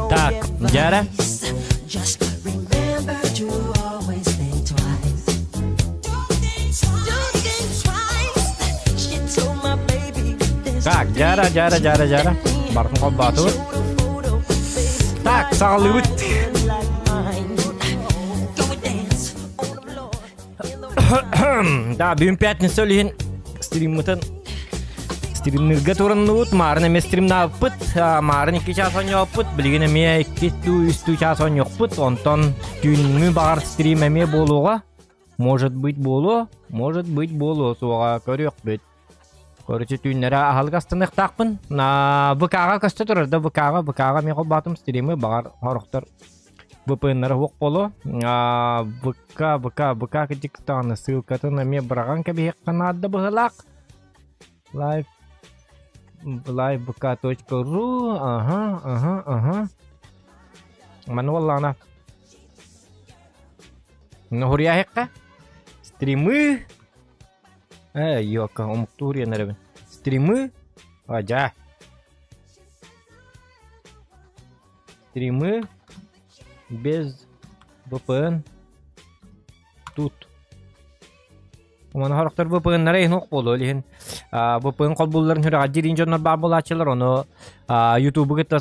Так, дьээрэ. Так, дьээрэ, дьээрэ, дьээрэ, дьээрэ. Барытын холбоотубут. Так, саҕалыыбыт. Да, бүгүн пятница үлүһүн стриммытын стримнырга туранныбыт, маарын эмиэ стримнаабыппыт, маарын 2 чаас оонньооппут, билигин эмиэ 2 түү 3 түү чаас оонньуохпут, онтон түүнҥү баҕар стрим эмиэ буолуоҕа. Может быть буолуо, может быть буолуо суоҕа, көрүөхпүт. Короче, түүннэрэ аһылык астаныахтаахпын. ВК-ҕа көстө турар да, ВК-ҕа, ВК-ҕа эмиэ холбоотум стримы, баҕар сорохтор VPN-нары суох буолуо. ВК, ВК, ВК кырдьыктаҕына ссылкатын эмиэ быраҕан кэбиһиэххэ наада быһыылаах. Live livevk.ru ага, ага, ага. Маны буоллаҕына Ноһуруйаһыахха стримы Э, ёка, омуктуу уруйан эрэбин. Стримы Адьаа. Стримы без VPN тут. Маны хорохтор VPN-нара иһин ох буолуо илиһин VPN холбуулларын сүрэҕэлдьиир дьоннор баар буолааччылар ону YouTube кытта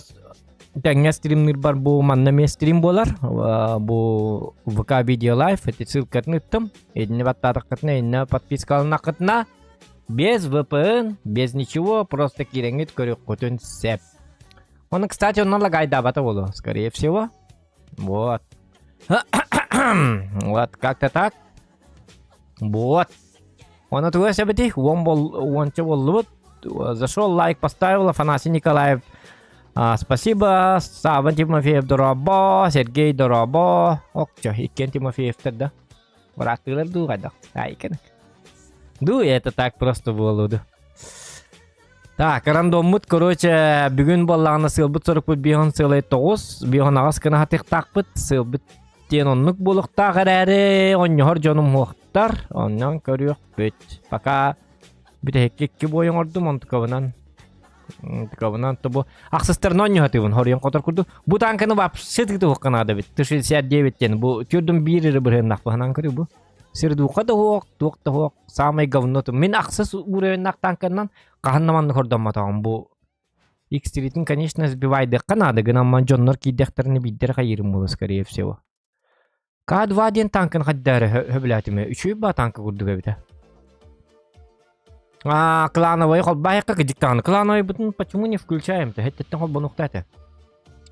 тэҥҥэ стримныырбар бу манна эмиэ стрим буолар бу ВК видео лайв эти ссылкатын ыттым итини баттаатаххытына иннэ подпискаланнаххытына без VPN без ничего просто киирэҥҥит көрүөххүтүн сөп Оны, кстати, онно лагайдаабата буолуо, скорее всего. Вот. Вот, как-то так. Вот. Оны туга сөбүтүй? Уон бол, уонча боллубут. Зашел, лайк поставил Афанасий Николаев. А, спасибо. Савва Тимофеев дорообо, Сергей дорообо. Окчо, иккен Тимофеевтер да. Бырааттыылар дуу хайдах? Айкын. Ду, это так просто буолуду. Так, рандоммут, короче, бүгүн буоллаҕына сыалбыт сорукпут биһон сыалай тоҕус, биһон аҕас гына хатыахтаахпыт, сыалбыт диэн оннук буолуохтаах эрээри, онньоһор дьонум уохтар, оннон көрүөхпүт. Пока бүтэһикки икки буой оҥордум, онтукабынан онтукабынан то бу ахсыстарын онньоһотыбын, хоруйан хотор курдук. Бу танканы вообще тытыһуохха наада эбит. Т-69 диэн бу түрдүм биир эрэ бырыһыннахпыһынан көрүү бу. Сирдуха да суох, туох да суох, саамай говно Мин ахсыс уровеннаах танканан хаһан да маннык хордоммотоҕум бу X3-тин, конечно, сбивайдыахха наада гынан дьоннор киирдэхтэринэ биирдэрэ хайыырым буолуо, скорее всего. К2 диэн танкын хайдары хөбүлээтиме. Үчүгэй ба танка курдук эбитэ. А, клановый холбаайыкка кыдьык даҕаны. Клановыйбытын почему не включаем-то? Хэттеттен холбонуохта этэ.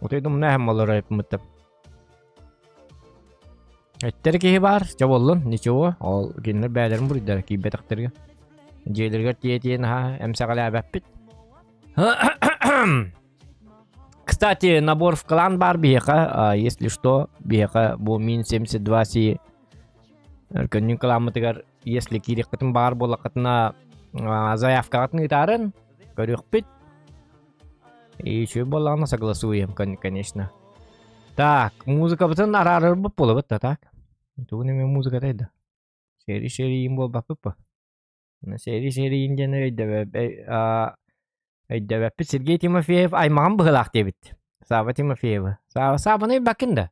Вот я думаю, нэһэм олорор эппиммиттэ. Эттэр киһи баар, чэ буоллун, ничего, ол кинилэр бэйэлэрин буруйдара киирбэтэхтэргэ. Дьиэлэригэр тиийэ-тиийэ наһаа эмсэҕэлээбэппит. Кстати, набор в клан баар биһиэхэ, если что, биһиэхэ бу мин 72 си өркөннүн кыламмытыгар если киириэххитин баар буоллаххытына заявкаҕытын ыытаарын көрүөхпүт. И үчүгэй буоллаҕына согласуем, конечно. Так, музыкабытын араарарбыт буолабыт да так. Тугун эмэ музыкатай да. Сери серийин буолбаппыт ба. Сери серийин диэн өйдөбө. Өйдөөбөппүт Сергей Тимофеев аймаҕым быһыылаах диэбит. Сааба Тимофеева. Сааба Саабаны ыйбаккын да?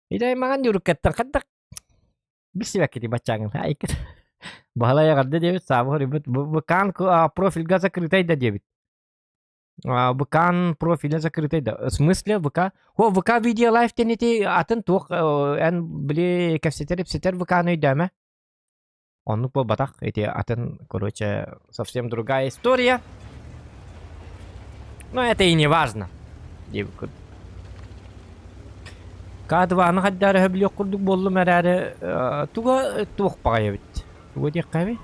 Ити аймаҕын Ньуруккаттан хайдах билсибэккитий баччааҥҥын? Айкын. Баһылай эҕэрдэ диэбит, Сааба хоруйбут. Быкаан профильга закрытай да диэбит. ВК профиля закрытай да. В смысле ВК? О, ВК видео лайв диэн ити атын туох эн били кэпсэтэр-ипсэтэр ВК-ны өйдөөмө. Оннук буолбатах. Ити атын, короче, совсем другая история. Но это и не важно. Диэбит К2-ны хайдары өһөбүлүөх курдук буоллум эрээри туга туох баҕайы эбит. Туга диэххэ эбит?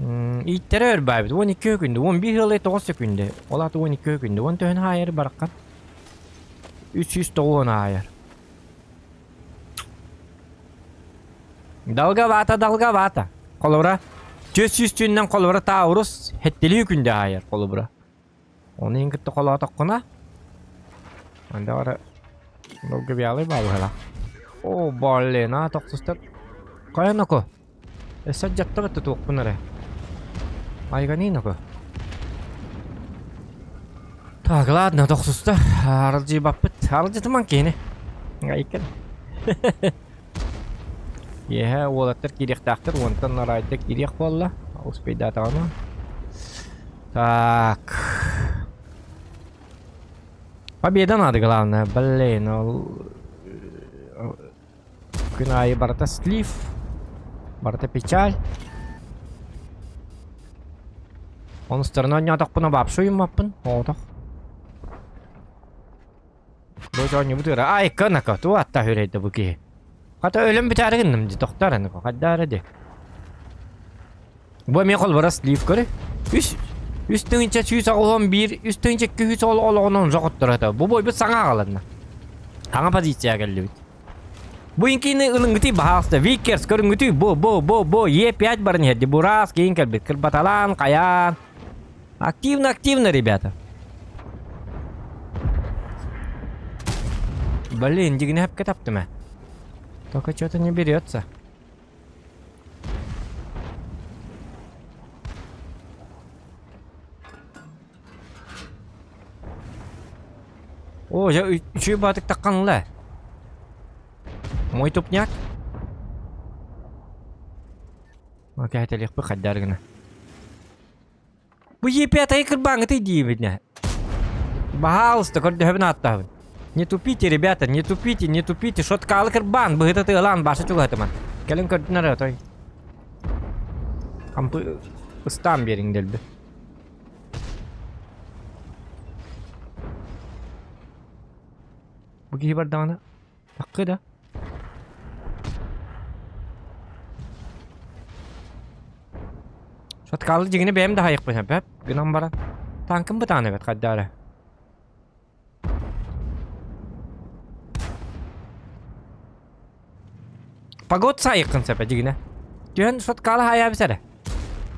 Ииттэрэ өрбаабыт. 12 күндэ. 11 ыалай 9 секүндэ. Ол аата 12 күндэ. 10 төһөн хаайар бараххан? 390 аайар. Долговато, долговато. Холобура, 400 түүннэн холобура Таурус хэттилии күндэ аайар холобура. Оны иһин кытта холоотоххуна, анда бара долгобиалый баабыһала. О, блин, а тохсустар. Хайа ноко? Өссө дьатта батта туохпун эрэ. Айганыы ноко. Так, ладно, тохсустар. Аралдьыйбаппыт. Аралдьытыман киһини. Айкын. Киэһэ уолаттар киириэхтээхтэр, уонтан нараайда киириэх буолла. Успейдаатаҕына. Так. Победа надо, главное. Блин, ол... Күн аайы барыта слив, барыта печаль. Онустарына оонньоотохпуна вообще уйуммаппын, оҕотох. Бу оонньуубут ыра. Ай, кынака, туу атта үрэйдэ бу киһи. Хата өлөн бүтээри гынным дии, тохтоор аны, хайдаары дии. Бу эмиэ холбора слив көрү. Үс үс тыһыынча сүүс оҕолон биир, үс тыһыынча икки сүүс олоҕунан жоҕотторо этэ. Бу бойбут саҥа аҕаланна. Саҥа позицияҕа кэллибит. Бу инкини ылыҥҥытый баһаалыста Виккерс көрүҥҥүтүй бу бу бу бу Е5 баран иһэрди бураас киин кэлбит кырбаталаан хайаан активно активно ребята Блин, дигини хапка таптым э. Только что-то не берется. О, дьэ үчүгэй баатык таххан ылла. Мой тупняк. Кэһэтэлиэхпит хайдаар гына. Бу Е5 кырбааҥҥытый диибитинэ. Баһаалыста көрдөһөбүн ааттаһабын. Не тупите, ребята, не тупите, не тупите. Шоткалы кырбаан, быһыта тыалаан, баша чугаһатыман. Кэлин көрдүн эрэ отой. Хампы ыстаан биэриҥ дэлби. Бу киһи бардаҕына таккы да. Шаткалы дьиҥинэ бэйэм да хайыхпын сөп гынан баран танкым бытаан эбит хайда эрэ. Погод сайыккын сөп дьигинэ. Түһэн шоткалы хайаабыс эрэ.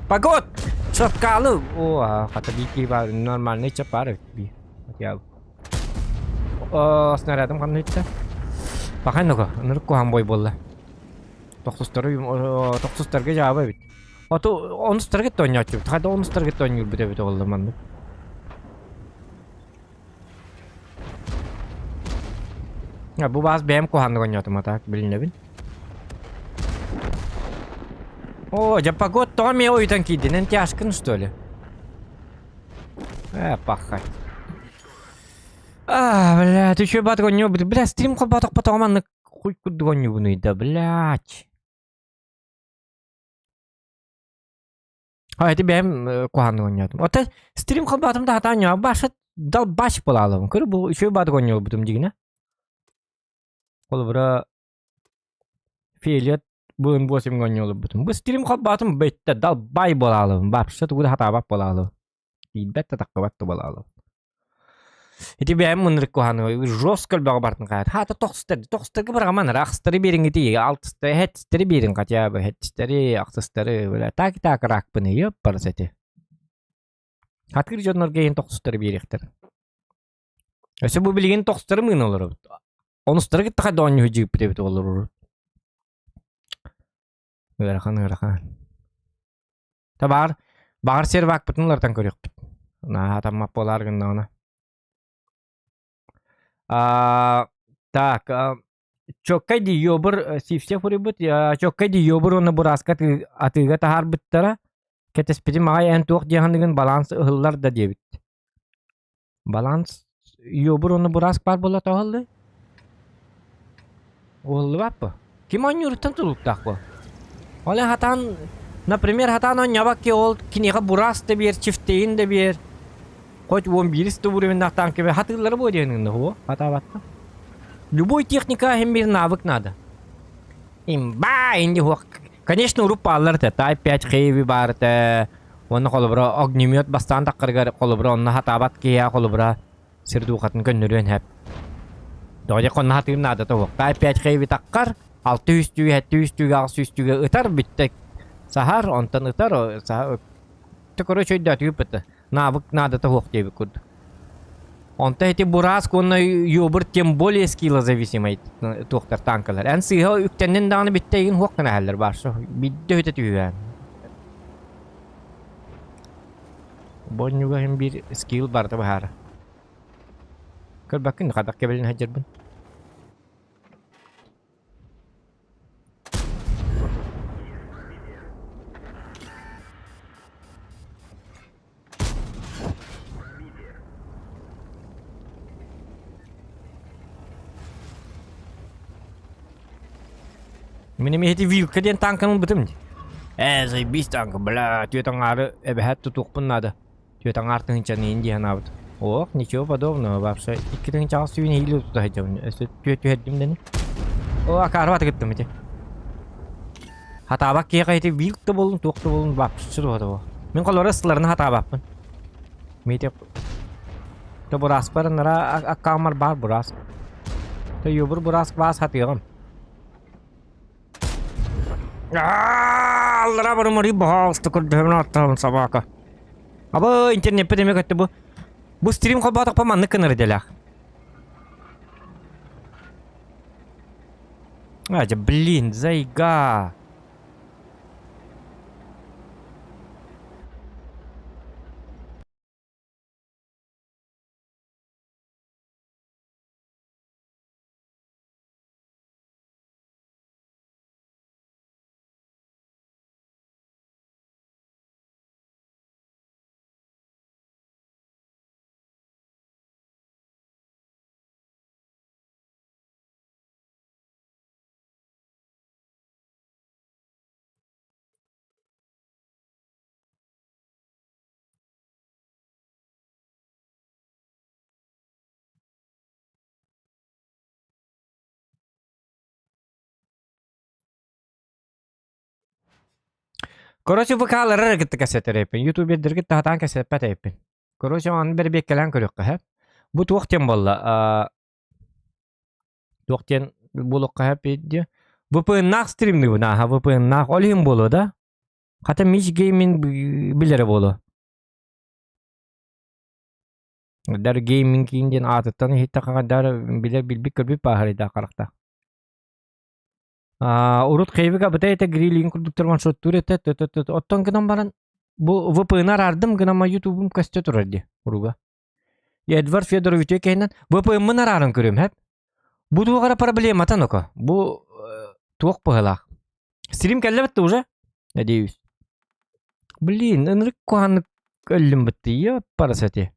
Погод! Шоткалы! О, хата бии бар нормальный чап бар эбит бии. О, снарядым ханна үттэ. Пахай нуга, ынырык куһаан бой буолла. Тохсустары тохсустарга дьаабы эбит. Оту онустарга тонньооччубут. Хайда онустарга тонньуурбут эбит олла маннык. Бу баас бэйэм куһааннык оонньоотум а так билинэбин. О, дьэ погод тоҕо эмиэ ойутан киирдин? Эн тяжкын что ли? Э, пахай. А, бля, ты чё бат оонньуу бля, стрим холботохпо маннык хуй курдук оонньуубунуй да, блядь. А, ити бэйэм куһааннык оонньоотум. Оттон стрим холбоотум да хатаан оонньообут баша долбач буолаалабын. Көрү бу үчүгэй баатык оонньуубутум дигинэ. Холобура Фелиот бу восемь оонньуолурбутум. Бу стрим холбоотум бүттэ долбай буолаалабын. Вообще тугу да хатаабат буолаалабын. Тиийбэт да таххыбат да буолаалабын. Ити бэйэм мынырык куһааны жестко элбэҕи бартын хаайар. Хаата тохсустар, тохсустарга быраҕаман эрэ, ахсыстары биэриҥҥитий, алтыстары, хэттистэри биэриҥ хотя бы, хэттистэри, ахсыстары, бля, так и так ракпын, ёппарас эти. Хатыыр дьоннорго иһин тохсустары биэриэхтэр. Өссө бу билигин тохсустары мыына олоробут. Онустары кытта хайда оонньуу дьииппит эбит олорор. Ыарахан, ыарахан. Табаар. Баҕар сервакпытын уларытан көрүөхпүт. Наһаа таммат буолаар гыннаҕына. А, так, чоккай ди йобур сивсе хуруйбут, чоккай ди йобур уонна бураска атыыга таһаарбыттара. Кэтэспитим аҕай эн туох диэханыгын баланс ыһыллар да диэбит. Баланс йобур уонна бураск баар буолла тоһоллуй? Уһуллубат бу. Ким оонньууруттан тутулуктаах бу. Ол хатаан, например, хатаан оонньообот ол киниэхэ бурас да биэр, чифтейин да биэр. Хоть уон биирис да уровеннаахтаан кэбэ хатыыллары буо диэн гынна хуо хатаабатта. Любой техника иһин бир навык надо. Имба инди хуох. Конечно, уруп бааллар этэ. Type 5 Heavy баар этэ. Уонна холобура огнемет бастаан таххарыгар холобура онно хатаабат киһиэхэ холобура сир дуухатын көннөрүөн сөп. Тоҕо онно хатыыр наадата суох. Type 5 Heavy таххар 600 түүгэ, 700 түүгэ, 800 түүгэ ытар бүттэ саһар, онтон ытар, саһар. Короче, өйдөөтүгүт бытта. Навык наадата суох диэбит курдук. Онто ити Бураск уонна Йобур тем более скиллозависимый туохтар танкалар. Эн сыыһа үктэннин даҕаны бүттэ игин хуох гына иһэллэр баарса. Бидде өтө түһүөн. Бонньуга иһин биир скилл барыта баһаара. Көрбөккүн хадах кэбилин сылдьарбын. Мин эмиэ ити вилка диэн танканы ылбытым дии. Ээ, заебись танка, бля, түөрт аҥаары эбэһээт тутуохпун наада. Түөрт аҥаар тыһыынчаны иин дии санаабыт. Ох, ничего подобного вообще. Икки тыһыынчаҕа сүүн иһиилии тута сылдьабын. Өссө түөрт түһэрдим дэни. О, акаарба кыттым ити. Хатаабак киһиэхэ ити вилк да буоллун, туох да буоллун вообще туһата буо. Мин холоро ыстыларына хатаабаппын. Мити То бураспар нара аккаамар бар бурас. То юбур бурас баас хатыаҕым. Аллара барымары баһаалыста көрдөһөбүн аттаһабын собака. Абы интернеппит эмиэ көттө бу. Бу стрим холбоотохпо маннык гынар идэлээх. А, блин, зайга. Короче, ВК-лары эрэ кытта кэпсэтэр эбиппин. Ютубердэргэ таһатаан кэпсэппэт эбиппин. Короче, ону бэрэбиэккэлээн көрүөххэ сөп. Бу туох диэн буолла? Туох диэн буолуохха сөп дии. VPN-наах стримныыбын ааһа VPN-наах ол иһин буолуо да? Хата Мич Гейминг билэрэ буолуо. Дар Гейминг киин диэн аатыттан иһиттэххэ дар билэр билбит көрбүт бааһырайдаах харахтаах. Урут Хейвик абытай этэ Грилин курдуктар маршруттуур этэ оттон гынан баран бу VPN араардым гынан ютубум көстө турар дии уруга. Эдвард Федорович кэһинэн VPN-мын арааран көрүм хэп. Бу туох эрэ проблемата ноко. Бу туох быһылаах. Стрим кэллэбит уже? Надеюсь. Блин, ынырык куһааннык өллүм бытты. Ёппарасати.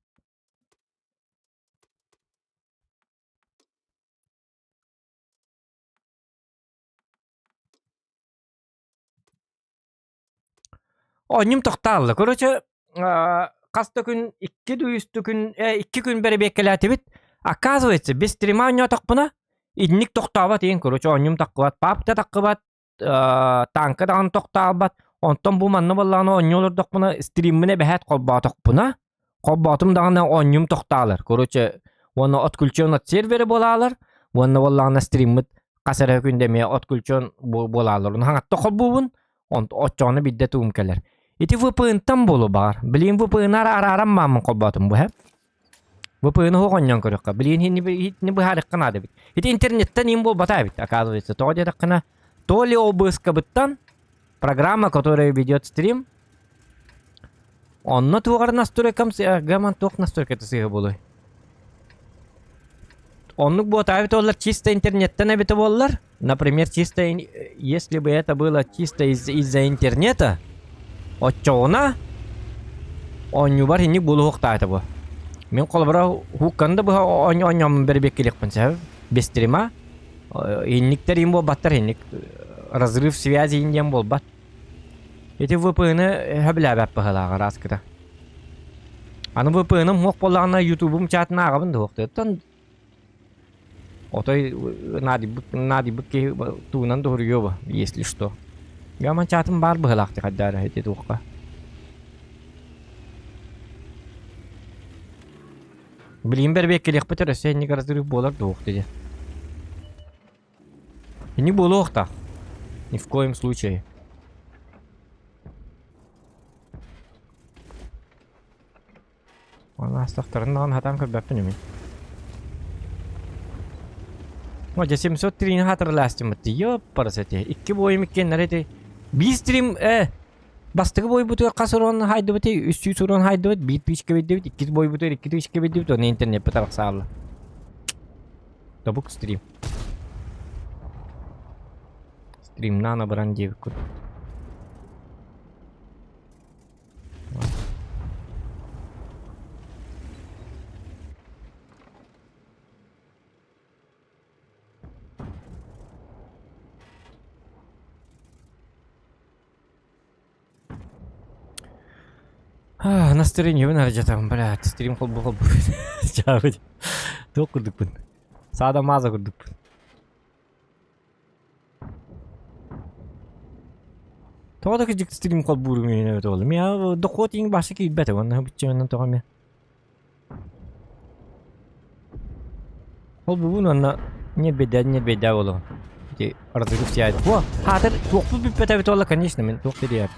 Оонньум тохтоолло. Короче, хас да күн, икки да үс да күн, икки күн бэрэбиэккэлээтибит. Оказывается, без стрима оонньоотохпуна, инник тохтообот иин, короче, оонньум таххыбат, папка таххыбат, тааҥка даҕаны тохтообот. Онтон бу манна буоллаҕына оонньуу олордохпуна, стриммин эбэһээт холбоотохпуна, холбоотум даҕаны оонньуум тохтоолор. Короче, уонна отключен от сервера буолаалар, уонна буоллаҕына стриммит хас эрэ күндэ эмиэ отключен буолаалар. Ону хаҥатта холбуубун, оччоҕуна биирдэ тугум кэлэр. Ити VPN-тан буолуо баҕар. Билигин VPN-ар арааран мааммын холбоотум бу һэ. VPN-ы суох оонньоон көрүөххэ. Билигин итини быһаарыахха наада эбит. Ити интернеттэн им буолбата эбит, оказывается. Тоҕо диэтэххинэ, то ли ОБС-кабыттан программа, которая ведет стрим. Онно туоҕар настройкам гаман туох настройката сыыһа буолуой? Оннук буотаабыт буоллар чисто интернеттэн эбитэ буоллар, например, чисто если бы это было чисто из из-за интернета, оччоҕуна оонньуубар инник буолуохтаата бу. Мин холобура хуукканы да быһа оонньооммун бэрбиэккилиэхпин сөп. Без стрима. Инниктэр им буолбаттар инник разрыв связи диэн буолбат. Ити VPN-ы сөбүлээбэт быһыылаах ырааскыта. Аны VPN-ым суох буоллаҕына Ютубум чатын ааҕабын да суохтуттан отой наадыйбыт наадыйбыт киһи тугунан да суруйуо бу, если что. Гаман чатым баар быһыылаах хайдаа ити туохха. Билигин бэрбиэккэлиэхпит Россия инник разрыв буолар дуох диye. Не буолуохтаах. Ни в коем случае. Оны астахтарын даҕаны хатаан көрбөппүн мин. О, дьэ 703-ни хатырылаастыммыт дии. Ёппарас эти. Икки бойум иккиэннэр эти. Биир стрим э бастакы бойбутугар хас урон хайдыбытый? 300 урон хайдыбыт, биир тысяча бэрдибит, иккис бойбутугар икки тысяча бэрдибит, уонна интернеппит арахсаалла. Тобук стрим. Стримнаан абыран диэбит курдук. Настроениебын алдьатабын, блядь, стрим холбу холбу чаабыт. Туох курдукпун. Саада мааза курдукпун. Тоҕо да кырдьык стрим холбуурум иһин эбит буолла. Миэхэ дохуот иҥ баша киирбэтэ уонна быччыҥынан тоҕо эмиэ. Холбуубун уонна ньирбэйдээ ньирбэйдээ буолуом. Ити разрыв сияет. О, хаатыр туохпут бүппэтэ эбит буолла, конечно, мин туох дириэр.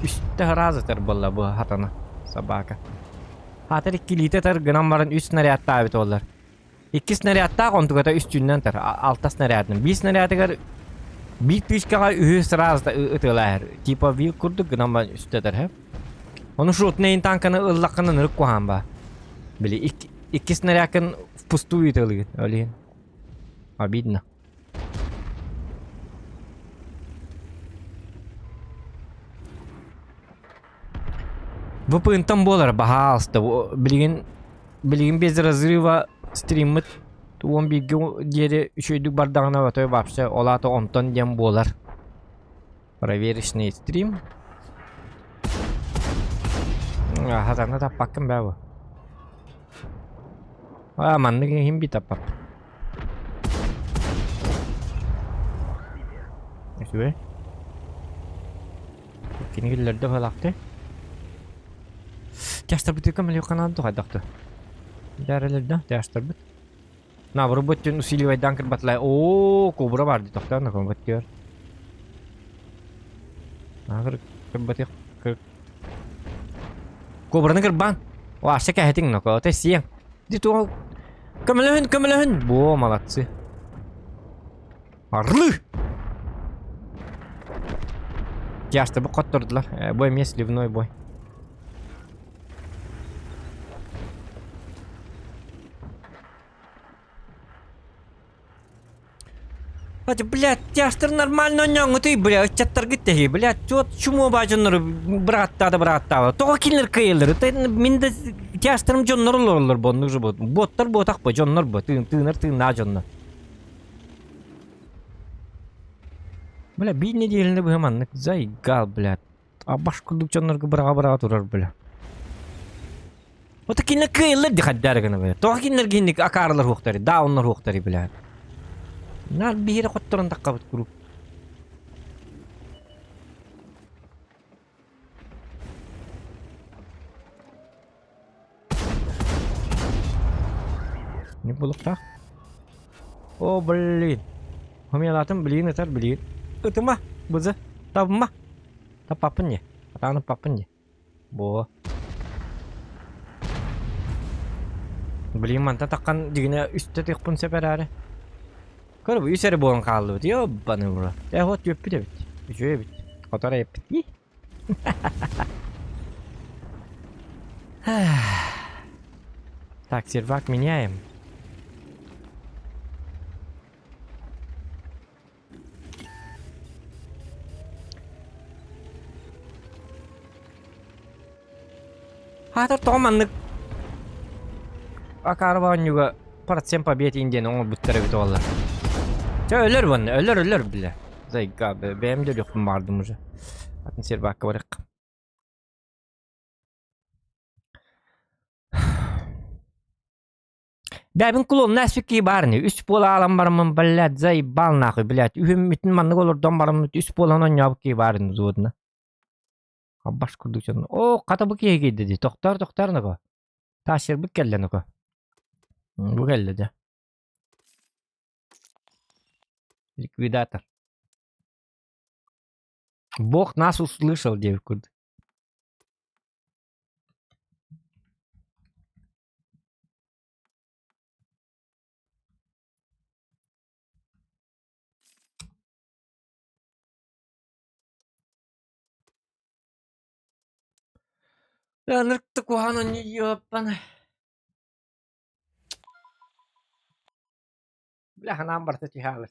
Үстэ раза тар буолла бу хатана собака. Хаатыр иккилиитэ тар гынан баран үс снарядтаабыт буоллар. Икки снарядтаах онтугата үстүүннэн тар, алта снарядын. Биир снарядыгар биир тыычкаҕа үһү сразу ытыалаһар. Типа вил курдук гынан баран үстэтэр һэ. Ону шотнейн танканы ыллаххына ынырык куһаан ба. Били икки, икки снарядкын впустую ытыалыгын. Олиһин. Обидно. ВПН-тан буолар, баһаалыста. Билигин билигин без разрыва стриммыт уон бииргэ диэри үчүгэйдик бардаҕына отой вообще ол аата онтон диэн буолар. Проверочный стрим. Хатана таппаккын бээ бу. А, маннык иһин би таппаппын. Үчүгэй. Кини киллэрдэ быһалаахтый. Тяжтарбытыка мөлүөххэ наада хайдахты. Дээрэлэрдэ тяжтарбыт. Наоборот түн усиливайдаан кырбатылай. Оо, кобра бар дии тохтоон да комбат диyor. Агыр кырбатых кыр. Кобраны кырбан. Вообще кэһэтиҥ ноко, те сиэҥ. Ди туох көмөлөһүн, көмөлөһүн. Бо, молодцы. Орлы! Тяжто бу хоттордулар. Бу эмиэ сливной бой. Ати, блядь, тяжтар нормально оонньооҥҥутуй, бля, ыччаттаргыт тэһии, блядь, вот чумуо баа дьоннору бырааттаата бырааттаaba. Тоҕо кинилэр кыайаллар? Мин да тяжтарым дьоннор олороллор бу, оннук же бу. Боттар буотах бу, дьоннор бу, тыынар тыыннаах дьоннор. Бля, биир нэдиэлэни быһа маннык заигал, блядь. Абаш курдук дьоннорго быраҕа-быраҕа турар, бля. Вот кинилэр кыайыллар ди хайдары гына бля. Тоҕо кинилэр гинник акаарылар хуохтары, дауннар хуохтары, бля. Нар биһири хотторон таххабыт куруук. Не булуктаах? О, блин. Хомуйалаатым, блин, ытар, блин. Ытыма, бызы, табыма. Таппаппын не. Атааны паппын не. Бо. Блин, манта таххан дигинэ үстэ тыхпын сөп эрээри. Көр, бу үс эрэ буолан хааллыбыт. Ёбаный в рот. Э, вот түөппүт эбит. Үчүгэй эбит. Хотор эппит. Так, сервак меняем. Аатар тоҕо маннык Акаарба оонньууга процент побед диэн оҥорбуттар эбит уоллар. Чэ өлөр уонна өлөр өлөр бля. Зайга бэйэм да өлүөхпүн баҕардым уже. Атын сервакка барыахха. Бэбин клонна эспикки баар ини. Үс буола аалан бараммын, блядь, заебал нахуй, блядь. Үһүммүтүн маннык олордон бараммыт үс буолан оонньообут киһи баар ини взводна. Хаббаш курдук дьон. Оо, хата бу киһи киирдэ дии. Тохтоор, тохтоор нако. Таасчырбыт кэллэ нако. Бу кэллэ дьэ. Ликвидатор. Бог нас услышал диэбит курдук. Ынырык куһаҕан ёппана. Бля, ханаан барыта түһэ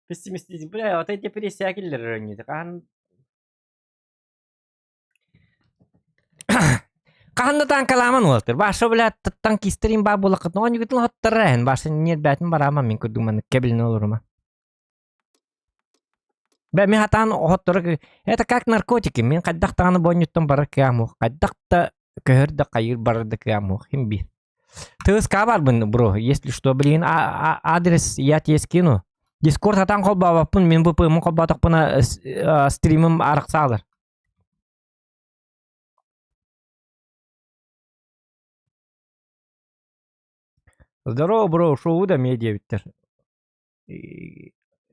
Пессимистизм. Бля, отой депрессия киллэрэр оонньуута. Хаһан Хаһан да таанкалааман уолаттар. Баша, бля, танкистарин баа буолаххытына оонньуугутун оһоттор эһин. Баша ньиэрбээтин бараама мин курдук маннык кэбилинэ олорума. Бля, мин хатаан оһотторо это как наркотики. Мин хайдах даҕаны бу оонньууттан барар кыаҕым суох. Хайдах да көһөр да хайыыр барар да кыаҕым суох. Хим биир. ТСК барбын, бро, если что, блин, адрес я тебе скину. Дискорд сатаан холбообоппун, мин VPN-мин холбоотохпуна стримим арахсаалар. Здорово, бро, шоу да эмиэ диэбиттэр.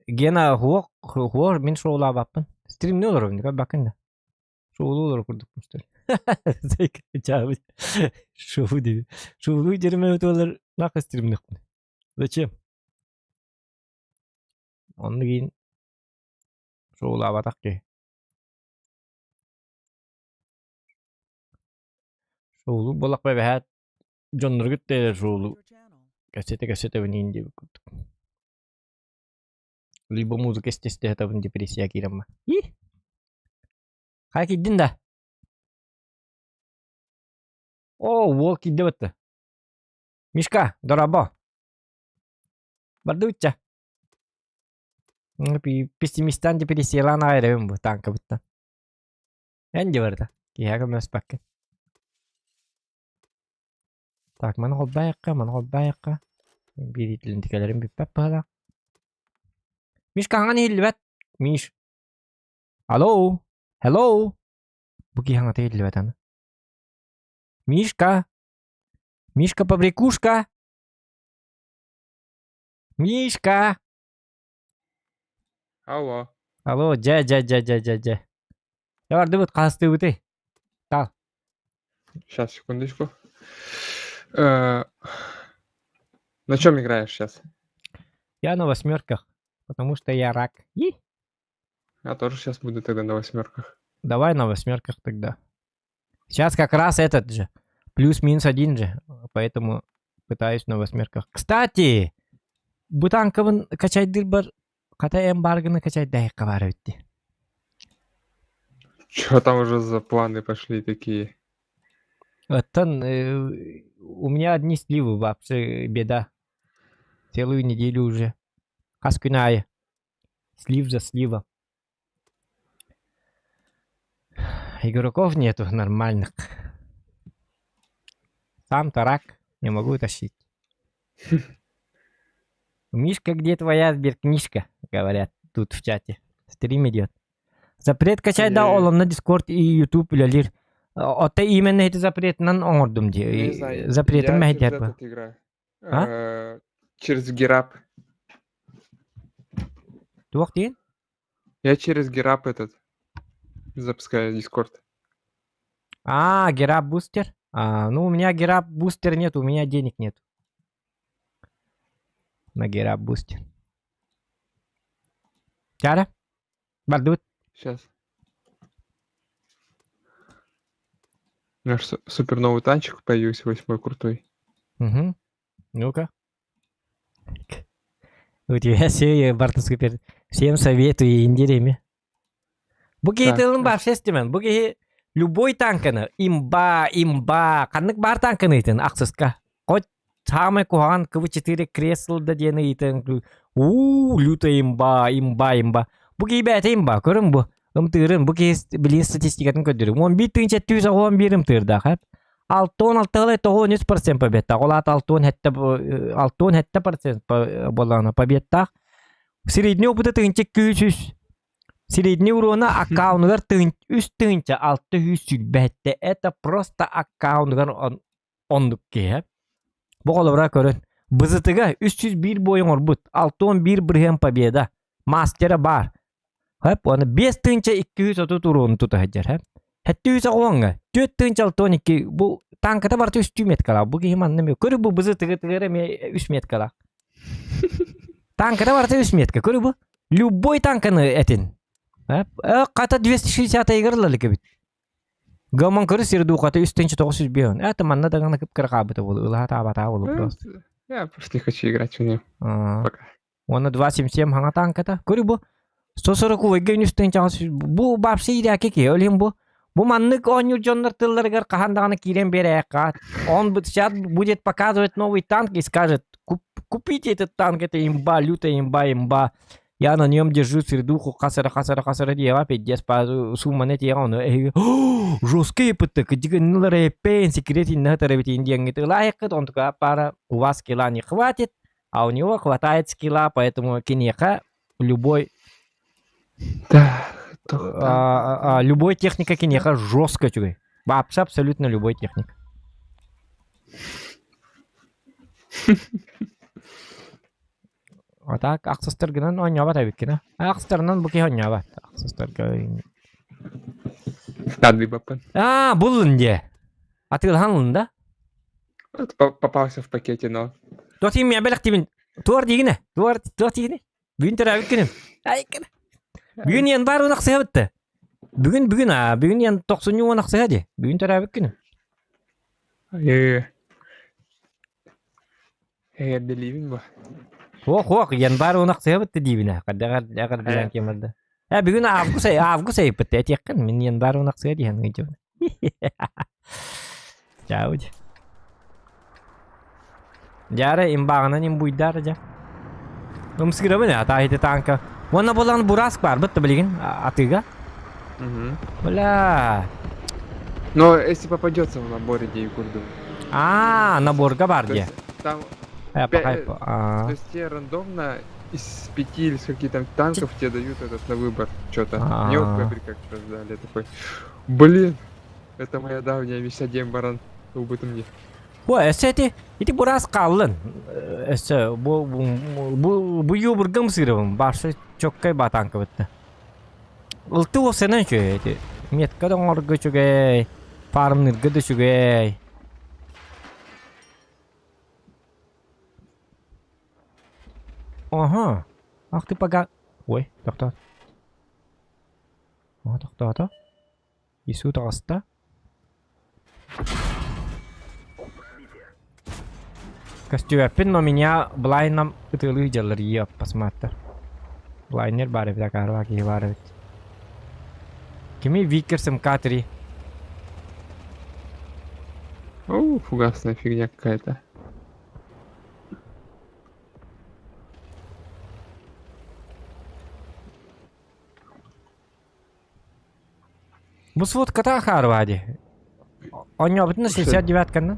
Гена хуох, хуох мин шоулаабаппын. Стримни олоробун, көрбөккүн да. Шоулуу олорор курдукпун что ли. Шоу диби. Шоулуу дьэримэ өтүөлэр нах стримнехпин. Зачем? Онну киин шоулаабатах киһи. Шоулуу буоллахпа эбэһээт дьонноргут да шоулуу кэпсэтэ-кэпсэтэбин иин диэбит курдук. Либо музыка истэ-истэ депрессия киирэммэ. И? Хайа киирдин да? О, уол киирдэ батта. Мишка, дорабо. Бардыбытча. Пессимистан депрессиялаан аҕай эрэбин бу таанкабыттан. Эн дии барыта. Киһиэхэ көмөлөспөккүн. Так, маны холбоойохха, маны холбоойохха. Биириитилинтикэлэрин бүппэт быһалаах. Мишка хаҥан иһиллибэт. Миш. Алло. Hello. Бу киһи хаҥата иһиллибэт аны. Мишка. Мишка побрякушка. Мишка. Алло. Алло, дьэ, дьэ, дьэ, дьэ, дьэ, дьэ. Дьэ бардыбыт, хаһыстыыбытый? Тал. Сейчас, секундочку. На чем играешь сейчас? Я на восьмерках, потому что я рак. И? Я тоже сейчас буду тогда на восьмерках. Давай на восьмерках тогда. Сейчас как раз этот же. Плюс-минус один же. Поэтому пытаюсь на восьмерках. Кстати, бу танкабын качайдырбар хата эмбарганы качайдаайыкка баар эбит Чё там уже за планы пошли такие? Оттон у меня одни сливы вообще беда. Целую неделю уже. Хас күн аайы. Слив за слива. Игроков нету нормальных. Сам тарак, не могу тащить. Мишка, где твоя сберкнижка? Говорят тут в чате. Стрим идет. Запрет качай да ол онно Discord и YouTube үлэлиир. Ота именно эти запретынан оҥордум Не дии. знаю, Запретин я через мэһэйдэр этот играю. А? Через Герап. Туох диэн? Я через Герап этот запускаю Дискорд. А, Герап Бустер? А, ну у меня Герап Бустер нет, у меня денег нет. На Герап Бустер. Чара? Бардыбыт. Сейчас. У меня ж супер новый танчик появился, восьмой крутой. Угу. Ну-ка. У тебя все барта супер. Всем советую индиреми. Бу киһи тылын вообще истимэн. Бу киһи любой танканы имба, имба, ханнык баар танканы ыйтын ахсыска. Хоть самый куһаҕан КВ-4 кресло да диэн ыйтын уу лютая имба, имба, имба. Бу киһи бэйэтэ имба, көрүҥ бу. Ымтыырын, бу киһи билигин статистикатын көрдөрүҥ. 11 тыһыынча 711 ымтыырдаах, эп. 66 93% победтаах. Ол аата 67 67% буоллаҕына победтаах. Средний опыта тыһыынча 200 Средний урона аккаунугар үс тыһыынча 627. Это просто аккаунугар оннук киһи. Бу холобура көрөн. Бызытыга 301 бой оҥорбут. 61 бырыһыан победа. Мастера баар. Хөп, оны 5230 уруону тута сылдьар. Хөп. 790-га 4 62 бу танката барыта үстүү меткалаах. Бу киһи манна эмиэ көрү бу бызытыгы тыгыр эмиэ үс меткалаах. Танката барыта үс метка. Көрү бу. Любой танканы этин. Хата 260 ыйгар ылалык эбит. Гаман көрү сир дуухата 3905. Это манна дагана кып-кыра хаабыта буолу. Ылаха таабатаа болу просто. Я просто не хочу играть в нее. Пока. Уонна 277 хаҥа танката. Көрү бу. 140 увайга үстэн чаҕас бу вообще ирээки киһи ол иһин бу бу маннык оонньуур дьоннор тылларыгар хаһан даҕаны киирэн биэрээххэ он сейчас будет показывать новый танк и скажет купите этот танк это имба лютая имба имба я на нем держу средуху хасара хасара хасара диэҕэ пиздец сумманы этиэҕэ ону эһиги жесткий пытык дигиннилэр эппээн секрет инна тарабитин диэҥҥит ылаайыккыт онтука пара у вас скилла не хватит а у него хватает скилла поэтому киниэхэ любой Да, а, а, любой техника киниэхэ жестко үчүгэй. Вообще абсолютно любой техник. А так ахсыстаргынан оонньообот эбиккин Ахсыстарынан бу киһи оонньообот. Ахсыстарга Тадый баппын. А, буллун дии. Атыылаһан ылын да? Попался в пакете, но... Туох тиин миэбэлэх тибин. Туор диигинэ. Туор туох диигинэ. Бүгүн төрөөбүт күнүм. Ай кына. Бүгүн январь он ахсыһа бытты. Бүгүн бүгүн а бүгүн ян тохсунньу он ахсыһа ди. Бүгүн төрөөбүт күнүм. Э. Эһэрдэлиибин бу. Хуох хуох январь он ахсыһа бытты диибинэ. Хаддагар агар билэн кемерде. Э бүгүн август август айыппыт этиэххин мин январь он ахсыһа диэн ыйдьабын. Чао. Дьаара имбааҕынан имбуйдаар дьэ. Ымсыырабын ээ, атааһыты таанка. Уонна буолан бураск баар бытта билигин атыыга. Бля. Но если попадется в наборе где курду. А, наборга бар То где. есть там Э, пока то есть тебе рандомно из пяти или скольки там танков тебе дают этот на выбор что-то. Мне вот А. выбор как раз дали такой. Блин, это моя давняя мечта Дембаран. Убытым мне. Бу өссө ити ити бураас хааллын. Өссө бу бу бу юбургам сырыбым барсы чоккай батанка бытта. Ылты уопсайынан үчүгэй ити. Метка да оҥорго үчүгэй, фармнырга да үчүгэй. Ага. Ах ты пока. Ой, тохтоо. О, тохтоото. Ису таҕыста. Көстүбэппин, но меня блайном ытыалыы дьаллар ие посмотр. Блайнер баар эбит, акаарба киһи баар эбит. Кими Виккерс МК-3? О, фугасная фигня какая-то. Бу сводката хаарва дии. Оонньообутун 69-каны.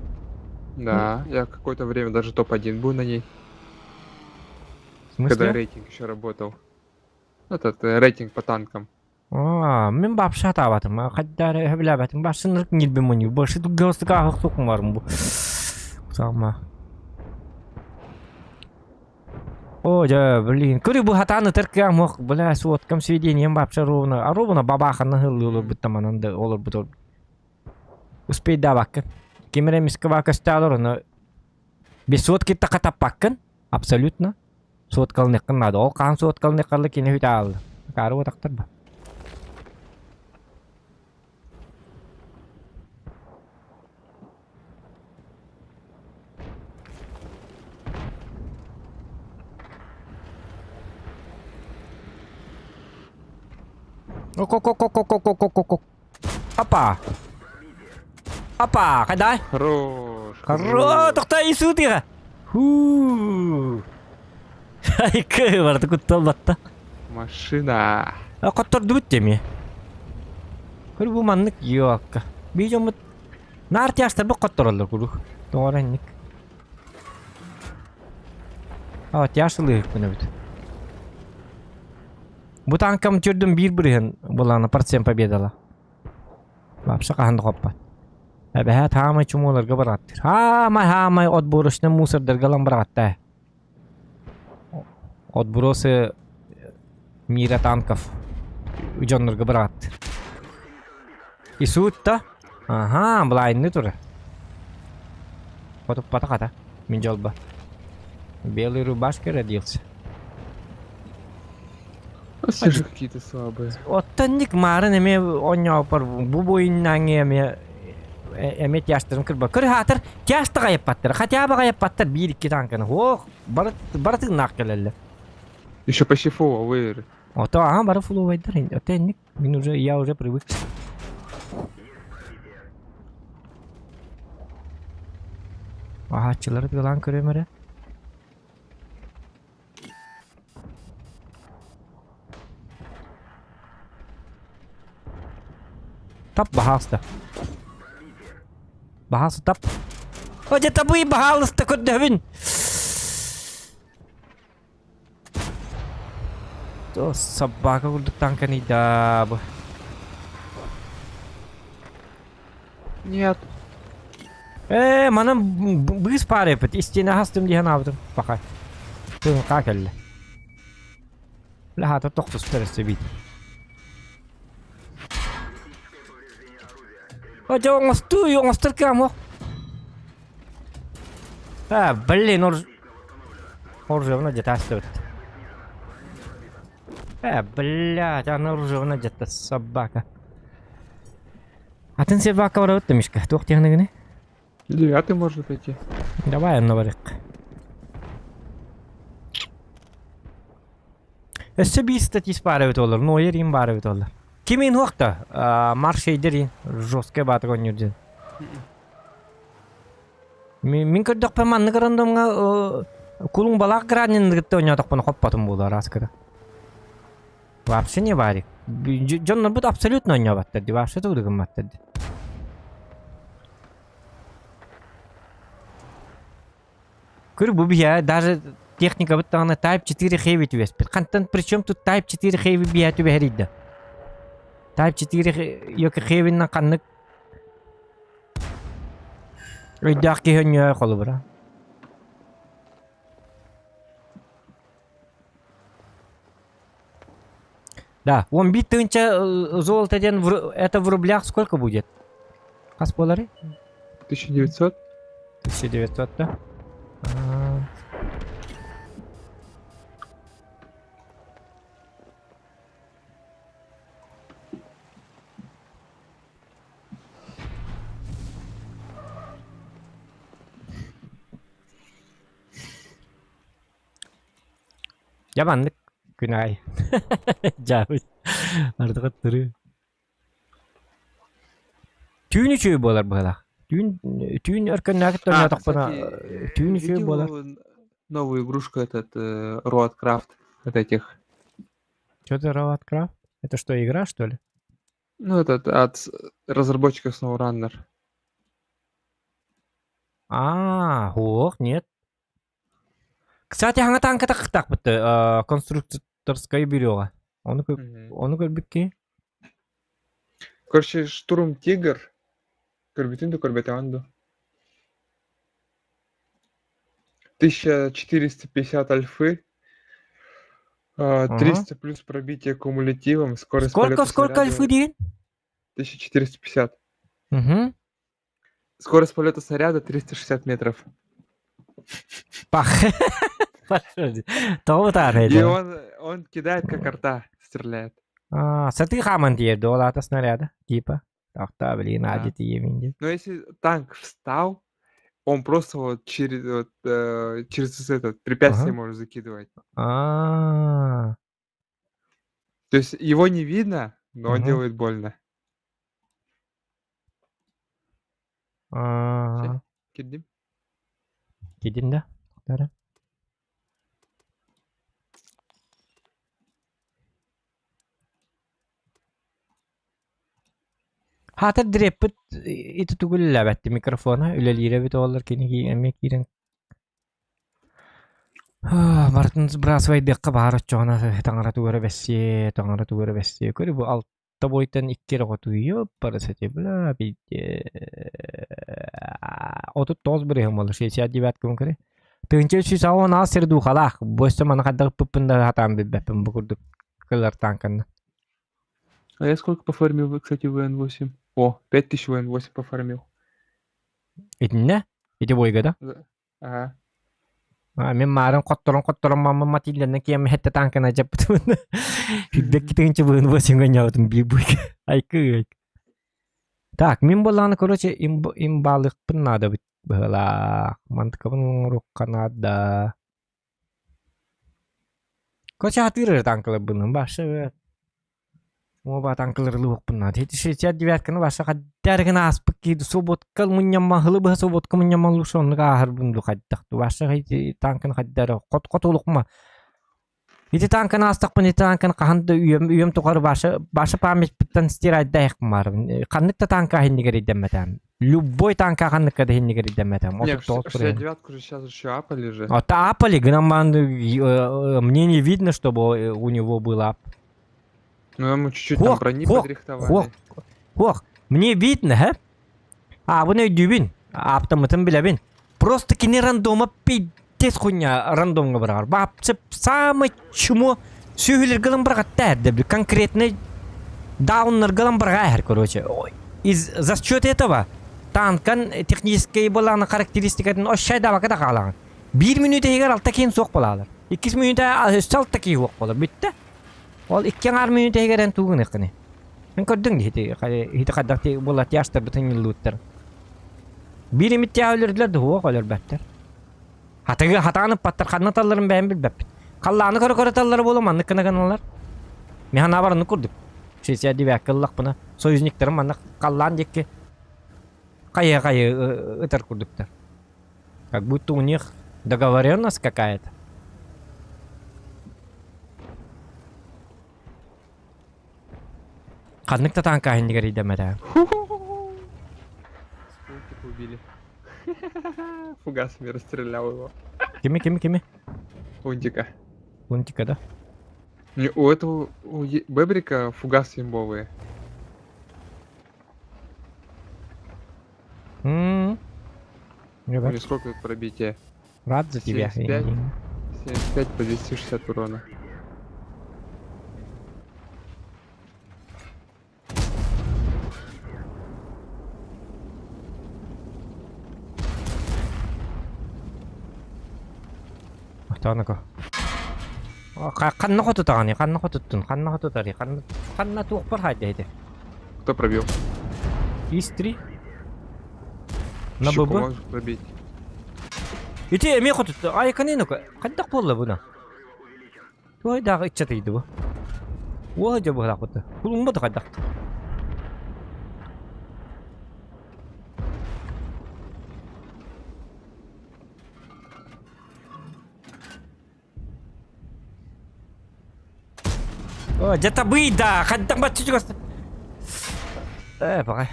Да, я какое-то время даже топ-1 был на ней. В смысле? Когда рейтинг еще работал. Этот рейтинг по танкам. Аа, мин вообще атаабатым. Хайдары сөбүлээбэтим. Башынырык ньирбим мунньу. Башы туггастыка ахык барым бу. Саама. О, дьэ, блин. Көрү бу хатаан ытар кыам ох, бля, суоткам сведением вообще ровно. А ровно бабаханы хыллыы олорбут манан да олорбут. Успейдаабаккын. Ким эрэ эмискэ баа көстөөлөр ону без сотки тахатаппаккын. Абсолютно. Суоткалыныаххын наада. Ол хаан суоткалыныаххалла кини үтэ аалла. Акаары уотахтар ба. Ок-ок-ок-ок-ок-ок-ок-ок. Опа! Опа! Хайдай? Хорош. Хорош! Тохтой исутыга! Ху! Айкы, барыта кутталбатта. Машина. Хоттордубут деми. Көр бу маннык йоакка. Би дьоммут наар тястарбыт хоттороллор куруук. Тоҕор энник. А, тяж ылыһыкпын эбит. Бу танкам түрдүм биир бырыһын булана процент победала. Вообще хаһан да хоппат. Эбэһээт хаамай чумууларга бараттыр. Хаамай хаамай отборочный мусордарга ылан быраҕатта. Отбросы мира танков дьоннорго быраҕаттыр. Исуутта? Аха, былайынны тура. Хотуппата хата, мин дьолбо. Белый рубашка родился. Все же какие-то слабые. Оттон маарын эмиэ оонньооппор бу буойуннааҥҥы эмиэ эмиэ тяжтарын кырба. Көр хаатыр тяжта хайаппаттар, хотя бы хайаппаттар биир икки танканы. Ох, бары бары тыыннаах кэлэллэр. Еще почти фуловые. Ото ага бары фуловайдар. Ото инник мин уже я уже привык. Аһааччылары тыалаан көрөм эрэ. Тап, баһаалыста. Баһаалыста тап. О, дьэ табый, баһаалыста көрдөһөбүн. То собака курдук танканыйда бу. Нет. Ээ, манан быыс паар эпит. Истиэнэ хастым диэн аабытым. Пока. Тыынка кэллэ. Лаһата тохтустар өссө бит. О, дьэ оҥостуу, оҥостор кыам А, блин, орж... Оружие где-то остается. Блядь, она оружие где-то собака. Атын собака барабыт Мишка. Туох диэхинэгини? Девятый может пойти. Давай онно барык. Өссө биир статист баар эбит олор, Нойер им баар эбит олор. Кимин хуохта? Маршейдер жесткий баатык оонньуур диэн. Мин көрдөхпө маннык рандомҥа кулуҥ балаах граннины кытта оонньоотохпуна хоппотум буолуо араас кыра. Вообще не варик. Дьоннорбут абсолютно оонньообаттар дии, вообще тугу да гымматтар дии. Көр бу биһиэхэ даже техникабыт даҕаны Type 4 Heavy түбэспит. Хантан причем тут Type 4 Heavy биһиэхэ түбэһэрий да? Type 4 ёки Heavy-нан ханнык өйдөөх киһи өнньүө холобура. Да, он биир тыһыынча золото диэн это в рублях сколько будет? Хас буоларый? 1900. 1900 да? А. Дьэ маннык күн аайы дьаабы ардыгыт тырыы. Түүн үчүгэй буолар быһыылаах. Түүн түүн өркөннөөкүт А, тохпуна кстати, түүн үчүгэй видел буолар. новую игрушку этот Roadcraft от этих? Что-то Roadcraft? Это что, игра, что ли? Ну, этот от разработчиков SnowRunner. А, ох, нет. Кстати, хаҥа танка тахтаахпыт конструкторскай бюроҕа. Ону ону көрбүкки? Короче, Штурм Тигр. Көрбүтүн да көрбөтөҕүн дуу? 1450 альфы, 300 плюс пробитие кумулятивом, скорость Сколько, полета сколько снаряда альфы диэн? 1450. Угу. Скорость полета снаряда 360 метров. Пах. Тоҕо бытаарай И он кидает, как арта, стреляет. А, сатыы хааман тиийэр дуо ол снаряда типа. Тохтоо, блин, Да. аадьы тиийэмин диэн. Но если танк встал, он просто вот через, вот, через этот препятствие может закидывать. А. То есть его не видно, Но он Мгм. делает больно. Все, А, кидим. Кидин да? Тара. Хаатар дириэппит ити тугу үлэлээбэттэ микрофона үлэлиирэ эбит оҕолор кини эмиэ киирэн барытын сбрасывайдыахха баҕар оччоҕуна таҥара тугу эрэ бэссиэ таҥара тугу эрэ бэссиэ көрү бу алта буойтан икки эрэ хотуйуо барыса бля 39 бырыһым буолла 69 күн көрө 1386 сир духалаах бу өссө маны хайдах ыппыппын да сатаан билбэппин бу курдук кылар танканна А я сколько пофармил, кстати, ВН8? О, 5000 ВН8 пофармил. Итиннэ? Ити бойга да? Ага. А, мен маарын хотторон хотторон мамма матиллана киэм хетте танкана жаппытын. Хүббек китигинче быын восемь ньаутун би буйга. Айкы айк. Так, мин боллааны короче имбалыкпын надо бит быһылаах. Мантыкабын оҥорукка наада. Короче, хатыыр танкаларбын башы Уоба танкаларылыахпын наада. Ити 69-каны баша хаддарыгын ааспыт киһи субботка мунньамма хылы быһа субботка мунньамма лучше оннук ааһарбын ду хайдах ду баша ити танканы хайдары хот хотулукма ити танканы аастахпын ити танканы хаһан да үйөм үйөм тухары баша баша памятьпыттан стирайдайахпын баарбын ханнык да танка иһиннигэр идэммэтээм любой танка ханныкка да иһиннигэр идэммэтээм Не, 69-ку же сейчас еще апали же. А то апали, гынан мне не видно, чтобы у него был ап. Ну, ему чуть-чуть там брони подрихтовали. Хох, хох, мне видно, һэ? Аабын өйдүүбүн, ааптаммытын билэбин. Просто кини рандома пиздец хуйня рандомҥа быраҕар. Баапчы самый чмо сүөһүлэргэ ылан быраҕатта эрдэ. Конкретный дауннарга ылан быраҕа эһэр, короче. Из за счет этого танкан техническэй былааны характеристикатын ощайдаабака да хаалаҕын. Биир мүнүүтэ иһигэр алта киһин суох буолаалар. Иккис мүнүүтэ өссө алта киһи суох буолар. Бүттэ. Ол икки аҥаар мүнүүтэ иһигэр эн тугу гыныаххыный? Эн көрдүҥ дии ити ити хайдах буолла тяжтарбытын ньыллыбыттар. Биир эмит тяһ өлөрдүлэр да суох өлөрбөттөр. Хатыгы хатаан ыппаттар ханна талларын бэйэм билбэппин. Халлааны көрө-көрө таллара буола маннык гына гыналар. Мин санаабар оннук курдук. 69 ыллахпына союзниктарым манна халлаан диэки хайы-хайы ытар курдуктар. Как будто у них договоренность какая-то. Ханнык да танка иһиннигэр идэмэтэ. Лунтик убили. Фугасами расстрелял его. Кими, кими, кими? Лунтика. Лунтика, да? Не, у этого у Бебрика фугасы имбовые. М-м. Ой, сколько тут пробития? Рад за тебя. 75, 75 по 260 урона. Охтооноко. Ханна хотутаҕыный? Ханна хотуттун? Ханна хотутарый? Ханна ханна туохпар хайда ити? Кто пробил? Ис-3? На Щуку ББ? можешь пробить. Ити эмиэ хотутта. Айканы ну-ка. Хайдах буолла буна? Туой дағы иччатыйды бу. Уола дьэ быһалаахпыт. Кулуммат хайдах. О, дьэ табыйда! Хайдах бачча чугас... Э, баҕай.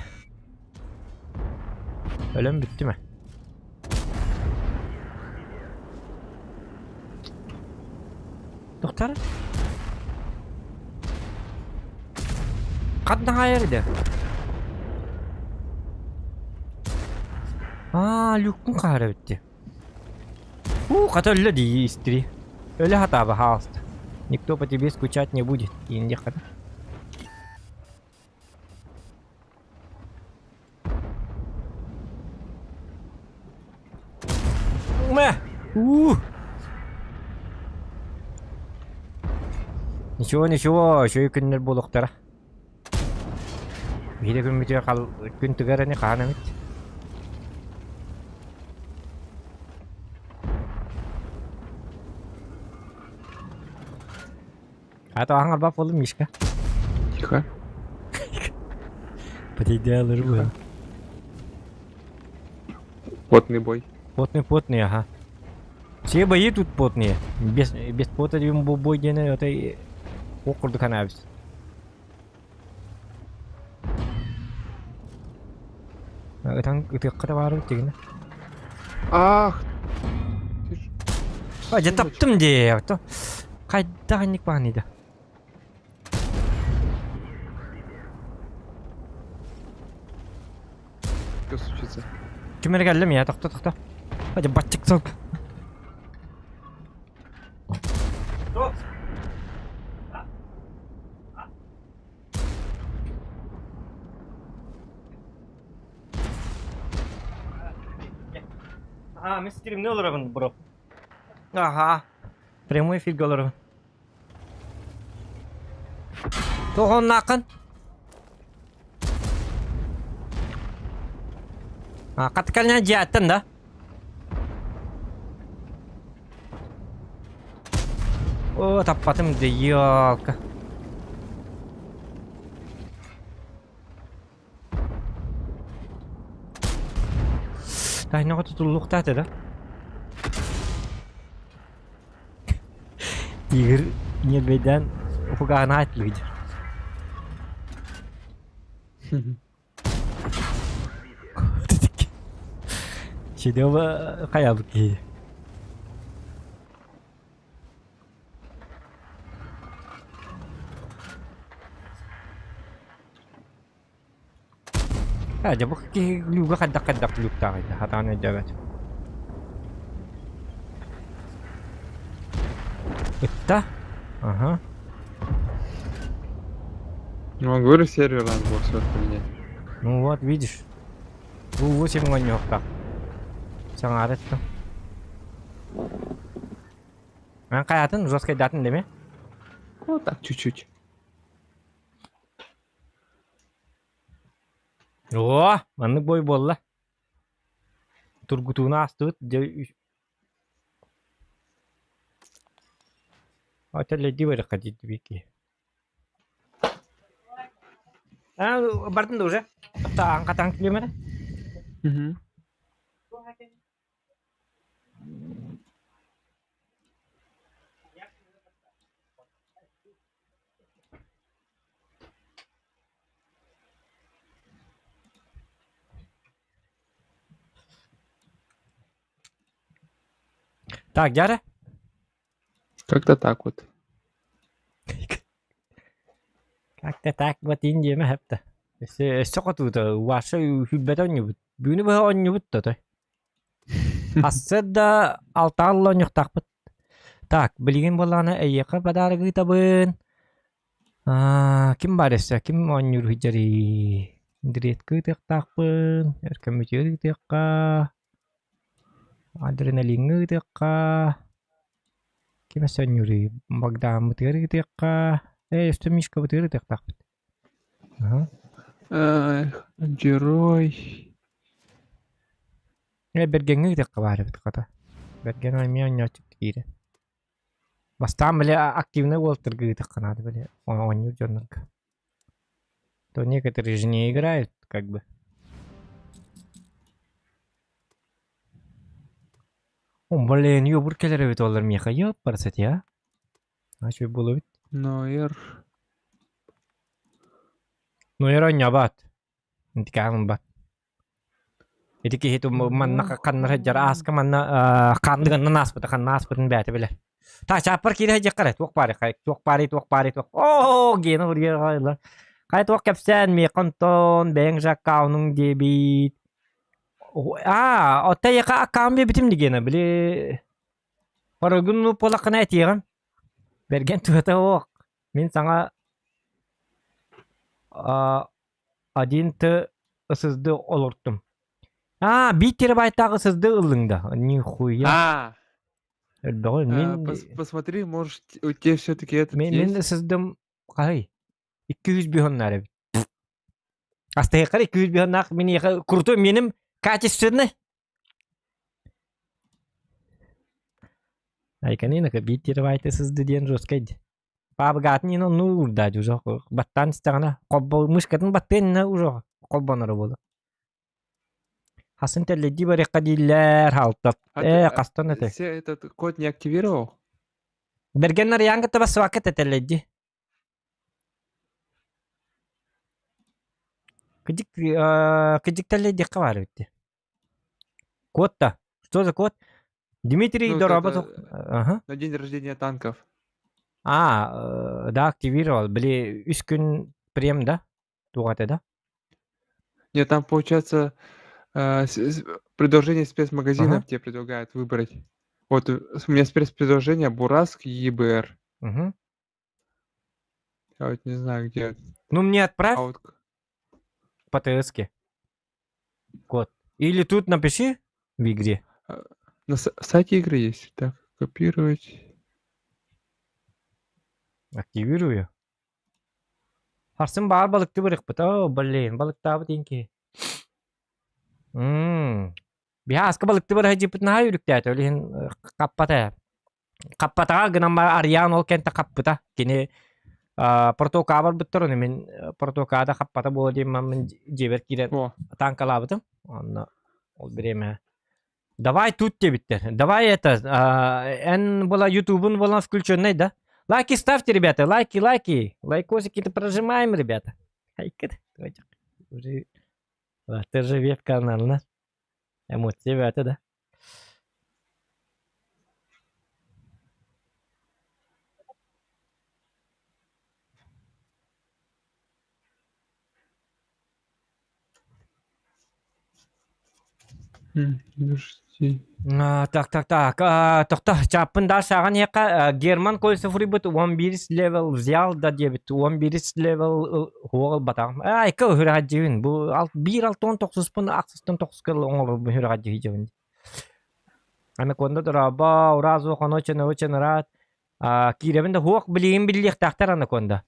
Өлөн бүттүм ээ. Доктор? Ханна хаайар идэ? Аа, люккун хаара эбит У, хата өллө дии истри. Өлө хатааба хаалта. Никто по тебе скучать не будет. Инди хата. Мэ! У! Ничего, ничего, үчүгэй күннэр буолуохтара. Биһиги күммүтүгэр хал күн тыгар ини хаһан эмит. А то аһаҥ арбаап буоллум Мишка. Тихо. Потерял рыбу. Потный бой. Потный, потный, ага. Все бои тут потные. Без, без пота диэн бу бой диэн это ох курдук анаабыс. Ытан ытыахха да баар тигинэ. Ах! Ты ж А, дьэ сволочь. таптым дии. Хайдах инник бааный да. Что случится? Ким эрэ кэллим я тохто тохто. Хадьа баччык сок. Ага, мин стримне олоробун, бро. Ага. Прямой эфирге олоробун. Тоҕоннааххын? А, хатыкальня дьиэттэн да? О, таппатым да, ёлка. Тайнаҕа тутуллуохтаах да? Тигр ньирбэйдээн уһугаана атлыыр. Чедева хайабыт киһи. Ээ, дьэ бу киһи глюга хайдах-хайдах глюктааҕый да сатаан өйдөөбөт. Ытта? Аха. Ну, он говорю, сервер надо было всё поменять. Ну вот, видишь. Бу 8 оонньуохтаах. Саҥаара эттим. Эн хайатын жесткайдаатын дэмэ? Вот так чуть-чуть. Оо, маннык бой буолла. Тургутууну аастыбыт, дьэ Отеллэйдии барыахха диир киһи. А, бардын да уже? Таан хатаан килиэмэрэ? Мгм. Так, дьэ эрэ. Как-то так вот. Как-то так вот индиэмэ хэптэ. Өссө өссө хотуута Ваша үһүрбэтэ оонньуубут. Бүгүнү быһа оонньуубут да той. Ассыда алтаалла оонньуохтаахпыт. Так, билигин буоллаҕына эйиэхэ подарок ыытабын. Аа, ким баар өссө? Ким оонньуур сылдьарый? Дредка ыытыахтаахпын, Өркөммүтүгэр ыытыахха, Адреналиҥҥа ыытыахха, ким өссө оонньууруй? Богдаммытыгар ыытыахха, ээ, өссө Мишкабытыгар ыытыахтаахпыт. Аһа. Эх, герой. Ээ, Бэргэҥҥэ ыытыахха баар эбит хата. Бэргэн эмиэ оонньооччу киирэ. Бастаан били активнай уолаттарга ыытыахха наада били оонньуур дьоннорго. То некоторые же не играют как бы. О, блин, ёбур кэлэр эбит олор миэхэ ёппарсати а. Үчүгэй буолуо эбит. Нойер. Нойер оонньообот. Итикээн ылбат. Ити киһи манна ханна сылдьар ааска манна ханныгынан ааспыта ханна ааспытын бэйэтэ билэр. Та чааппар киирэ сылдьыахха эрэ туох баарый хай туох баарый туох баарый туох оо гена урья хай туох кэпсээн миэхэ онтон бэйэҥ же аккаунуҥ диэбит аа оттон эйиэхэ аккаунт биэрбитим дии гена били Парогун буолаххына этиэҕим. Бэргэн туһата суох. Мин саҥа один т ССД олортум. Аа, биир терабайтаах ССД ыллыҥ да? Нихуя. А, Элбэҕи мин посмотри, может, у тебя все-таки этот мин мин есть? ССД-м хаһый? 200 бюһоннаар эбит. Астыһыаххар 200 бюһоннаах миниэхэ крутой миним качественный. Айканинака биир терабайты сызды диэн жесткай дии. Паабыгаатын иһин оннук уурдааччы уже баттаан истэҕинэ хоббо мышкатын баттыан иннинэ уже. Холбоноро буолуо. Хасын тэллэйдии барыахха дииллэр, хаалтат. А ты Ээ, хастан этэй? все этот код не активировал? Бэргэн Арыйаан кытта бассыбакка тэтэллэйди. Кыдьык, кыдьык тэллэйдиэххэ баар эбит дии. Код да? Что за код? Дмитрий Ну, вот Дороботов. это Ага. на день рождения танков. А, да, активировал. Били, үс күн прем, да? Туох этэ да? Нет, там получается предложение спецмагазинов тебе предлагают выбрать. Вот у меня спецпредложение Бураск ЕБР. Мгм. Я вот не знаю, где. Ну, мне отправь А вот по ТС-ке. Код. Или тут напиши в игре. На сайте игры есть. Так, копировать. Активирую. Сарсын баар балыкты барыахпыт. Оо, блин, балыктаабыт иин киһи. Мм. Биһи ааска балыкты бара сылдьыппыт наһаа үөрүктээтэ. Ол иһин хаппата ээ. Хаппатаҕа гынан баран Арыйаан ол кэнтэ хаппыта. Кини протокаа барбыттар, ону мин протокаада хаппата буола диэн мин дьиэбэр киирэн О, танкалаабытым. Онно ол бириэмэ Давай тут диэбиттэр. Давай это, эн была ютубун была включенный, да? Лайки ставьте, ребята, лайки, лайки. Лайкосики-то прожимаем, ребята. Уже ты же веб-канал, Эмоции это, да? Подожди. Так, так, так. Тохто, чааппын да саҕан иһэххэ Герман Кольцев суруйбут 11 левел взял да диэбит. 11 левел хуоҕ ылбатаҕым. Айка үһүрэҕэддьибин. Бу биир алтан тохсуспун ахсыстан тохсуска оҥорорбун үһүрэҕэддьиһидьэбин. Анаконда дорообо, уразу хоночен очень рад. Киирэбин да хуох билигин биллиэхтээхтэр анаконда.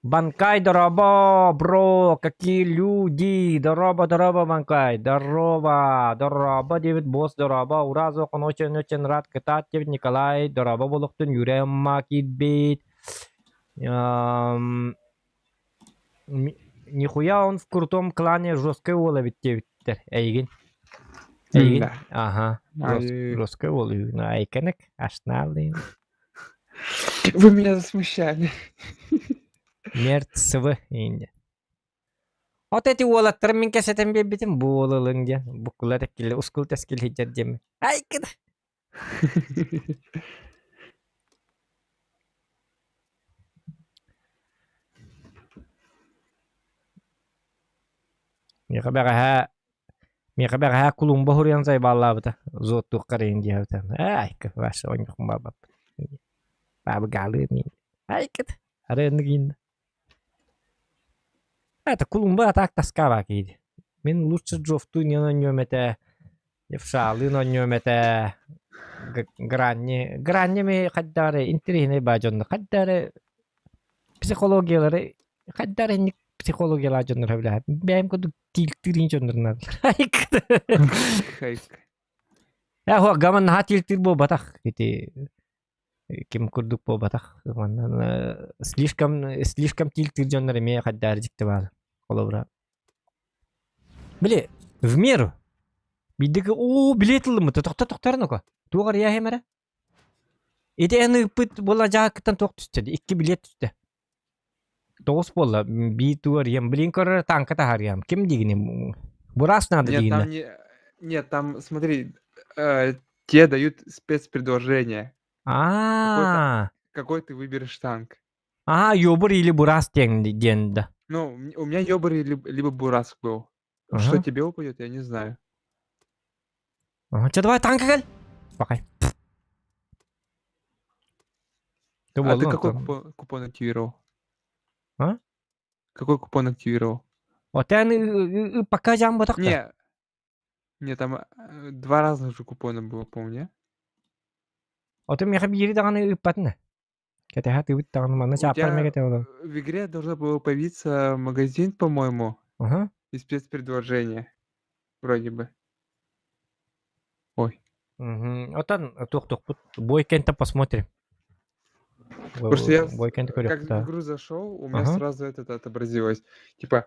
Банкай, дорообо, бро, какие люди, дорообо, дорообо, Банкай, дорообо, дорообо, диэбит босс, дорообо, уразу очень очень рад, кытаат диэбит Николай, дорообо буолуохтун, Юрий Амма киирбит. Нихуя он в крутом клане жесткой уол эбит диэбиттэр, эйигин. Эйигин, Да. ага, Ай, жесткой уол үһү, айканык, ашнаалыын. Вы меня засмущали. Мертсв инде. От эти уолаттарым мин кэсэтэн биэрбитим бу уол ылыҥ диэн буккулар эккили ускул тэскил сылдьар диэммин. Айкыда. Миэхэ бэҕэһээ миэхэ бэҕэһээ кулумба суруйан сайбааллаабыта зоттуохха эрийин диэбитэ. Айка ваше онньохум баабаппыт. Баабыгаалыыр миин. Айкыт. Арыаннык ииннэ. Это кулумба а так тоскава киһи. Мин лучше джофтуун оонньуом этэ, левшалыын оонньуом этэ, гранни гранни ми хайдах эрэ интэриэһинэй баа дьонно хайдах эрэ психологиялары хайдах эрэ инник психологиялаах дьоннор сөбүлэһэр. Бэйэм курдук тиилтиир дьоннор наадалар. Хайк. Э, гаман наһаа тиилтиир буолбатах ити ким курдук буолбатах. Манна слишком слишком тиилтиир дьоннор эмиэ хайдаар дьикти баар. Холобура. Били, в меру. Биирдики оо билиэт ылыммыта тохто тохторун око. Туох арыйаа эрэ? Ити эн ыыппыт буола дьаакыттан туох түстэ? Икки билиэт түстэ. Тоҕус буолла биир тугу арыйам. Билин көрөр танка таһаарыам. Ким диигини? Бураас надо Нет, там диигинэ. не... Нет, там, смотри, тебе дают спецпредложение. Какой, та- А, какой ты выберешь танк? а, ёбур или бурас диэн диэн да. Ну, у меня Ёбарь либо Бураск был. Что Ага. тебе упадет, я не знаю. Ага. Чэ, давай танка кэл. Бакай. Ты А ты буолла какой онтон. купон активировал? А? Какой купон активировал? Отэн пока жам ботах да. Не, не, там два разных же купона было, помню. Отон миэхэ биири даҕаны ыыппатын Кэтэһэ тыыбыт даҕаны манна У чааппар тебя эмэ олорон. в игре должно было появиться магазин, по-моему, Аха. и спецпредложение. Вроде бы. Ой. Мгм. Отон туох-туохпут бой кэнтэ посмотрим. Потому что я Бой кэнтэ как көрүөхпүт в игру зашел, у меня Ага. сразу этот отобразилось. Типа,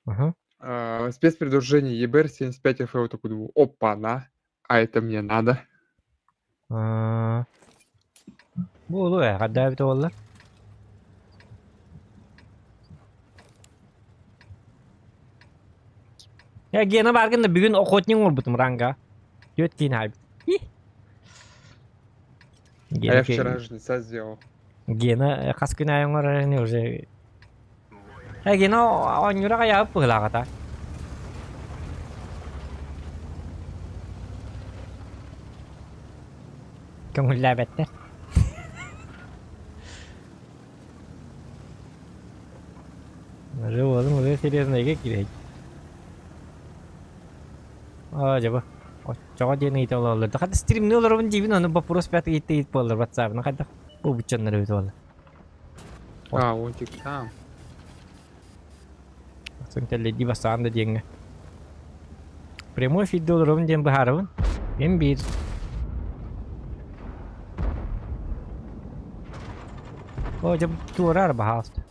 Аха. Спецпредложение ЕБР 75 ФО такой думаю, опа-на, а это мне надо. Аа, Буолуо ээ, хардаа эбитэ буоллар. Я Гена бааргын да бүгүн охотник оҥорбутум ранга. Түөрт киин хаайбыт. А я вчера жнеца сделал. Гена хас күн аайы оҥорор ини уже. Э Гена оонньуура хайаабыт быһыылаах Көҥүллээбэттэр. Уже уолум уже серьезнайга киирэй. Аа дьэ бу. Оччоҕо диэн ыйыта олороллор. Хата стримни олоробун диибин, ону боппуруос бэт ыйытта ыйыт буоллар ватсабына хайдах бу буччаннар эбит буолла. А, он тик там. Сын кэллэйдии бастаан да диэҥҥэ. Прямой эфирде олоробун диэн быһаарабын. Мин биир. О, дьэ туораар баһаалыста.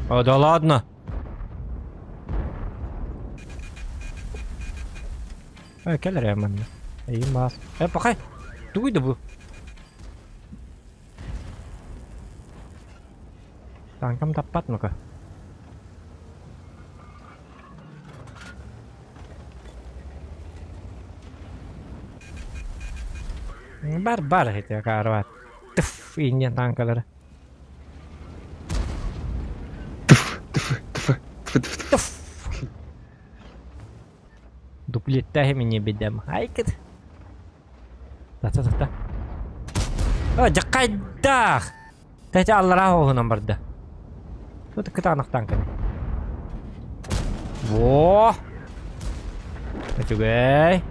О, да ладно. Э, кэл эрэ манна. Эйим баас. Э, пахай. Тугуй да бу? Танкам таппат ну-ка. Бар бар ити каарбат. Тыф инньэн танкалары. Тыф, тыф, тыф, тыф, тыф, тыф. Дуплеттаһы мине бедем. Айкыт. Тата тата. А, дьаккайдаах! Тэтэ аллараа оһунан барда. Тут кытаанах танканы. Во! Үчүгэй.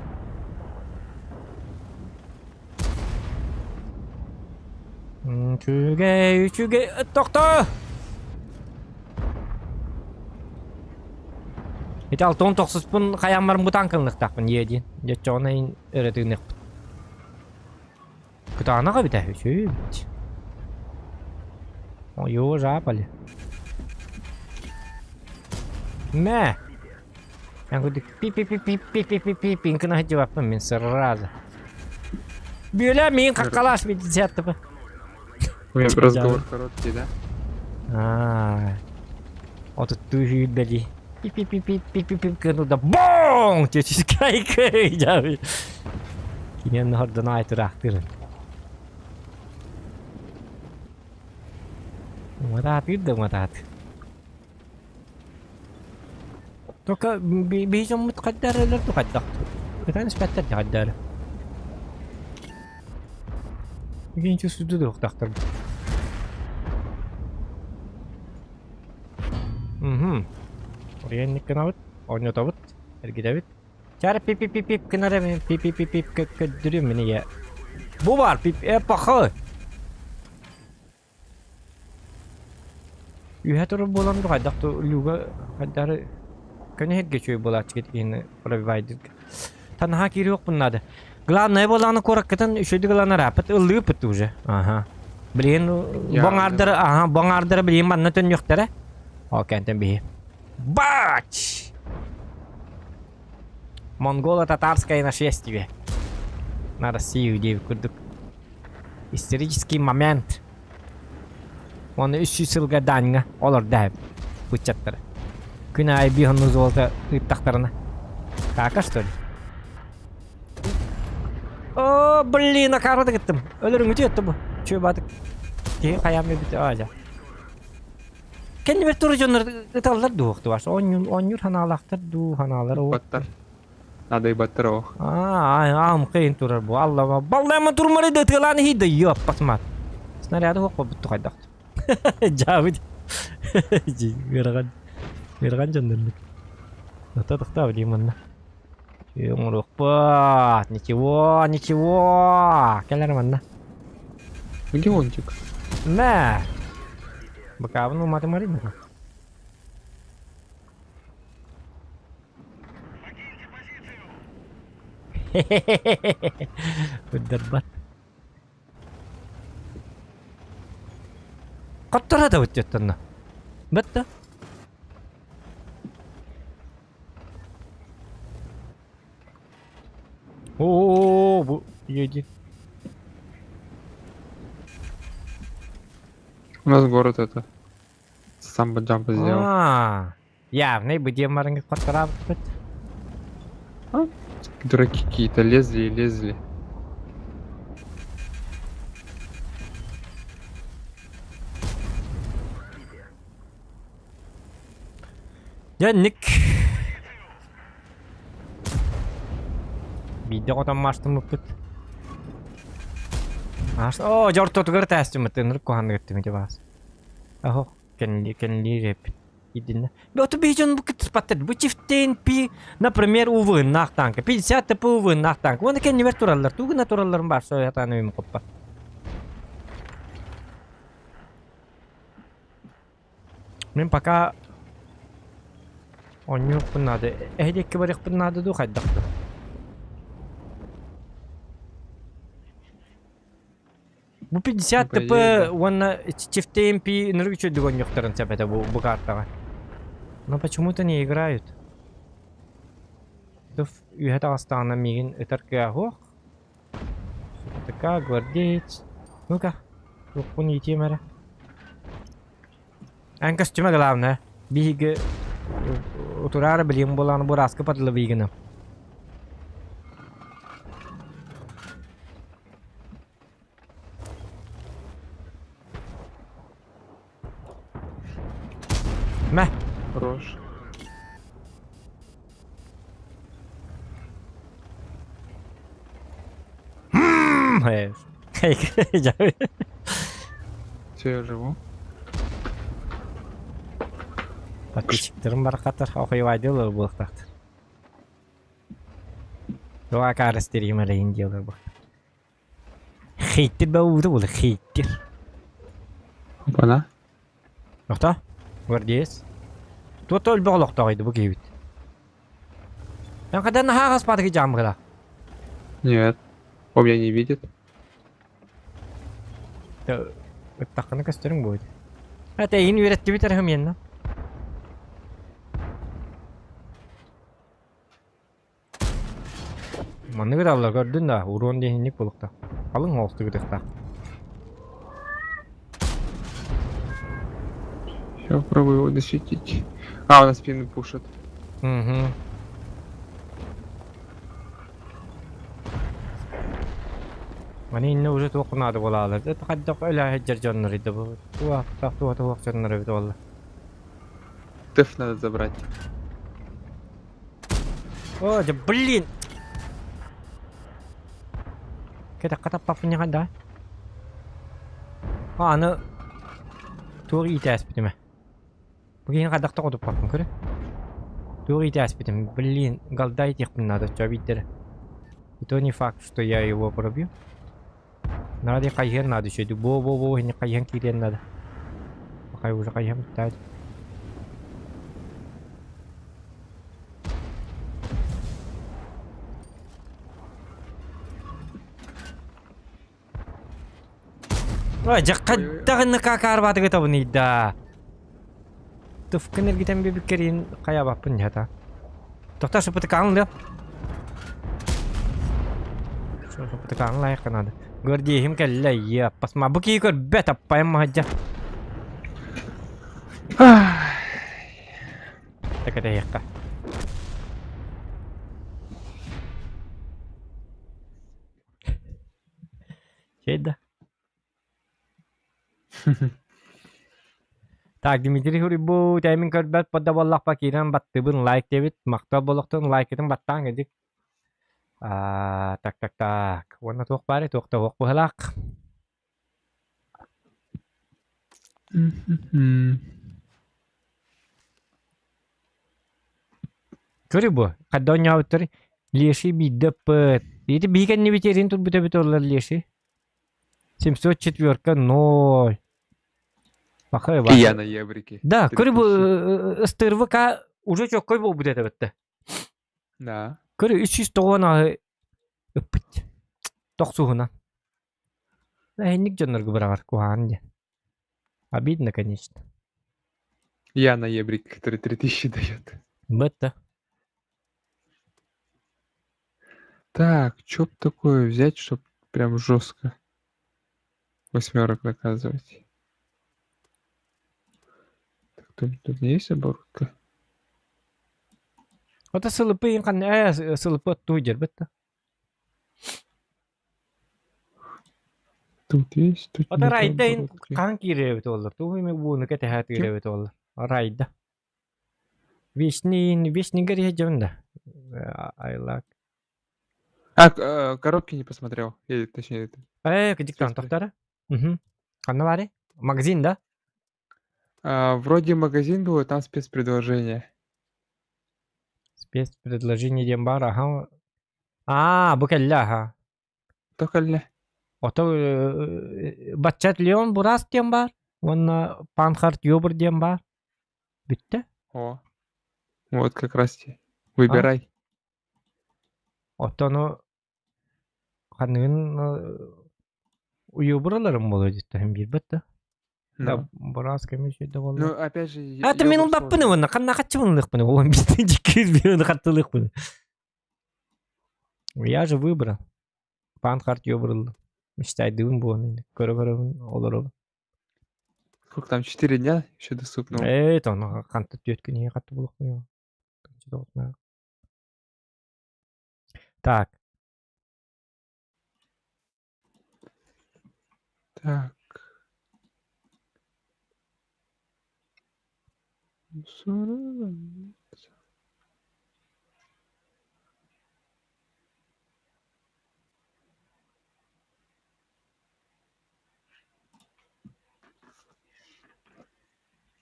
Үчүгэй, үчүгэй. Тохто! Ити алтон тохсуспун хайаан бу танкалыныктаахпын ийэ диэн. Дьэ оччоҕуна иһин өрө тыыныахпыт. Кытаанах эбитэ үчүгэй эбит. Его жапали. Мэ! Я говорю, пи-пи-пи-пи-пи-пи-пи-пи, гына сылдьыбаппын мин сразу. Бүөлэ миин хаххалаас пятидесятого. У меня разговор короткий, да? Аа. Отуттуу сүүрбэли. Пи-пи-пи-пи-пи-пи гына да боң! Чечискай Киниэн хордон аайтыраахтырын. Уматаатыыр да уматаат. Только биһи дьоммут хайдах эрэлэр дуу хайдах? Ытан испэттэр дии хайдах эрэ. Игинчи сүдү дуохтаахтар. Мгм. Ориенник гынабыт, оонньотобут, эргитэбит. Чара пип-пип-пип гынар эми пип-пип-пип көрдүрүм мини я. Бу бар пип э пахы. Үһэ турар буолан хайдах люга хайдары көнө үчүгэй буолааччы киһини пробивайдырга. Танаһа киириэхпин наада. Главное буолааны куораккытын үчүгэйдик ылан арааппыт ыллыыппыт уже. Аха. Билигин боҥаардары аха боҥаардары билигин манна төннүөхтэрэ. Ол кэнтэн биһи. Бач! Монголо-татарское нашествие. На Россию диэбит курдук. Исторический момент. Уонна 300 сылга Даньга олордо эбит ыччаттары. Күн аайы биир оннук золото ыыттахтарына. Кака что ли? О, блин, акаарады кыттым. Өлөрүҥүтү өттө бу. Чүө баатык. Киһи хайаан бүт аажа. Кэннибэр туру дьоннор ыталлар дуу охтубаш. Оонньуур, оонньуур ханаалаахтар дуу, ханаалар Баттар. Надо и баттар ох. Аа, аам кыйын турар бу. Аллама. Баллама турмары да ытыалаан иһийдэ. Ёппас мат. Снаряды хоқпа бутту хайдах. Жаабыт. Ыарахан. Ыарахан дьоннорбут. Ата тохтоо дии манна. Оҥоруохпут. Ничего, ничего. Кэлэр манна. Миллиончик. Мэ. Бакабын уматымарым. Көрдөрбөт. Хотторо да бүттүттэнна. Бытта. О, бу едет. У нас город это. Самбо джампа сделал. А, явный бы диэн баран хоттораабыппыт. Дураки какие-то лезли и лезли. Дьэ, Биирдэ хотон маастыммыппыт. О, дьэ ортотугар тээстиммит, ынырык куһаҕаннык эттим ити баас. Оһох, кэннилиир кэннилиир эппит. Идиннэ. Бу биһи дьон бу кытыспаттар. Бу Чифтейн Пи, например, увыннаах танка. 50 ТП увыннаах танка. Уонна кэннибэр тураллар. Тугу гына туралларын баар сатаан өйүм хоппат. Мин пока оонньуохпун наада. Эһи диэки барыахпын наада дуу хайдах дуу? Бу 50 По ТП идее, да. уонна Чифтейн Пи ынырык үчүгэйдик оонньуохтарын сөп этэ бу, бу картаҕа. Но почему-то не играют. Туф үөһэ таҕыстаҕына миигин ытар кыаҕа суох. ТК, гвардеец. Ну-ка, туохпун иитиэм эрэ. Эн костюма главное. Биһиги утураары билим буолан бураска подловигина. Мэ. Хорош. Все, я живу. Подписчиктарым барахаттар охуевайдыылар буолуохтаахтар. Туох акаарыстыыр эрэйин диэлэр бу. Хейтер бауыта буолар, хейтер. Опа-на. Охто, гвардеец. Туох өлбөх олохтоох бу киһибит. Эн хадан наһаа хаспаатыгы дьаамыгыла. Нет. Он меня не видит. Ыттаххына көстөрүҥ будет. Это эйин үөрэттибит эрэ хымиэнна. Манныгы да көрдүн да, урон диэһинник буолуохтаах. Халыҥ оҕустук ытыахтаах. Я попробую его досветить. А, он на спину пушит. Угу. Маны иннэ уже туох наада буолаалар. Это хайдах өлө сылдьар дьоннор иде бу. Туох туох туох дьоннор эбит буолла. Тэф надо забрать. О, да блин! Кэтэххэ таппаппын да? А, аны туох иитээспитим ээ. Бу киһини хайдах да хотуппаппын көрө. Туох иитээспитим, блин, голда итиэхпин наада оччо биирдэрэ. И то не факт, что я его пробью. Надо хайыһыан наада үчүгэйдик. Буо-буо-буо иһини хайыһан киириэн наада. Хай уже хайыһан бүттээ. Ой, дьэ хайдаҕын какаарбаатыгы табыныйда. Тыфкын эргитэн биэбиккэриин хайаабаппын дьата. Тохтоо сыпытыкаан ылыам. Сыпытыкаан лайык надо. Гвардеиһим кэллэ, еппасма. Бу киһи көрбөт, аппайым маһадьа. Тэкэтэһиэххэ. Чэй да. Так, Дмитрий Хурибу тэмин көрбөт подда буоллахпа киирэн баттыбын лайк диэбит. Махтал буолуохтун лайкытын баттаан кэдик. Аа, так так так. Уонна туох баарый, туох да суох быһылаах. Көрү бу, хадда оонньообуттар Леший биирдэ ыппыт. Ити биһи кэннибит эрин турбут эбит оллар Леший. 704 ноль. Пахай И я на еврике. Да, көрү бу 3000. ыстырвыка уже чоккой буолбут этэ бытта. Да. Көрү 390 аһы ыппыт. Тохсуһунан. Эһинник дьоннорго быраҕар куһаҕан диэн. Обидно, конечно. Я на еврике, который 3000 дает. Бытта. Так, чё б такое взять, чтоб прям жестко восьмерок наказывать? Так, тут не есть оборотка? Ото сылыпы ханна э сылыпы оттуу дьэрбэт да. Тут есть, тут Ото нету райда ин оборотки. хаһан киирэбит буоллар? Тугу эми ууну кэтэһэ Ким? тыырэбит буоллар? Райда. Вечный вечный дьон да. Айлак. А, коробки не посмотрел. Или, точнее, это, Э, кдиктан спецпри- тохтара. Угу. Ханна баарый? Магазин, да? А, вроде магазин был, и там спецпредложение. Спецпредложение диэн баар, аха. Аа, бу кэллэ, аха. Только ли? Ото баччат Леон Бурас диэн баар уонна Панхард Йобур диэн баар. Бүттэ. О, вот как раз те. Выбирай. Оттон ханныгын уйубураларым буолуо диттаһын биирбэт да. Да, Ну. Бурас кэмэ да Ну, буолла. опять же, А, мин йогурт улбаппын сложно. уонна ханна хаччыбын ылыахпын уон бииртэн дьиккиир биир хаттылыахпын. Я же выбрал. Панхард Йобур мечтайдыбын буолан көрө-көрөбүн олоробун. Сколько там, 4 дня еще доступно? Ээ, тоно ханта түөрт күн иһэ хатты булуохпун. Так. Так.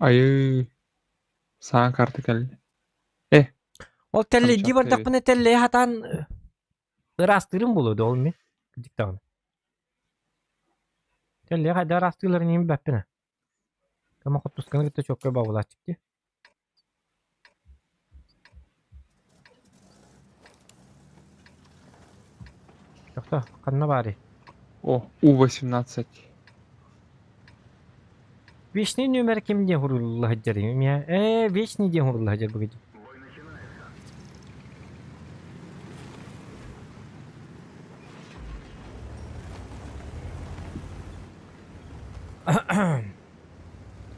Айыы, саҥа карта кэллэ. Э, Ол тэллэйдии Камчатка бардахпына тэллэйи хатаан ыраастыырым буолуо дуо ол мин? Кырдьык Тэллэйи хайдах ыраастыылларын иһин билбэппин ээ. Кама хоппусканы кытта чуоккай баҕалааччык дии. Тохтоо, ханна баарый? О, У-18. Вечный нүөмэр ким диэн суруйулла сылдьарый? Эмиэ ээ, вечный диэн суруйулла сылдьар быгыдьы.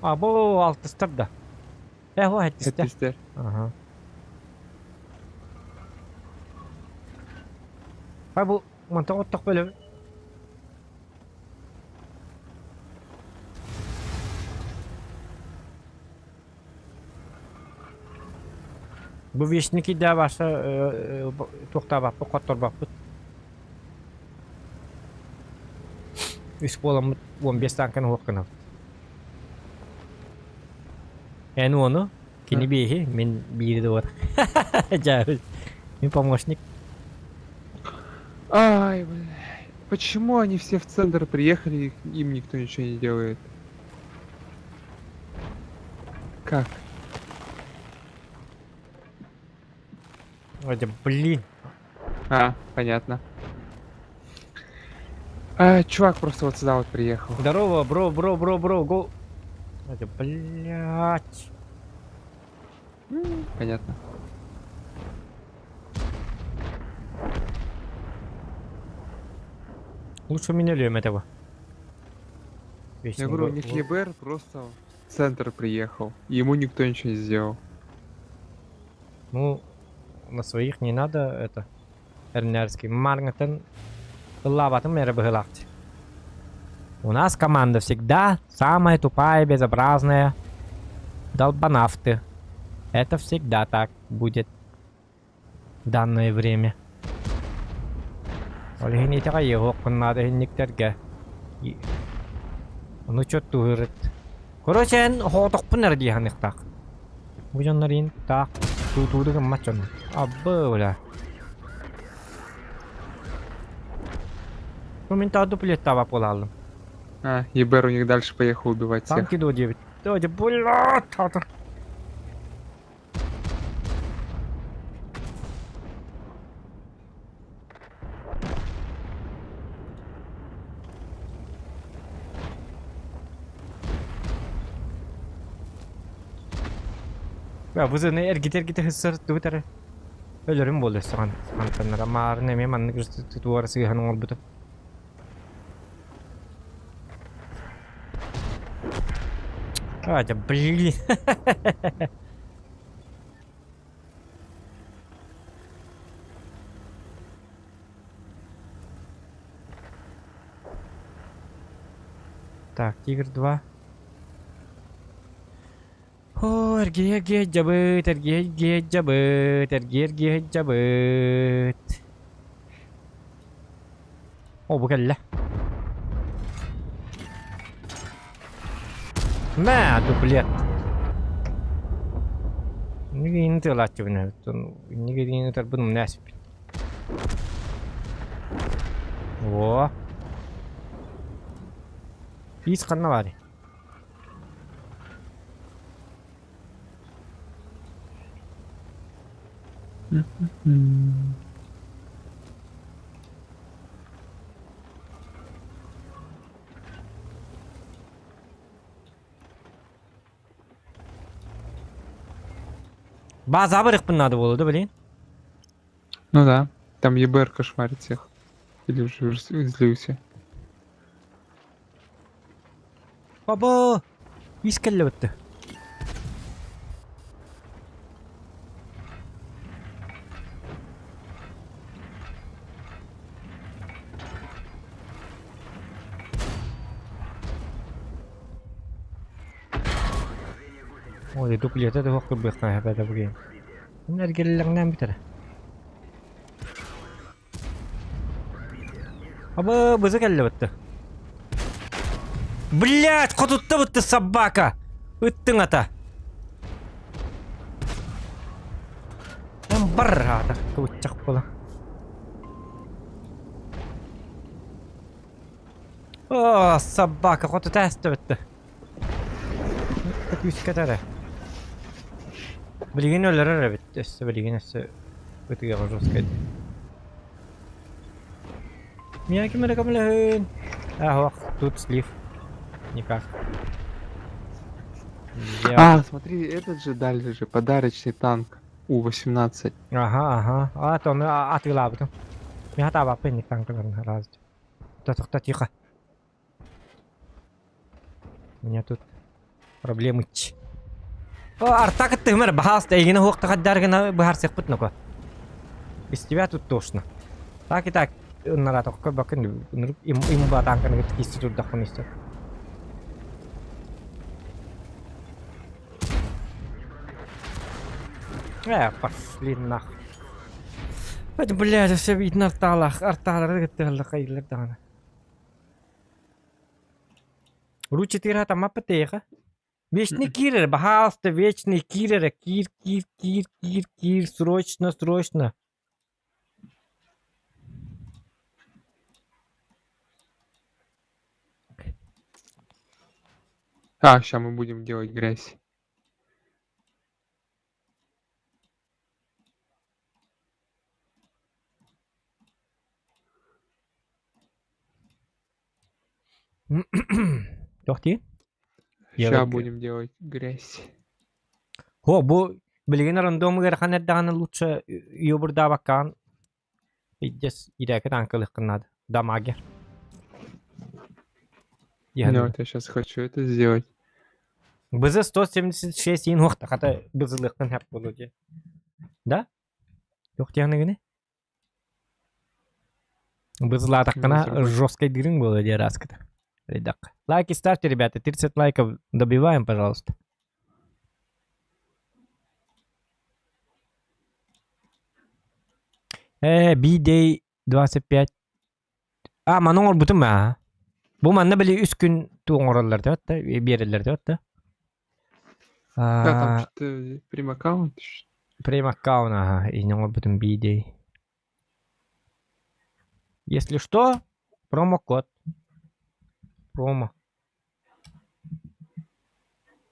А бу алтыстар да. Э, о, хэттистэр. Хэттистэр. Аха. А бу мантан оттох бөлөм. Бу вещники да баша туохтаабаппыт, хотторбоппут. Үс буоламмыт 15 тааҥканы уох гынабыт. Эн уону, кини биэһи, мин биири да Дьэ, мин помощник. Ай, бля. Почему они все в центр приехали, и им никто ничего не делает? Как? Ой, да блин. А, понятно. А, чувак просто вот сюда вот приехал. Здорово, бро, бро, бро, бро, го. Ой, да блядь. Понятно. Лучше меня лем этого. Я говорю, у них ЕБР просто в центр приехал. И ему никто ничего не сделал. Ну, на своих не надо это. Эрнерский. Маргатен ыллаабатым эрэ быһыылаах. У нас команда всегда самая тупая, безобразная. Долбанавты. Это всегда так будет. В данное время. Ол иһин итэҕэйиэххин наада иһинниктэргэ. Ону чөттуһурут. Короче, эн хоотохпун эрэ дии саныахтаах. Бу дьоннор иин таах туутууду гыммат дьоннор. Абы бля. Ну мин таа дуплеттаабап буолааллым. А, ЕБР у них дальше поехал убивать всех. Танки до 9. Дойди, блядь, тата. Бля, вызывны эргите-эргите хыссар тубут эрэ. Өлөрүм буолуо өссө хантаннара. Маарын эмиэ маннык туора сыыһан оҥорбутум. А, да блин. Так, Тигр 2. Оо, эргийэ-эргийэ дьабыт, эргийэ-эргийэ дьабыт, эргийэ-эргийэ дьабыт. О, бу кэллэ. Мэ, дуплет. Иннигиини тыалааччыбын иннигиини ытарбын умна эспит. О. Ис ханна баарый? База барыахпын наада буолуо да блин. Ну да, там ЕБР кошмарит всех. Или уже злился. Баба! Ис кэллэ бытты. Ой, дуплета да суох кырбыахтаах эбэтэ бу Эргиллэҥнээн бүтэрэ. Абы, бызы кэллэ бытты. Блять, хотутта бытты собака! Ыттыҥ ата. Бар аата, кыбыччах буола. О, собака хотута эстэ бытты. Күүскэтэрэ. Билигин өлөрөр эбит. Өссө билигин өссө ытыаҕа жесткай. Миэхэ ким эрэ көмөлөһүн. Ах, тут слив. Никак. Я... А, смотри, этот же дали же подарочный танк У-18. Ага, ага. А, то мы атыылаабытым. Мин хатаабаппын инник танкаларын раз. Тохто, тихо. У меня тут проблемы. О, арта кыттыһымар, баһаас, эйигин уһуохтахаддар гына быһаарсыахпыт ноко. Без тебя тут тошно. Так и так, наратокко бакын имба танканы кисти турдахпын истер. Э, пошли нах. Это, блядь, все видно арталах, арталары кыттыһаллар хайыллар даҕаны. Ру 4 тамаппытыаха. Вечный киирэр, баһаалыста, вечный киирэрэ, киир, киир, киир, киир, киир, срочно, срочно. А, сейчас мы будем делать грязь. Тохти? Сейчас будем делать грязь. О, бу билигин рандом ыарахан эрдэҕинэ лучше юбурдаабаккаҕын Иддес ирэки таҥкалыаххын наада. Дамагер. Ну вот я сейчас хочу это сделать. БЗ 176 иин уохта хата бызылыаххын хэп буолуо дии. Да? Туох диэхнэгини? Бызылаатаххына жесткой дырың буолуо дии араскыта. Ребятка. Лайки ставьте, ребята. 30 лайков добиваем, пожалуйста. Э, B-Day 25. А, маны оҥорбутум аа. Бу манна били үс күн туу оҥороллор диэбит да, биэрэллэр диэбит да. Да, там что-то прем-аккаунт. Прем-аккаунт, ага, и не оҥорбутум B-Day. Если что, промокод. Промо.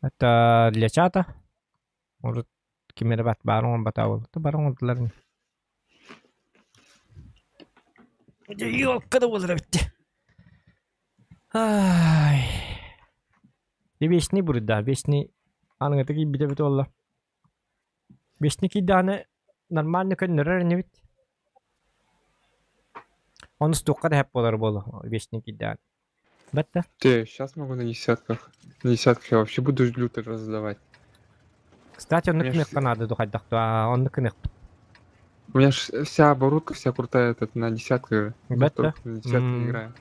Это для чата. Может, ким эрэ баар оҥорботообут. Бары оҥордулар ини. Ёлка да буолар эбит дии. Ай. Вечный будет, да, вечный. Аныгыта киирбитэ эбит буолла. Вечный киирдэҕинэ. Нормально көннөрөр инибит. Онус туохха да сөп буолар буолуо, вечный киирдэҕин. Бэтта. Ты, сейчас могу на десятках. На десятках я вообще буду люто раздавать. Кстати, У оннук меня ж, гыныахха наада духайдах оннук гыныахпыт. у меня ж вся оборудка, вся крутая этот, на десятках же. Я Бэтта. только на десятках играю.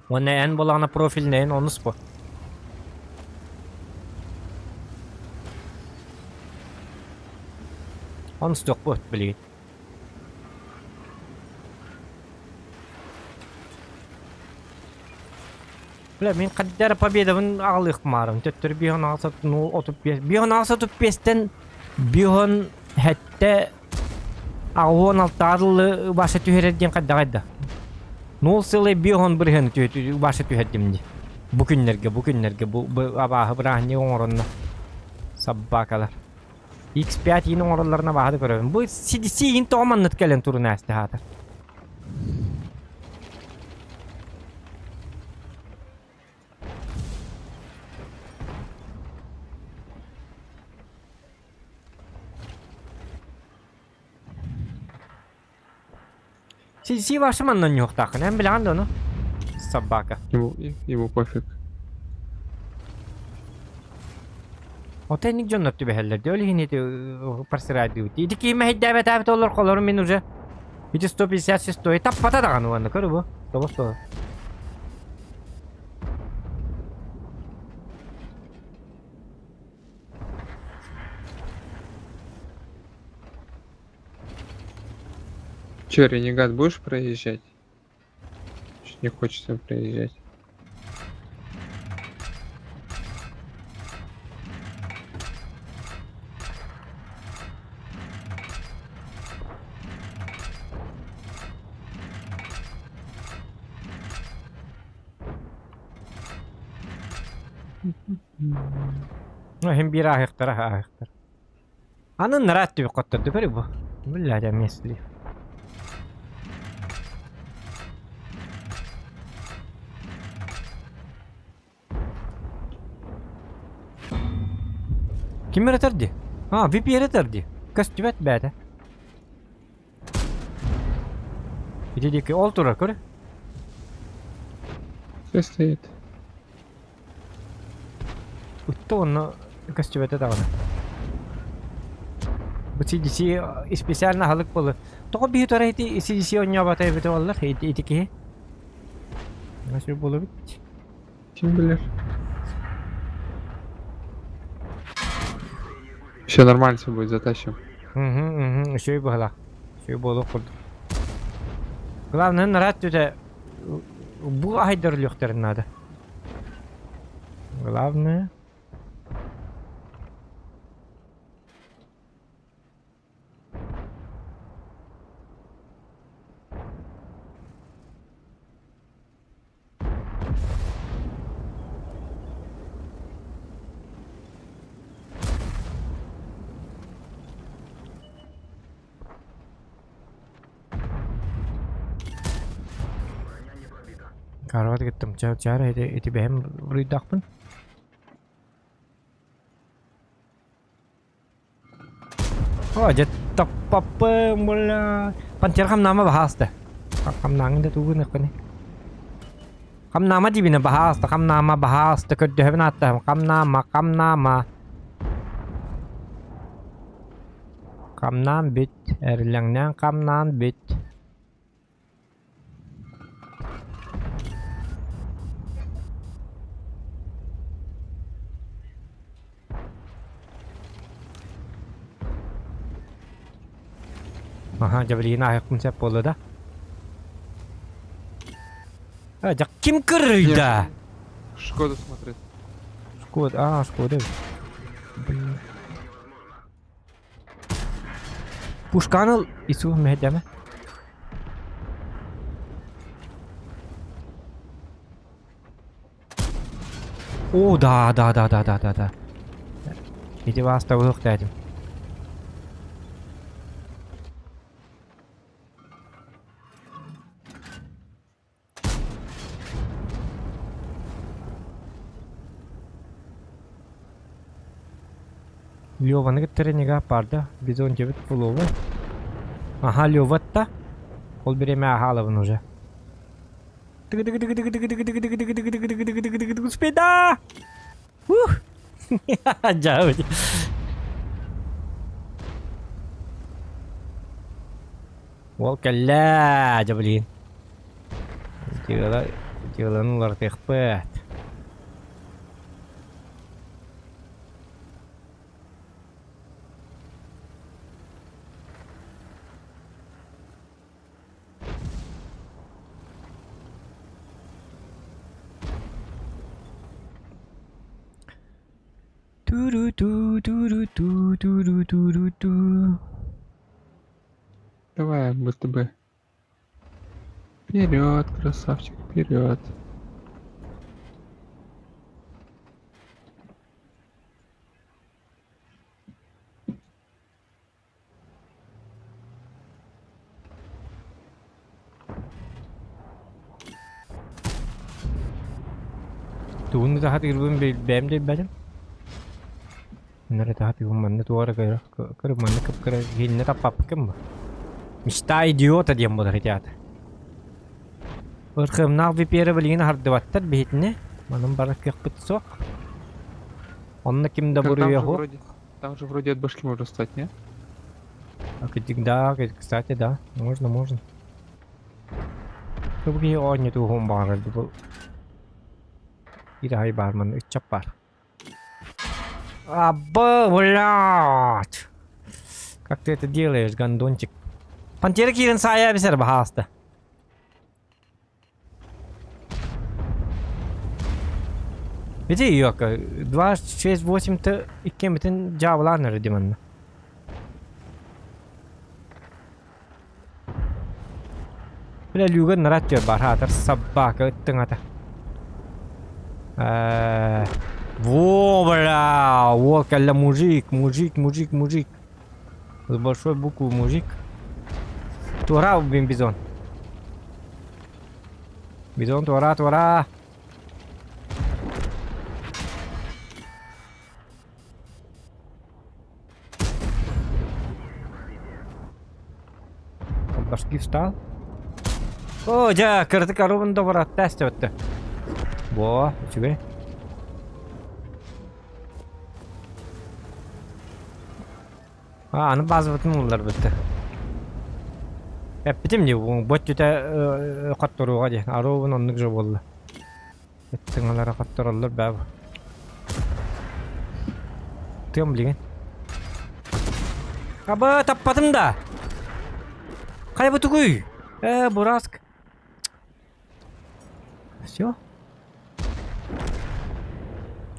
Уонна эн буолаҕына профильнайын онус бу. Онус туохпут билигин. Бля, мин хаддара победабын аҕалыахмаарым. Төттөрү биһон аҕаса 0.35 биһон аҕаса 35-тэн биһон хэттэ аҕуон алтаадылы баша түһэрэр диэн хайдаҕай да. Нол сылы биһон бырыһын баша түһэрдим дии. Бу күннэргэ, бу күннэргэ бу абааһы бырааһынньык оҥоронно саббаакалар. X5 иин оҥороллорун абааһы да көрөбүн. Бу CDC иин тоҕо маннык кэлэн турун ааста хаатар. CDC ваша манна ньуохтааххын, эн билэҕин да ону? Собака. Ему пофиг. Ото инник дьоннор түбэһэллэр дии, ол иһин ити просираайдыыбыт. Ити киһи мэһэйдээбэтээбит олор холору мин уже ити 156 таппата даҕаны уонна көр бу. Тобос тоҕо. Че, ренегат будешь проезжать? Чуть не хочется проезжать. Ну, hem bir ааһыахтара ааһыахтара. Аны нараат түбүк хотторду көрү бу. Биллэ местли. Ким ырытар дии? А, VP ырытар дии. Көстүбэт бээтэ. Ити диэки ол турар көрө. Все стоит. Утта онно көстүбэтэ даҕаны. Бу CDC специально аһылык буолар. Тоҕо биһи тура ити CDC оонньообото эбитэ буоллар ити, ити киһи. Nasıl буолабыт? Ким билэр? Все нормально все будет, затащим. Угу, угу, үчүгэй быһылаах. Үчүгэй буолуох курдук. Главное, нараат түтэ бу аһайдар өлүөхтэрин наада. Главное. Карват гыттым чаар ити ити бэһэм буруйдаахпын. О, дьэ таппаппын бля. Пантер хамнаама баһааста. Хамнааҥын да тугун ыкпыны. Хамнаама дибинэ баһааста, хамнаама баһааста көрдөһөбүн ааттаһым. Хамнаама, хамнаама. Хамнаан бүт, эрилэҥнээн хамнаан бүт. Аха, дьэ билигин ааһыахпын сөп буолла да? А, дьэ ким кырыйда? Шкоду смотреть. Шкода, а, Шкода. Блин. Пушканы ыл, Ису мэһэйдээмэ. О, да, да, да, да, да, да, да. Ити баастабылык этим. Леваны кытта ренегат баарда, бизон дьэбит булуоҕу. Аха, Лёва-то. Ол бириэмэ аһаалабын уже. Успейда! Ух! Дьаабыт. Уол кэллэ, дьэ блин. Дьыала, дьыаланы уларытыахпыт. Ту-ру-ту, ту-ру-ту, ту-ру-ту-ру-ту. Давай, БТБ. Вперед, красавчик, вперед. Тугун ытаһатыырбын бэйэм да билбэтим. Манна ытаһатыыбын манна туох эрэ кыра кыра манна кып-кыра киһиннэ таппаппыккын бу. Мечта идиота диэн буолар ити аата. Ырхымнаах випера билигин аһардыбаттар биһитини. Манан барар кыахпыт суох. Онно ким да Там буруйа же суох. вроде, там же вроде от башки можно встать, не? Да, кстати, да. Можно, можно. Бу киһи оонньотуоһун баҕарар бу Ираһай баар манна ыччат баар. Абы, блядь! Как ты это делаешь, гондончик? Пантера киирэн саайа бисер баһааста. Ити йока, 2, 6, 8 т иккиэммитин дьаабылаан эрэ дии манна. Бля, Люга нарат түөр бар, хаатар собака ыттыҥата. Э, Во, бля, уол кэллэ мужик, мужик, мужик, мужик. С большой буквы мужик. Туора убин бизон. Бизон туора, туора. Башки встал. О, дьэ, кыратык арыбын да баратта эстебетте. Во, үчүгэй. А, аны базабытын ылларбытты. Эппитим дии, бу өттүтэ хотторууга дии. Аруубун оннук же буолла. Ыттыҥалара хоттороллор баа бу. Тыам билигин. Аба, таппатым да! Хайа бу тугуй? Э, бураск. Все?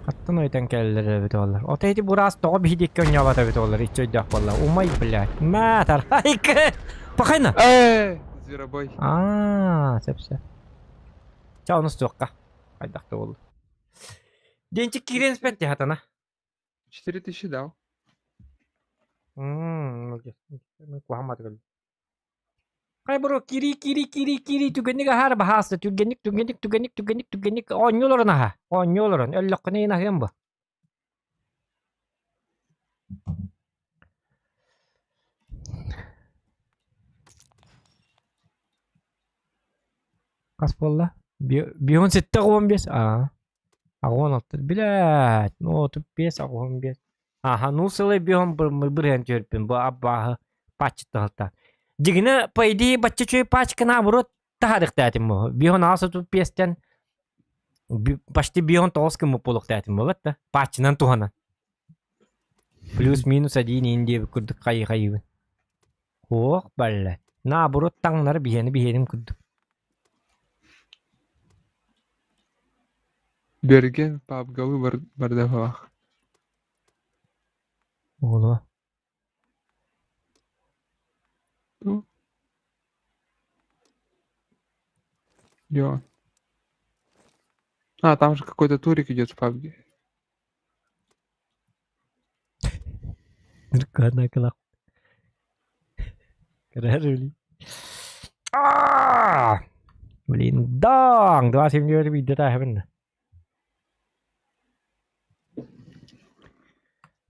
Аттан өйтөн кэлэллэр эбит олар. Ото ити бураас тоҕо биһи диэкки оонньообот эбит олар иччи өйдөөх буолла. Умай, блядь. Мэ, тарайка. Пахайна. Эй, зверобой. Аа, сөп сөп. Чэ, ону суохха. Хайдах да буолла. Денчик киирэн испэт хатана. 4000 дал. Мм, куһаҕан Хай бро, кири кири кири кири түгэнник аһаар баһаалыста түргэнник түргэнник түргэнник түргэнник түргэнник оонньуу олорон аһа оонньуу олорон өллөххүнэ иһин аһыам бу Хас буолла? Бион сэттэ 15 аа 86 билээт ну 35 85 Аха, ну сылай бион бырыһан түөрпүн бу аббааһы паччыттаһылта. Дьигинэ, по идее, бачча үчүгэй пачка наоборот таһаарыахтаатым бу. Бион аҕыс отут биэстэн почти бион тоҕус гыммыт буолуохтаатым буолат да. Патчынан туһанан. Плюс-минус один иин диэбит курдук хайы-хайыбын. Ох, балла. Наоборот таҥнары биһиэни биһиэним курдук. Берген пабгалы бардавах. Буолуо. Ну. Где А, там же какой-то турик идет в пабге. Ныркаана Аа! Блин, даҥ! 279 биирдэ тааһабын.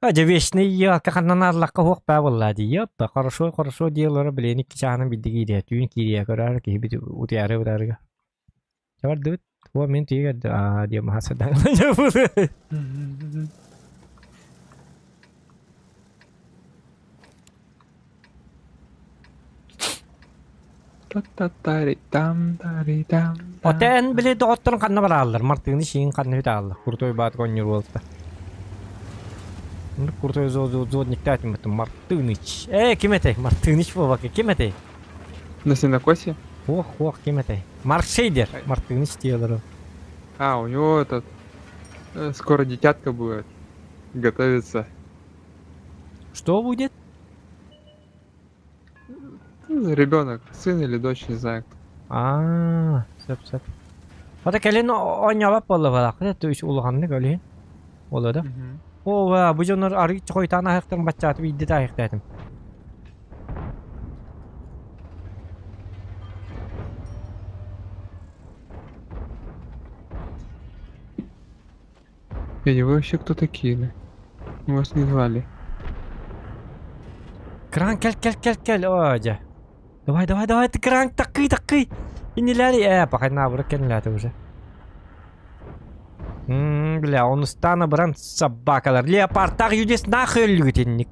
А дьэ вечный елка ханнан ааллахха суох баа буоллаа дии. Ёпта, хорошо, хорошо диэллэрэ билиэн икки чааһынан биирдэ киириэ, түүн киириэ көрөөр киһи бит утуйаары утаарыга. Чэ бардыбыт. Уо мин тиийэ көрдө. Аа диэ маһа садаҥ. Та-та-тари-там-тари-там. Отен били доҕотторун ханна барааллар? Мартыны шиин ханна үтааллар? Крутой баат конньур буолта. Крутой зодниктаатым бутум Мартыныч. Э, ким этэй? Мартыныч буолбакка ким этэй? На сенокосе? Ох, ох, ким этэй? Маршейдер. Мартыныч диэлэр. А, у него этот... Скоро дитятка будет. Готовится. Что будет? Ну, ребенок, сын или дочь, не знаю. Аа, сөп сөп. Ата кэлин оонньообот буолла балаакка то есть улаханнык өлүһүн буолла да. Оо, бу дьоннор арыы хойутаан аһыахтарын баччааты биирдэ таайыахтаатым. Дядя, вы вообще кто такие? Мы вас не звали. Кран кэл кэл кэл кэл оо дьэ. Давай давай давай ты кран такый такый. Инилэри ээ пока наоборот кэннилээтэ уже. Мм, бля, он устана баран собакалар. Леопардтаах юдес нахуй өллүгүт инник.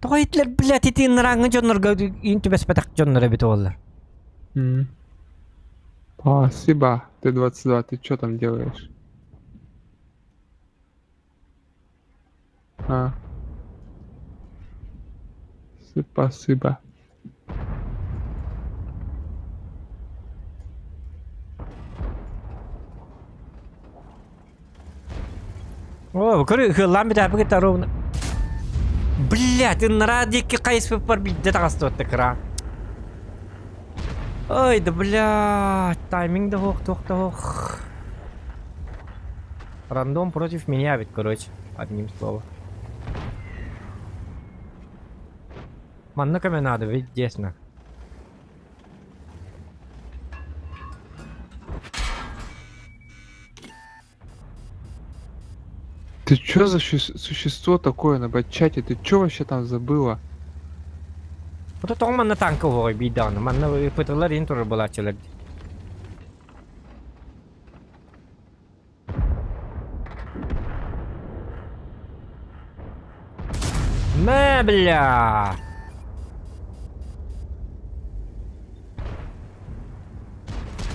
Тоҕо итлэр, блядь, ити ынырааҥҥы дьоннорго иин түбэспэтэх дьоннор эбит уоллар. М. Спасибо. Ты 22, ты что там делаешь? А. Спасибо. О, көрү ыһыаллаан бүтээппит ровно. Блядь, ыныраа диэки хайыспыппар биирдэ таҕыстыбатта кыра. Ой, да блядь, тайминг да суох, туох да суох. Рандом против меня ведь, короче, одним словом. Манна көмө надо, ведь десно. Ты чё за существо такое на батчате? Ты чё вообще там забыла? Ото тоҕо манна танка уһуҕай биир даҕаны. Манна ыпытылар иһин турар буолааччылар дии. Мэ, бля!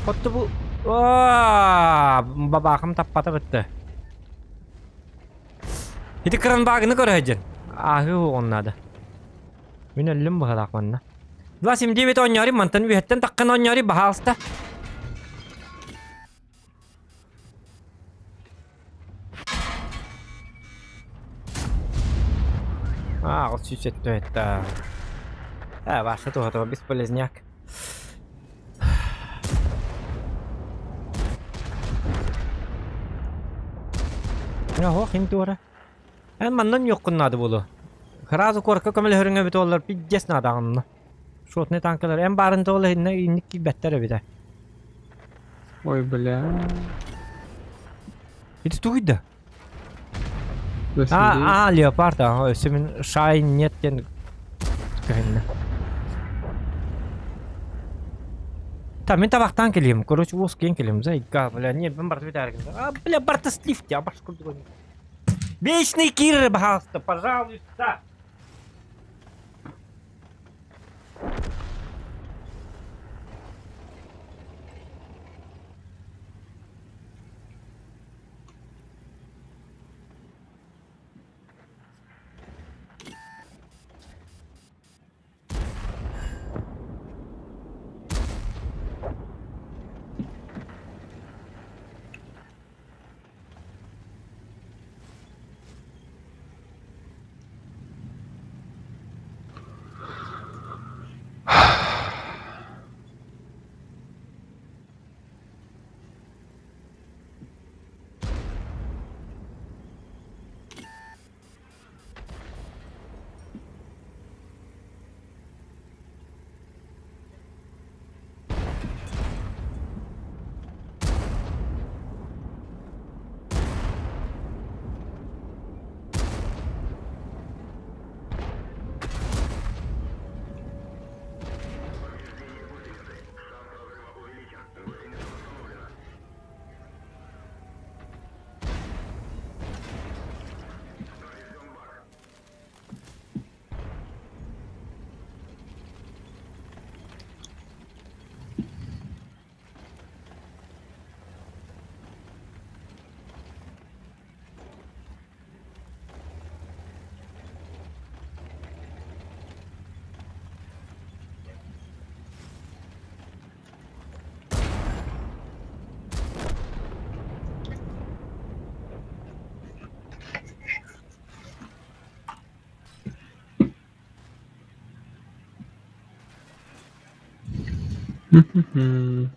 Хоту бу... Бабаахым таппата бытты. Ити кранбагыны көрөһөдьүн. Ааһыы уоҕун наада. Мин өллүм быһалаах манна. 279 оонньоору мантан үөһэттэн таххан оонньоору баһаалыста. А, вот сүүс это... А, ваша туһа бесполезняк. Оһох им туора. Эн маннан юққун наада буолуо. Сразу куоракка көмөлөһөрүҥ эбит буоллар пиздец наадаҕынна. Шотный танкалар эн баарын туола инна инник киирбэттэр эбитэ. Ой, бля. Ити тугуй да? А, а, леопард, ага, өссө мин шайн нет диэн көһүннэ. Та мин табахтаан кэлиим, короче, уос киэн кэлиим, зайка, бля, нет, мен барты битааргын. А, бля, барта слив, я баш курдук. Вечный кир, пожалуйста, пожалуйста. Мгм.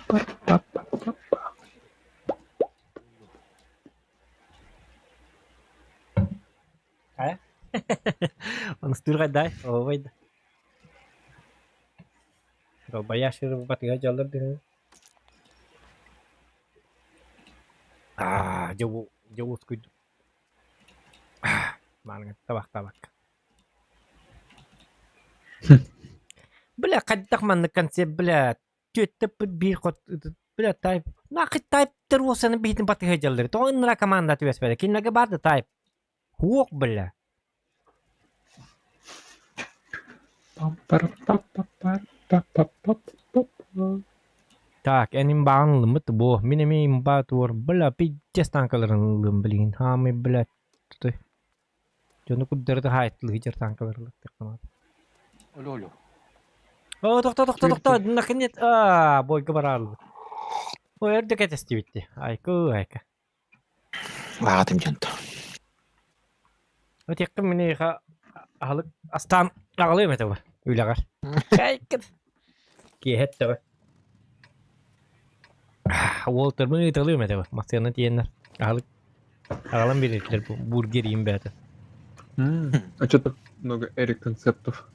Па-па-па-па-па. Хайа? Онустуур хайдай? Оһуобай да. Долбайааш ырбатыга дьаллар дыһыы. Аа, дьэ бу дьэ уоскуйдум. Мааныҥа табахтаабакка. Бля, хайдах маннык концепт, бля, түөттэ биир хот бля тайп нахуй тайптар уосаны биһитин батыһа дьаллар. Тоҕо ынныра команда түбэспэтэ. Кинилэргэ баар да тайп. Хуох, бля. Так, эн имбаҕын ылыммыт бу. Мин эмиэ имба туор, бля, пиздец танкаларын ыллым билигин. Хаамый, бля, тутой. Дьону курдары хаайыттылыы дьар танкалар ылыктаххына. Олю-олю. О, тохто, тохто, тохто, наконец, а, бойга бараарлыбыт. Ой, өрдө кэтэстибитти. Айку, айка. Аҕатым дьонто. Этиэххин миниэхэ аһылык астаан аҕалыам этэ бу үлэҕэр. Кайкын. Киэһэ эттэҕэ. Уолтарбын ыыталыам этэ бу. Массыына тиэннэр. Аһылык аҕалан биэрэллэр бу бургер иин бэйэтэ. А что так много Эрик концептов?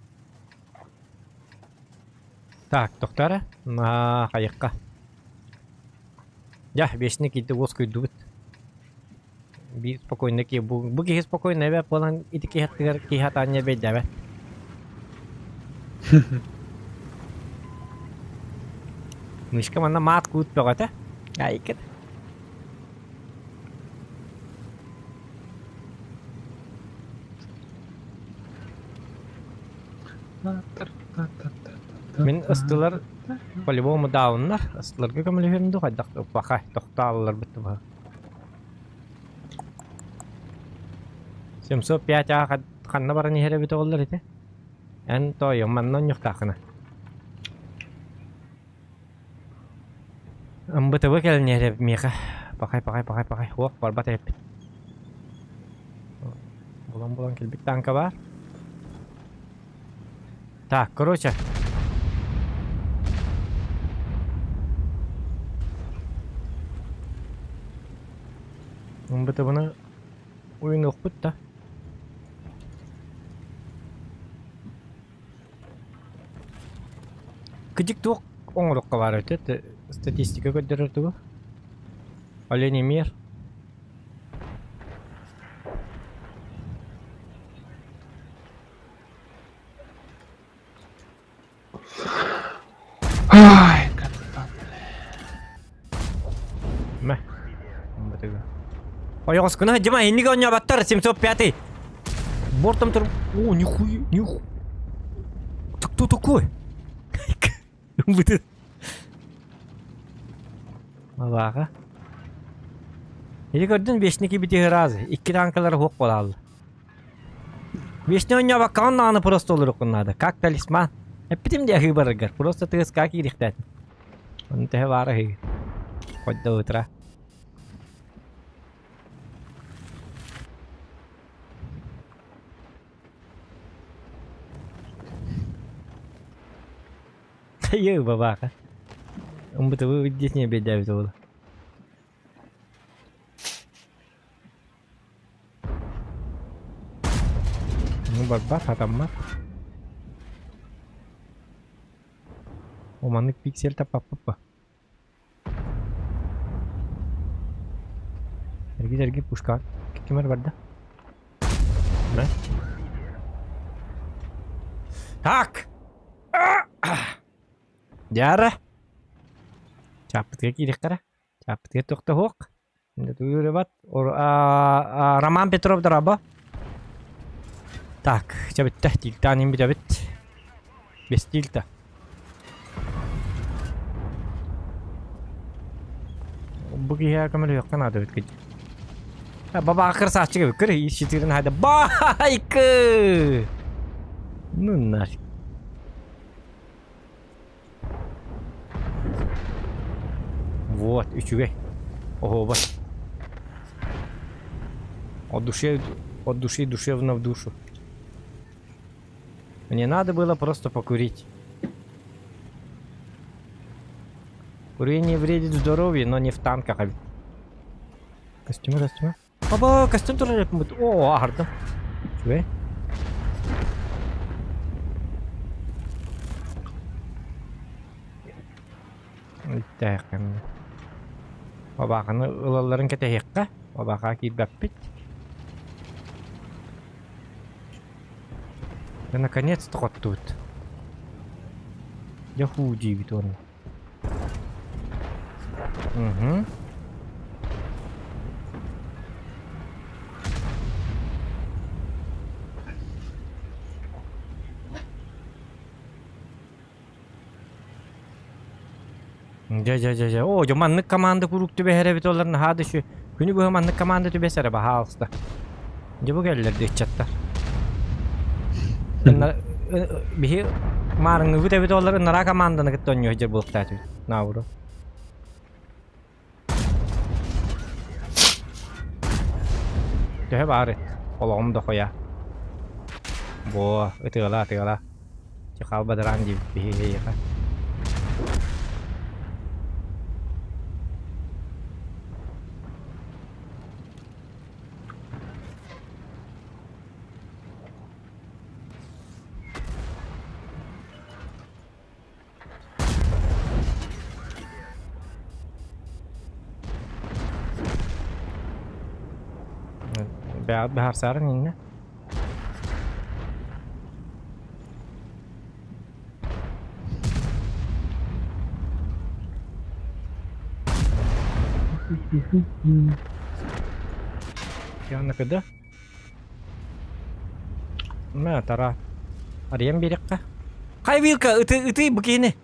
Так, тохтоо эрэ. Аа, хайыкка. Дьэ, биэсини киирдэ уоскуйдубут. Биир спокойно киһи бу, бу киһи спокойно эбээт буолан ити киһи аттыгар киһи атаанньа эбэйдээбэт. Мишка манна маат куут бөҕөтө. Айкыт. Мин ыстылар по-любому дауннар, ыстыларга көмөлөһүөм дуу хайдах баха тохтооллор быттыбаһа. 705 а ханна баран иһэр эбит оҕолор ити? Эн тоойуом манна онньуктааххына. МБТВ кэлэн иһэр миэхэ. Пахай, пахай, пахай, пахай. Уох, барбат эбиппит. Булан-булан кэлбит танка баар. Так, короче. МБТВ-ны уйунуохпут да. Кыдьык туох оҥоруохха баар эбит статистика көрдөрөр тугу? Оленей мир. Ай, капитан. Мэ. Ойоҕоскуна Дима иннигэ оонньообаттар 705 Бортом тур... О, нихуя, ниху... Ты кто такой? Малааҕа. Или көрдүн вечники бити разы. Икки танкалар хуох буолааллар. Вечный оонньообаккаҕын даҕаны просто олоруоххун наада. Как талисман. Эппитим дии аһыы бараргар. Просто тыаска киириэхтээтим. Ону төһө баара аһыы. Хоть до утра. Хайыы бабааха. Умбутубу здесь не бедяют ол. Ну барбат, хатаммат. О, маннык пиксель таппаппа. Эргит эргит пушка. Ким эрэ барда? Мэ? Так! Дьаара! Чааппытыгар киириэхтэрэ. Чааппытыгар тохтоһуох. Бат. Роман Петров дорообо. Так, чэ бүттэ. Тилтаан иин бүтэбит. Без тильта. Бу киһиэхэ көмөлөһүөххэ наада эбит кыдьык. Бабаҕа красавчик эбит көр ищитирин хайда байкы! Ну нафиг. Вот, үчүгэй. Оһуоба. От души, от души душевно в душу. Мне надо было просто покурить. Курение вредит здоровью, но не в танках. А костюмы, костюмы. Аба, костюм тоже будет. О, аһардым. Үчүгэй. Иттээххин. Бабааханы ылалларын кэтэһиэххэ. Бабааха киирбэппит. Да наконец-то хоттубут. Дьэ хуу диибит уонна. Угу. Дьэ, дьэ, дьэ, дьэ. Оо, дьэ, маннык команда куруук түбэһэр эбит олор наһаа да үчүгэй. Күнү быһа маннык команда түбэс эрэ, баһаалыста. Дьэ, бу кэллэр да ыччаттар. Биһи маарыҥҥыбыт эбит олор ынараа команданы кытта оонньуу сылдьар буолуохтаатыбыт. Наоборот. Төһө баар олоҕум да хойа. Буо, ытыала, ытыала. Чехал бадараан диэбит биһи эйиэхэ. Бэҕэт быһаарсаарын иннэ. Кыда? Мэ тара. Арыйан биэриэххэ. Хай вилка ыты ытый бу киһини.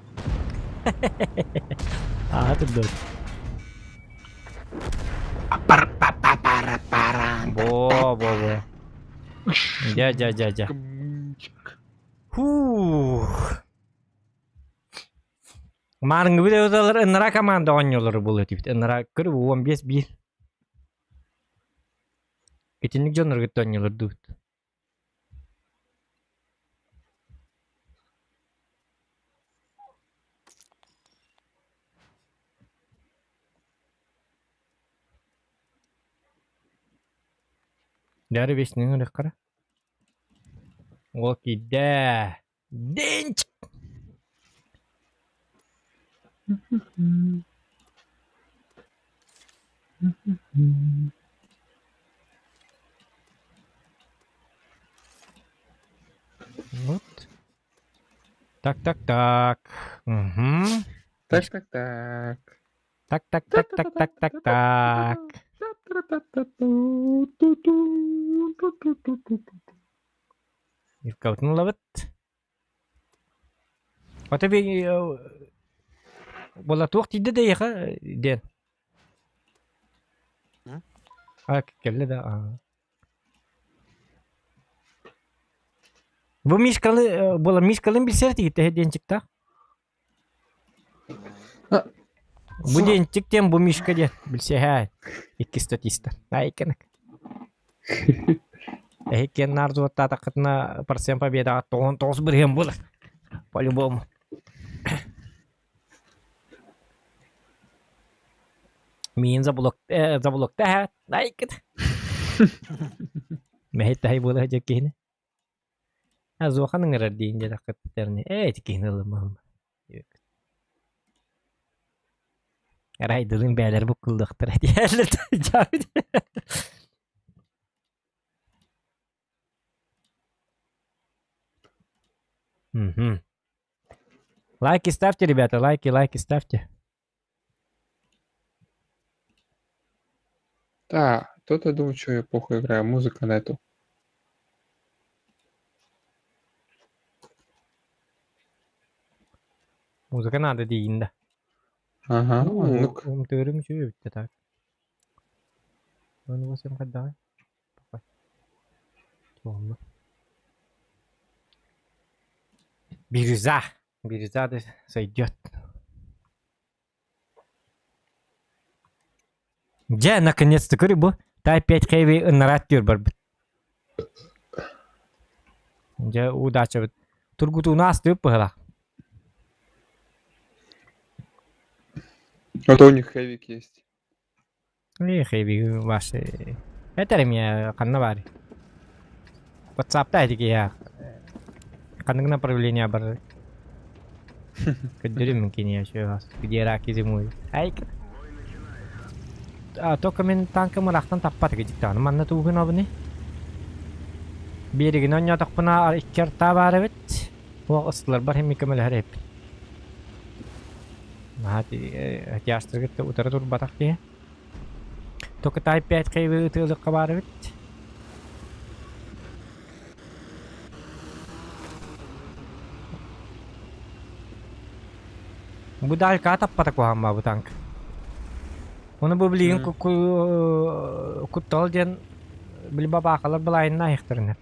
Ааһа турдун. Бо бо бо. Дьэ дьэ дьэ дьэ. Фух. Маарыҥҥыбыт эбэтэр ыннара команда оонньуулары буолуо этибит. Ыннара көр 15-1. Итинник дьоннору кытта оонньуулардыбыт. Дьэ весьнин ырыххара. Уол киирдэ. Динч! Вот. Так, так, так. Угу. Так, так, так. Так, так, так, так, так, так, так. Иркабытын ылабыт. Ото би буола туох тиийдэ да эйиэхэ диэн. А кэллэ да аа. Бу Мишкалы буола Мишкалын билсэр тигиттэһэ диэн чиктаах. Бу диэнчик диэн бу Мишка диэн билсиһээ икки статиста. Айканак. Эһиккиэн наар зуоттаатаххытына процент победаҕа 99 бырыһыан буолар. По-любому. Миин заблок заблокта һэ айкыт. Мэһэй таһай буола сылдьар киһини. Азуохан ыҥырар диин диэтэххиттэринэ ээ ити киһини ылыммаһым Арай дылын бэйэлэр буккуллуохтара диэллэр Мгм. Лайки ставьте, ребята, лайки, лайки ставьте. Да, то-то думаю, что я плохо играю. Музыка нету. Музыка надо диин да. Ага, оннук. Умтыырым үчүгэй эбит так. Ону восемь хайдаҕай? Туолла. Бирюза. Бирюза да сойдет. Дьэ, наконец-то көрү бу. Type 5 Heavy ыннараат түөр барбыт. Дьэ, удачабыт. Тургутууну аастыбыт быһылаах. А то у них хэвик есть. Эх, Heavy ваши. Это эмиэ ханна баарый? WhatsApp-та ити киһи ханнык направление барар? Көрдөрүм кини где раки зимуют. Ай, а, только мин танкым ыраахтан таппат дьиктаҕына манна тугун абыны? Биэригин онньоотохпуна икки артаа баар эбит. Туох ыстыларбар химми көмөлөһөр эбиппин. Наһаа тяжтаргыт утары турбатах киһи. Только Type 5 хэви ытыалыкка баар эбит. Бу далька таппата куһаҕан бу танк. Ону бу билигин куттал диэн били бабаакалар былаайынна айахтарына.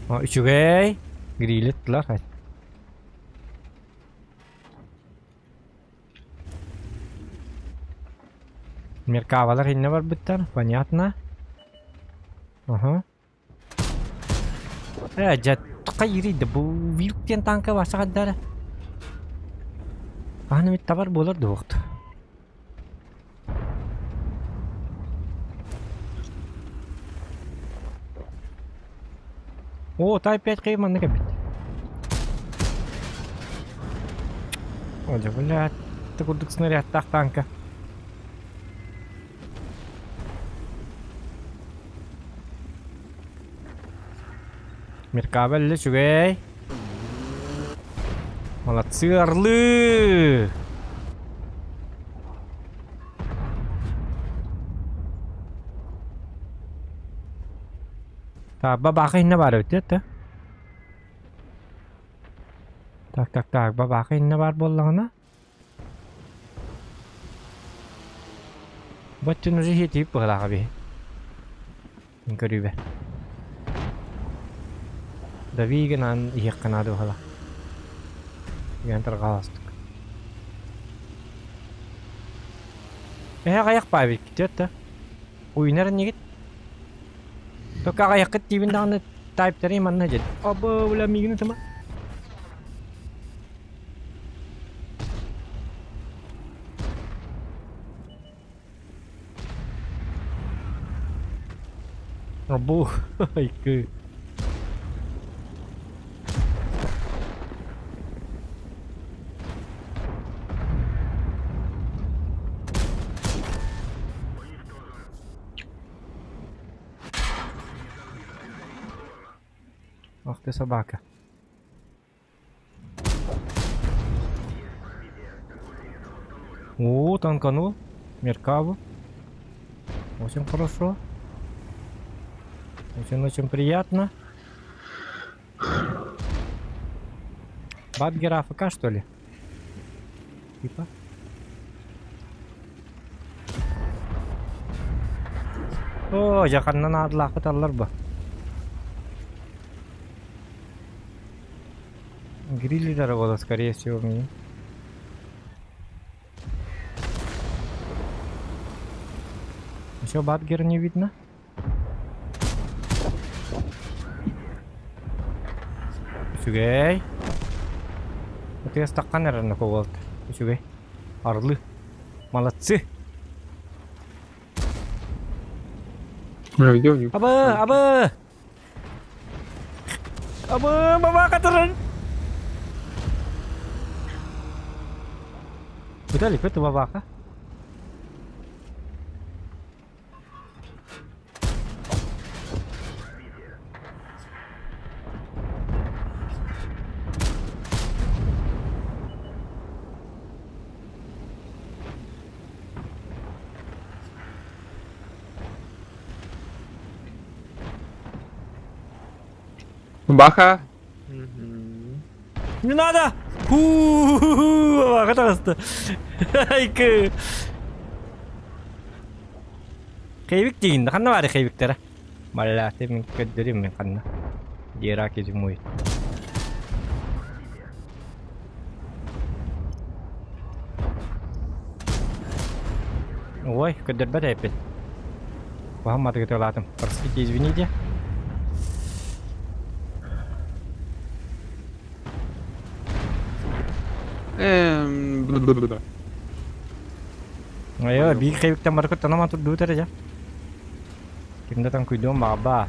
Үчүгэй. Грилит тылар. Меркавалар иннэ барбыттар, понятно. Ага. Э, дьэ, хайырый да бу вилк диэн танка барса хаддара. Аһын эмит табар буолар дуохт. О, Type 5 кыйы маннык эбит. О, дьэ, блядь, курдук снарядтаах танка. Меркабель үчүгэй. Молодцы, орлы! Так, бабаха инне бар эбит да? Так, так, так, бабаха инне бар буоллаҕына. Баччын уже хетип быһылааҕа биһи. Көрүүбэ. Дави гынан иһиэххэ наада быһылаах. Үөн тарҕааластык. Эһэ аҕыйах баабит да? Уйнар иннигит? Только аҕыйаххыт диибин даҕаны тайптары манна дьэ. Абы, бля, миигин ытыма. Абу, айкы. Ах ты собака. О, танканул. Меркаву. Очень хорошо. Очень-очень приятно. Бабгер АФК, что ли? Типа. О, дьаханнан аадылаахпыт аллар бу. Грилли дорогола, скорее всего, мне. Еще Батгер не видно. Үчүгэй. Утуйас таххан эрэр кобалт. Үчүгэй. Орлы. Молодцы. Бля, где у них? Абы, абы! Абы, баба катырын! Виталик, это бабаха. Баха! Не надо! Ху-ху-ху! Таҕыста. Айкы. Хейвик диигин да ханна баары хейвиктэрэ? Малляты мин көрдөрүм мин ханна. Дираки зимует. Ой, көрдөрбөт эппит. Куһаҕан матыгытыалаатым. Простите, извините. Эм, бла-бла-бла. Айа, биир хэйүктэн бары куттанаман турдубут эрэ дьэ. Ким да таҥкуйдуон баҕарбаа.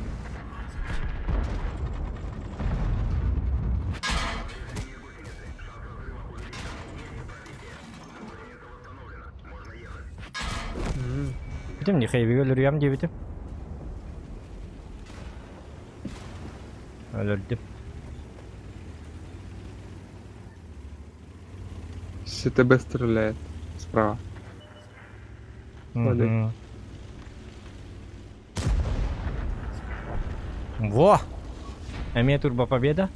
Бүтүм дии, хэйбигэ өлөрүөм диэбитим. Өлөрдүм. СТБ стреляет справа. Мгм. Во! Эмиэ турбо победа.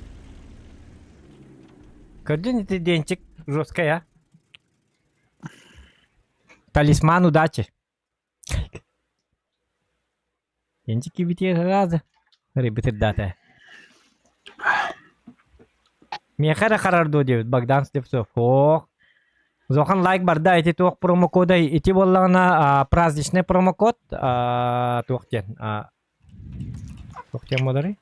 Көрдүн ити денчик жесткая. Талисман удачи. Денчик кибитиэ разы. Рыбытырдаата. Миэхэ эрэ харар дуо диэбит Богдан Слепцов. Ох. Зохан лайк барда ити туох промокодай ити буоллаҕына праздничный промокод туох диэн туох диэн буоларый?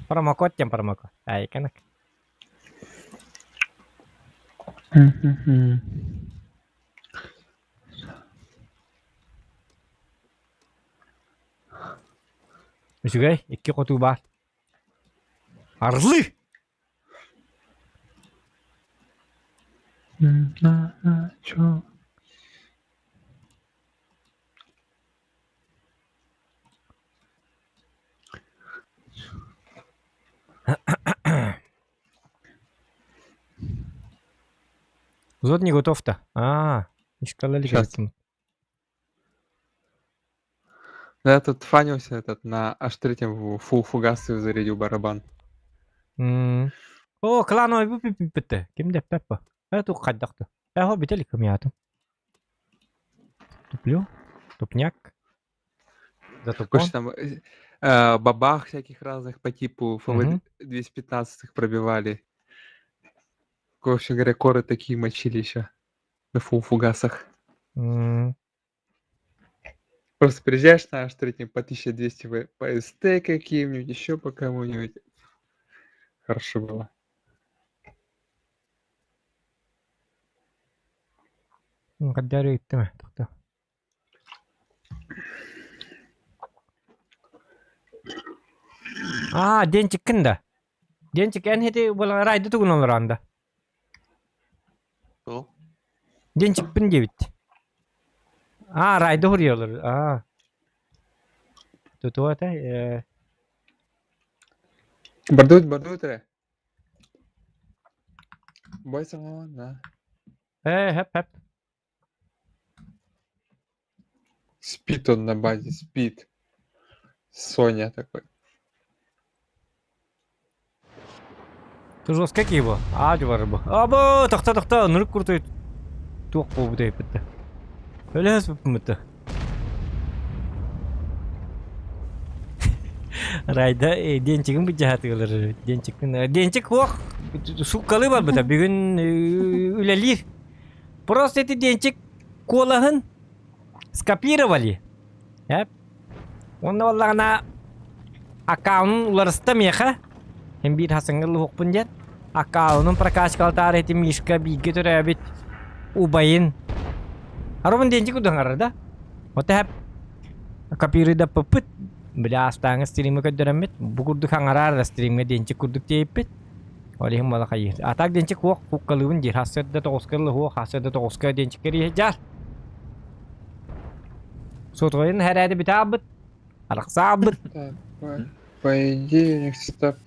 Промокод диэн промокод. Айканак. Үчүгэй, икки хотуу баар. Орлы! На, чё? Зод не готов-то. А, Сейчас. Да, я тут фанился этот на H3 в фул фугасы зарядил барабан. М. О, клановый бүппүттэ. Ким дэппэппэ? Э, тух хайдахты. Э, хо бүтэ илик кымьятым. Туплю. Тупняк. Затупон. Короче, там бабах всяких разных по типу ФВ-215 пробивали. Короче говоря, коры такие мочили еще на фул фугасах. Просто приезжаешь на H3 по 1200 по СТ каким-нибудь, еще по кому-нибудь. Хорошо было. Хаддары иттим тоқта. Аа, денчиккин да. Денчик эн хити буолан райды тугун олорон да. Туох? Денчикпин диэбит. Аа, райды хуруйалар. Аа. Тутуа этэ. Бардуут, бардуут эрэ. Бой саҥалаан, да. Э, хэп хэп. Спит он на базе, спит. Соня такой. Ты жесткий его. Аа, бар бу. Або, тохто тохто, нұрық крутой туох буолбут эппитте. Өлөс бүппүмүттэ. Райда денчигин быдьаһатыылар. Денчикпин денчик ох суккалы барбыта бүгүн үлэлиир. Просто эти денчик куолаһын скопировали. Эп. Онно буоллаҕына аккаунун уларыста миэхэ. Һин биир хасыҥҥа луһукпун диэн. Аккаунун прокачкалатаар ити Мишка бииргэ төрөөбүт убайын. Аробун денчик удуһаҥарар да. Вот эһэп копируйдаппыппыт. Бля астааҥы стримҥэ көрдөрөммүт. Бу курдук хаҥараар да стримҥэ денчик курдук тиэйиппит. Ол иһин балахайыыр. А так денчик хуох куккалыыбын диир. Хассыарда тоҕуска ылла хассыарда тоҕуска денчик кэриэһэ дьаар. Сотовайын хэрээди бүтаабыт. Арахсаабыт. Так, по идее, у них сетап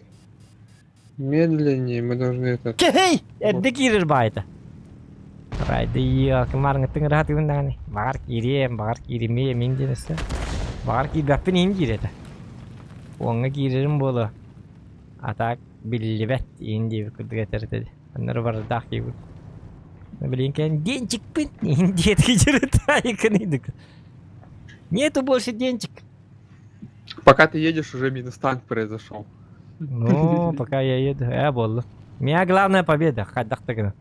медленнее, мы должны этот... Кehей! Эрдэ киирэр баайта. Райды кымаарыҥыттыҥ ыраатыгын даҕаны. Баҕар киириэм, баҕар кииримиэм мин диэн өссө. Баҕар киирбэппин иһин диир этэ. Уоҥҥа киирэрим буолуо. А так биллибэт иһин диэбит курдук этэр этэ. Оннор бардаах киирбит. Билин кэлэн денчикпин иһин диэтки дьырыта айыкын ыйдык. Нету больше денчик. Пока ты едешь, уже минус танк произошел. Ну, пока я еду. Буолла. Меня главная победа. Хайдах да гына.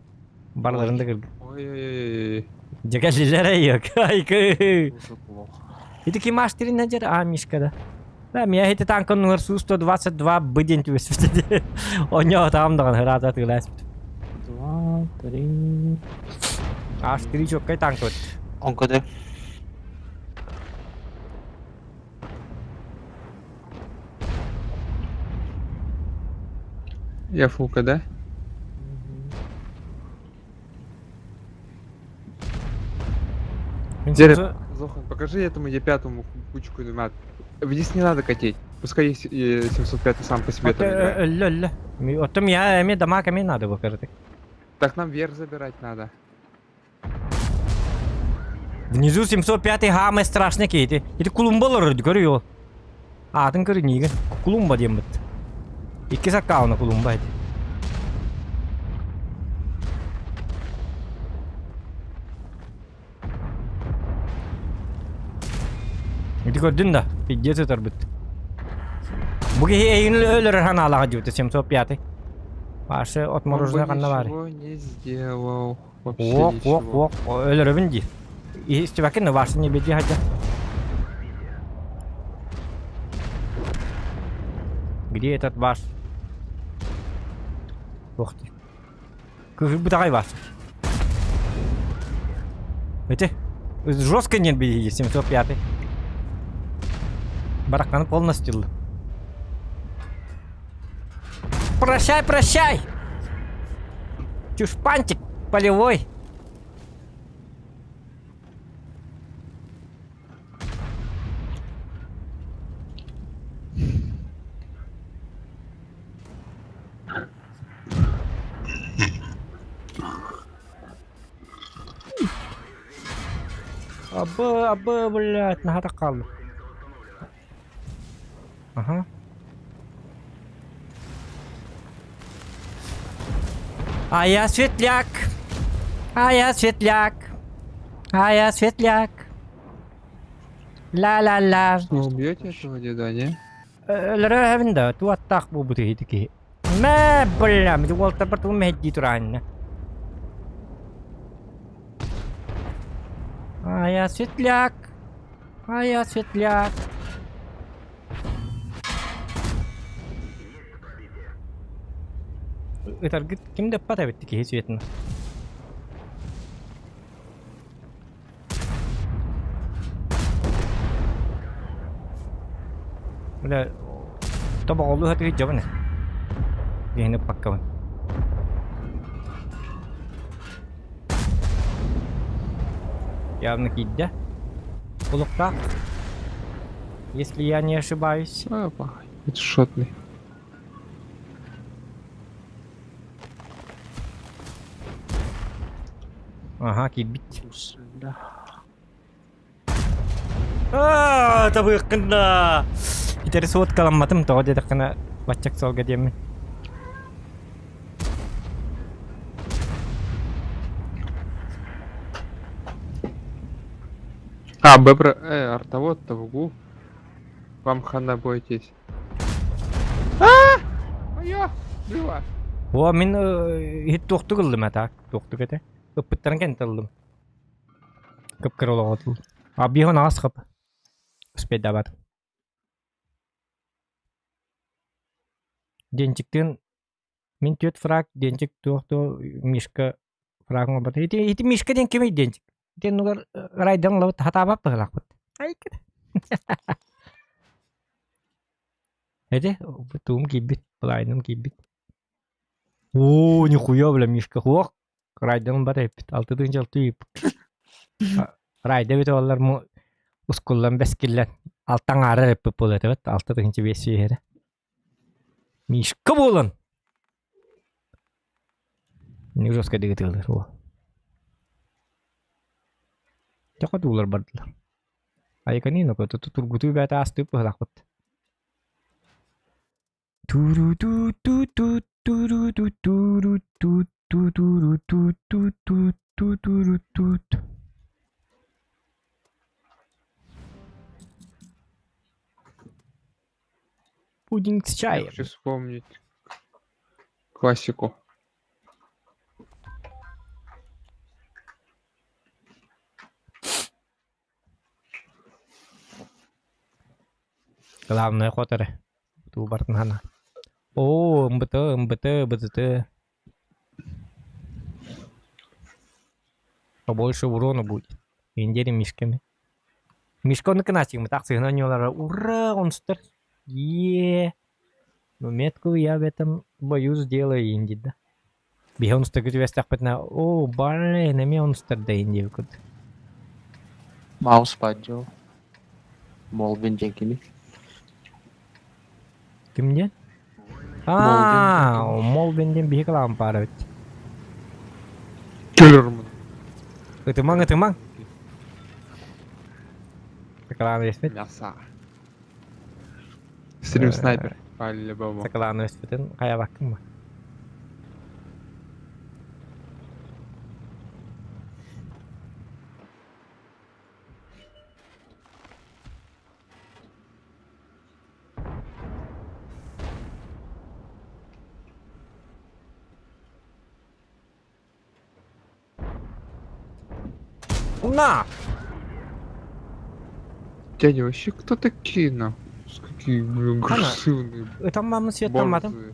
Барларын да кыргы. Ой-ой-ой. Дьэкэллилэр айык. Уже плохо. Ити ким астырин дьэр? А, Мишка да. Да, меня эти танк номер Су-122 Б день түбэспит. Оньо там даҕаны ыраата тыылааспыт. Два, три. Аж три чоккай танк вот. Он КД. Я фул КД. Дерек, Зохан, покажи этому Е5 кучку мат. Вниз не надо катить. Пускай Е705 сам по себе там играет. Өллө, өллө. Оттом я эми дамаг эми надо бу Так нам вверх забирать надо. Внизу 705 хамы страшный кейти. Ити кулумбалар көрү Аатын көрү ниигин. Кулумба диэн бит. Иккис аккауна кулумба ити. Ити көрдүн да, пиздец ытарбыт. Бу киһи эйигин өлөрөр ханаалаҕа дьыбыта 705 Паша отмороженное ханна баар? Ничего не сделал. Вообще Ок, ок, ничего. ок, өлөрөбүн дии. Истибэккин Ваша не беди хадьа. Где этот ваш? Ух ты. Кыһырбытаҕай Ваш. Эти жестко не беги 705 Бараканы полностью. Прощай, прощай! Чушпантик полевой. Абы, абы, блядь, наһаа хаалла. Ага. А я светляк. А я светляк. А я светляк. Ла-ла-ла. Вы убьете этого деда, не? Өлөрөһөбүн да, туаттаах буолбут ити киһи. Мэ, бля, уолтарбар тугу мэһэйдии тураанна. А я светляк. А я светляк. Ытаргыт ким да ыппат эбит киһи светин. Бля, тобоҕолуу сатыы дьабын киһини ыппаккабын. Явно киирдэ. Кулуктаах. Если я не ошибаюсь. Опа, это шотный. Ага, киирбит. Да. Аа, табыыккын Итери суоткаламматым тоҕо диэтэххинэ баччак суолга диэммин. А, Б про... артовод-то в углу. Вам хана бойтесь. А! Моё! Было! О, мин иһит туохтук ыллым а так, туохтук этэ. Ыппыттарын кэннэ ыллым. Кып-кыра олоҕотул. А биһон аас хап. Успейдабат. Денчиктин мин түөрт фраг, Денчик туох туох Мишка фраг оҥорбот. Ити, ити Мишка диэн кимий Денчик? Ити оннугар райдан ылабыт хатаабат быһыылаахпыт. Айкыт. Эти туум киирбит, былайным киирбит. Оо, нихуя, бля, Мишка, хуох. Райдан бар эппит. Алты тыһыынча алты Райда эбит оллар му ускуллан бэскиллэн алтан аара эппит буолуо этибит. 6 500 иһэрэ. Мишка буолан! Не жестко дигитылыр уол. Тоҕо дуулар бардылар. Айыканина тургутуу бэйэтэ аастыып быһылаахпыт. Ту-ру-ту-ту-ту, ту-ру-ту-ту, ту-ту-ру-ту-ту, ту-ту-ру-ту-ту. Пудинг с Я чаем. хочу вспомнить классику. Главное ход эрэ. Туу бартын хана. Оо, МБТ, МБТ, БЗТ. Побольше урона будет. Индери мишками. Мишка оны кынасигмы тахсыгына ньолара. Ура, он стар. Е. Ну, метку я в этом бою сделаю инди, да. Биһи онустарга түбэстэхпитинэ, оо, блин, эмиэ онустарда инди курдук. Маус паджо. Молвин диэн кимий? Ким диэн? Молвин диэн Аа, кимий? Молвин диэн биһи кылаан паар эбит. Келлерман. Ытымаҥ, ытымаҥ. Сакалаан эспит. Мясо. Стрим снайпер. По-любому. Сакалаан эспитин хайабаккын ба? На! Дядя, вообще кто такие, нахуй? С Какие, блин, Хана. агрессивные, Ытаммамын светтамматым. борзые.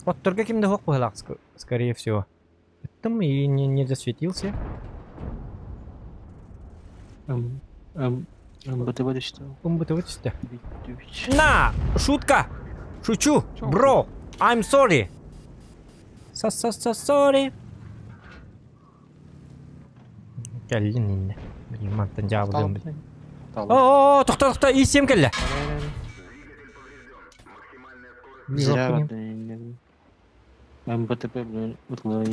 Отторго кимде хоқ быһылаах, скорее всего. Ыттым и не, не засветился. М, М, МБТБ түстэ. Умбытыбы түстэ. Бүттүбүт. На! Шутка! Шучу! Чё? Бро! I'm sorry! Со-со-со-sorry! Кэллин иннэ. Блин, мантан дьаабылыам бит. Оо, тохто, тохто, ИСМ кэллэ. Зря бардын. МБТП, блин, утлай.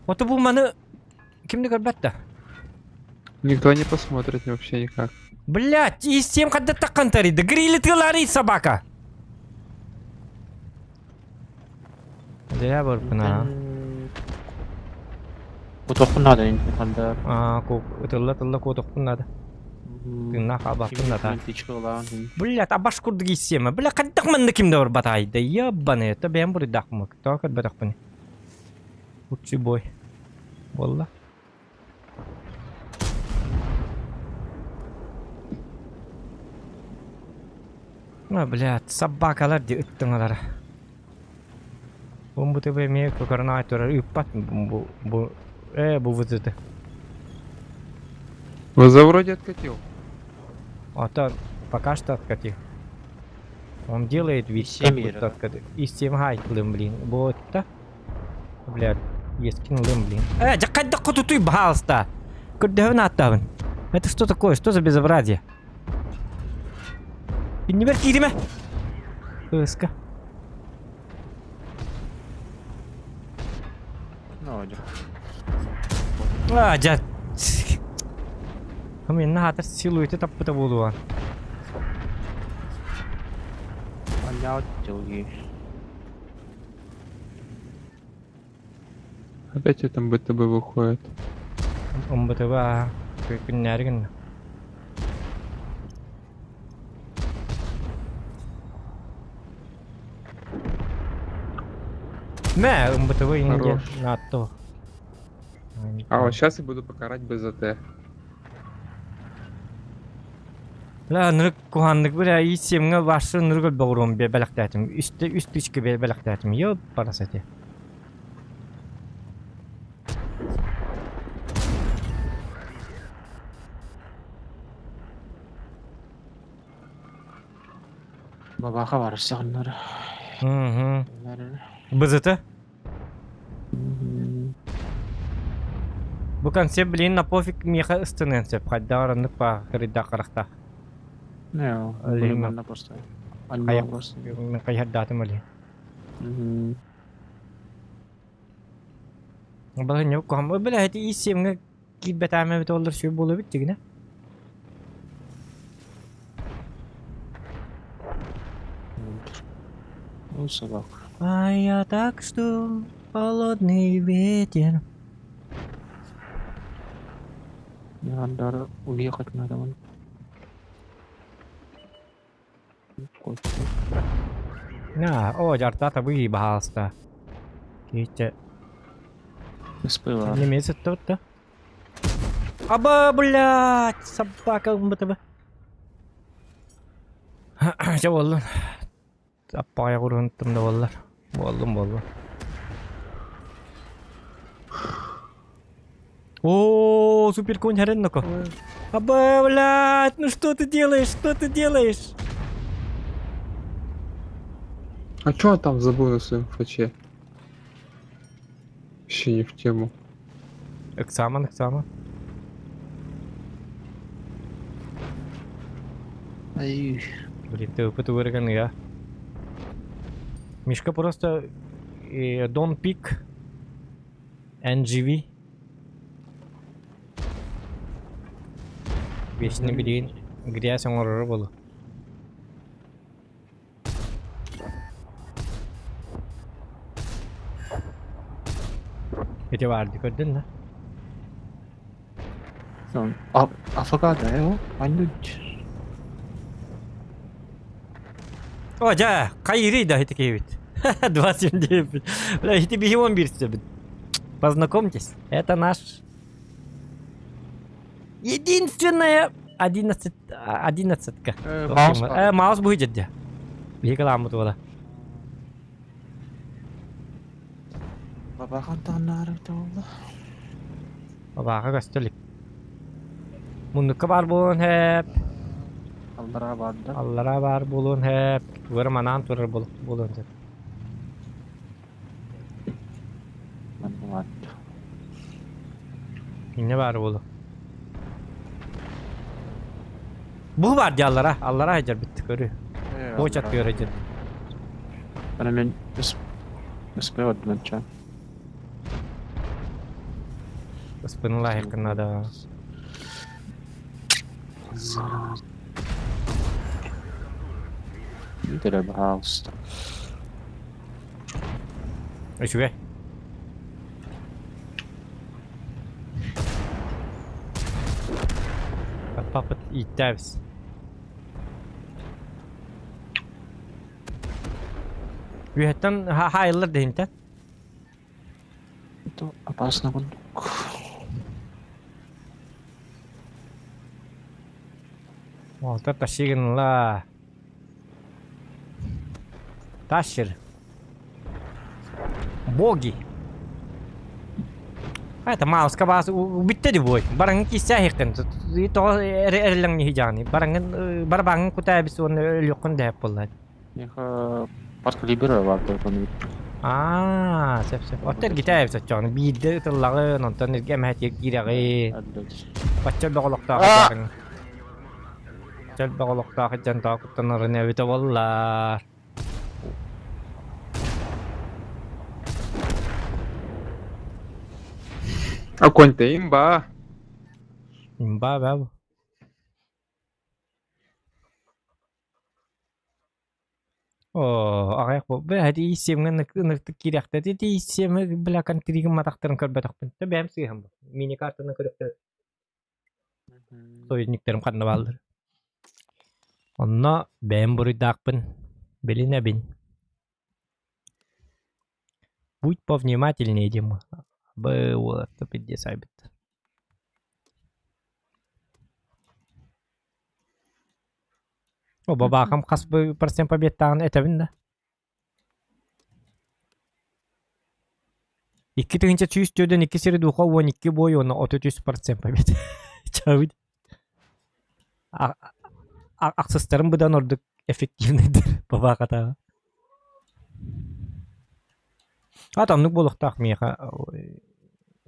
Ото бу маны кимди көрбөт да? Никто не посмотрит вообще никак. Блять, ИСМ хадда таккан тариды. Грили тылари собака. Зря барпына. Утохпун надо, хандар. Аа, ку тылла тылла куотохпун надо. Тыыннаах хаалбаппын да. Блять, абаш курдук ИСМ. Бля, хайдах манна кимде барбатаайда. Ебаный, это бэйэм буруйдаахпын. Тоҕо көрбөтөхпүн. Лучший бой. Буолла. А, блядь, собакалар дии ыттыҥалара. Бу эмиэ көкөрөн турар ыыппат бу бу э бу вызыты. ВЗ вроде откатил. А то пока что откатил. Он делает вид, как Семь будто откатил. И семь гайклым, блин. Вот так. Блядь, есть кинулым, блин. Э, дьэ хайдах хотутуй, пожалуйста. Көрдөһөн ааттаабын. Это что такое? Что за безобразие? Иннибэр кииримэ. Ыска. Ну, дьэ. А, дьэ. Мен хатыр силуэты таппыта буолуон. Аняут дьылги. Опять это МБТБ выходит. МБТБ күннээри гынна. Мэ, МБТБ инде Хорош. НАТО. А вот сейчас я буду покарать БЗТ. Ла нырык куһаннык бля ИСМ-ҥа башы нырык өлбөҕүрүм бе бэлэхтээтим. Үстэ үс тысяча бе бэлэхтээтим. Ёп парасати. Бабаха бар саҕыннар. Угу. БЗТ? Бу концепт, блин, на пофиг меха ыстыныан сөп. Хайдаар оннук ба кырыйда харахта. Не, Алима. манна просто. Хайа. Аньма просто. Мен хайдардаатым оле. Балын yok куһам. Бля, эти ИСМ-ҥа киирбэтээме эбит оллар сүй буолуо эбит дигинэ. Ну, собака. А я так что холодный ветер. Мне надо уехать надо. Вон. На, о, жарта табы, баһаалыста. Киһиччэ. Спыла. Немец да? Аба, блядь, собака ымбытыба. Чэ буоллун. Аппаҕай куруһунтум да буоллар. Буоллум буоллун. О, супер конь Харенноко. Аба, блядь, ну что ты делаешь? Что ты делаешь? А чё он там забыл на своем фаче? Вообще не в тему. Экзамен, экзамен. Ай, Блин, ты опыт я. Мишка просто Don't Pick NGV. Вечно билигин грязь оҥороро буолуо. Ити баар дии көрдүн да? Афогадо, э, аннуть. О, дьэ, хайырый да ити киһибит. 29. Бля, ити биһи 11 бит. Познакомьтесь, это наш единственная 11 одиннадцатка. Маус Маус будет дьэ. Биһи кылааммыт уола. Бабахан тааннаары буолла. Бабаха көстө илик. Муннукка баар буолуон сөп. Аллараа баар да. Аллараа баар буолуон сөп. Тугу эрэ манаан турар буолуон сөп. Манна Инньэ баар буолуо. Бу баар дии аллара. Аллара сылдьарбыт көрү. Почат көрө дьин. Ана мен СП одноча. Ыспыналаах надо. Видели, пожалуйста. Үчүгэй. Папа ииттээбис. Үөһэттэн хаайыллар дэһинтэн. Это опасно курдук. Уолтар тащигынла. Тащер. Боги. А это мауска бас бүттэ ди бой. Бараңын киссэ хиктен. Тоҕо эрэллэҥ нихи Бараңын барбаңын кута бис уонна өлүөххүн дэһэп буолла. Миэхэ подкалибера бар только Аа, сөп сөп. Оттон эргитэ эбит оччоҕуна биирдэ ытыллаҕын, онтон эргэ эмэһэ киирэҕин. Бачча элбэх олохтоох дьарыҥ. Бачча элбэх олохтоох дьон тоҕо куттанарын эбитэ буоллар. А конь-то имба. Имба баа. Оо, аҕыйах бу бля ити ииссиэмҥэ ынырыктык киириэхтэрэ ити ииссиэмэ бля контригым матахтарын көрбөтөхпүн. Тэ бэйэм сыыһам бу. Мини-картаны көрүөхтэрэ союзниктарым ханна бааллар. Онно бэйэм буруйдаахпын билинэбин. Будь повнимательнее диэн б уолатта пиздец айбыт. О, бабаахам хас процент победтааҕын этэбин да. 2142 сири духа 12 бой уонна 33% побед. Чабыт. Ахсыстарын быдан ордук эффективныйдыр бабаахатааҕа. Ат оннук буолуохтаах миэхэ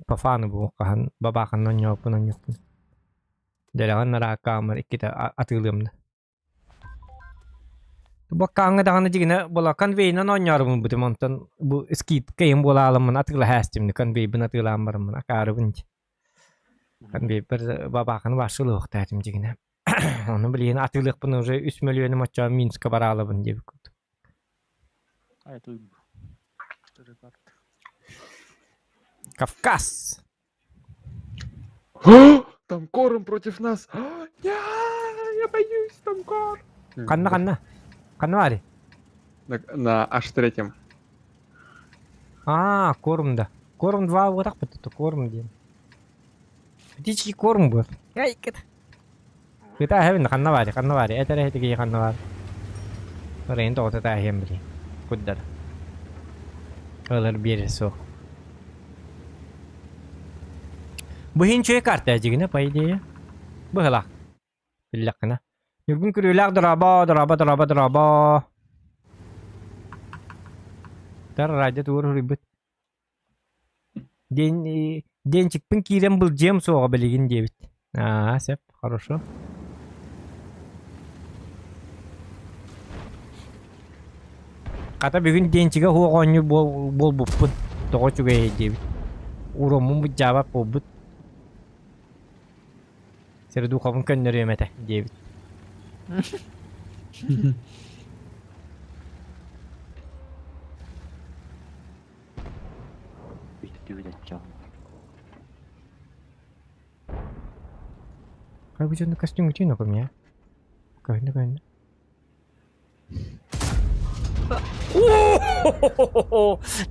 по фану бу хаһан бабааханан оонньооппун оонньуохпун. Дэлэҕэн нараакка иккитэ атыылыам да. Баккааҥҥа даҕаны дьигинэ буола конвейынан оонньоорубун бутум онтон бу скидка иһин буолаалыммын атыылаһа астимни конвейбын атыылаан бараммын акаарыбын дии. Конвейбер бабааханы баашылыахтаатым дьигинэ. Ону билигин атыылыахпын уже үс мөлүйүөнүм оччоҕо Минска бараалабын диэбит курдук. Кавказ! Там корм против нас! Я, я боюсь, там кор! Ханна ханна? Ханна баарый? На H3. Аа, корм да. Корм 2 буотахпыт это корм диэн. Птичий корм буот. Эй, кыт. Кыта эһэбин ханна баарый, ханна баарый? Этэр эһити киһи ханна баар? Ырайын тоҕото тааһыам били. Куддар. Ылар биэрэр суох. Бу иһин үчүгэй карта дьигинэ, по идее. Быһылаах. Биллэххинэ. Ньургун күрүөлээх дорообо, дорообо, дорообо, дорообо. Тар радио тугур суруйбут. Диэн Денчикпин киирэн былдьыам суоҕа билигин диэбит. Аа, сөп, хорошо. Хата бүгүн Денчигэ суох оонньуур буолбуппун. Тоҕо үчүгэйэй диэбит. Уроммун быдьаабат буолбут. Сердуховын көннөрүөм этэ диэбит. Как бы на костюм утино по мне? Көһүннэ көһүннэ.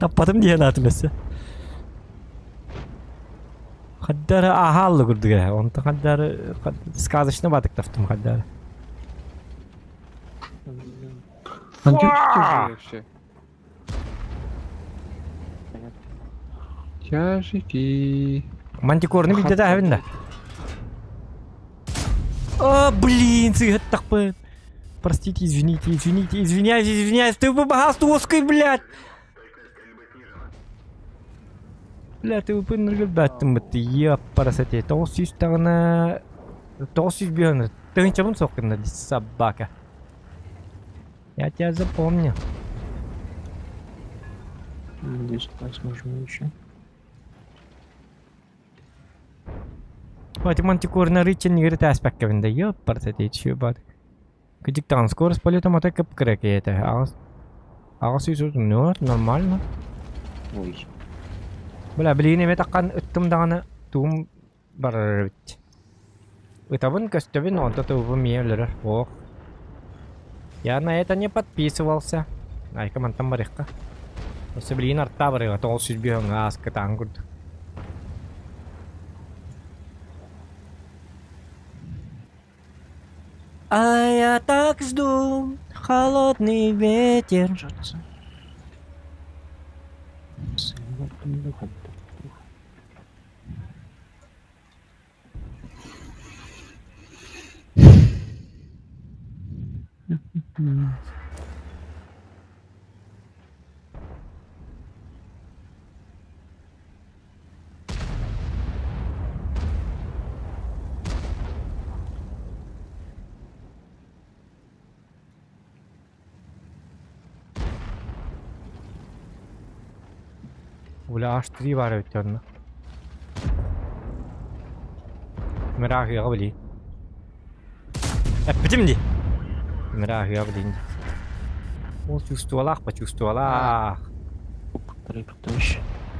Таппатым диэн аатым өссө. Хаддары аһааллы курдук ээ. Онтон хаддары сказочно батыктафтым хаддары. Вообще. Тяжики. Мантикорны билде да да. О, блин, сыгыттахпын. Простите, извините, извините, извиняюсь, извиняюсь, ты бабагаст узкий, блядь. Бля, ты выпыныргы баттым бытты, еппарасате. 900 тағына... 900 бүйөні. Тыгынчабын соққында, собака. Я тебя запомню. Надеюсь, давай сможем еще. Ой, мантикорна рычен нигер аспеккабин да ёппарсате чү бат. Кыдик таан скорость полета мата кып кырак это. Агас Агас үйсү ну нормально. Ой. Бля, билигин эме таккан ыттым даҕаны тугум барар эбит. Ытабын көстөбүн, онто тугум миэ өлөрөр. Ох. Я на это не подписывался. Айка мантан барыахха. Өссө билигин артаа барыаҕа 905 аас кытаан курдук. А я так жду холодный ветер. Бля, аж три баар эбит онно. Мырааһыаҕа билии. Эппитим дии. Мырааһыаҕа билиин дии. Ол чувствовалаах, почувствовалаах.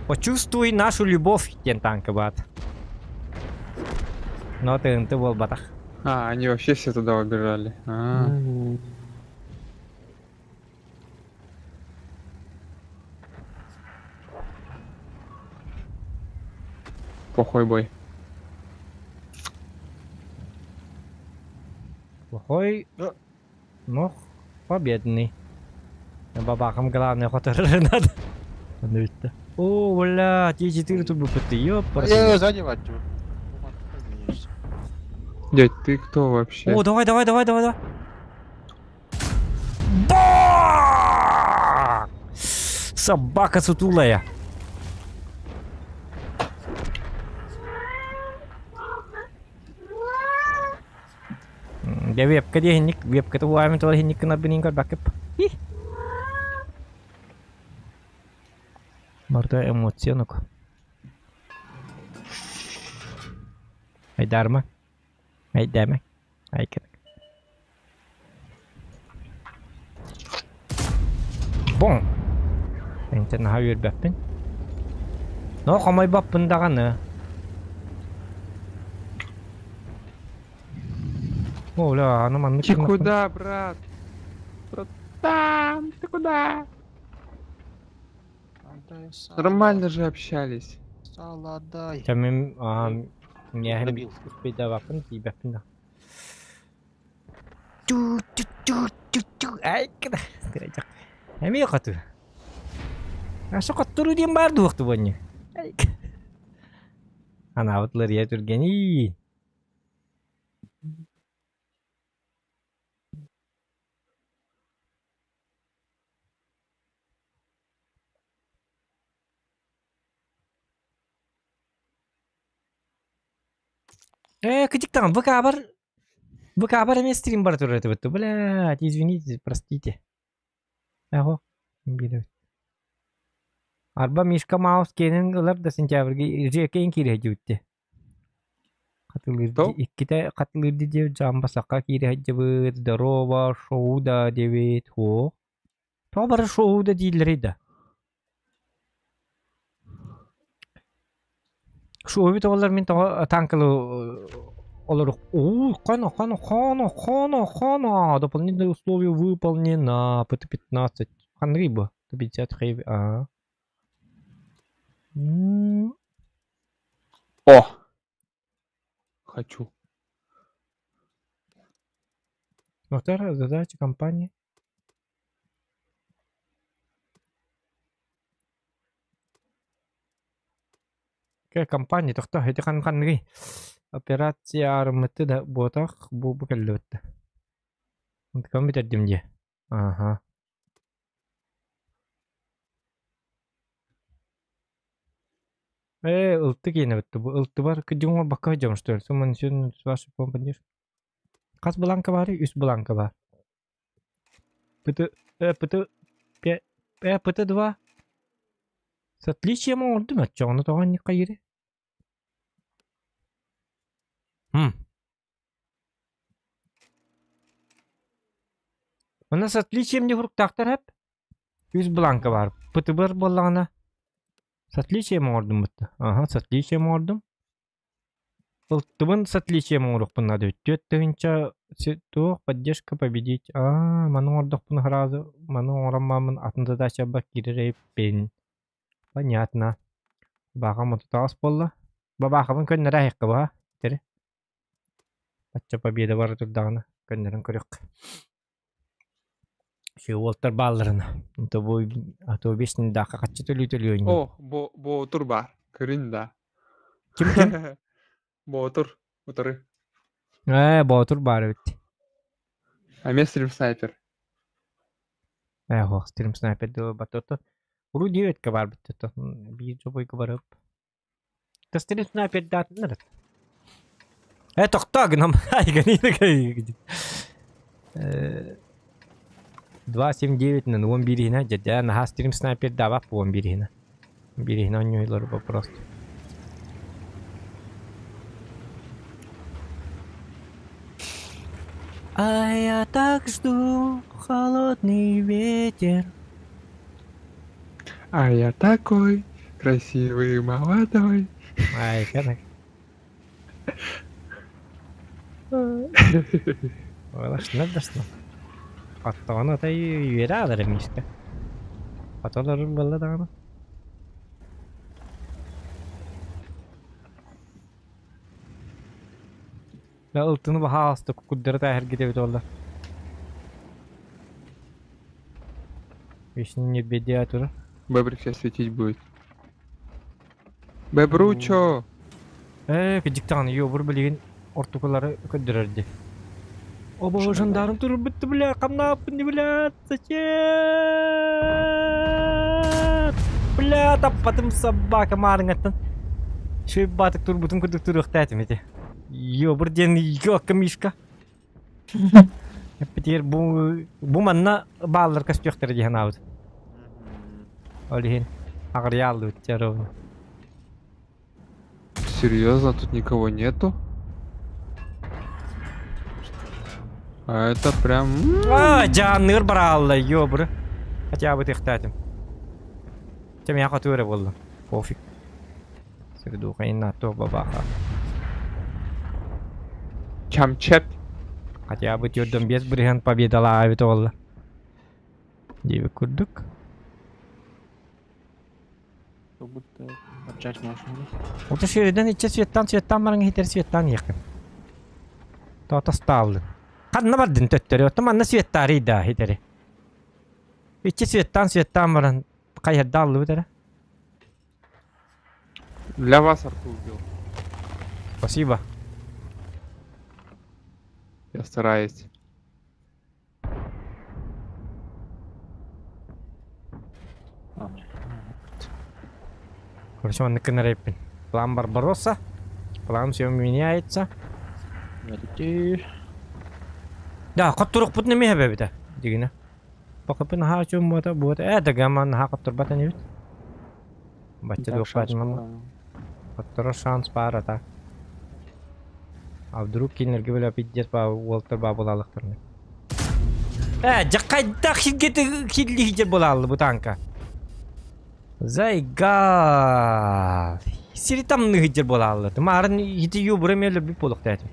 Почувствуй нашу любовь диэн танка баат. Но тыынты буолбатах. А, они вообще все туда убежали. А. Плохой бой. Плохой, но победный. Бабахам главное хоторы надо. Надо. О, бля, Т4 тут бы ёпарас. Я сзади ватю. Дядь, ты кто вообще? О, давай, давай, давай, давай, давай. Ба! Собака сутулая. Дьэ вебка диэһинник, вебката уаамин тула иһинник гынарбын иһин көрбөккүп. Барыта эмоция онук. Айдаарма. Айдаама. Айкын. Бон. Энтэн наһаа үөрбэппин. Но хомойбоппун даҕаны. О, бля, аны маннык Ты куда, брат? Брат. Братан, ты куда? Отдай сало. Нормально же общались. Сало отдай. Чэ мин миэхэ Добил. успейдаваппын тиийбэппин да. Ту-ту-ту-ту-ту. Ай, Эмиэ хоту. Аша хотторуу диэн баар дуох тубонньу. Анаабыт ларыйа түргэний. Э, кытиктаҕын ВК-бар ВК-бар эмиэ стрим бара турар этибит. Блядь, извините, простите. Эҕо, биэрэбит. Арба Мишка Маус киэнин ылар да сентябрьга ЖК-ин киирэ сылдьыбыт Хатылыыр То? иккитэ хатылыыр диэбит Жамбасакка киирэ сылдьыбыт, здорово, шоу да диэбит, һуох. Тоҕо бары шоу да дииллэрий да? Шоу оҕолор мин тоҕо танкалы олорух уу хоно хоно хоно хоно хоно дополнительные условия выполнено ПТ-15 ханныгый бу 50 хэви а О! Хочу. Во-вторых, задача компании. Какая компания тохто ити хан ханныгый операция арыммыты да буотах бу бу кэллибит Ком бүтэрдим дии Аха Ээ, ылты киэнэбит бу ылтыбар кыдьыҥ бакка дьом что ли сумман с вашей помощью Хас былаанка баарый? Үс былаанка баар. ПТ, ПТ, ПТ-2 с отличием оҥордум оччоҕуна тоҕо анньык хайыырый? Хм. Онно с отличием не хуруктаахтар эп. Үс бланка баар. ПТБ буоллаҕына с отличием оҥордум бытта. Аха, с отличием оҥордум. Ылтыбын с отличием оҥоруохпун наада эбит. 4000 туох поддержка победить. Аа, маны оҥордохпуна сразу маны оҥорон бараммын атын задачабар киирэр эбиппин. Понятно. Баҕам отутаҕас буолла. Бабаахабын көннөрө аһыахха баҕа. Тэри. Бачча победа бара турдаҕына көннөрөн көрүөххэ. Үчүгэй уолтар баалларына. То бу а то вечно даахха хаччы төлүү төлүө ини. О, бо боотур баар. Көрүн да. Ким ким? Боотур. Утары. Ээ, Боотур баар эбит. А мен стрим снайпер. Ээ, ох, стрим снайпер дуу батото. Уру диэбэткэ баар бит биир жобойга барып. Стрим снайпер даатыннар. Э, тохтоо гынан 2.79 на 11 иһинэ дьэ наһаа стрим снайпер даабап 11 иһинэ. Биир иһинэ оонньуулар вопрос. А я так жду холодный ветер. А я такой красивый молодой. Ай, как Олашна дашна. Оттоҕуна отой үөрэ аалар эмиискэ. Хотолорун буолла даҕаны. Да ылтыны баһаалыста кукурдары тааһыргыт эбит буолла. Вечно не беде турар. Бэбрик сейчас светить будет. Бэбручо! Ээ, кыдьык даҕаны йобур билигин ортокулары көрдөрөр дии. Обо жандарм турбут бля, хамнааппын бля, зачем? Бля, таппатым собака маарыҥаттан. Шөй баатык турбутун курдук туруохтаатым ити. Йобур диэн йокка мишка. Эппитигэр бу бу манна бааллар көстүөхтэрэ дии санаабыт. Ол иһин аҕырыйааллыбыт дьэ ровно. Серьезно, тут никого нету? А это прям... А, дьаанныыр бараалла, ёбры. Хотя бы тыхтаатым. Чэ, миэхэ хоту эрэ буолла. Пофиг. Сирдуухайын туох бабааха. Чамчет. Хотя бы 45 бырыһан победалаабыт буолла. Диэбит курдук. Как будто отжать можно, да? Ото шериден иччэ светтан светтан баран иһитэр светтан иэххин. Тоото стааллын. Ханна бардын төттөрү, оттон манна светтаарый да иһитэри. Иччэ светтан светтан баран хайһарда аллыбыт эрэ. Для вас арту убил. Спасибо. Я стараюсь. Короче, маннык гынар эбиппин. План Барбаросса. План все меняется. Да, хотторукпут неме эбэбитэ дигинэ. Бакыпын наһаа үчүгүн буота буота ээ дагама наһаа хотторбат инибит. Бачча Так, шанс дуохпаатым баар. Хотторор шанс баар ата. А вдруг кинилэргэ бile пиздец баа уолтар баа буолаалыктарына. Ээ, дьэ хайдах сиргэ киллиһидьэр буолааллы бу танка? Зайгал. Сири тамныһыдьэр буолааллы. Маарын ити юбура мен өлөрбүт буолуохтаатым.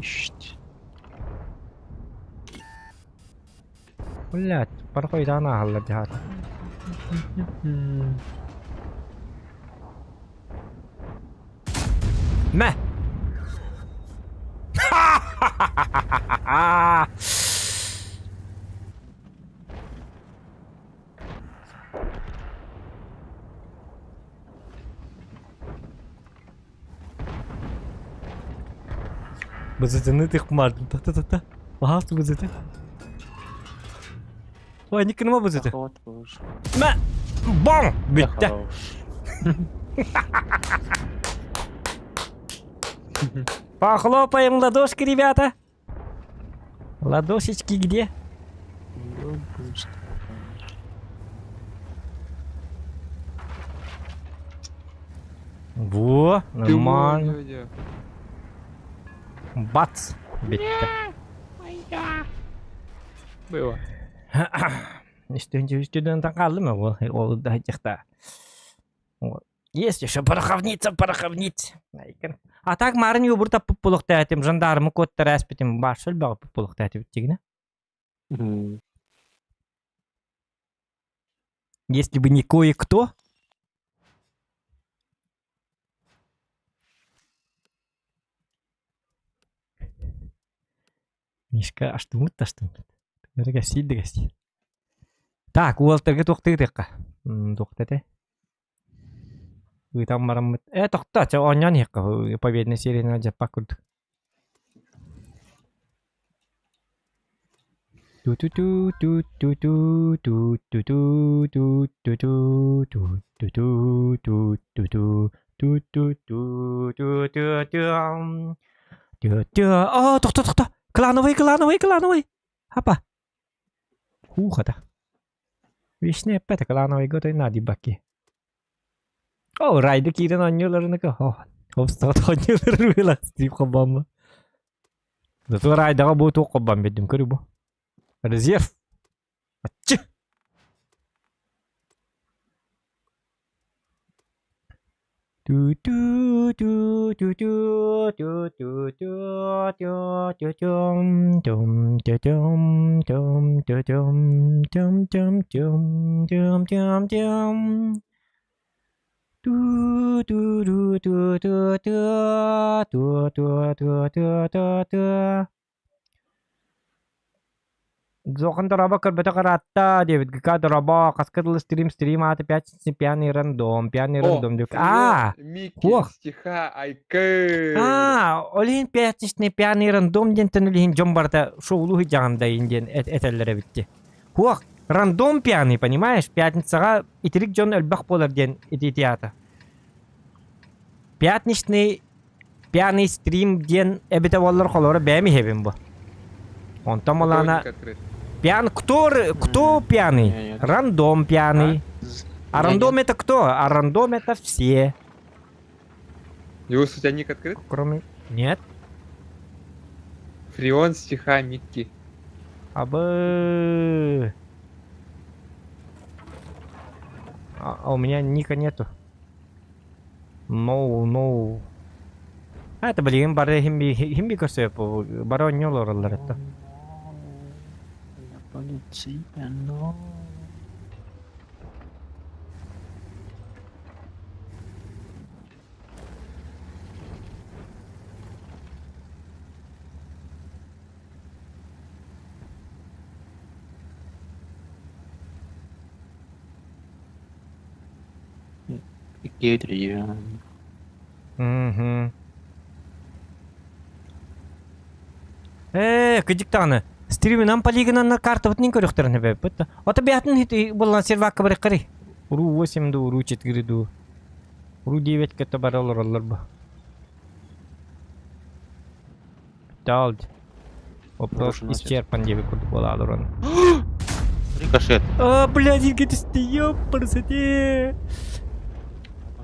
Ищ. Блядь, пархойдаан ааһаллар дьаһаата. Мэ! Бызытыны тыкмардым. Та-та-та-та. Баһаас бызыты. Ой, никыныма бызыты. Захват тоже. Мэ! Бам! Бүттэ. Хорош. Похлопаем ладошки, ребята. Ладошечки где? Ну, пусть. Во, нормально. Ты Бац! Бүттэ. Было. Үстүнэн хааллым ол ол да дьахта. Есть еще пороховница, пороховница. А так марын юбур таппыт буолуохтаатым, жандармы куоттара эспитим, баарсыл баҕаппыт буолуохтаатыбыт дигинэ. Если бы не кое-кто, Мишка аштыммыт да аштыммыт. Кэссиир да кэссиир. Так, уолтарга туохтыы ытыахха. Туохта этэ? Ыытан бараммыт. Э, тохто, чэ, оонньоон иһиэххэ победный серияны дьаппак курдук. Ту-ту-ту-ту-ту-ту-ту-ту-ту-ту-ту-ту-ту-ту-ту-ту ту-ту-ту-ту-ту-ту. Тю-тю. О, тохто, тохто. Клановый, клановый, клановый. Хапа. Хуухата. Вишне эппэтэ клановыйга отой наадыйбакки. О, райды киирэн оонньууларыныка. О, обстаҕат оонньууларын быһыылаах Стив холбоомму. Зато райдаҕа бу туох холбоон биэрдим көрү бу. Резерв. Аччы. Ту-ту-ту-ту-ту-ту-ту-ту-ту-ту-ту-ту-ту-ту-ту-ту-ту. Зохан дороба көрбөтө караатта диэбит ГК дороба хаска дылы стрим стрим аата пятница пьяный рандом пьяный О, рандом диэбит аа Микки, Хуох. стиха, айкы. Аа, ол иһин пятничный пьяный рандом диэнтэн ол иһин дьон барыта шоулуу сылдьаҕын диэн этэллэр эбит Хуох, рандом пьяный, понимаешь? Пятницаҕа итирик дьон элбэх буолар диэн ити аата. Пятничный пьяный стрим диэн эбитэ буоллар холоро бэйэм иһэбин бу. Онтон малаана пьян кто кто пьяный? Нет. Рандом пьяный. А рандом это кто? А рандом это все. Юс, у тебя ник открыт? Кроме... Нет. Фреон, стиха, Микки. Абы. А у меня ника нету. No, no. Это билигин бары химби химби көрсөп бары оонньуу олороллор это. La polizia no. Икки Мгм. Ээ, кыдьык даҕаны. Стриминан полигонаннар картабытын көрүөхтэрин эбэппит да. Ото бэйэтин буллан сервакка барыххарый. Уруу 8 дуу, уруу 4 дуу. Уруу 9 кытта бара олороллор бу. Таал. Вопрос исчерпан диэби курдук буолаалар оны. Рикошет. А, блядь, илгэ түсті, ёпарсати.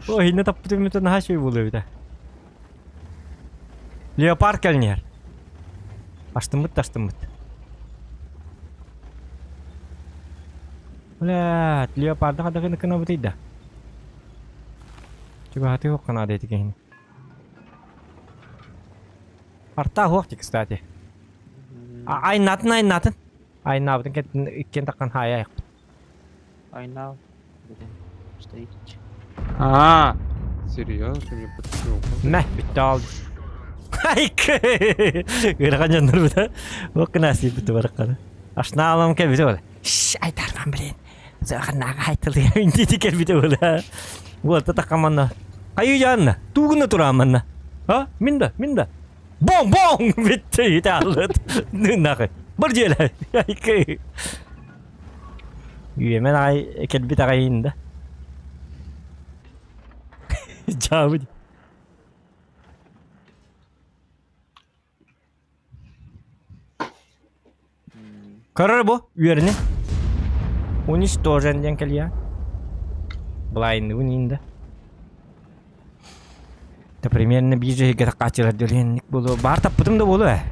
Ой, инне таппытым это наһаа үчүгэй буолуо эбитэ. Леопард кэлниэр. Астыммыт да астыммыт. Блядь, леопарды хадагын кынабытый да. Чугаһатыы суох наада ити киһини. Арта суох дии, кстати. Айнатын айнатын. Айнаабытын кэттин иккиэн таххан хаайа айахпыт. Айнал. Блин, стоит. А, серьезно, ты мне подсунул? Мэ, бүттэ ол. Айк! Ыарахан дьоннор быта. Ок гына сииппит баракканы. Ашнаалам кэлбитэ буола. Шш, айтарман блин. Саханнаага айтылыа интити кэлбитэ буола. Уолта таххаманна. Хайыы дьаанна, туугуна турааманна. А, мин да, мин да. Бом бом бүттэ ите аллыт. Ныннахы. Бар дьиэлэ. Айк. Үөмэн аҕай кэлбит аҕайын да. Дьаабы. Көрөр бу үөрүнү. Уничтожен диэн кэлиэ. Блайныбын иин да. Да примерно биир дьиһигэр хааччылар дөлүһүнник буолуо. Баар таппытым да буолуо ээ.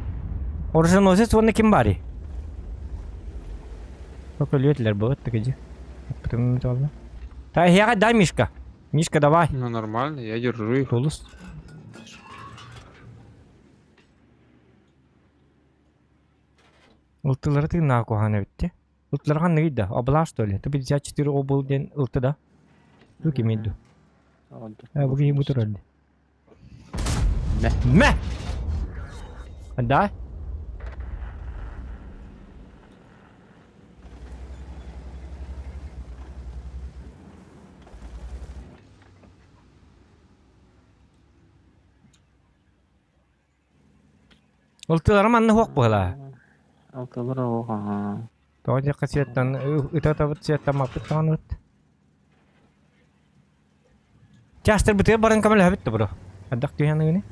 Оруженосец уонна ким баарый? Көкөлүөтүлэр буолуо тыкыдьы. Таппытым буолла. Та эһиэхэ дай Мишка. Мишка, давай. Ну нормально, я держу их. Тулус. Ылтылары тыыннаах куһаҕан эбит дии. Ылтылар ханныгый да? Облаа что ли? 54 обл диэн ылты да? Бу кимий дуу? Э, бу киһи бу турар дии. Мэ. Мэ! Да? Ылтылара манна суох быһылаа. Алтылар оҕо аhaa. Тоҕо диэххэ сиэттэн ыта-ытабыт сиэттаммаппыт даҕаны Чаастарбытыгар баран көмөлөһөбүт да бро. Ардах түһэн ыгыны.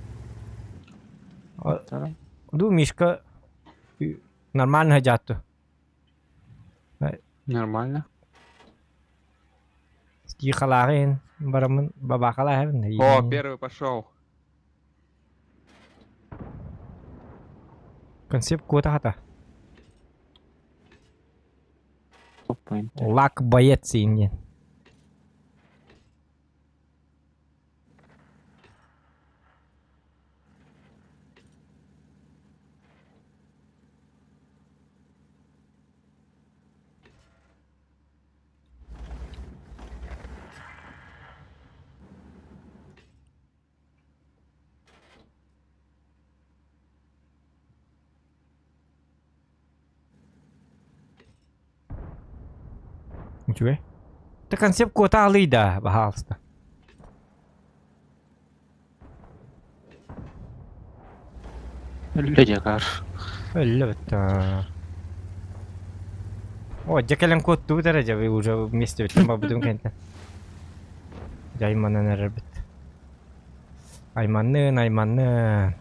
Ду Мишка нормально садьаатту. Нормально. Тихалааҕын бараммын бабаахалааһын. О, первый пошел. Концепт куота хата. Лак боец диэн. Үчүгэй. Ты концепт куота алый да, баһаалыста. Өллө дьакар. Өллө бытта. О, дьэ кэлэн куоттубут эрэ дьэ уже вместе бүттэн барбытым кэнтэн. Дьэ айманан эрэрбит. Айманнын, айманнын.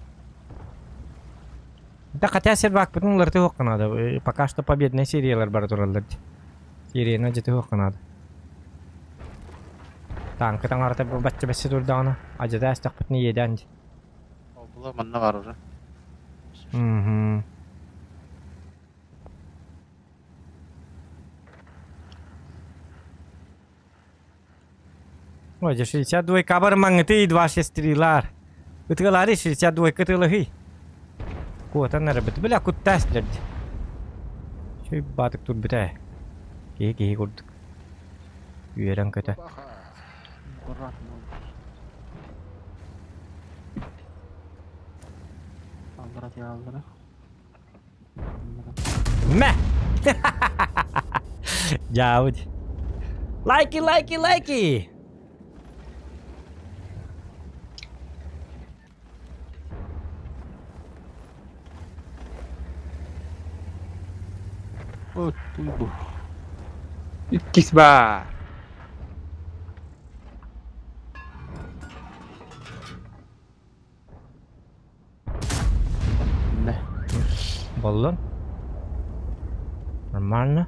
Да хотя сервакпытын уларытыы суохха наада. Пока что победная сериялар бара тураллар дии. Серияны алдьатыы суохха наада. Тааҥка таҥарата бачча бэссе турдаҕына, алдьата астахпытына иэдээн дии. Обула манна бар уже. Мгм. Ой, дьэ 62 кабар маҥытый 2 сестрилар. Ытыалаары 62 ытыалаһый. Куотан эрэ Бля, куттаас билэрди. Чүй баатык турбута ээ. Киһи киһи курдук. Үөрэн көтө. Аккуратно. Аллара аллара. Мэ! Дьаабыт. Лайки, лайки, лайки! О, туйбу. Иккис баар. Да. Боллун. Нормально.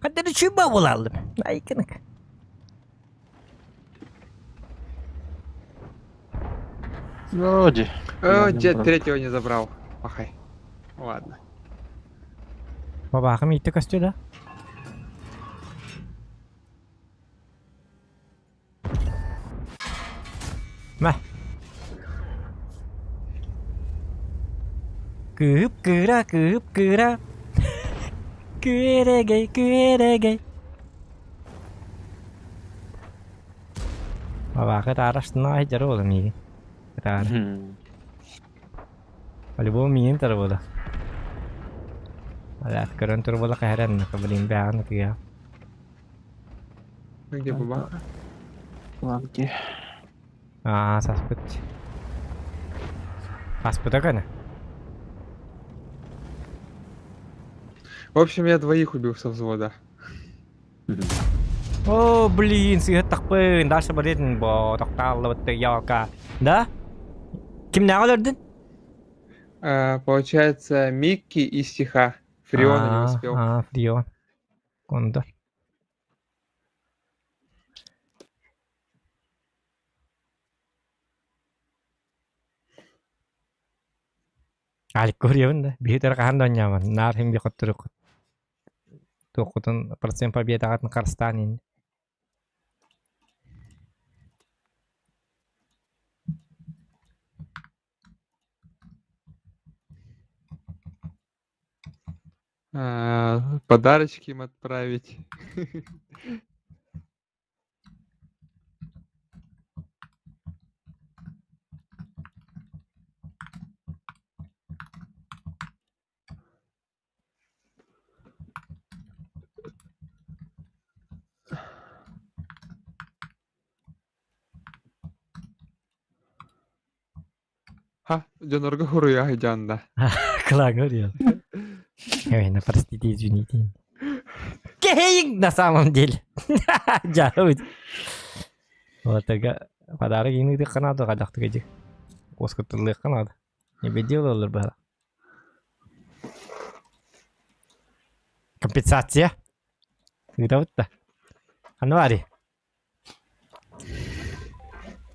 Хадда чуба булалым. Айкынык. Вроде. О, дед третьего не забрал. Махай. Ладно. Бабахым итти көстү да. Мэ. Кыып кыыра, кыып кыыра. Күөрэгэй, күөрэгэй. Бабаахы таарастына айдьара буола миигин. Таара. По-любому миигин тара буола. Алаат көрөн тур буола кэһэрэн, блин, бэҕэн ытыйа. Где бабаха? Ламки. Аа, саспыт. Аспыта көнө. В общем, я двоих убил со взвода. О, блин, сыһыттахпын. Даша барытын бо, тоқтааллыбытты яка. Да? Кимнээҕи өлөрдүн? А, получается, Микки и Стиха. Фриона не успел. А, Фрион. Кондор. Алькурьевын да, биһи хаһан да оонньообон, наар иһин хотторуккут туоххутун процент победаҕытын харыстаан иһин. А, подарочки им отправить. Ха, дьонорго хуруйа сылдьан да. Кылааҥҥа диэн. Ой, ну простите, извините. Кэһэйиҥ на самом деле. Дьаабыт. Вот aga подарок иҥиитиххэ наада хайдахтык ити. Уоскутуллуохха наада. Не бедил быһа. Компенсация. Ыытабыт да. Ханна баарый?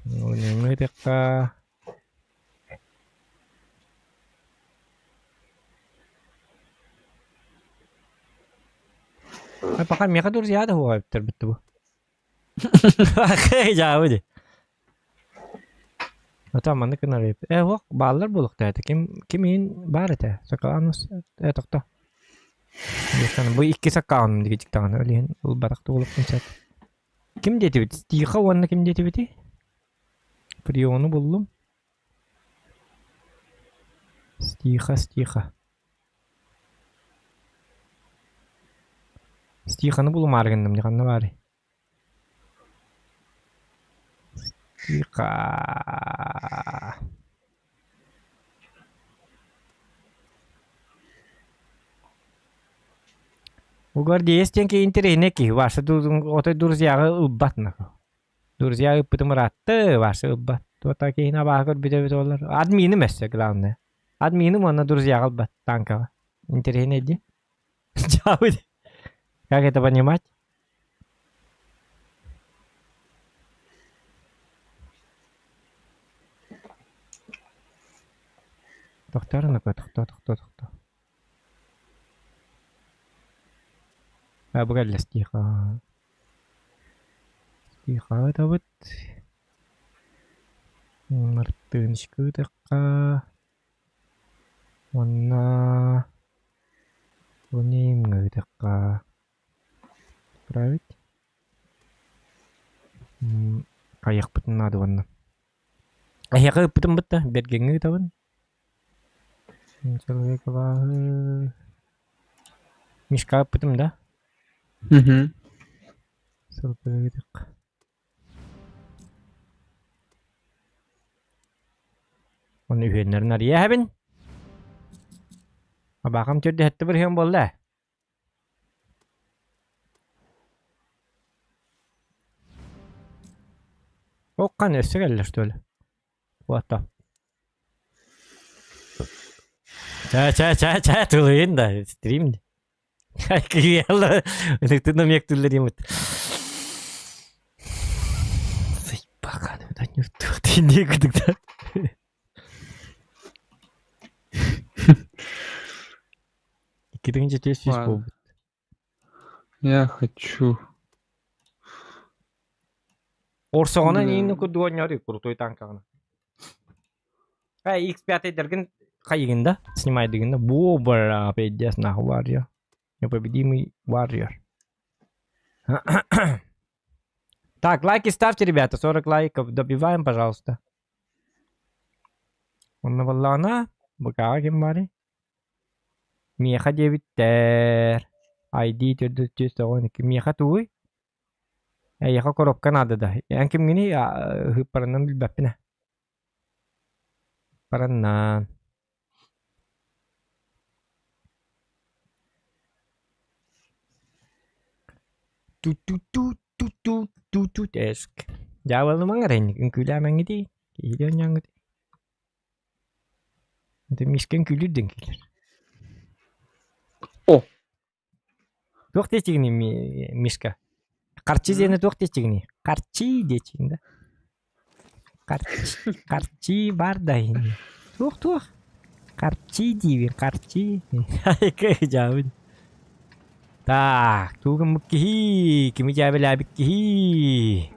Ыытыахха Пока миэхэ друзья да уһуга эбиттэр бу. Дьаабы дии. Ото маннык гынар эбит. Э уох бааллар буолуохтара этэ. Ким ким иһин баар этэ. Сакаанус э тохто. Бу иккис аккаунум диги дьиктаҕына ол иһин ылбатах да буолуохпун сөп. Ким диэтибит? Тихо уонна ким диэтибитий? Приону буллум. Стиха, стиха. Стиханы булумаары гынным дии ханна баарый? Стиха. Угар диэн киһи интэриэһинэй киһи Ваша отой друзьяҕа ылбат нахуй. Друзья ыыппытым ыраатта, Ваша ылбат. Туота киһини абааһы көрбүтэ эбит буоллар. Админым өссө главное. Админым уонна друзьяҕа ылбат танкаҕа. Интэриэһинэй дии. Дьаабы Как это понимать? Тохтоор ну-ка, тохтоо, тохтоо, тохтоо. А, бу кэллэ стиха. Стиха ытабыт. Мартыночка ыытыахха уонна Лунимҥа ыытыахха. Отправить. Хайыахпытын наада уонна. Эһиэхэ ыыппытым бытта, Бэргэҥҥэ ыытабын. Человек абааһы. Мишка ыыппытым да? Мгм. Ссылка ыытыахха. Оны үһүөннэрин арыйа эһэбин. Абаахам төрдүһэтте бырыһыан буолла ээ. Оккан өссө кэллэ что ли? What the? Чэ чэ чэ чэ тылыйын да стрим Ытыктын омиэктүүллэр диэммит. Сайбака дии курдук да. Иккитин четыре сүүс Ладно. буолбут. Я хочу. Орсоҕунан иин Блин. курдук оонньоору крутой танкаҕына. Эй, X5-дэргин хайыгын да? Снимайдыгын да? Бу бра, пиздец, нахуй warrior. Непобедимый warrior. Так, лайки ставьте, ребята, 40 лайков добиваем, пожалуйста. Онно буоллаҕына, быкааҕа ким баарый? Миэхэ диэбиттэр. ID 492. Миэхэ тугуй? Эйиэхэ коробка наада да. Эн кимҥиний? Ыһыыппарынан билбэппин ээ. Бараннаан. Ту-ту-ту-ту-ту-ту-ту эск. Дьаабыланымаҥ эрэ инник үҥкүүлээмэҥҥитий, киһилии оонньооҥҥут. Ити миискэ үҥкүүлүүр диэн киирэр. О! Туох диэччигиний Мишка? Харчы диэни туох диэччигиний? Харчы диэччигин да? Харчы, харчы бар да ини. Туох туох? Харчы диибин, харчы. Дьаабын. Так, тугун киһи, кими дьээбэлээбит киһи.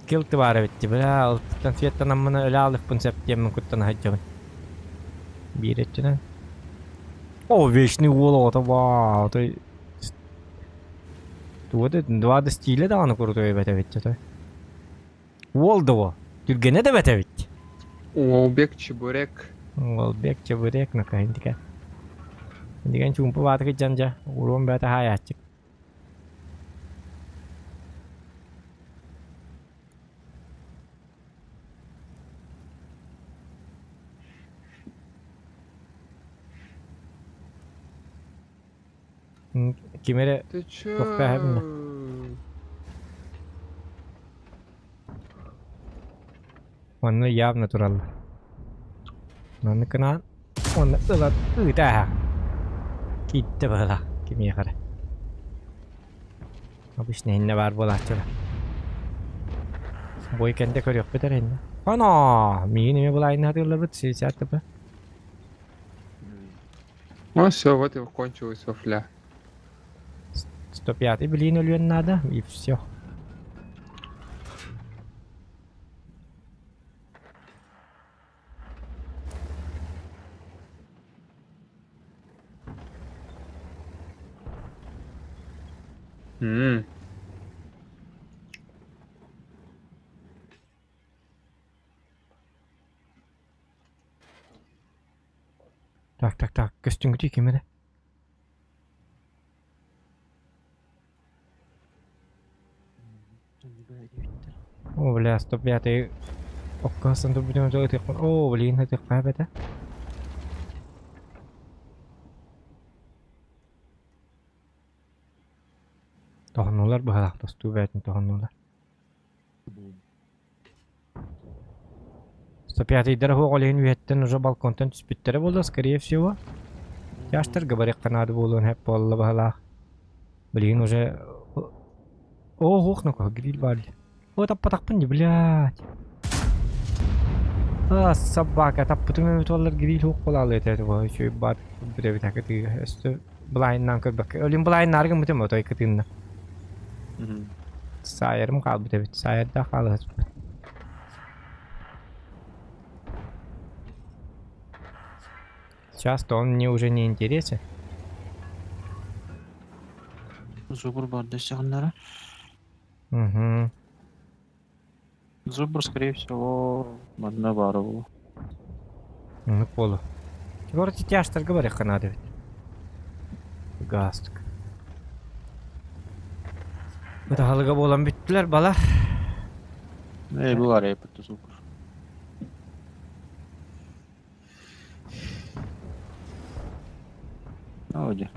Кил баар эбит бля, алтыттан светтанаммына өлө аалыхпын сөп диэммин куттана сылдьабын. Биир өттүнэн. О, вечный уол оҕото вау, той туга да два да стиля даҕаны крутой эбит эбит той. Уол да уол, түргэнэ да эбит эбит. Уолбек чебурек. Уолбек чебурек накаһын дика. Дигэн чуумпу баатык дьан дьа, уруон бээтэ хаайааччык. Ким эрэ Ты чё? туохтааһын Манна явно тураллар. Маннык гынаан уонна ылан ыытааһа. Киирдэ быһыылаах кимиэхэ эрэ. Обычно иннэ баар буолааччылар. Бой кэннэ көрүөхпүт эрэ иннэ. Ана, миигин эмиэ былаайнаатыылларбыт 60 ТП. Ну все, вот и кончилась вафля. 105 блин өлүөн надо, и все. М. Так, так, так, көстүҥҥүтүй ким эрэ? О, бля, 105 окко турбутун О, блин, ытыахха эбэтэ. Тоһоннулар быһалаах тостуу бээтин тоһоннулар. 105-йдара суох ол иһин үөһэттэн уже балконтан түспүттэрэ буолуо, скорее всего. Тяжтарга барыахха наада буолуон сөп буолла быһалаах. Билигин уже О, ох, ну гриль баар. О, таппатахпын дии, блядь. А, собака, таппытым эбит буоллар гриль суох буолаалыы этэ этэ үчүгэй баар бүтэбит кытыыга өстө былаайыннаан көрбөккө. Өлүн былаайыннаары гыммытым отой кытыынна. Саайарым хаалбыт эбит. Саайардаах хаалыһыспыт. Сейчас-то он мне уже не интересен. Зубр бар дэсэҕиннэрэ. Угу. Зубр, скорее всего, манна баара буолуо. Ну, полу. Вроде тяжтарга барыахха наада эбит. Гаастык. Бытаһалыга буолан бүттүлэр балар. Ээ, бу баар эппит зубр. Оо дьэ.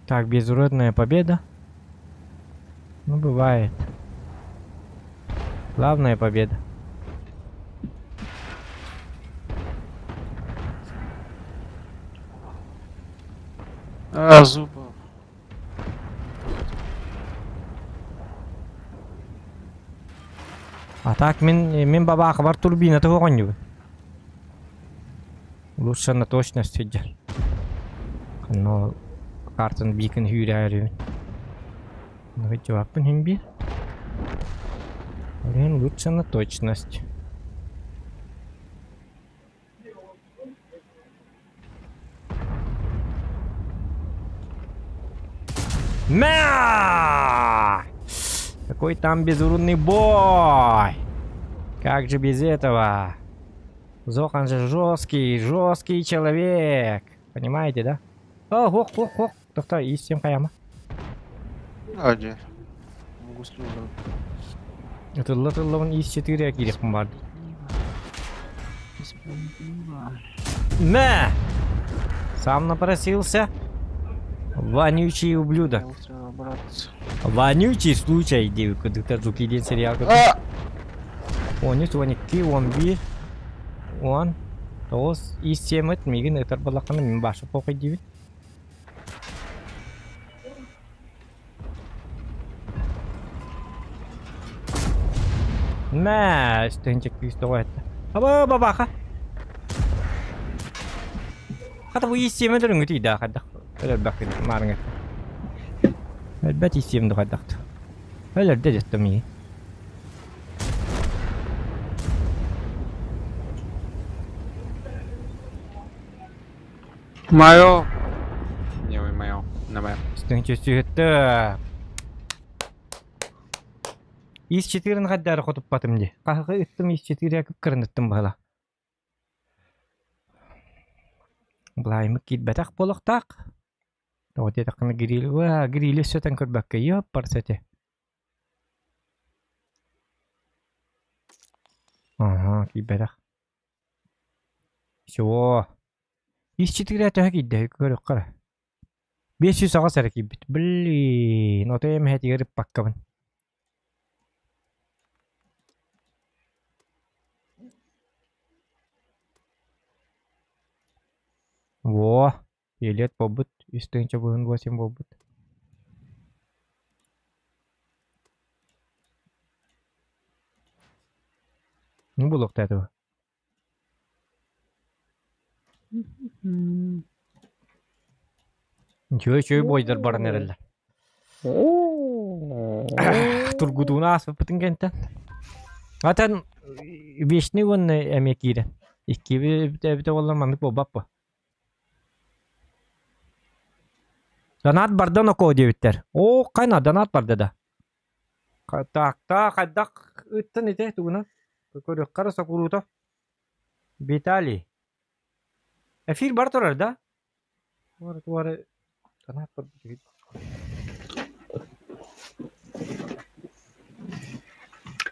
Так, безуродная победа. Ну, бывает. Главная победа. А, зубов. А так мин мин бабаахыбар турбина оҕонньубун. Лучше на точность сылдьар. Но картын биикин хүүрээрибин. Жаваппын хин биир. Блин, лучше на точность. Мя! Какой там безуродный бой! Как же без этого? Зохан же жесткий, жесткий человек. Понимаете, да? О, ох, ох, ох. Тоқта, истем қаяма. А, дьэ. Тылла тыллабын ис 4 киирехпин бар. Мә! Сам напросился. Вонючий ублюдок. Вонючий случай, диэбит курдуктар Жуки диэн сериал А! Он үс, он икки, он биир, он тоҕус, ис сиэмэт миигин ытар балаххана мин баша похуй диибин. Мэ, үстүһүн күүс тоҕо этэ. Аба бабаха. Хата бу ис сиэмэ дөрүҥү тиийдэ хайдах өлөрбөккүн маарыҥ этэ. Өлбөт ис сиэм хайдахты. Өлөрдө дьэттим миигин. Мое! Не, ой, мое. Давай. Үстүһүттэ. Ис четырын хаддары хотуппатым дии. Хаһы ыттым ис четыре кып-кырыныттым баһыла. Былаайымыт киирбэтэх буолуохтаах. Тоҕо диэтэххинэ гриль, уа, грили өссө көрбөккө, ёппарс этэ. Аһа, киирбэтэх. Всё. Ис четыре төһө киирдэ, көрүөххэ эрэ. 508 эрэ киирбит. Блин, отой эмэһэтигэр ыппаккабын. Во, Елет буолбут, үс тыһыынча быһын восемь буолбут. Ну булуохтаатыба. Үчүгэй бойдар баран эрэллэр. Тургутууну ааспыппытын кэнтэн. Атын вечный уонна эмиэ киирэн. Икки эбитэ буоллар маннык буолбаппа. Донат барда нокоо диэбиттэр. Оо, хайна донат барда да. Так, хайдах ыттан ити тугунан? Көрүөххэ эрэ сокуруута. Виталий. Эфир бар турар да? Туары донат барбыт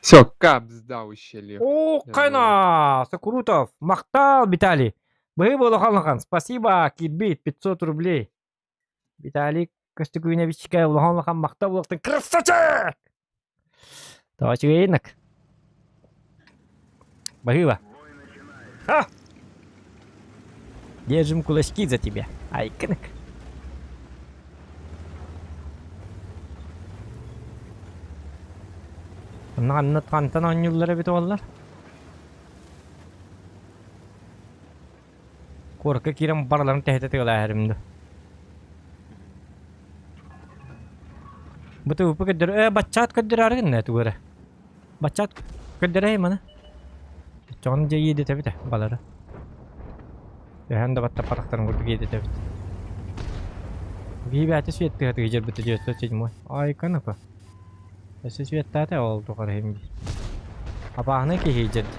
Все, капс дал ущелье. О, хайна! Сокурутов! Махтал, Виталий! Быһыы буолахан Спасибо, кирбит, 500 рублей. Виталий Костюкуновичка улахан улахан махтал буолуохтун красавчик! Давай үчүгэйинок. Баһыыба. Ха! Держим кулачки за тебя, Айкынок. Онно хантан оонньууллар эбит уоллар? Куоракка киирэн барыларын тэһитэ тыалааһарым дуо? Бу тыыппы көрдөр, э, баччаат көрдөрөөрү гынна тугу эрэ. Баччаат. Көрдөрөй маны. Чоҕун дьэ иэдэтэбит балары. Төһөн да баттаппатахтарын курдук иэдэтэбит. Биибэти свет тыһатыгы дьэрбитэ 907. Айка ну-ка. Өссө светтаата ол тухары иһин биир. Апааһынай киһи дьэрди.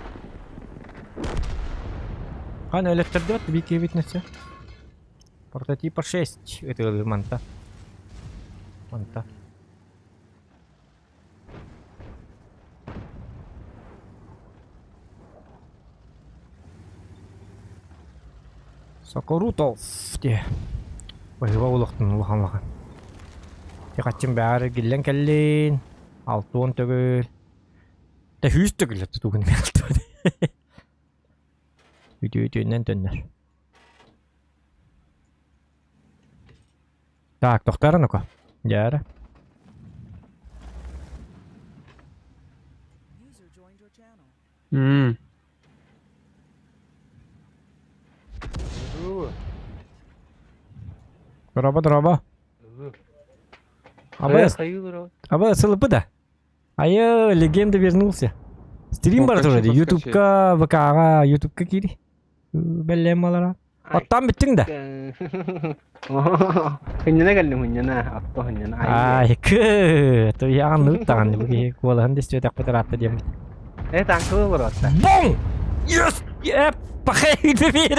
Хан өлөттөрдүбэт биир киһибит нөссө. Прототипа 6 ытыалыыр манта. Манта. Сокорутов диэ. Баһыыба улахтын улахан улахан. Тихаччым бэҕэр эргиллэн кэллин. Алтуон төгүл. Тэ сүүс төгүл тутугун алтуон. Үтүө үтүөннэн төннөр. Так, тохтоор ну-ка. Дьээрэ. М. Дороба, дороба. Абы, абы сылыпы да. Айы, легенда вернулся. Стрим бар тоже, Ютубка, ВК-ға, Ютубка кири. Бэллэм малара. Оттан бүттүҥ да? Хынньана кэллим хынньана, атто хынньана. Ай, кы, туйаҕын ыыттаҕын бу киһи куолаһын да истибэтэхпит ыраатта диэммит. Э, танкылы олоротта. Бум! Yes! Э, пахай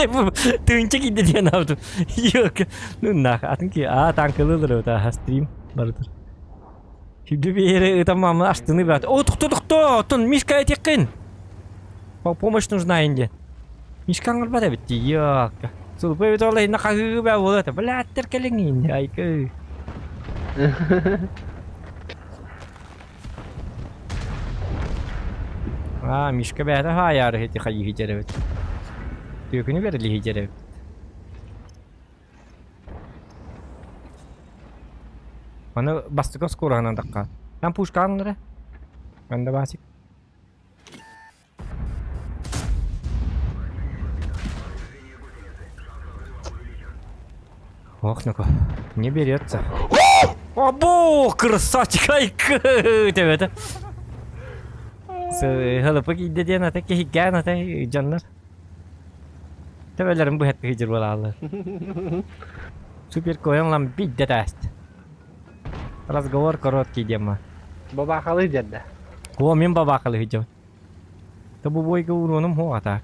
бу тыынча киирдэ диэн аабытым. Йок. Ну нах, атын ки, а танкылы олорот, стрим барытыр. Сүүрдэ биэри ытан маама астыны баат. О, тохто, тохто, оттон Мишка этиэххин. Помощь нужна инде. Мишка аңырбат эбит дии, йоокка. Сулпа эбит ол иһинэ хаһыы баа буола этэ. Блядтер кэлиҥ айкы. А, Мишка бэйэтэ хаайаары ити хайыы эбит. Түөкүнү бэрилиһи эбит. Аны бастакы скороһынан тахха. Там пушкаан эрэ. Анда Васик. Ох, ну-ка, не берется. Або, красавчик, ай, тебе Хылыпы киирдэ диэн ата киһиггээн ата дьоннор. Төбөлөрүн быһаттыы дьырбалааллар. Супер коен лам бидде тааст. Разговор короткий диэмма. Бабаахалыы дьэрдэ. О, мин бабаахалыы дьон. Та бу бойга уруонум хуо атаак.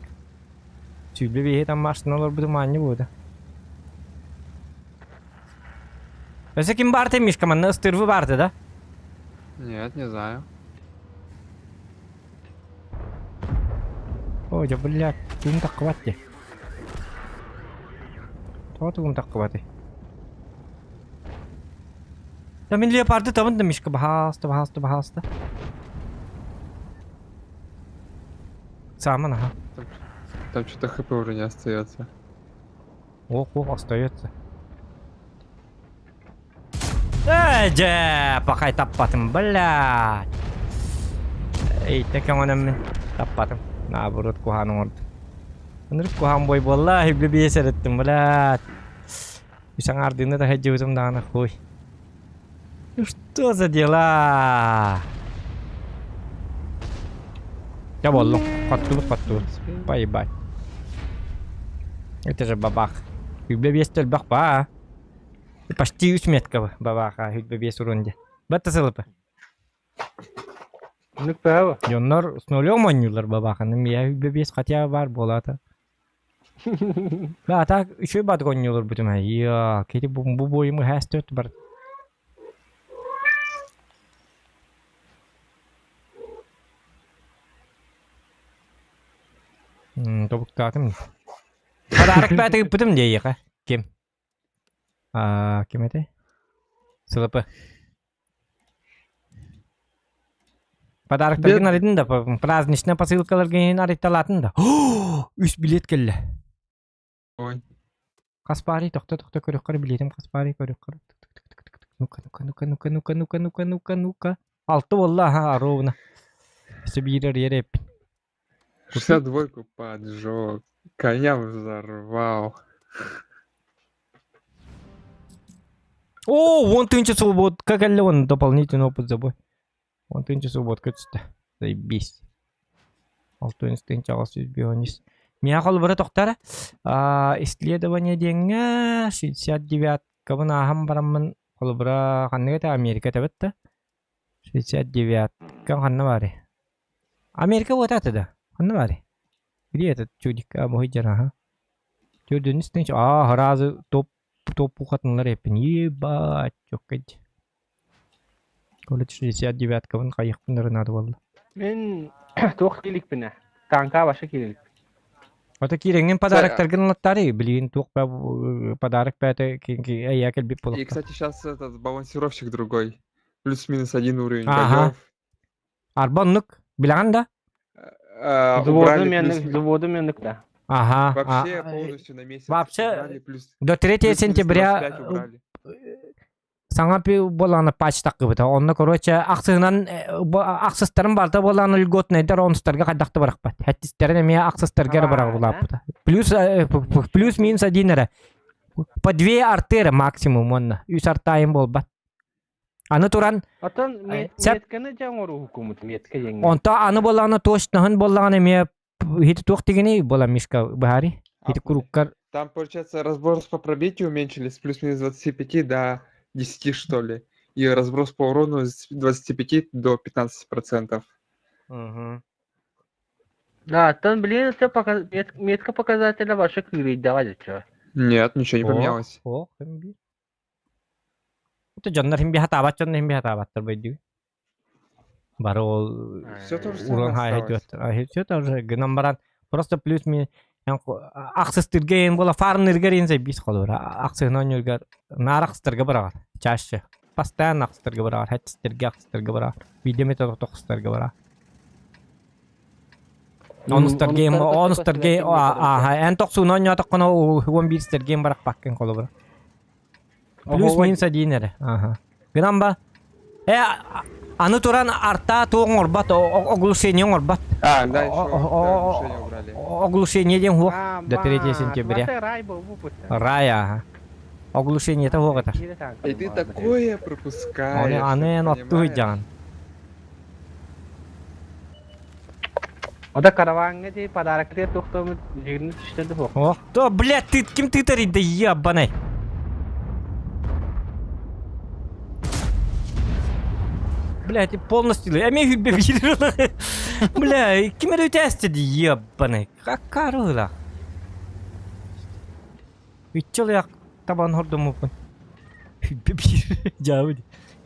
Сүүрбэ биэһи там машина олорбутум аанньа буода. Өссө ким баарты Мишка манна ыстырвы баарты да? Нет, не знаю. Ой, да блядь, тугум таххыбат дии. Тоҕо тугум таххыбатый? Да мин леопарды табын да Мишка, баһаалыста, баһаалыста, баһаалыста. Саман, ага. Там, там что-то хп уже не остается. Ох, ох, остается. Ээ, дьэ, пахай таппатым, блядь. Эйтэ көҥөнөммүн таппатым. Наоборот, куһаан оҥордум. Ынырык куһаан бой буолла, үбү биэс эреттим, блядь. Үс аҥаардыыны да сылдьыбытым даҕаны хуй. Ну что за дела? Я буоллум. Хоттубут, хоттубут. Поебать. Это же бабах. Үбү биэс элбэх баа. Почти үс метка бабаха хүлбэ биэс урунде. Батта сылыпы. Нүк баба. Дьоннор с нулем оонньуулар бабаханы. Мия хүлбэ биэс хотя бы баар буолаата. Да, так үчүгэй баатык оонньуулар бутум Йоо, кити бу бу буойуму хээс төрт бар. Тобуктаатым. Подарок баатык ыппытым диэйиэхэ. Ким? Аа, ким этэй? Сылапы. Подароктаргын арыйдын да, праздничная посылкаларгын арыйталаатын да. Үс билет кэллэ. Ой. Хас баарый тохто тохто көрүөххэ билетим хас баарый көрүөххэ. Ну-ка, ну-ка, ну-ка, ну-ка, ну-ка, ну-ка, ну-ка, ну-ка, ну-ка. Алты буолла, аха, ровно. Өссө биир арыйар эппин. 62-ку поджег. Коня взорвал. О, вон тысяча свобод. Как он дополнительный опыт забой. Вон тысяча свободка түстэ. Заебись. 6 853. Миэхэ холобура тохтор исследование диэҥҥэ 69-кабын ааһан бараммын холобура ханнык этэ Америка этэбит да 69-ка ханна баарый? Америка вот это да. Ханна баарый? Где этот чудик? А, моһуйдьар, аха. Төрдүнүс тынч, аа, сразу топ топ ухатыннар эппин. Ебать, чоккай. Колледж 69-кабын хайыхпын надо буолла. Мин туох кииликпинэ? Танка баша киирилик. Ото киирэҥҥин подароктаргын ылаттаары, билигин туох подарок бэйэтэ эйээ кэлбит И, буолуохтаах. кстати, сейчас этот балансировщик другой. Плюс-минус один уровень Ага. боев. Арба оннук. Билэҕин да? Взводу Убрали менник, плюс... взводу менник да. Ага. Вообще полностью на месяц Вообще, убрали плюс... До 3 Плюс-минус сентября 25 убрали. саҥа буолаана патч таххыбыта. Онно, короче, ахсыһынан ахсыстарын барыта буолаана льготнайдар онустарга хайдах да барахпат. Хэттистэрин эмиэ ахсыстарга эрэ барар Плюс плюс-минус один эрэ. По две арты эрэ максимум уонна. Үс артайын буолбат. Аны туран Оттон метканы дьэ оҥоруһуккумут метка диэҥҥэ. Онто аны буоллаҕына точноһун буоллаҕына эмиэ ити туох дигини буола Мишка быһари. Ити куруккар Там, получается, разброс по пробитию уменьшили с плюс-минус 25 до 10, что ли. И разброс по урону с 25 до 15%. Угу. Да, оттон блин, все метка показателя ваша кыырыйдаҕа дьэ. Нет, ничего не поменялось. Ох, хим Это дьоннор хим хатаабат дьоннор хим хатаабаттар байдыы. Бары ол Все то же уран самое осталось. Все тоже гынан баран просто плюс ми ахсыстырга эн буола фарныргар эн бис холура ахсыһын наар ахсыстарга бараҕар чаще постоянно ахсыстарга бараҕар хэттистерге ахсыстарга бараҕар биирдэ тохсустарга бараҕар онустарге онустарге аха эн тохсуун оонньоотоххуна уон биирстерге барахпаккын холобура плюс минус один эрэ аха гынан ба э аны туран арта туох оҥорбот оглушение оҥорбот А, да, еще оглушение убрали. Оглушение диэн суох до 3 сентября. Рай, ага. Оглушение это суох этэр. И ты такое пропускаешь. Аны эн оттуу понимаешь? дьаҕан. Ода караваҥҥа дии подарок тохтомут жирни түштеді хуох. Ох, то, блядь, ты ким ты да ебаный. Блядь, ты полностью... Эми хүббе бир. Бля, ким эрэ үтээсти ебаный. Какарыла. Үччэл табан хордомупун. Хүббе бир. Жабы.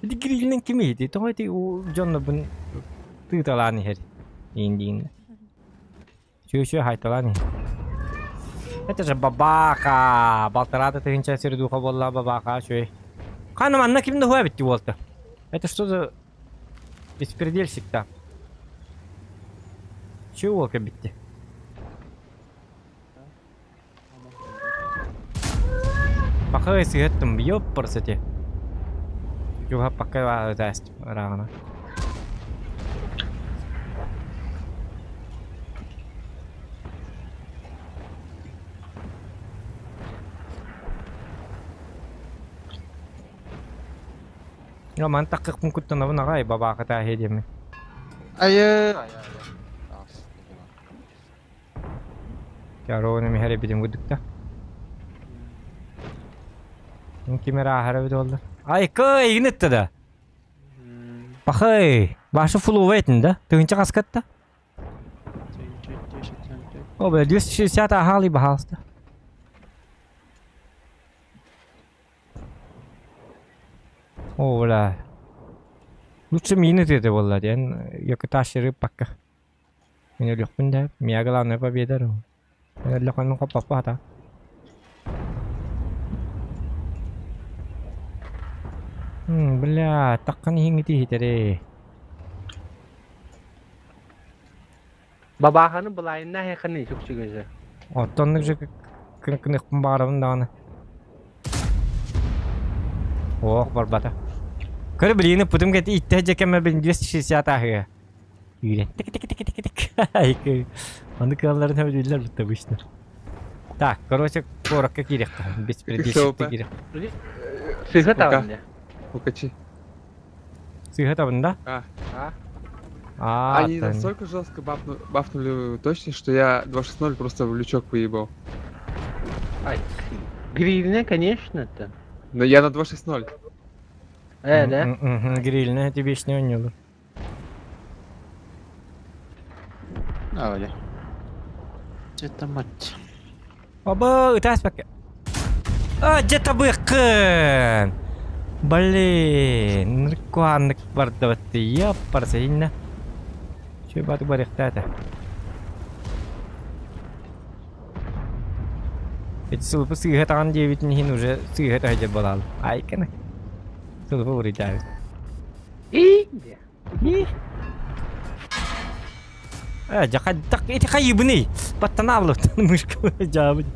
Ити грилинен ким ити? Тоҕо ити дьонно бун тыыталаан иһэр. Индиин. Чү-чү хайталаан иһэр. Это же бабаха. Балтарата тыһынча сердуха буолла бабаха чү. Хана манна ким да хуа битти буолта. Это что за беспредельщик там? Чего битти? Пока сыгаттым, ёппарсати. Юха пока даст рано. Я ман таккыкпын куттанабын аҕай бабааката диэми. Айы, айы, айы. Аас, Чароуна миһэри битим гудукта. Кимер аахара бит олла. Ай кый игнетте да. Пахай, башы фулова этин да? Тыгынча каскатта. О, бля, 260 ахали бахалста. О, бля. Лучше мины это была, ден. Якоташеры пока. Меня легкун да. Меня главная победа. Легкун хоппа Бля, таккан иһиҥҥити иһитэрээ. Бабаханы былайына хеканы сүксүгөзө. Оттоннук же кыныкпын баарабын даҕаны. Ох, барбата. Көрө билиини путум кэти иттэ дьэкэмэ бин 260 аһыга. Үүрэн тик тик тик тик тик. Ай, Аны кыалларын хөдүллэр бутта обычно. Так, короче, куоракка киириэххэ. Беспредельщикте киириэх. Сыһа Пока. табын Укачи. Сыыһа табын да? А, А? А, Они настолько жестко бафнули точность, что я 2.6.0 просто в лючок выебал. Ай, гривня, конечно, это. Но я на 2.6.0. Э, да? Грильная тебе не унюлу. Давай. Это мать. Оба, ытаспакка. А, где-то быкын. Блин, ныркуаннык бардабатты. Яппарса инна. Чү баты барыхтаата. Эти сылпы сыыһа таҕан диэбитин иһин уже сыыһа таһыдьар балаал. Айканы. Сылпы уритаабыт. И? Э, дьэ хайдах ити хайыбыный? Баттанаабылыттан мышка дьаабыт.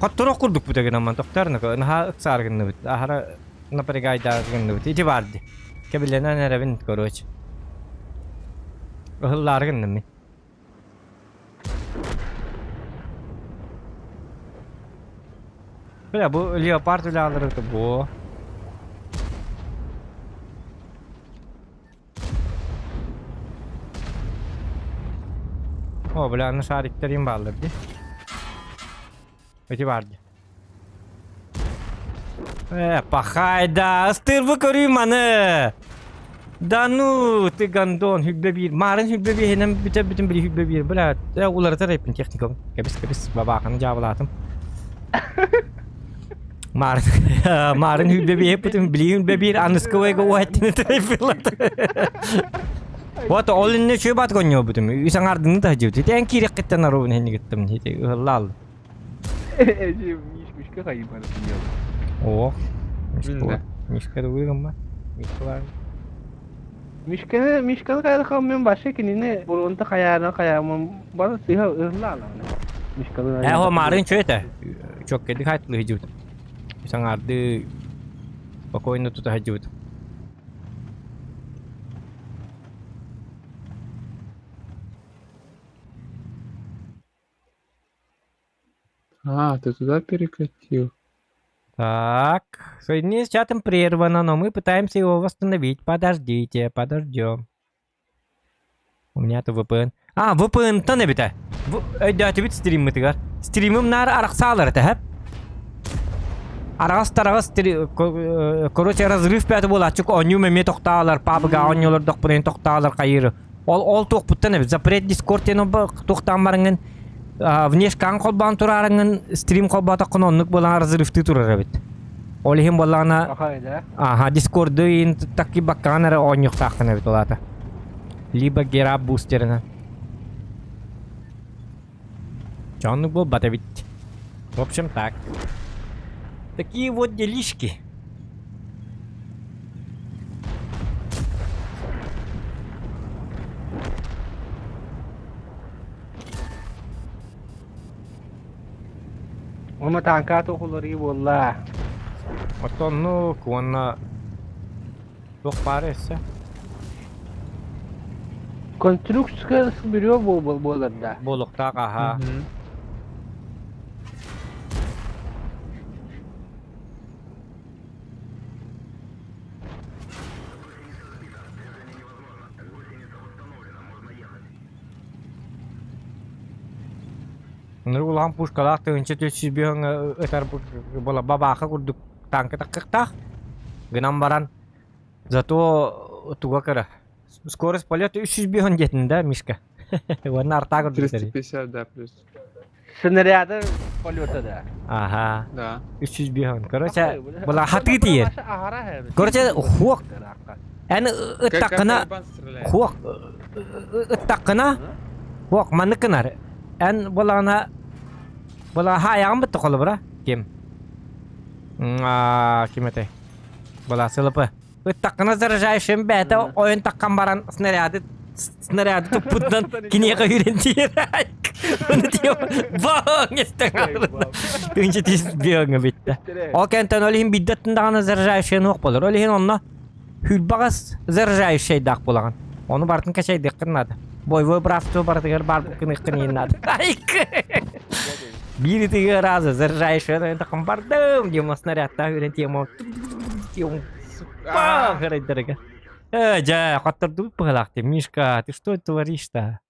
Хотторох курдук бу гынан тохтор наһаа ыксаар гынныбыт. Аһара напрягайдаа гынныбыт. Ити бар ди. Кэбилэнэн эрэбин, короче. Ыһыллаары гынным мин. Бля, бу леопард үлэ бу. О, бля, аны шариктарым бааллар дии. Эти бар дии. Э, пахай да, ыстырбы көрүү маны! Да ну, ты гондон, хүббэ биир. Марын хүббэ бииринэн бүтэ бүтүн били хүббэ биир. Бля, э, уларытар эппин техникабын. Кэбис, кэбис, бабааханы дьаабылаатым. Марын, марын хүббэ биир бүтүн били хүббэ биир аныскыбайга уһаттыны трейфилат. Вот ол инне үчүгэй баат гонньуобутум. Үс аҥаардыны таһдьыбыт. Ити эн киирэххиттэн аруубун иһиннигиттим. Ити ыһыллаал. Мишка хайыбар О, Мин Мишка дугуйгамма. Мишка бар. Мишканы Мишканы кайрахам мен башы кинини бурунта каяна каямын бары сыха ыһыллаала. Мишканы Э, хо марын чё это? Чок кеди хайтлы хижут. Үс аҥаарды спокойно тута хижут. А, ты туда перекатил. Так, соединение с чатом прервано, но мы пытаемся его восстановить. Подождите, подождем. У меня-то VPN. А, VPN-тан эбитэ. Өйдөөтүбүт стриммытыгар. Стримим наар арахсаалар этэ, хэп? Араҕас тараҕас короче разрыв пятый буолааччык оонньуум эмиэ тохтоолор пабга оонньуулордохпунайын тохтоолор хайыыр ол ол туохпуттан эбит запрет дискорд диэн туохтаан бараҥҥын внешкаҥ холбоон тураарыҥҥын стрим холбоотоххуна оннук буолан разрывтыы турар эбит ол иһин буоллаҕына аха дискорду иин такки баккаҕын эрэ оонньуохтааххын эбит ол аата либо гераб бустерынан Дьоннук буолбат эбит. В общем так. Такие вот делишки. Уонна тааҥка туохуларыы буолла. Оттон ну уонна туох баара өссө? Конструкция бюро буолар да. Буолуохтаах аһа. Ынырык улахан пушкалаах тыһыынча 405 ытар буола бабааха курдук тааҥка таххыахтаах. Гынан баран зато туга кыра. Скорость полета 305 диэтин да, Мишка? Уонна артаа курдук 350, да, плюс. Снаряда полета, да. Ага. Да. 305. Короче, была хаты тиер. Короче, хуок. Эн ыттаккына хуок ыттаккына хуок маннык гынар. Эн буолаҕына буолаҕа хаайаҕын бытта холобура ким? Ким этэй? Была сылыпы. Ыттаххына заражающим бэйэтэ ойон таххан баран снаряды снаряды туппутунан киниэхэ үүрэн тиийэр. Ону тиийэ баҥ истэн Тыынча тиис биэҥэ бүттэ. Ол кэнтэн ол иһин биирдэ даҕаны заражающий нуох буолар. Ол иһин онно хүрбаҕас заражающайдаах буолаҕын. Ону барытын кэчэйдиэххин наада. Боевой братство барытыгар баар гыныаххын иһин наада. Биир ытыгы раза заряжающая таххан бардым диэн снарядтаах үрэн тиэмэ тиэмэ Бах! Райдерга. Э, дьэ, хоттордубут быһалаах дии. Мишка, ты что творишь-то?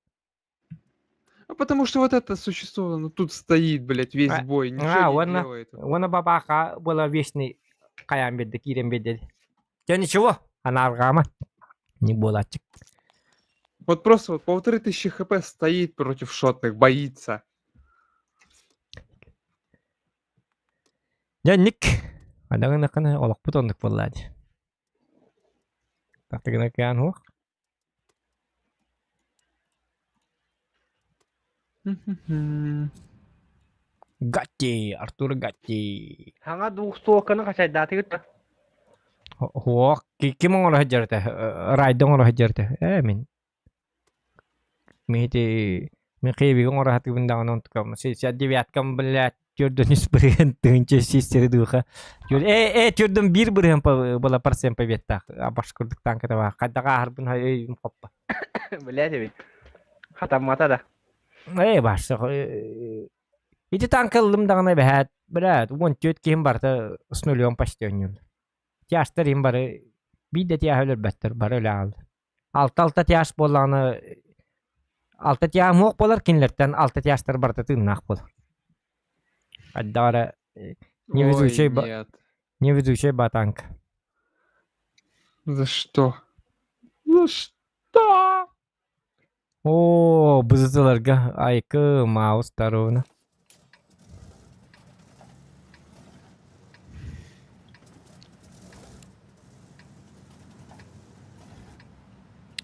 А потому что вот это существо, оно тут стоит, блядь, весь А, бой, ничего а, не уонна, делает. уонна бабаха была вечный хайаан биэрдэ, киирэн биэрдэ. Дьэ, ничего, анаарҕаама. Не буолааччык. Вот просто вот 1500 хп стоит против шотных, боится. Дьэ, инник. Адаҕын олохпут оннук буоллаа дии. Тахтыгына кыаан уох. Гатти, Артур Гатти. Хаҥа двухстволканы хачайдаатыгыт да? Хуох, ким оҥоро сылдьар этэ? Райда оҥоро сылдьар этэ. Ээ, мин. Мин ити мин киэбигэ оҥоро сатыыбын даҕаны онтукам девяткам блядь төрдөн үс бырыһыан тыһыынча сүүс духа э э төрдөн биир бырыһыан была процент победтаах баш курдук танката баар хайдах ааһарбын өйүм хоппо Блядь эбит. Хатаммата да. Э башса ити танка ыллым даҕаны эбэһээт блядь 14 киһим барыта с нулем почти оонньуур тяжтар им бары биир да тяһа өлөрбөттөр бары өлө хаалла Алта-алта тяж буоллаҕына алта тяж муох буолар кинилэртэн алта тяжтар барыта тыыннаах буолар. Хайдах эрэ невезучай Ой, нет. невезучай батанка. За что? За что? Оо, бызытыларга айкы маус таруна.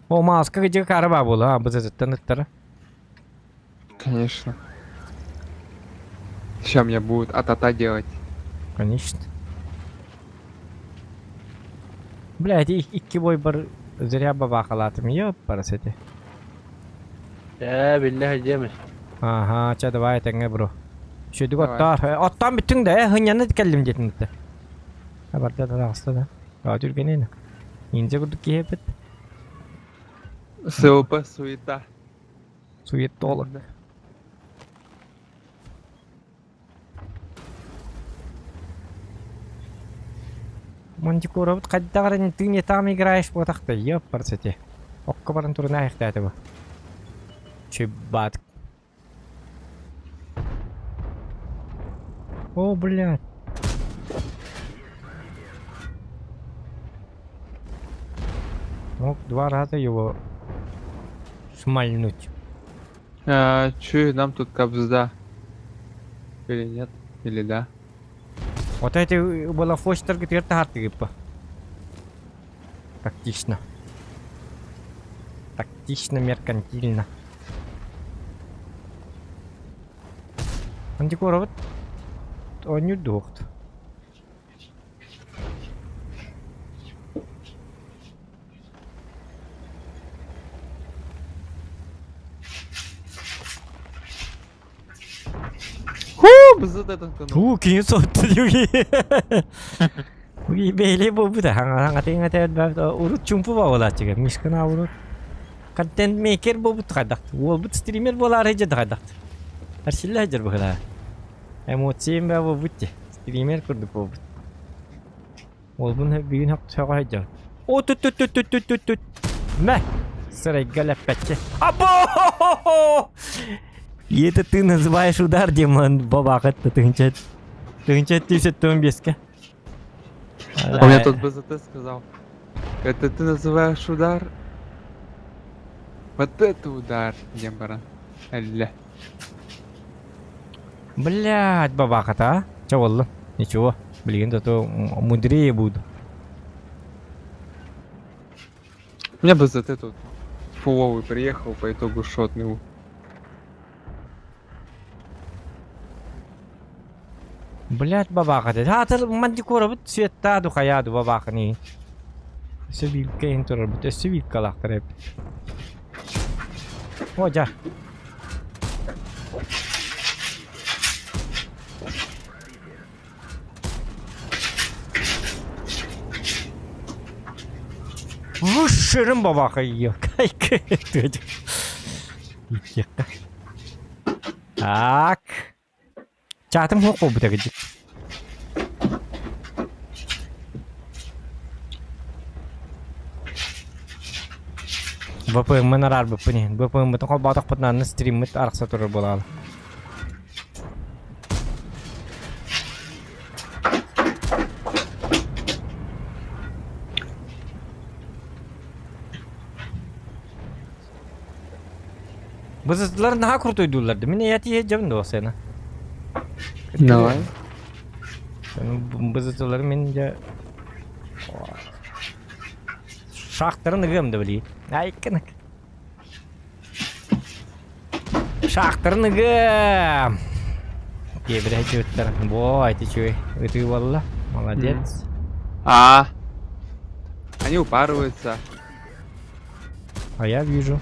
О, мауска где караба була, а бызытыттан ыттара. Конечно. Сейчас меня будут атата делать. Конечно. Бля, эти икки бой бар зря бабахалаатым, ёппарас эти. Ээ, биллэ сылдьыам Ага, ча давай тэҥҥэ бро. Үчүгүйдүк Давай. оттоор. Оттоон бүттүҥ да, э, хынньаны кэллим диэтин да. Барда да таҕыста да. Аа, түргэнин. Ниндзя курдук киһи эппит. СЛП суета. Суетолог. Да. Мантикоробут хайдах эрэ ты не там играешь буотахта, ёппарсете. Окко баран туран аахтаата бу. Чебат. О, блядь. Мог два раза его шмальнуть. А, чую, нам тут кобзда. Или нет? Или да? Вот эти балафочтар гытыгар таһаартыгыппа. Тактично. Тактично, меркантильно. Антикоробут оонньуур дуохт. Ху, бызыт этот канал. Уу, кини сотту диги. Уи бэйли буолбута хаҥа урут чумпу баҕалааччыга Мишкана урут контент мейкер буолбут хайдах уолбут стример буолаары дьэ хайдах арсиллэ сылдьар быһылаа эмоциям баа буолбут дии стример курдук буолбут уолбун бүгүн сөҕө сылдьабын о тут тут тут тут тут тут мэ сырайга лэппэччи або И это ты называешь удар, Димон, бабахат тыһынча тыһынча тысяча беске. У меня тут БЗТ сказал. Это ты называешь удар? Вот это удар, Дембара. Алля. Блядь, бабахат, а? Че болла? Ничего. Блин, зато мудрее буду. У меня БЗТ тут фуловый приехал, по итогу шотный. Блядь, бабаха. Хаатыр мантикора бут светтаа ду хайаа ду бабаханы. Өссө биилкэ иһин турар бут. Өссө биилкалаахтар эбит. О, дьа. Вышырым бабаха ее. Так. Чаатым суох буолбута кырдьык. ВПМ-мын араарбыппын иһин. ВПМ-бытын холбоотохпутуна аны стриммит арахса турар буолаалы. Бызыздылар наһаа крутойдууллар да. Мин эйэ тиийэ дьабын да сена. Давай. Бызыздылар мин дьэ Шахтарын ыгыам да билии. Айкынык. Шахтарын ыгыам. Диэбирэ дьүттэр. Бо, эти чуй. Ытыы буолла. Молодец. А, они упарываются. А я вижу.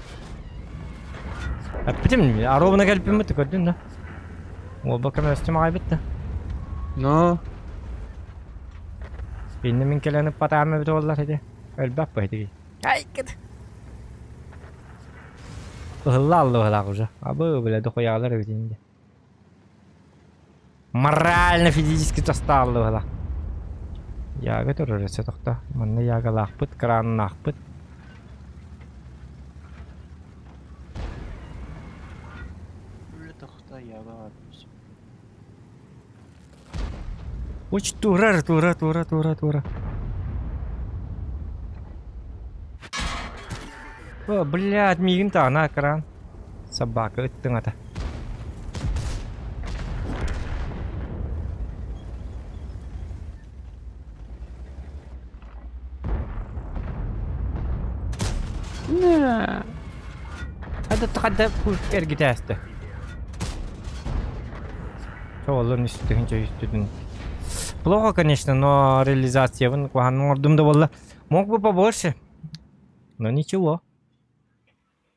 Эппитим, а ровно кэлбиммит көрдүн да. Уолба көмөстүм аҕай битте. Но Инне мин кэлэн ыппатаам эбит буоллар ити. Өлбөк бу ити. Ай кыт. Ыһылла алла быһалаах уже. Абы бля дохуялар эбит инде. Морально физически тастаалла быһалаах. Яга турар өссө тохто. Манна ягалаахпыт, краннаахпыт. Үлэ тохто яга Уч турар, тура, тура, тура, тура. О, блядь, миигин таана экран. Собака ыттыҥ ата. Хадда хадда эргитээсте. Олун үстүһүн үстүтүн. Плохо, конечно, но реализациябын куһаҕан оҥордум да буолла. Мог бы побольше, но ничего.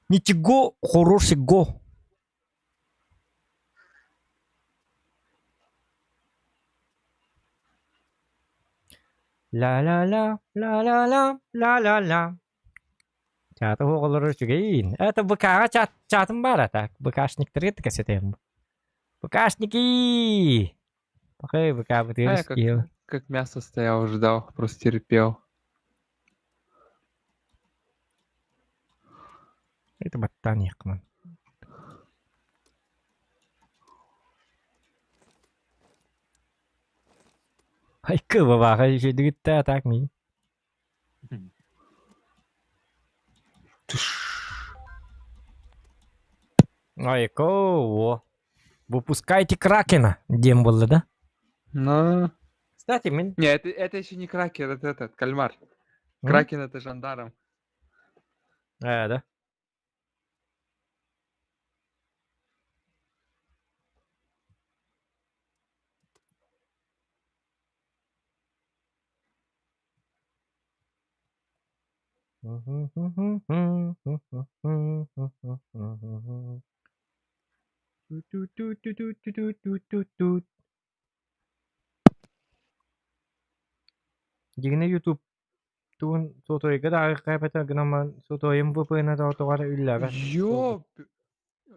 Ничего хорошего. Ла-ла-ла, ла-ла-ла, ла-ла-ла. Чааты оҕолору үчүгэйин. Это БК-ҕа чат, чатым баар ата. БКшниктарга кэсэтиэм. БКшники! Пахай БК А я бытыгар как, как мясо стоял, ждал, просто терпел. Это баттан якман. Айкы бабаха үчүгүттэ так ми. Айко, о. Выпускайте Кракена, диэн буолла да? Ну, Кстати, мин... не, это еще не кракен, это этот, кальмар. М? Кракен это жандарм. Э, да? Дьиҥинэ YouTube тугун сотуойга да аҕыйахха гынан сотуойум VPN тоҕо үллээбэт. Ёп!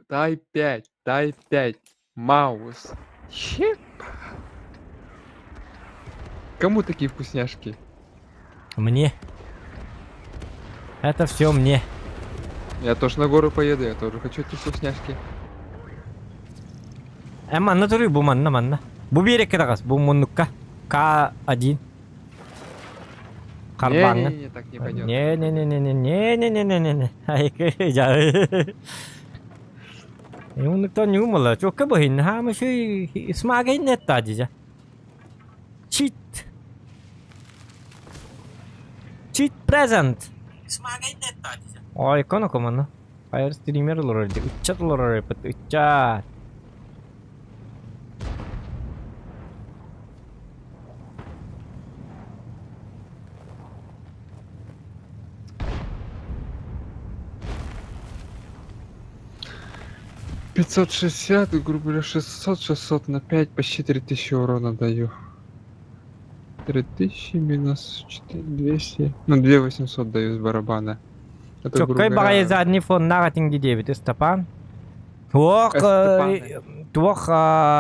Дай 5, дай 5. Маус. Еп. Кому такие вкусняшки? Мне. Это все мне. Я тоже на гору поеду, я тоже хочу эти вкусняшки. Э, манна туруй, бу манна, манна. Бу биэрэккэ таҕыс, бу муннукка. К1. Харбаҥҥа. Не-не-не, так не пойдет. Не-не-не-не-не-не-не-не-не-не. Айкы, жа. Муннуктан ньуумала. Чуокка быһын, хаама шүй смагай нетта дижа. Чит. Чит present. Ой, коно команна. Хайыр стример олорор ди. Ыччат олорор эпит, ыччат. 560, грубо говоря, 600, 600 на 5, почти 3000 урона даю. 3000 минус 4200, ну 2800 даю с барабана. Это, грубо Чоккай баҕайы говоря, задний фоннаах этиҥ диэбит Ыстапан. Ох, Степаны. туох,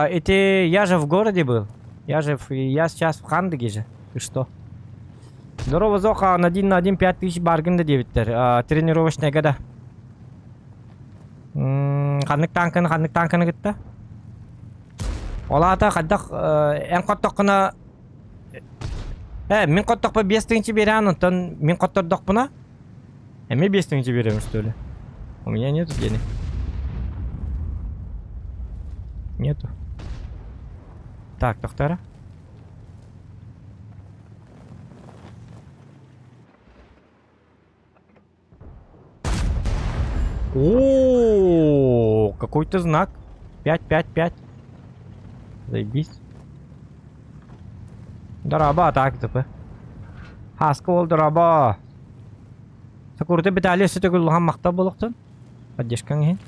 эти, я же в городе был. Я же, я сейчас в Хандыге же. Ты что? Здорово, Зоха, на один на один 5000 баргын да диэбиттэр. А, тренировочныйга да. Ханнык танканы, ханнык танканы кытта? Ол аата хайдах эн хоттоххуна Э, мин хоттохпо 5000 биэрээн, онтон мин хоттордохпуна эмиэ 5000 биэрэбин что ли? У меня нету денег. Нету. Так, тохтара. О, какой-то знак. 5, 5, 5. Заебись. Дороба, так, ТП. Хаска ол дороба. Сакурты битали өссө төгүл улахан махтал буолуохтун. Поддержкаҥ иһин.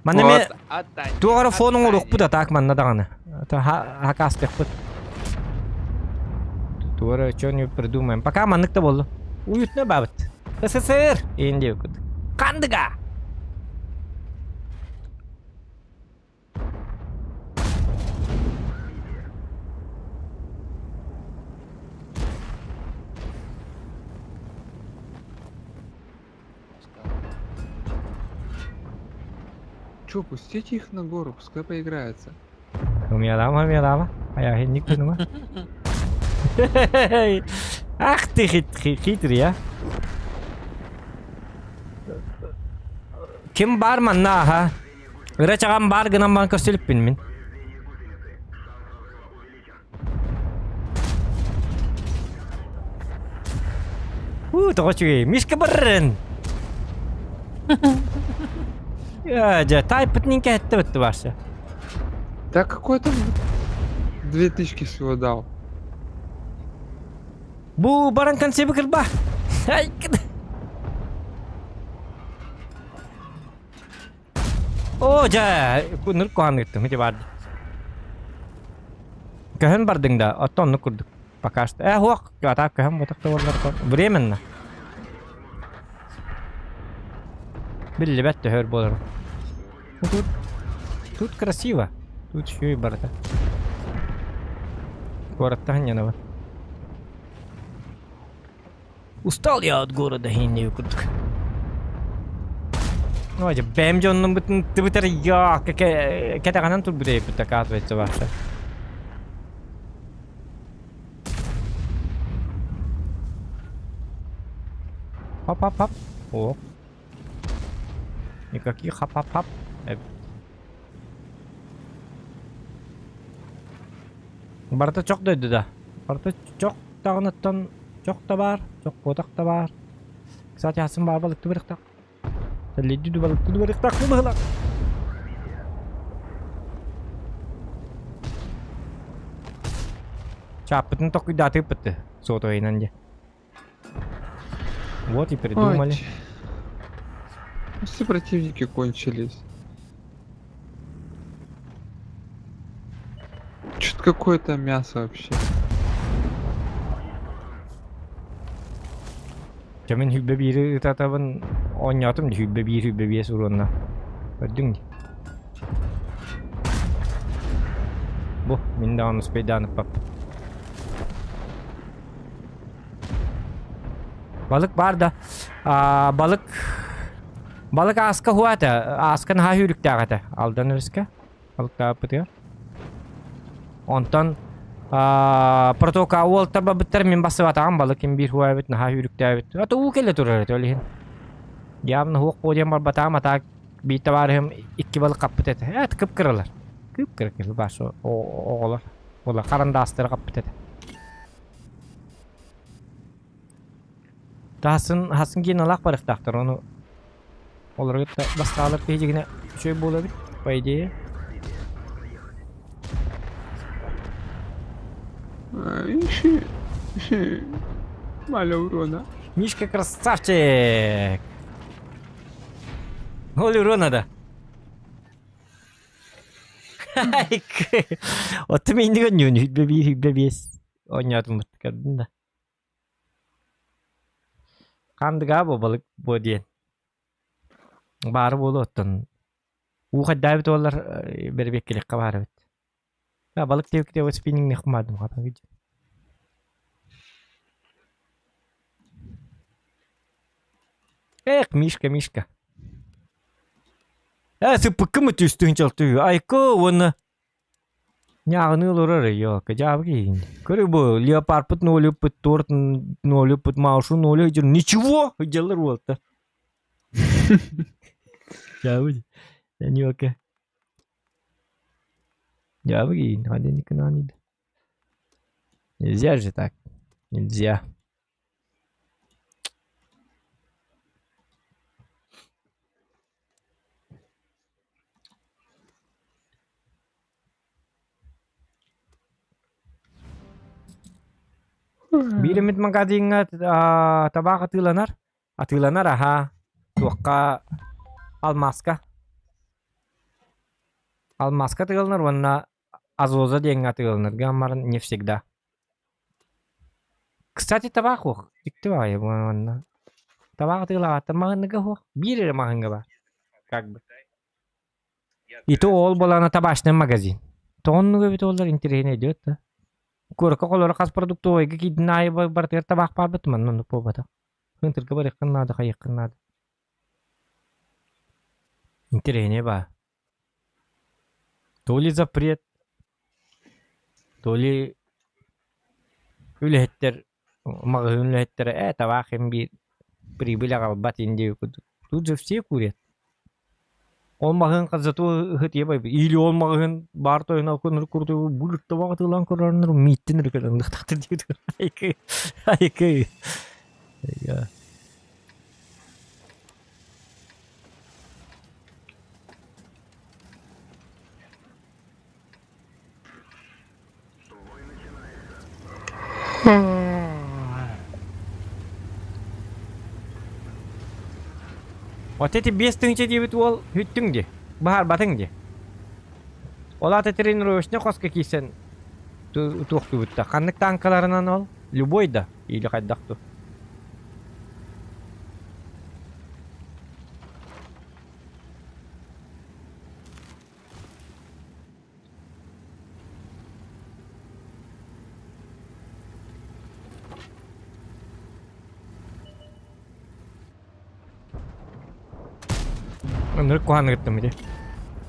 Манна Вот, эмиэ отдай. туох эрэ фон Отдай. оҥоруохпут а так манна даҕаны. Хакаастыахпыт. Туох эрэ что-нибудь придумаем. Пока маннык да буолла. Уютно бабыт. СССР! Индия курдук. Хандыга! Чё, пустите их на гору, пускай поиграются. Умелама, умелама. А я не понимаю. Ах ты хитрый, а. Ким бар манна, аха? Ыра чаҕан баар гынан баран көрсүлүппүн мин. Уу, тоҕо үчүгэй. Мишка баррын! Дьэ, таайпытын кэһэттэ бытты барса. Да какой там две тычки всего дал. Бу баран консервы кырба. Ай, Оо, дьэ, ныр куһаҕан ыыттым, ити баар. Көһөн бардыҥ да, оттон оннук курдук. Пока что. Э, суох, атаак көһөн ботох да буоллар Временно. Биллибэт төһөр буолар. Ну, тут, тут красиво. Тут еще и барыта. Куораттаһын ньанабын. Устал я от города иһиннии курдук. Ну, дьэ, бэйэм дьоннуммутун тыбытар я кэтэҕинэн турбут эбиппит, оказывается, ваша. Хоп-хоп-хоп. О. Никаких хоп-хоп-хоп. Барыта чох дойду да. Барыта чох даҕаныттан чох да баар, чох буотах да баар. Кстати, хасын баар балыкты барыктах. Тэллэйдүү балыкты барыктах быһылах. Чааппытын токуйдаатыыппыт сотовайынан дьэ. Вот и придумали. Ой, все противники кончились. Что-то какое-то мясо вообще. Дьэ мин сүүрбэ биири ытатабын оонньоотум дии сүүрбэ биир сүүрбэ биэс уруонна. Көрдүҥ дии. Бу мин даҕаны успейдаан ыппаппын. Балык баар да аа, балык балык ааска уһуа этэ ааска наһаа сүүрүктээх этэ Алдан өрүскэ балыктаабыппытыгар онтон аа, протока уолтар барбыттар мин бассыбатаҕым балык ким биир уһуа эбит наһаа сүүрүктээбит ата уу кэлэ турар этэ ол иһин явно уһуох буо диэн барбатаҕым а так биир табаарыһым икки балык хаппыт этэ эт кып-кыралар кып-кыра киһи бааш оҕолор була харандаастары хаппыт этэ Таһасын хасын геналаах барыахтаахтар ону олору кытта бастаалар киһи дьигинэ үчүгэй буолар эбит по идее. Маля урона. Мишка красавчик! Ноль урона да. Оттон мииннигэн ньүөн сүүрбэ биир сүүрбэ биэс оонньоотуммут көрдүн да. Хандыгаа бу балык буо диэн. Баары буолуо оттон уу хайдаабыт буоллар бэрэбиэккэлиэххэ баар эбит. Балык диэбиккэ спинниҥ хумаадым хатан. Эх, Мишка, Мишка. Ээ, сыппыккын түстүн чалтыы. Айко уонна Ньааҕыныы олорор ёка дьаабы киһигин. Көрү бу леопардпыт нолюппут торт нолюппут маушу нолю дьон ничего дьаллар уолта. Дьаабы ньока. Дьаабы киһигин ханна кынаан Нельзя же так. Нельзя. Биир эмит магазиҥҥа табаах атыыланар, атыыланар аһа, туохха алмааска. Алмааска атыыланар уонна Азоза диэҥҥэ атыыланар гаммарын не всегда. Кстати, табаах суох. Дьикти баҕайы манна. Табаах атыылаабаттар маҕаһыыныга суох. Биир эрэ маҕаһыыҥҥа баар. Как бы. И то ол буолаана табачный магазин. Тоҕо оннук эбит буоллар интэриэһинэй идет да. Куоракка холоро хас продуктовайга киирдин аайы барытыгар табаах баарбыт манна оннук буолбатах. Хынтырга барыаххын наада, хайыаххын наада. Интэриэһинэй баар. То ли запрет, то ли үлэһиттэр маҕаһыын үлэһиттэрэ ээ табаах иһин биир прибыль аҕалбат ин диэбит курдук. Тут же все курят. Ол маҕаһыын зато ыһыт ийэ байбыт. Или ол маҕаһыын баар тойоно курдук булут табаҕы атыылаан көрөрнөр мииттин эрэ кэлэн ылыахтаахтар диэбит. Айкы, айкы. Вот эти 5000 диэбит уол бүттүҥ дии, баһаарбатыҥ дии. Ол аата тренировочнай хоско киирсэн туохтуубут да. Ханнык танкаларынан ол? Любой да? Или хайдах ту? Ынырык куһаҕаны кыттым ити.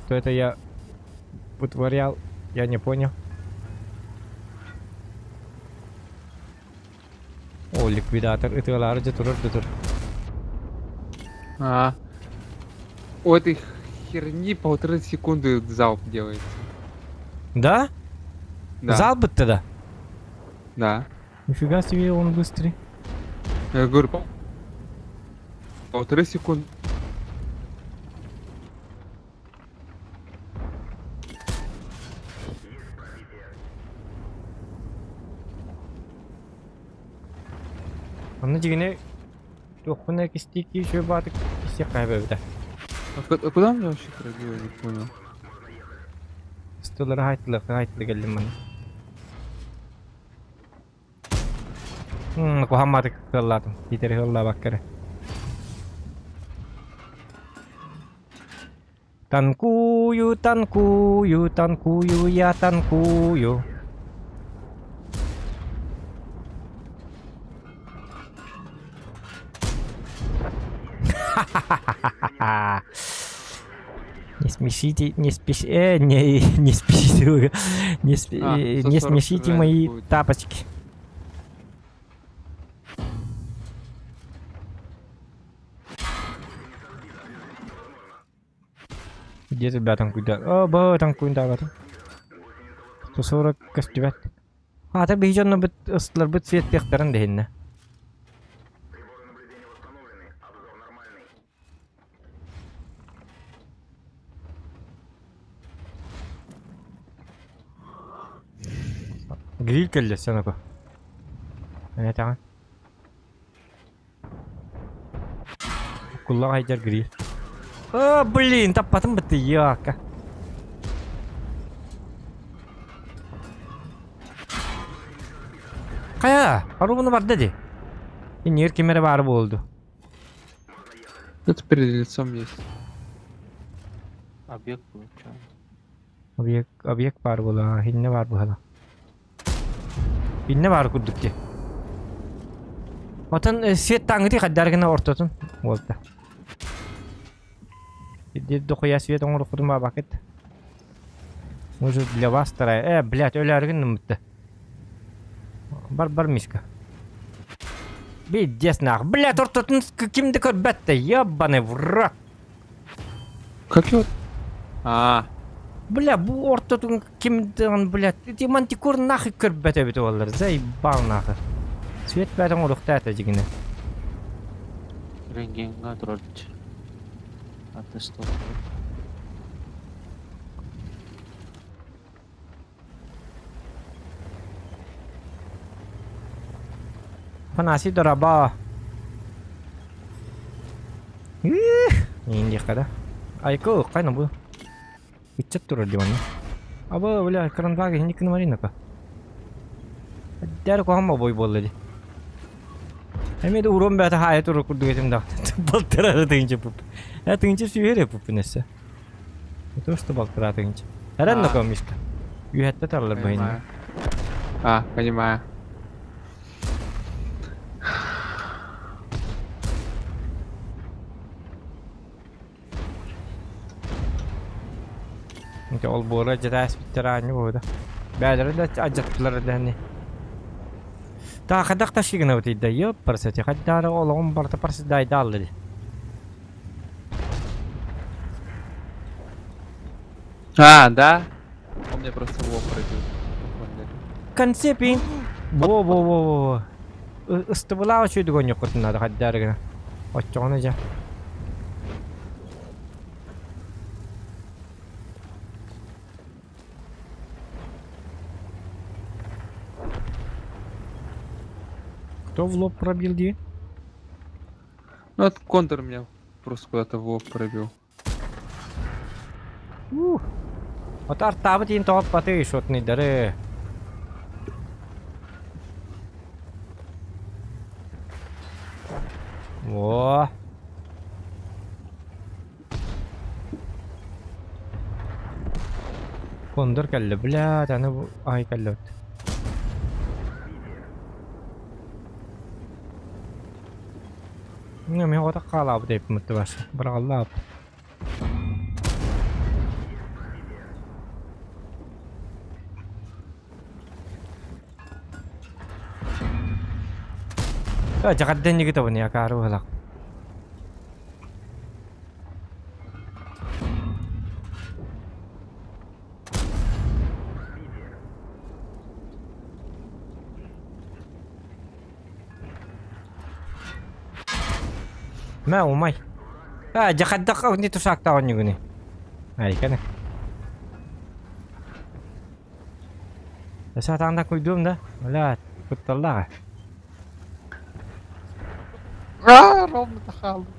То это я вытворял, я не понял. О, ликвидатор ытыалаары дьэ турар да тур. А. У этой херни полторы секунды залп делается. Да? Да. Залп тогда? Да. Нифига себе он быстрый. Я говорю, полторы секунды. Онно дьиҥинэ туохпун эрэ кистии үчүгэй баҕатык кистиэххэ сөп эбитэ. А а куда он вообще пробил, я не понял. Стыллары хаайтылыахтан хаайтылы кэллим маны. Куһаамматык кыаллаатым. Питери кыаллаабакка эрэ. Танкую, танкую, танкую, я танкую. Ха-ха-ха-ха-ха. Не смешите, не спеш... не, не спешите, не, спе... А, не 140 смешите реально мои будет. тапочки. Где ребята танкуйда? О, бо, танкуйда 140 көстүбэт. Аата биһи дьоннорбут ыстыларбыт светтиэхтэрин да иһиннэ. Гриль кэллэ Санако. Этэҕин. Куллаҕа айдьар гриль. О, блин, таппатым бытты, яка. Хайа, оруобуна барда дии. Иннигэр ким эрэ баара буолду. Это перед лицом есть. Объект получаем. Объект, объект баар буолла, иннэ баар быһала. Иннэ баар курдук дии. Отон свет таңыты хайдар гына ортотун уолта. Иди дохуя свет оҥороххутун баабакыт. Может для вас старая. Э, блядь, өлөөргүн ныммытта. Бар бар Мишка. Пиздец нах. Блядь, ортотун ким да көрбөт да, ебаный в рот. Как его? А, Бля, бу ортотун ким даҕаны, блядь, ити мантикор нахуй көрбөт эбит буоллар, заебал нахуй. Свет бээтэн оруктаата дьигинэ. Рентгенҥа турар аттестат. Афанасий дороба. Иин диэххэ да. Айку, хайна бу. Ыччат турар дии манна. Аба, бля, кранвага иһинник гына Дэр куһаҕан бобой буолла дии. Эмиэ да уруом бэйэтэ хаайа турар курдук этим да. Балтараа тыһыынча пуп. Э тыһыынча сүүһэ эрэ пуппун өссө. Не то что балтараа тыһыынча. Эрэн А. да Мишка. Үөһэттэ тарылар быһыйны. понимаю. А, понимаю. Ити олбуора дьэтээспиттэр аанньа буолбута. Бээлэрэ да алдьаттылар дэһини. Таа хайдах таши гынабытый да ёппарсати хайдаары олоҕум барыта парсыдаайдаалла дии. А, да? Он мне просто в лоб пробил. Концепин. Во-во-во-во. Ыстыбылаа үчүгэй гонньуккутун наада хайдаары гына. Оччоҕуна дьэ. Кто в лоб пробил дии? Ну, вот контур меня просто куда-то в лоб пробил. Ух. Ото артаабыт иин тоҕоппатый шотныйдары. О. Кондор кэллэ, блядь, аны бу ай кэллэ. Мин оҕото хаалаабыт эппиммит баш. Быраҕаллаабыт. Дьаҕарден нигитабын якаары быһалах. Мэ умай. А, дьэ хайдах не тушаактаах оонньуугуный? Айканы. Өссө сатаан да куйдуом да? Бля, кутталлаах. Аа, ровно хаалдым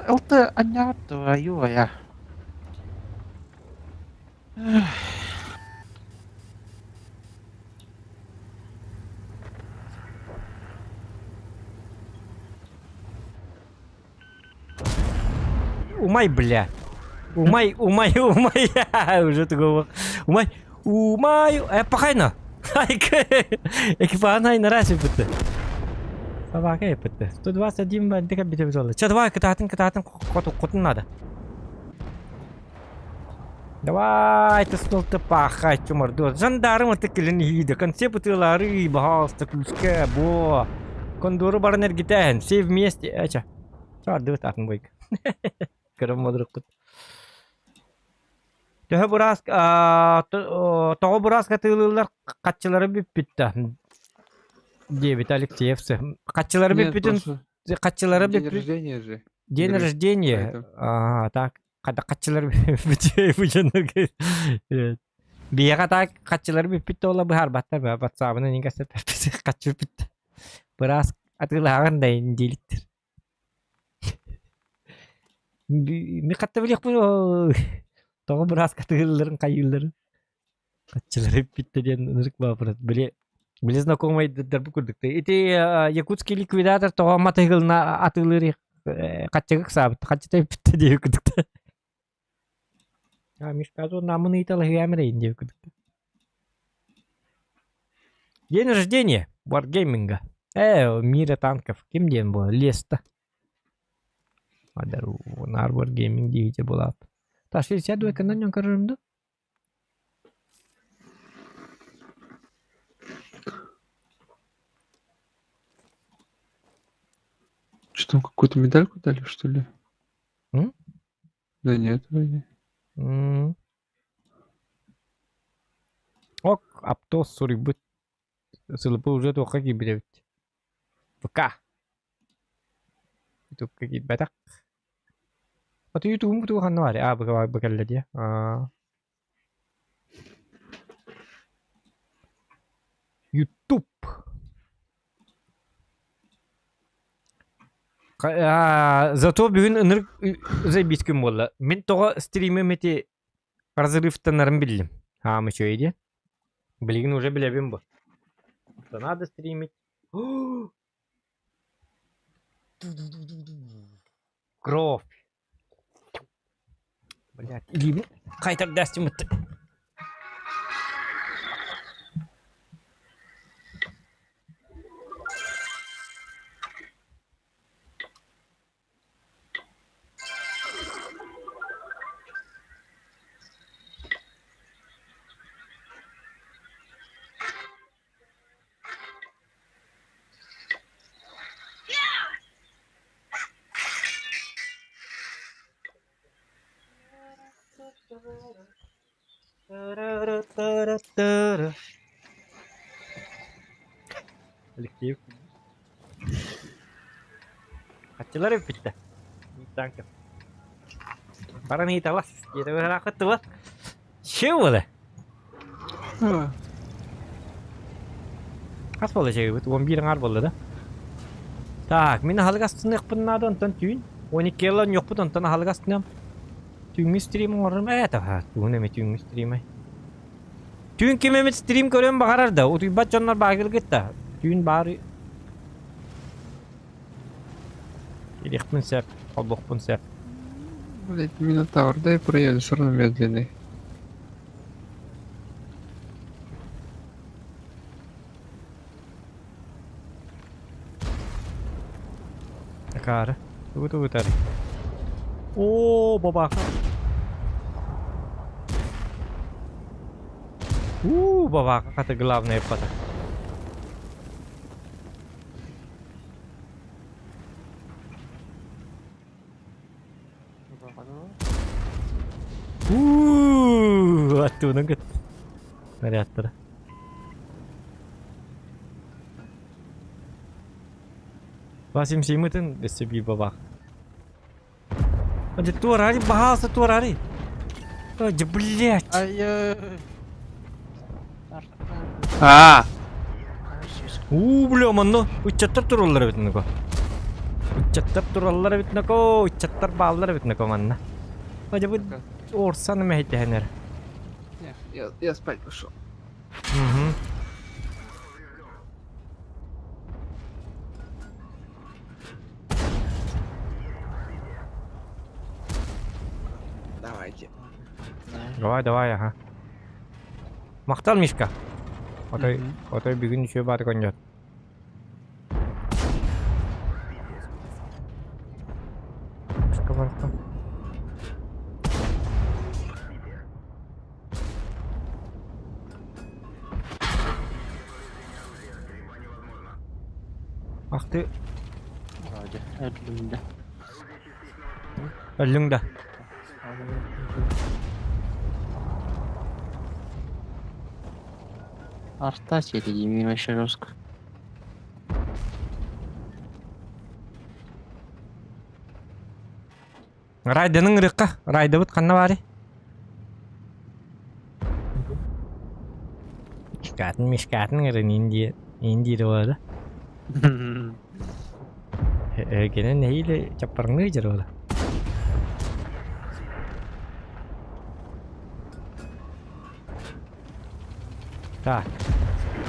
Ылты анньаҕар твою я. Умай, бля. Умай, умай, умай. Уже такого. Умай, умай. Э, пахайна. Экипажын айнара сүппүттэ. Собака эппитте. 121 бандика битэ битэ Че, давай, кытаатын, кытаатын, хотун надо. Давай, ты стол ты пахай, чумордор. Жандарм ты кэлэн иһиидэ. Конце бытыылары, пожалуйста, ключка, бо. Кондору баран эргитэн, все вместе. Эча. Чардыбыт атын бойк. Көрөн модуруккут. Төһө быраас тоҕо бырааска тыылыыллар хаччылары бүппүт диэбит Алексеев. Хаччылары Нет, бүппүтүн просто хаччылары день бүппүт рождения же. день Игры. рождения. Поэтому. Аа, так хаччылар Биэҕэ так хаччылары бүппүт да ола быһаарбаттар баа батсаабынан иҥ хаччы бүппүт. Быраас атыылаһаҕын да диилиттэр. Ми хатта билиэхпин тоҕо бырааска атыылыылларын хайыылларын. Хаччылары бүппүттэ диэн ынырык баапырат. Били били знакомайдарбыт курдук. Ити якутский ликвидатор тоҕо матыгылына атыылыыр хаччыга ыксаабыт. Хаччыта бүппүттэ диэбит курдук. А Мишка намын ыйыталаһыам эрэйин диэбит курдук. День рождения Wargaming. Ээ, Мира Танков ким диэн буолар? Леста. Нарвар Gaming диэбитэ буолаат. Ташли сяду экономен көрөрүм да? Что там какую-то медальку дали, что ли? М? Да нет, вроде. М. Ок, аптос суруйбут. Сылыпы уже туохха киирбит эбит. ВК. Ютубка киирбэтэх. Аты ютубум туу ханна баар? А, бу кэллэ дии. Аа. Ютуб. Зато бүгүн ынырык заебись күн буолла. Мин тоҕо стримим ити разрывтанарын биллим. Хаам үчүгэй дии. Билигин уже билэбин бу. Надо стримить. Кровь. Блядь, илиибин хайтардаастым Алексеев. Хаччылар эппиттэ. Танка. Баран ыйыталас. Диэтэ быһараахыттыла. Чего А, Хас буолла чэйбит? 11 аҥаар буолла да? Так, мин аһылык астыныахпын наада, онтон түүн. 12 ыла ньуохпут, онтон аһылык астыныам. Түүҥҥү стрим оҥорорум ээ, таһа, тугун эмэ түүҥҥү стримай. Түүн ким эмит стрим көрүөн баҕарар да, утуйбат дьоннор баагыргыт да. Түүн баар Кириэхпин сөп, холбуохпун сөп. Блять, Минотавр, дай проеду, все равно медленный. Акаары. Тугу тугутары. Оо, бабаха. Уу, бабаха хата главное пата. Уу, аттыбынан кыт. Нарядтара. Васим симытын өссө биир бабах. Дьэ туорари, баһаалыста туорари. Дьэ, блядь. Ай А, Уу, бля, манна ыччаттар тураллар эбит нако. Ыччаттар тураллар эбит нако, ыччаттар бааллар эбит нако манна. Дьэ, бу орсан мэһэйдэһэнэр. не, я спать пошел. Угу. Давайте. Давай, давай, ага. Махтал, Мишка. Отой, отой бүгүн үчүгэй баары конньот. Мишка барахсан. Ах ты, Вроде өллүм да. өллүҥ да. Арта сиэтигиимин вообще жестко. Райданың ырыкка. Райдабыт ханна баарый? Мишкатын, мишкатын ырын инди, инди буолла. Кенен нэһиилэ чаппарыңныы дьэр буолла. Так.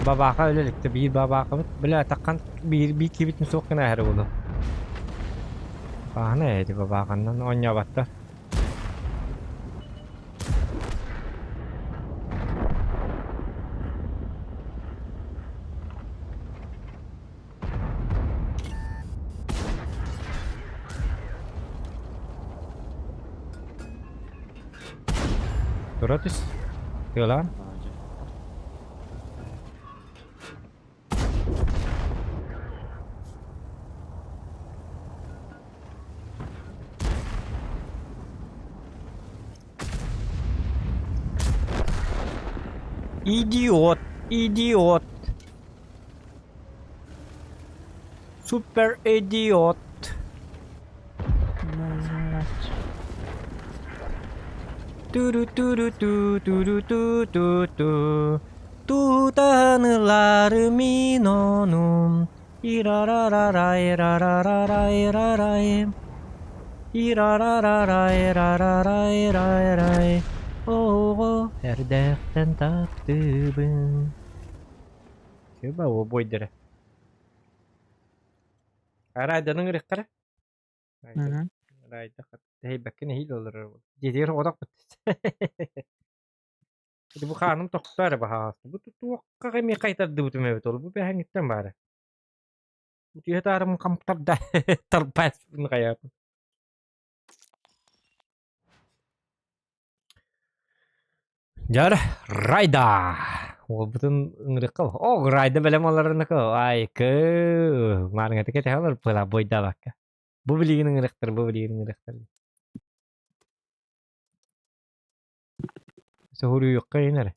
Бабаха өлө иликтэ биир бабаахабыт. Бля, таххан биир биир киһибитин суох гына эһэр буолуо. Бааһына эти бабааханнан оонньообаттар. Тура түс. Тыалаан. Идиот! Идиот! Супер идиот! Ту-ру-ту-ру-ту, ту-ру-ту-ту-ту. Тутан ылары мин онум. Ира-ра-ра-рай-ра-ра-ра-рай-ра-рай. Ира-ра-ра-рай-ра-ра-рай-рай-рай. Оҕо эрдэхтэн таптыыбын. Чөба обойдара. Арайданын ырыхтара. Райда тэһийбэккэ нэһиилэ олорор. Дьиэтигэр оҕотох Ити бу хааным тохто эрэ баһаҕаста. Бу туохха эмиэ хайтардыбытым эбит ол. Бу бэһэҥиттэн баара. Утуйа таарым хамтарда тарбаспын хайаатын. Дьэ Райда! Уолбутун ыҥырыкка О, Райда бэлэм олорорнака айкы маарыҥата кэтэһэ олор пыла бойдаабакка. Бу билигин ыҥырыктар, бу билигин ыҥырыктар. Соһуруйуохха иһин эрэ.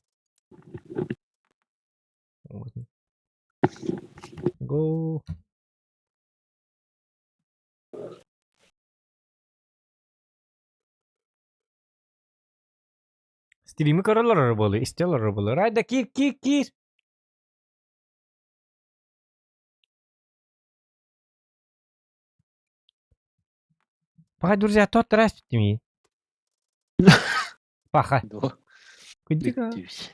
Го. Стримы көрөлөр буолуо, истэ олорор буолуо. Райда киир, киир, киир! Пока, друзья, тот раз тими. Паха. Дуо. Кудика. Бүттүүс.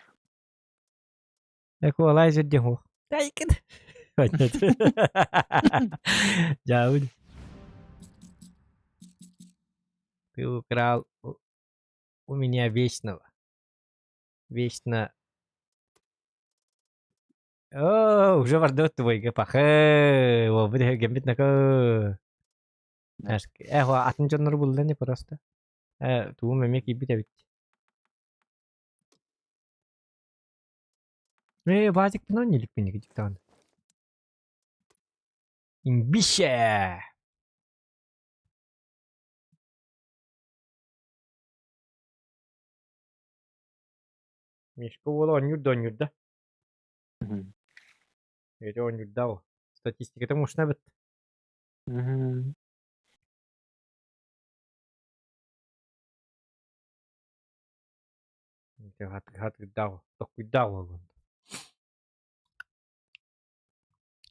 Экуалайз деху. Тайкин. Дьаабын. Ты украл у меня вечного. Вечно. О, уже бардыбыт твойга пахы. Уолбут эһэргэммит нака. Э, атын дьоннору булла не просто. Э, тугум эмиэ киирбит эбит. Э, Вадик пынан неликпин диктант. Имбище! Мишка уола оонньуур да оонньуур да. Эти оонньуурда ол. Статистиката мощна эбит. Хатырдаах, токкуйдаах буоллун.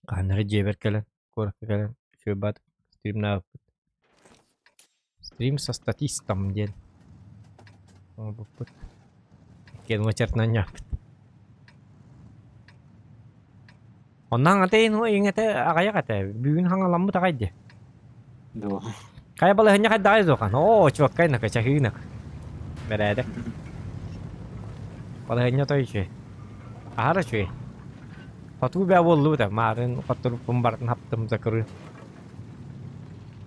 Хаһан эрэ дьиэбэр кэлэн, куоракка кэлэн үчүгэй стримнаабыппыт. Стрим со статистом диэн оҥорбуппут. Иккиэн уочаратынан ньааппыт. Онно аҥатайын иҥэтэ аҕыйах этэ. Бүгүн хаҥаламмыт аҕай дии. Дуо. Хайа балаһыанньа хайдаҕай дуохан? Оо, чуоккай нака, чаһыынак. Бэрээдэк. Балаһыанньа отой үчүгэй. Аһара үчүгэй. Хотуу бээ буоллубут маарын хотторуппун барытын хаптым закры.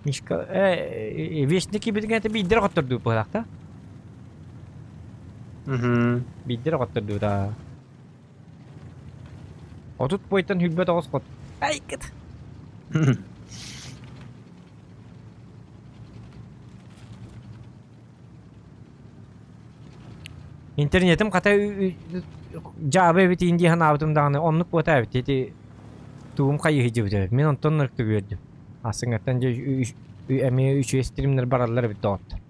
Мишка, э, вестники битиҥ это биирдэр хоттордуу быһалаах Мгм. Биирдэр хоттордуу да. 30 пойтан 29 хот. Айкыт. Интернетим хата дьаабы эбит иин дии санаабытым даҕаны оннук буота эбит ити тугум хайыһы дьибит эбит мин онтон ырыктык үөрдүм ассыҥҥаттан дьэ эмиэ үчүгэй стримнэр бараллар эбит доҕоттор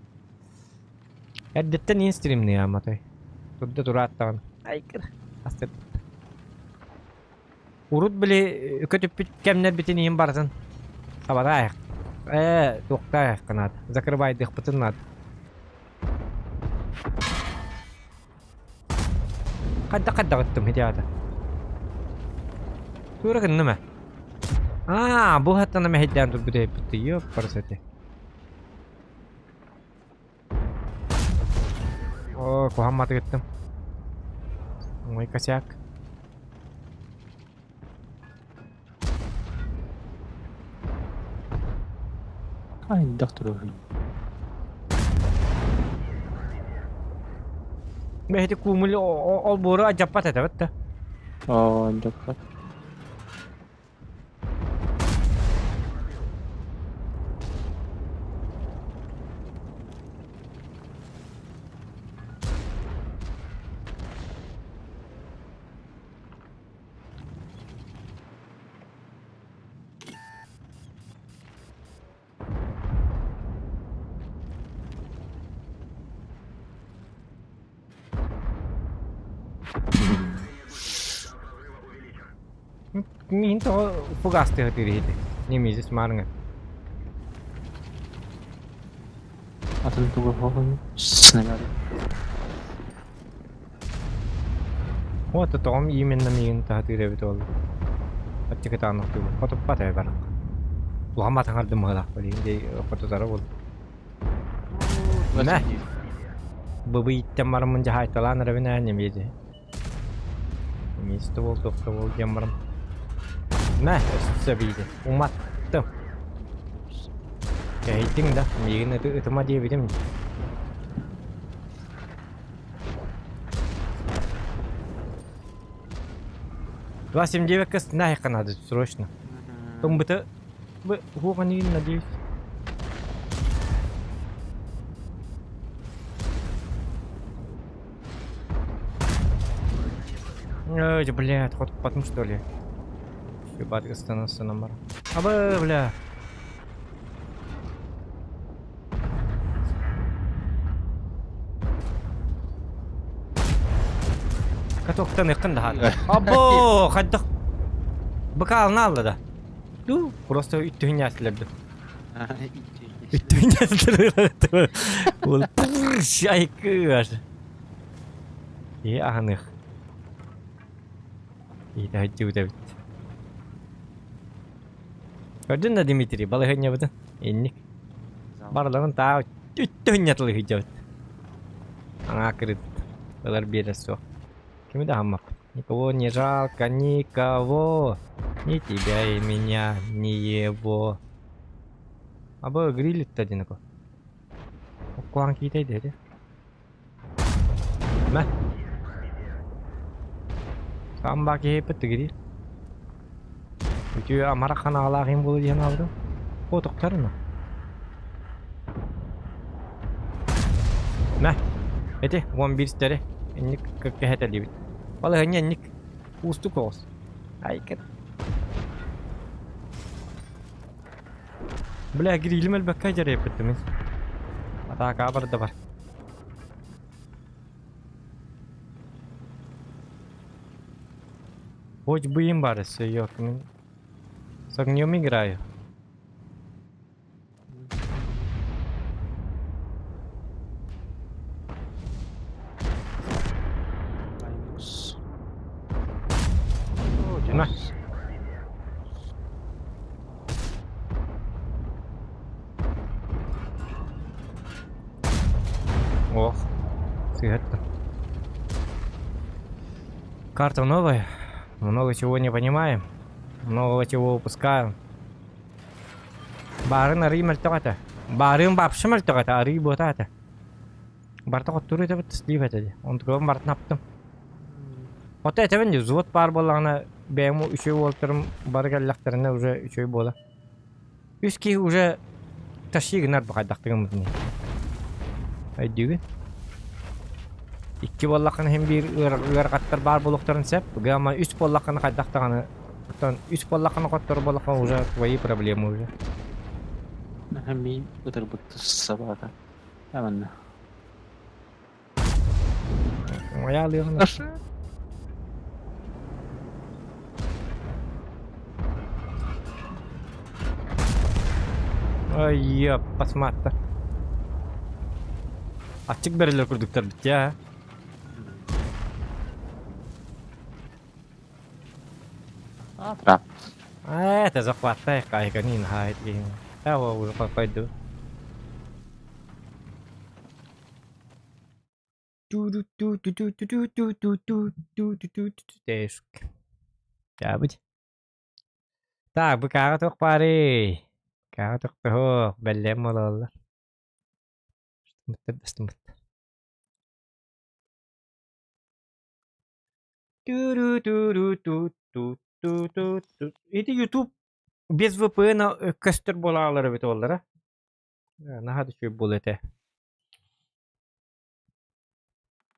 эрдэттэн иин стримныы ааматай турда тураат даҕаны айкыр астырбыт урут били көтүппүт кэмнэрбитин иһин барытын хабараайах ээ туохтаайахха наада закрывайдыахпытын наада Хайдах хайдах ыттым ити аата? Тура гынным ээ. Аа, бу хаттана мэһэйдээн турбут эбиппит ёппарасати. Оо, куһаҕан матыгыттым. Мой косяк. Хайдах турабын? Бэйти куумул олбуору адьаппат этэ да. Оо, дьаппат. Мин тоҕо фугастыга тириһити. Немезис маарыҥа. Атын тугу хоһун снаряд. Вот тоҕом именно миигин таһатыыр эбит ол. Аттикытаанахтыыбын. Хотуппат ээ барах. Улахан батаҥардым быһыылаах билигин дии хотутара буол. Мэ. Быбыйыттан бараммын дьаһайталаан эрэбин ээ немеди. Эмиэ буол туох да буол диэн баран. Мэ, өссө биири. Уматтым. Кэһэйдиҥ да, миигин ыты ытыма диэбитим. 279 кыс нафиг надо срочно. Тумбыты бы хуоханигин надеюсь. Ой, блядь, хоть потом что ли? Ебать, остановился номер. Абы, бля. Катоктан ыккын да Або, хайдах. Быкаалын алла да. Ду, просто үттүһүн ясылерді. Үттүһүн ясылерді. Ол айкы аж. И аһаных. Иитээччибит эбит. Көрдүн да Дмитрий, балаһыанньабытын. Инник. Барыларын таа үттүһүнньатылыы сылдьабыт. Аҥаа кырыт. Ылар биэрэр суох. Кими да аһаммаппыт. Никого не жалко, никого. Ни тебя и меня, ни его. Абы грилит одинаково. Оккуан киитэй деді. Мэ. Саамбаа киһиппит тигириир. Үтүө амарах ханаалаах им буолу диэн аалдым. О, тохтарына. Мэ. Эти, 11 стэри. Инник кэһэтэлибит. Балаһынньа инник. Уустук оҕус. Айкет. Бля, грилим элбэккэ дьарыйаппыттым. Атаакаа барда бар. Хоть бы им барысы, ёк, мин с огнем играю. На. Ох, сыгатта. Карта новая. Много чего не понимаем. Много чего упускаем. Баарын арыы мөлтөх этэ. Баарыым вообще мөлтөх этэ, арыы буота этэ. Барта хоттуур этэбит, слив этэ дии. Онтукабын бартын аптым. Хото этэбин дии, взвод баар буоллаҕына бэйэм үчүгэй уолтарым бары кэллэхтэринэ уже үчүгэй буола. Үс киһи уже тащи гынар бу хайдахтыгыммытын. Өйдүүгүн? Икки буоллаххына иһин биир ыарахаттар баар буолуохтарын сөп. Гама үс буоллаххына хайдах даҕаны оттон үс буоллаххына хоттору буоллаххына уже твои проблемы уже. Мин ытырбыт собака. Аманна. Моя алыаҕын Ой, ёп, посматта. Аччык бэрилэр курдуктар бит я. Трап. А, это захватай, кайганин, хайт, Я уже пойду. Ту-ду-ту-ту-ту-ту-ту-ту-ту-ту-ту-ту-ту. Дьаабыт. Так, быкааҕа туох баарый? Быкааҕа туох туох, бэллэм буолаллар. Астыммыттар да астыммыттар. Ту-ру-ту-ру-ту-ту-ту-ту-ту. Ити YouTube без VPN көстөр буолаалар эбит буоллара. Наһаа да үчүгэй буолуо этэ.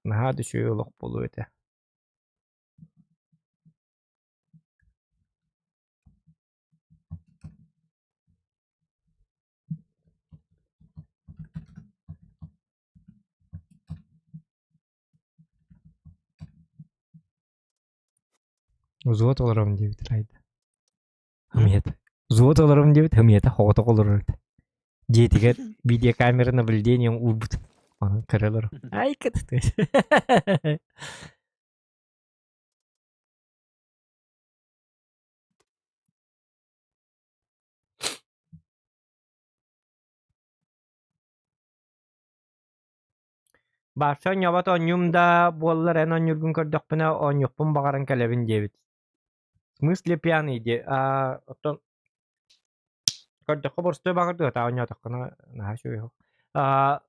Наһаа да үчүгэй олох буолуо этэ. Взвод олоробун диэбит Райда. Хымыйата. Взвод олоробун диэбит хымыйата хоҕотох олорор этэ. Дьиэтигэр видеокамера наблюдением уурбут. Онон көрө олорор. Ай кытты. Барса оонньообот оонньуум да буоллар эн оонньуургун көрдөхпүнэ оонньуохпун баҕаран кэлэбин диэбит. В смысле пьяный диэ аа оттон көрдөххө боростуой баҕар дуо таа оонньоотоххуна наһаа үчүгэй Аа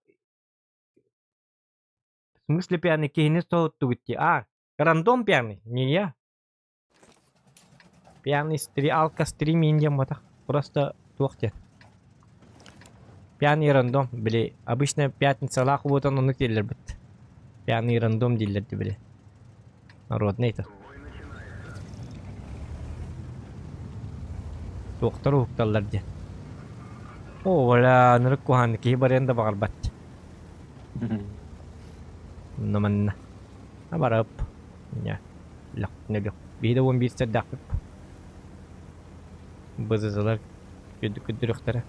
в смысле пьяный киһини соһуттугут дии аа рандом пьяный не я Пьяный стри алка стримин диэн буотах просто туох диэн Пьяный рандом били обычно пятницалаах уотан оннук дииллэрбит Пьяный рандом дииллэр дии били Народный это Туохтар уһукталлар диэн О бля ынырык куһаҕан киһи барыан да баҕарбат Онно манна Абарап Ньа Лөх Биһи да 11 сэрдэхпит. Бызызылар күдүрүхтэрэ.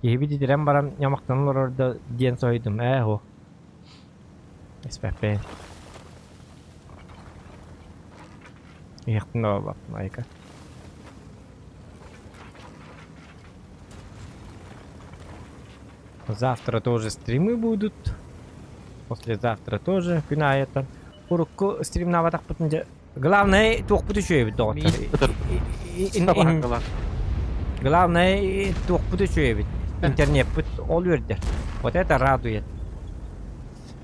Киһибит итирэн баран ньамахтанан олорор да диэн соһуйдум. Ээ һуох. Испэппин. Иһиэхпин да буолбаппын айка. Завтра тоже стримы будут. Послезавтра тоже күн аайыттан. Урукку стримнаабатахпытын дьэ главное туохпут үчүгэйбит доҕоттор. Главное туохпут үчүгэйбит. Интернеппит ол үөрдэр. Вот это радует.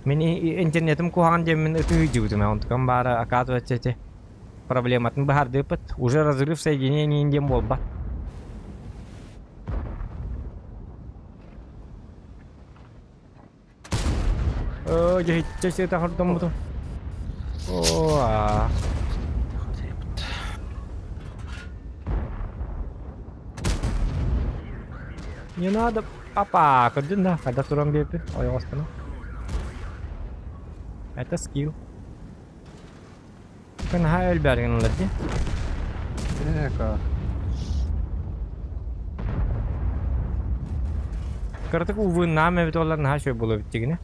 Мин интернетим куһаҕан диэммин ытыы дьыбытым. Онтукам баара оказывается эти проблематын быһаардыыппыт. Уже разрыв соединения диэн буолбат. Оо, дьэһиччэ сыта хордоммутум. Оо, аа. Не надо. Апа, көрдүн да, когда туран биэрди, ойоҕостуна. Это скилл. Наһаа өлбөөргүн ылар дии. Эка. Кыратык увы-наам эбит буоллар наһаа үчүгэй буолуо эбит дьигинэ.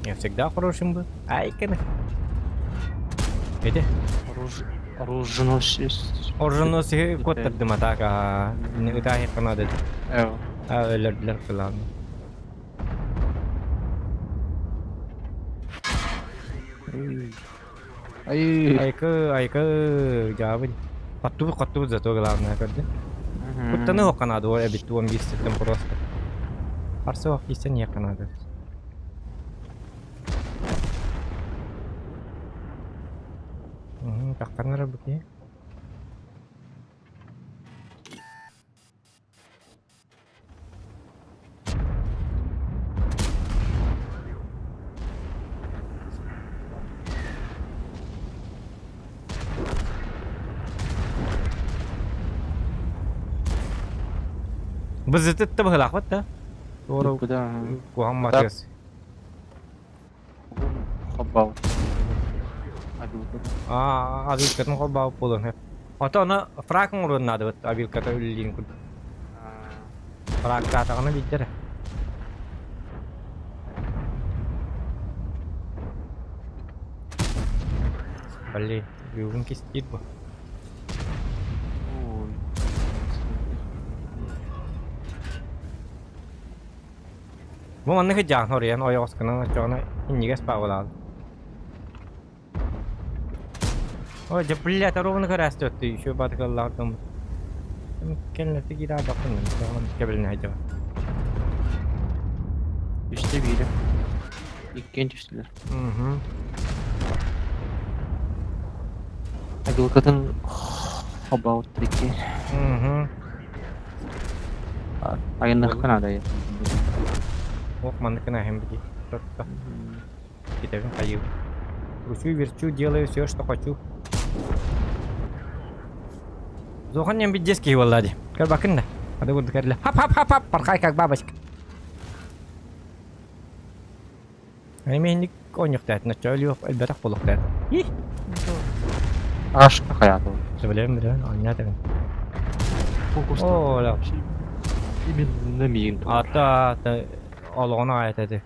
Я всегда хорошим был. Ай, кene. Эти? Оруженосец. Оруженосцы куоттардым а так ытааһыахха наада этэ. Эво. А өлөрдүлэр кылаан. Ай. Айкы, айкы, дьаабын. Хоттубут, хоттубут зато главное көрдүн. Куттаны хоққа наада ол эбит 11 сеттен просто. Харсы ох кисэн иэххэ наада. Тахтан эрэ бу киһи. Бызытытта быһылаахпыт да. Туора куһаҥ матыас. Холбообут. Абилкатын. Аа, абилкатын холбообут буолуон сөп. Ото ону фраг оҥоруон наадабыт абилката үлэлиирин курдук. Фрагтаатаҕына биирдэ эрэ. Блин, бүгүн кистиир бу. Ой. Бу маннык дьаан хоруйан ойоҕоскунан оччоҕуна инньигэс паабылаал. Ой, дьэ, блядь, ровно көрөөстү өттүй, еще батыкаллаах дом. Кэллэртэ киирэ аабаппын кэбилинэ сылдьабын. Үстэ биирэ. Иккиэн түстүлэр. Мгм. Агылкатын хобоуттар икки. Мгм. Айанныахха наада. Ох, маннык наһым бити. Тотто. Китэбин хайыы. Кручу, верчу, делаю все, что хочу. Зохан нем бит детский буолла дии. Көрбөккүн да. Ады курдук эрle. Хап хап хап хап пархай как бабочка. Эми оонньуохтаат, ноччо өлүөх элбэтэх буолуохтаат. Ih! Ашка хайаата. Билэбин билэбин оонньоот эбин. Фокус. Оо, ла. Именно миигин туһар. Ата ата олоҕун аҕай этэ.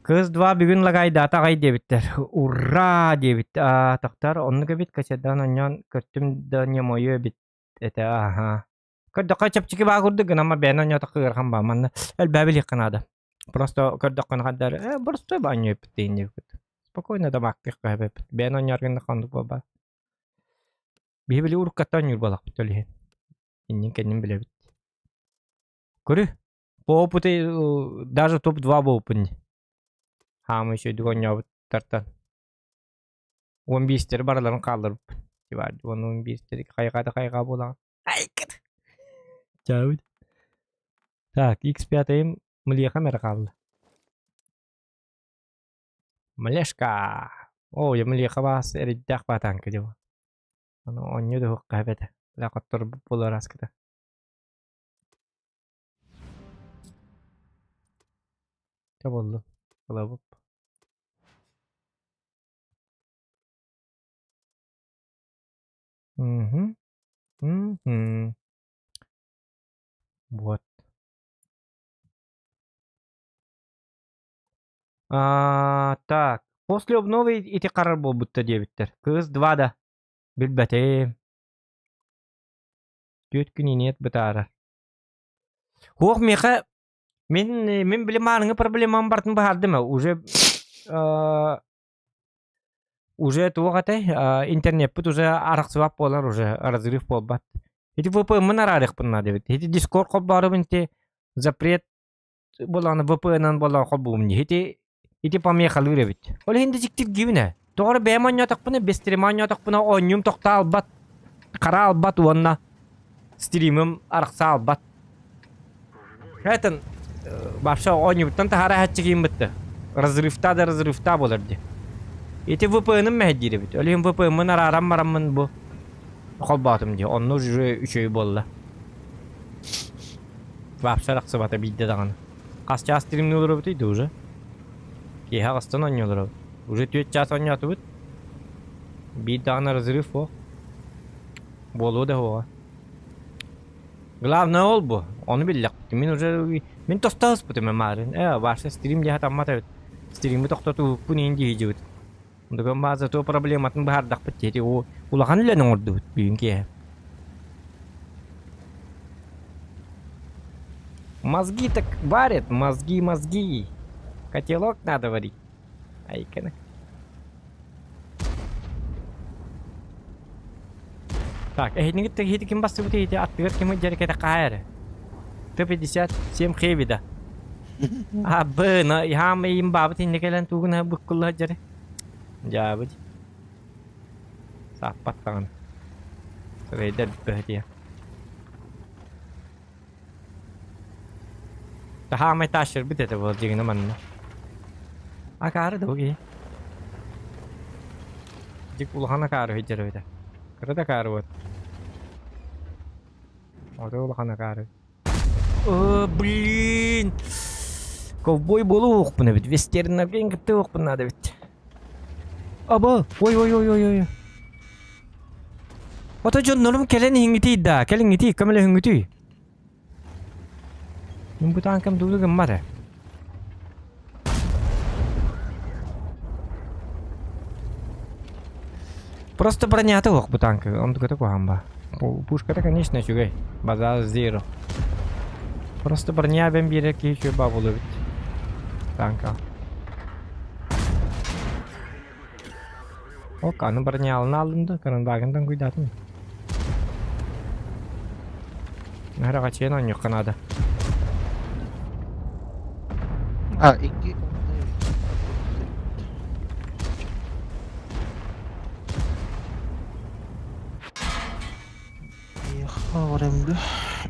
Кыыс 2 бүгүн лагайдаата аҕай диэбиттэр. Ура диэбит. Аа, тохтор оннук эбит качадан онньоон көртүм да не мою эбит этэ аха. Көрдөххө чэпчэки баа курдук гынан бэйэн онньоотоххо ыарахан баа. Манна элбэҕи билиэххэ наада. Просто көрдөххүнэ хандар э просто оонньуйбут диэн диэбит. Спокойно дамаактыахха эбиппит. Бэйэн оонньоор гыннахха оннук буолбат. Биһи били уруккаттан оонньуур буоллахпыт ол иһин. Иннин кэннин билэбит. Көрү, по опыту даже топ-2 буолбуппун дии. Хаамыы үчүгэйдик оонньообуттартан. Уон биэстэри барыларын хаалларбыппын. Уон он биэстэри хайҕаа да хайҕаа буолаҕын. Айкыт! Чаабыт. Так, X5 млехам эрэ хаалла. Млешка! Оо, я млеха баас эрэйдээх баатаанка дьэ. Аны оонньуу да уһукка эбэтэ. Бля, хотторбут буолар аскыта. Чэ буоллун, ылабып. Мгм. Мгм. Вот. А, так, после обновы ити харар буолбутта диэбиттэр. Кыыс 2 да билбэтим. Түөрт күн иниэт бытаарар. Һуох миэхэ мин мин били мааныҥы проблемам барытын быһаардым уже э, уже туох этэй интернеппит уже арахсыбат буолар уже разрыв буолбат. Ити VPN-мын араарыахпын наада эбит. Ити Discord холбоорубун ити запрет буолаҕына VPN-нан буоллаҕына холбуум дии. Ити ити помехалыыр эбит. Ол иһин да дьиктиргиибин ээ. Тоҕо эрэ бэйэм оонньоотохпуна, без стрима оонньоотохпуна оонньуум тохтоо албат, хара албат уонна стримым арахса албат. Этэн вообще оонньуубуттан таһаара иһээччи бытты. Разрывта да разрывта буолар дии. Ити VPN-ым мэһэйдиир эбит. Ол иһин VPN-мын арааран бараммын бу холбоотум дии. Онно уже үчүгэй буолла. Вообще арахсыбата биирдэ даҕаны. Хас чаас стримныы олоробутуй да уже? Киэһэ аҕыстан оонньуу олоробут. Уже түөрт чаас оонньоотубут. Биир даҕаны разрыв суох. Буолуо да суоҕа. Главное ол бу. Ону биллэхпит. Мин уже мин тохтооспутум маарыын. Ээ, вообще стрим диэхэ таммат эбит. Стримы тохтотууппун иин дии Бүгүн баа зато проблематын быһаардахпыт диэти улахан үлэни оҥордубут бүгүн киэһэ. Мозги так варят, мозги, мозги. Котелок надо варить. Айканы. Так, эһитиҥит эһити ким бастыбыт эһити аттыгар ким дьэрикэтэ хаһа эрэ. Т-57 хэви да. А, Б, на хаам им баабыт инне кэлэн тугун буккулла дьэре. Дьаабыт. Сааппат даҕаны. Сырайдар бөһүтүйэ. Таһаамай таащырбыт этэ буол дьигинэ манна. Акаары да киһи. Дьик улахан акаары сылдьар эбитэ. Кыра да акаары вот. Ото улахан акаары. О, блин! Ковбой буолуохпун эбит. Вестернерген кыттыахпын наада эбит. Аба, ой ой ой ой ой. Ото дьоннорум кэлэн иһиҥҥитий да, кэлиҥҥитий, көмөлөһүҥҥүтүй. Мин бу таанкам дуулу гыммат ээ. Просто бронята суох бу танка, онтуката куһаҕан баа. Пушката, конечно, үчүгэй. Базар зеро. Просто броня эбэн биэрэр киһи үчүгэй баа буолуо эбит. Танка. Ок, аны бронялын алдым да, карандагын куйдаатым. Наһара оонньуохха наада. А, икки.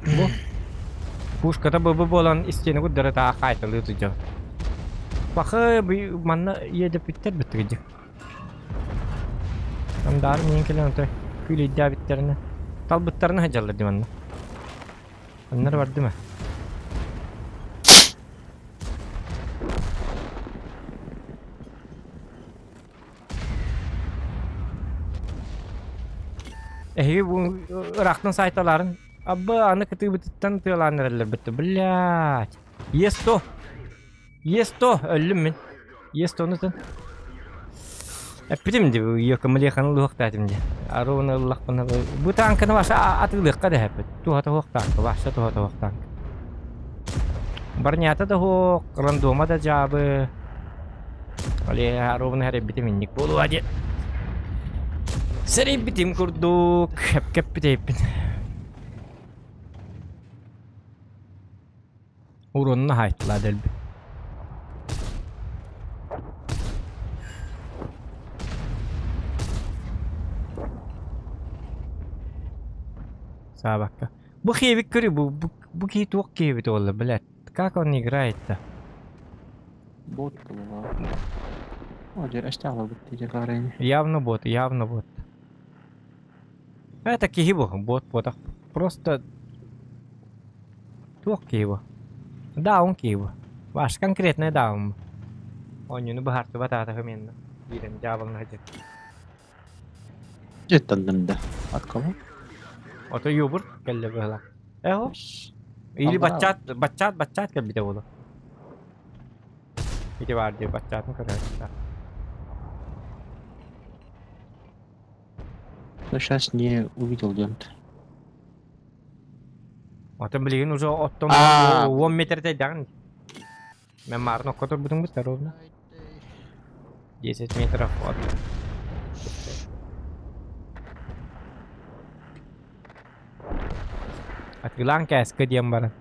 Бу пушката бу буолан истиэни курдары таах хаайталыы сылдьар. Бахы манна иэдэппиттэр бүттүгүдьэ. Андаары миин кэлэн отой күүлэйдээбиттэринэ талбыттарына сылдьаллар дии манна. Аннары бардым ээ. Эһиги бу ыраахтан саайталаарын абба аны кытыыбытыттан тыалаан эрэллэр бытты. Блядь. Есто. Есто өллүм мин. Есто тын. Эппитим ди Йокамалеханы луохтаатым ди. Аруна ыллахпына бу танканы ваша атыылыахха дэһэппит. Туһата суох танка, ваша туһата суох танка. Барнята да суох, рандома да дьаабы. Оле ровно хэрайбитим инник буолуа диэн. Сэрэйбитим курдук, эпкэппит Урунна хайтла дэлби. Саабакка. Бу хиэбит көрү, бу, бу, бу киһи туох киһибит буолла, блядь. Как он играет-то? Бот была. О, дьэ, эстаала бит дьэ Явно бот, явно бот. Это киһи бу, бот ботах. Просто туох киһи бу. Даун киһи бу. Ваш конкретный даун. Оонньууну быһаартыбат аата менна. Биирэн дьаабылна сылдьар. Дьэ, да. От кого? Ото юбур кэллэ быһыла. Эхо. Или баччаат, баччаат, баччаат кэлбитэ буолуо. Ити баар дии баччаатын көрөөччү. Я сейчас не увидел где-то. Отон билигин уже оттон А. 10 метр даҕан. Мен маарын окко турбутум бу ровно. 10 метров от. Атыылаан кээскэ диэн баран.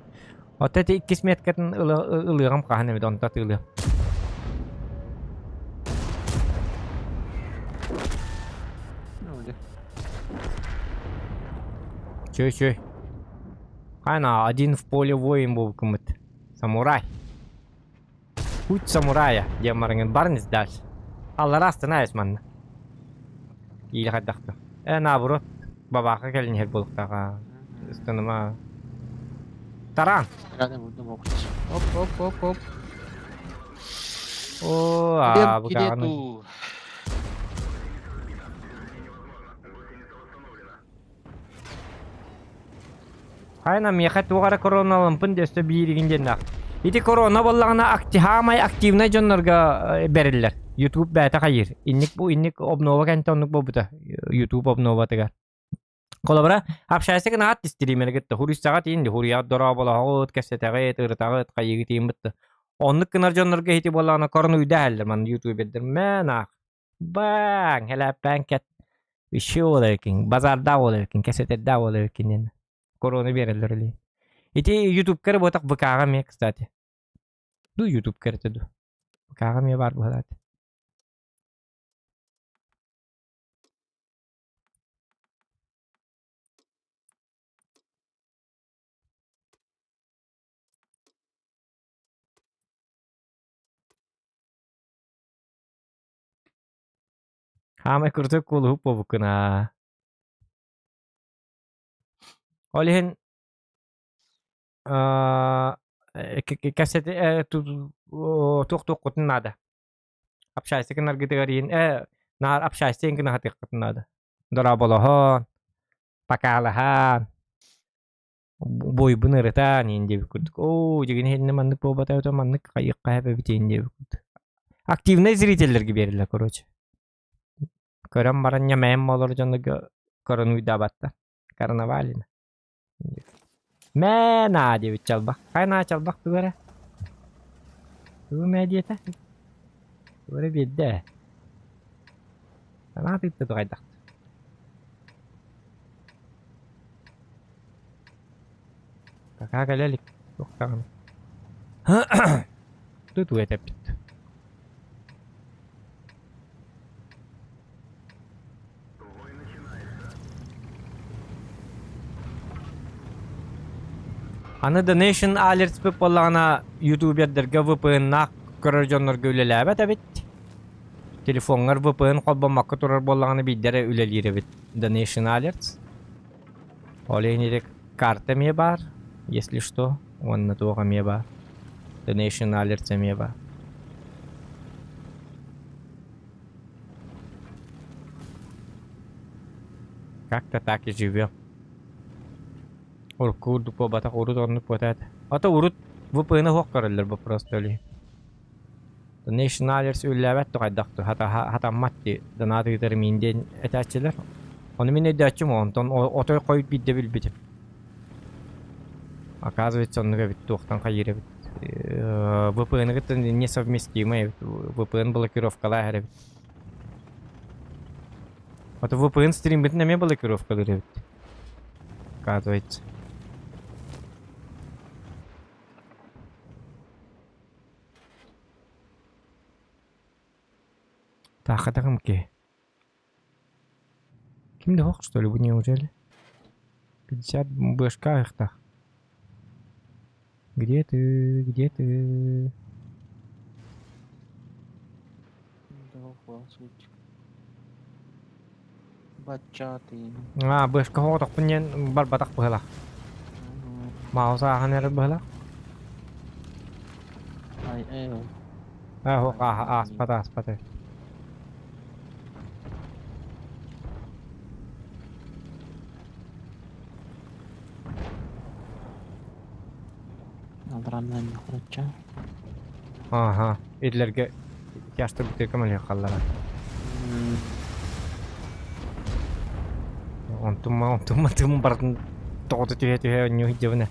Оттон ити иккис меткатын ылыаҕым хаһан эбит онто атыылыам. Ну, где? Чөй чөй. Хайна один в поле воин буолбуккуммут. Самурай. Путь самурая диэн бараҥын баран ис дальше. Аллара астына манна. Иилэ хайдахта. Э наоборот. Бабаха кэлин иһэр буолуктаҕа. Ыстаныма. Таран. Рядом буду мог. Оп, оп, оп, оп. О, а, бу каҕаны. Кидету. Хайна миэхэ туох эрэ короналампын өссө бииригин диэннээх. Ити корона буоллаҕына актиһаамай активнай дьоннорго бэриллэр. YouTube бэйэтэ хайыыр. Инник бу инник обнова кэнтэ оннук буолбута. YouTube обноватыгар. Холобура, общайся гынаат стримери кытта хуруйсаҕа тиийин хуруйаҕыт дорооболоһоҕут, кэпсэтэҕит, ырытаҕыт, хайыгы тиийин бытта. Оннук гынар дьоннорго ити буоллаҕына коронуйда иһэллэр манна ютубердэр мэн аах. Баҥ, хэлээппээн кэт. Еще буолар эбиккин, базардаах буолар эбиккин, кэпсэтэрдээх буолар эбиккин диэн. Корона биэрэллэр или. Ити ютубка эрэ буотах ВК-ҕа эмиэ, кстати. Ду ютубка эрэ ду. ВК-ҕа эмиэ баар быһалаат. Хаамай курдук куолуһук буолбуккун аа. Ол иһин кэпсэти туох-туоххутун наада. Общайся гынаргытыгар иһин ээ наар общайся гына сатыаххытын наада. Дорооболоһон, покалаһан, буойбун ырытан иһин диэбит курдук. Оо, дьигин иһиннэ маннык буолбата эбитэ маннык хайыахха сөп эбит иһин диэбит курдук. Активнай зрителлэргэ биэрэллэр короче. Көрөн баран ньэмэйэн буолар дьоннорго көрөн уйдаабаттар. Карнавалина. Мэ наа диэбит чалбах. Хайа наа чалбах тугу эрэ? Тугу мээ диэтэ? Тугу эрэ биэрдэ ээ. Санаа тыытта тугайдах. Пока кэлэ илик. Туох даҕаны. Туту этэппит. Аны Donation Alerts буоллаҕына ютубердарга VPN-наах көрөр дьоннорго үлэлээбэт эбит. Телефоҥҥар VPN холбоммокко турар буоллаҕына биирдэ эрэ үлэлиир эбит Donation Alerts. Ол иһин ити карта эмиэ баар, если что, уонна туох эмиэ баар. Donation Alerts эмиэ баар. Как-то так и живем. Урукку курдук буолбатах, урут оннук буолта этэ. А то урут VPN суох көрөллөр боппуруоста өлүү. Donation Alerts үлэлээбэт да хайдах хатаммат дии донат ыытар миин диэн этээччилэр. Ону мин өйдөөччүм онтон отой хойут биирдэ билбитим. Оказывается, оннук эбит туохтан хайыыр эбит. VPN кытта несовместимый эбит. VPN блокировкалаах эбит. А то VPN стримбитин эмиэ блокировкалыыр эбит. Оказывается. Таахатаҕым киһи. Ким да суох что ли бу неужели? 50 бышка аһыахтаах. Где ты? Где ты? Баччаатыйын. Аа, бышка соҕотохпун диэн барбатах быһыылаах. Маус ааһан эрэр быһыылаах. Ай, эй, Аа, суох, ааспат, ааспат эбит. Алраннан хорочча. Ааха, итлэргэ тяжтыр бутырка мөлүөх халлара. Онтум онтум тым бардын тоҕото түһэ-түһэ онньуу сылдьабын ээ.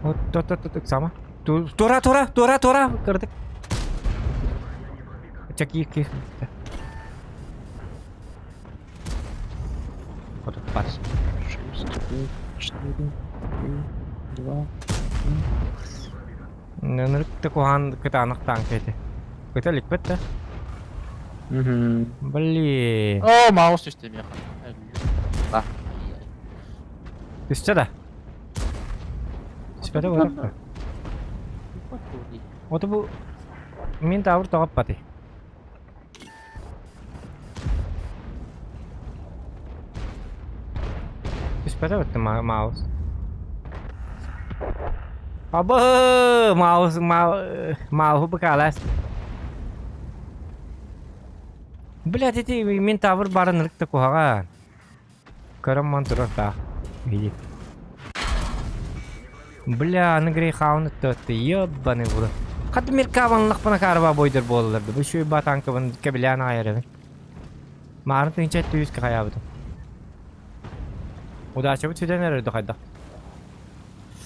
Вот тот тот тот сама. Тура тура тура тура кырдык. Чаки ки. Вот пас. 6, 5, 4, 3, 2, 1. Нырык куһаан кытаанах танка ити. Кыта иликпит да? Блин. О, маус түстэ миэхэ. Да. Түстэ да? Түспэтэ буолар. Ото бу мин таабыр тоҕоппатый. Түспэтэ бытты маус. Абы маус мауһу быкаалаас. Блядь, ити мин таабыр барын ырыкта куһаҕан. Көрөн ман турар таах. Види. Бля, аны Грейхаун ыттыатты, ебаный буду. Хат Меркаванлахпына карба бойдор буолалар. Бу шүй батанкабын кэбилээн аайарабын. Маарын тыынча түһүскэ хайаабытым. Удачабыт сүтэн эрэр хайдах.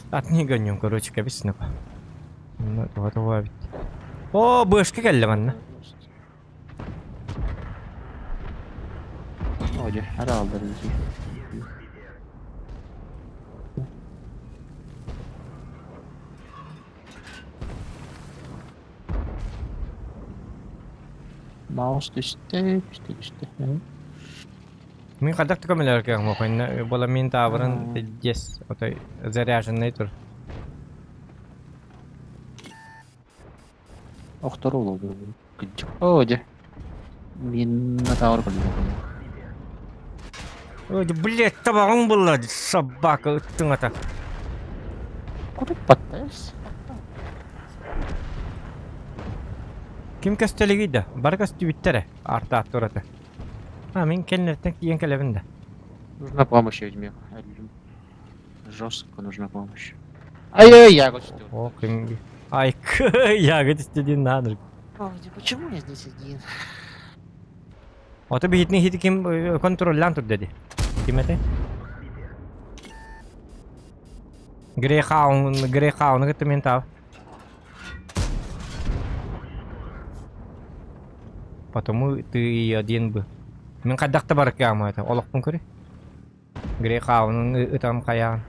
Атын гонньум, короче, кэбис снова. Ну, тоҕо эбит. О, бышка кэллэ манна. Ой, араалдар Маус түстэ, түстэ, түстэ. Мин хайдах да көмөлөөр кыаҕым охойна буола мин таабырын пиздец отой заряженный тур. Охтору олобу. Кыдьык. Оо, дьэ. Мин натаҕар көрдüm. Ой, блядь, табаҕыҥ булла, собака ыттыҥ ата. Курик баттайс. Ким көстөлүгүй да? Бары көстүбүттэрэ, артаат турата. А, мин кэннэртэн тиийэн кэлэбин да. Нужна помощь, ведьме. Жестко нужна помощь. Ай-яй, я О, ким... Ай, ягод истедин надо. Почему я здесь один? Ото биһитини хити ким контроллаан тур деді. Ким этэй? Грейхаун, Грейхауны кытта мен тав. Потому ты и один бы. Мин хайдах да барыккаамы это олохпун көрүй. Грей хаавынын ытам хайаан.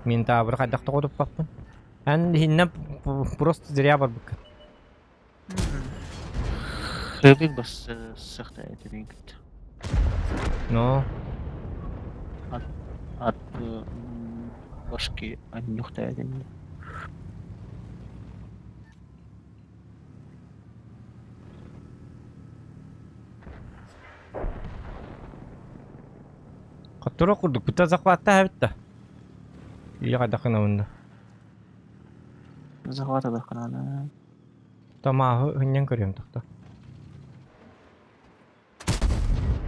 Мин таабыры хайдах да хотуппаппын. Эн иһиннэн просто зря барбыккын. Рыбик бас сыхта этибин кытта. Но От башки анньухта этин. Хотторо курдук быта захватта эбит да. Или хайдах гынабын да. Захвата баханана. Тамааһы ынньан көрүөм тохто.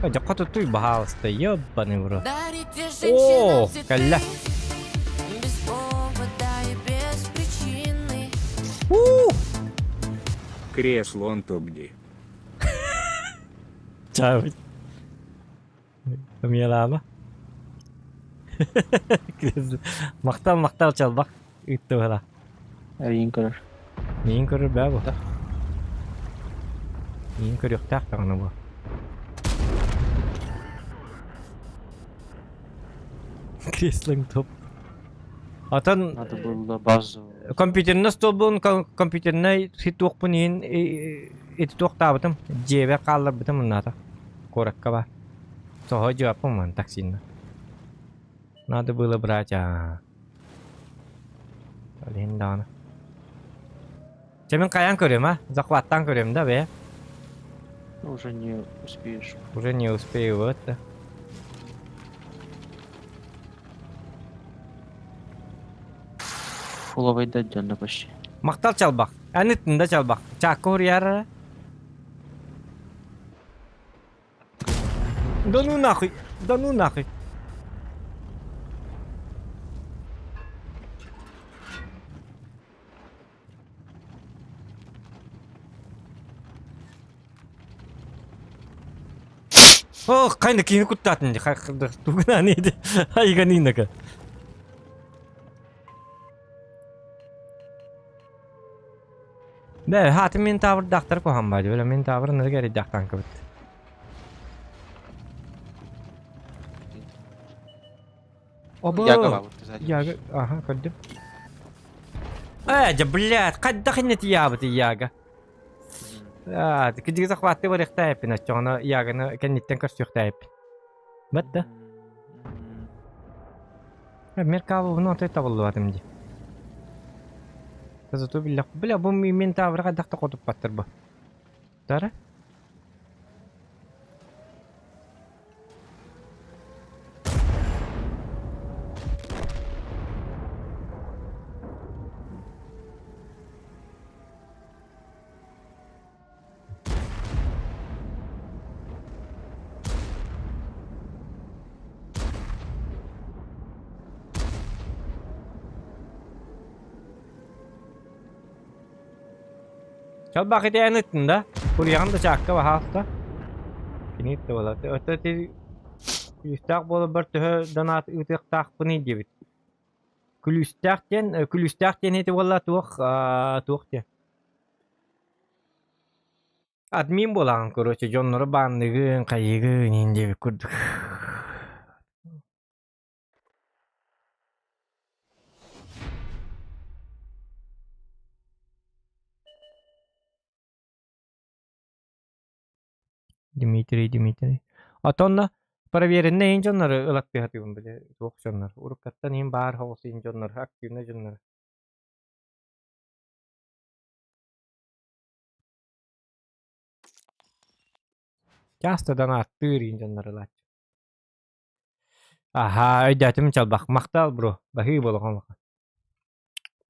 Дьокко туттуй баһаалыста, ебаный в рот. О, кэллэ. У! Кресло он тубди. Чаабыт. Милама. Махтал, махтал чалбах. Ыттыбыла. Эриин көрөр. Миин көрөр бээ бу. Миин көрүөхтээх даҕаны бу. Креслоҥ топ. Атын Надо было базу. Компьютерный столбун компьютернай туохпун иһин ити туохтаабытым дьиэбэр хаалларбытым муннаата куоракка ба соһо дьуаппын ман таксинна надо было брать а ол иһин даҕаны Чэ мин хайаан көрүөм а захваттаан көрүөм да бэйэ Уже не успеешь. Уже не успею вот да. Фуловый дьонно почти. Махтал чалбах. Аны тында чалбах. Чаакка уруйар Да ну нахуй! Да ну нахуй! Ох, хайна кини куттаатын тугунан иди. Айганынака. Бэ, хааты мен табырдаахтар куһан баadi. Бөлө мен табыр нырга эридяхтан кыбыт. Оба. Яга вот сзади. Яга, ага, көрдүм. Э, дьэ, блядь, хайдах иннети яабыты Яга. Аа, кидиги захватты барыахтаайппин, оччоҕуна Яганы кэнниттэн көрсүөхтээйппин. Бат да. Меркабы отой табыллыбатым дии. Зато биллэх, бля, бу мен табыры хайдах да хотуппаттар бу. Тара? Чалбах ити эн ыттын да? Куруйаҕын да чаакка баһаалта. Кини ытта буолар. Өттө ити күлүүстээх буоларбар төһө донат ыытыахтаахпыный диэбит. Күлүүстээх диэн, күлүүстээх диэн ити буолла туох, туох диэн. Админ буолаҕын, короче, дьоннору баанныгын, хайыгын, иһин диэбит курдук. Дмитрий, Дмитрий. Отонно проверенный иһин дьоннору ылаттыһатыыбын били туох дьоннор. Уруккаттан иһин баар соҕус иһин дьоннор, активный дьоннор. Часто донааттыыр иһин дьоннор ылааччы. Аһаа, өйдөөтүм чалбах. Махтал, бро. Баһыы буолуоҕун улахан.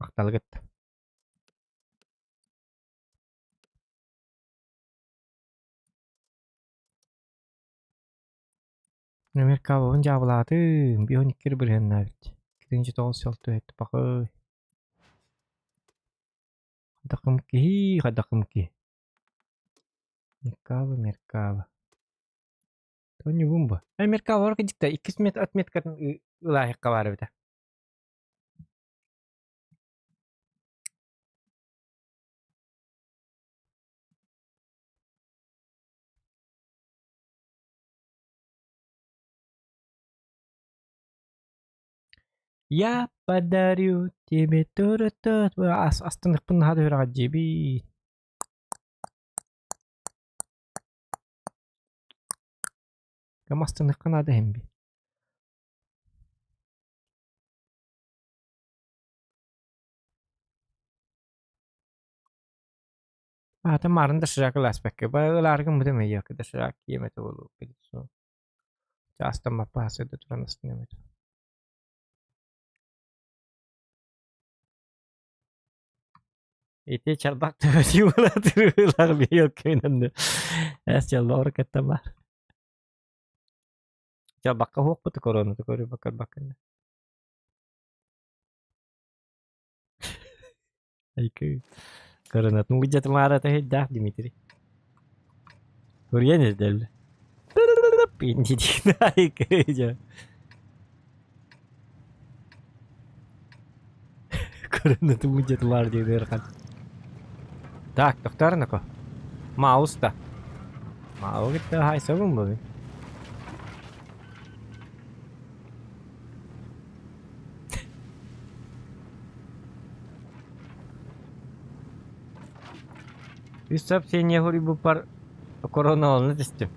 Махталгыт. Америкабын дьаабылаатым, 52 бырыһыаннаабыт. 209 сыл түһэт бакый. Хайдахым киһи, хайдахым киһи. Меркава, Меркава. Тони бумба. Меркава бар кидикта иккис мет отметкатын ылааһыкка баар эбитэ. Я подарю тебе туру-ту. Ас астыныхпын наһаа да үрэҕэлдьиибин. Кым астыныхха наада иһин би. Аата маарын доширак ылааспакка ылааргын бутум эйиэхэ доширак киэм этэ буолуо Чаастаммаппа сырда туран астыныам этэ. Ити чалбах төбөтүү буолар биоккинанны. Эс чалбах кеттам бар. Чалбакка хуохпут корона көрү бакар баккын. Айкы. Коронатын гыдьатымаара таһыйдаах Дмитрий. Курьен издел. Айкы дьэ. Коронатын гыдьатымаара диэн ыарахан. Так, тохтоор Мауста. Мау кытта хайсабын бу. Үс сообщение суруйбуппар короналаны түстүм.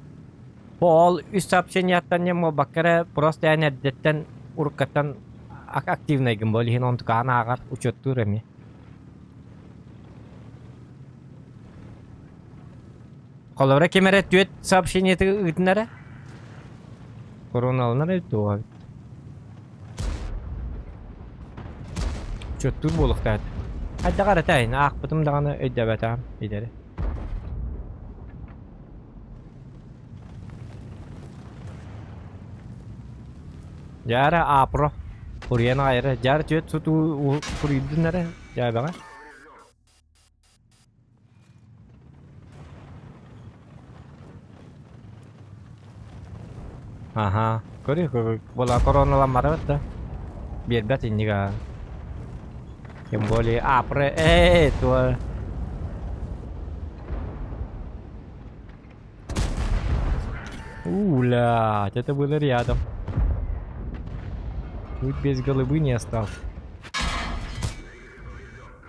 Ол үс сообщениеттан не буолбакка эрэ просто эн эрдэттэн уруккаттан активнайгын буол иһин онтукаан ааҕар учуоттуур эмиэ. Холобура ким эрэ түөрт сообщениеты ыытынара? Короналанар эбит дуо эбит. Учуоттуур буолуохтаах. Хайдах эрэ тайын аахпытым даҕаны өйдөөбөтөҕүм идэри. Дьаара Апро. Куруйан аҕай эрэ. Дьаара түөрт сутуу куруйдун эрэ. Дьаабаҕа. Аха, көрү була короналамматыбыт да. Биэрбэт инник аа. Тем более апры ээ туо. Уля, это было рядом. Тут без головы не остался.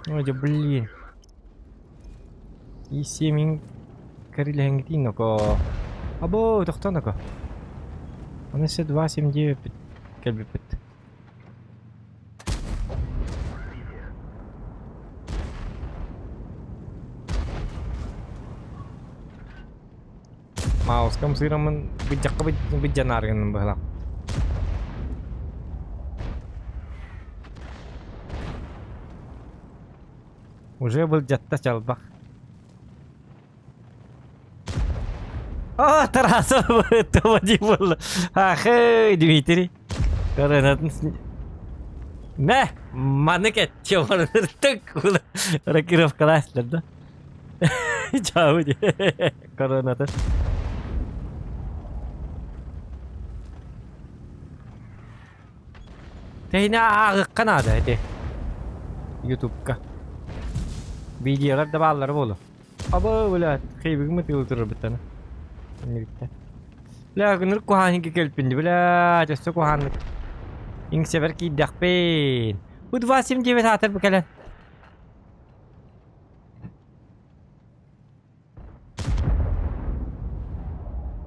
Ой, да блин. И семин кэрилэһэҥҥитин ноко. Або, тохтоо ноко. Аны се 279 кэлбиппит. Маускам сыыраммын быдьахха быдьанааргынным быһылаах. Уже былдьатта чалбах. О, Тарасов буолла. Ахы, Дмитрий. Коронатын Мэ, маны кэтче барыртык. Рокировкалаастар да. Чау Коронатын. Тэһинэ ааҕыахха наада ити. Ютубка. Видеолар да бааллара буолуо. Абы, блядь, хейбигим ытыылы турарбыттан. Иннибиттэн. Бля, гыныр куһаанньыга кэлпинди, блядь, өссө куһааннык. Иҥсэбэр киирдэхпин. Бу 279 аатыр бу кэлэн.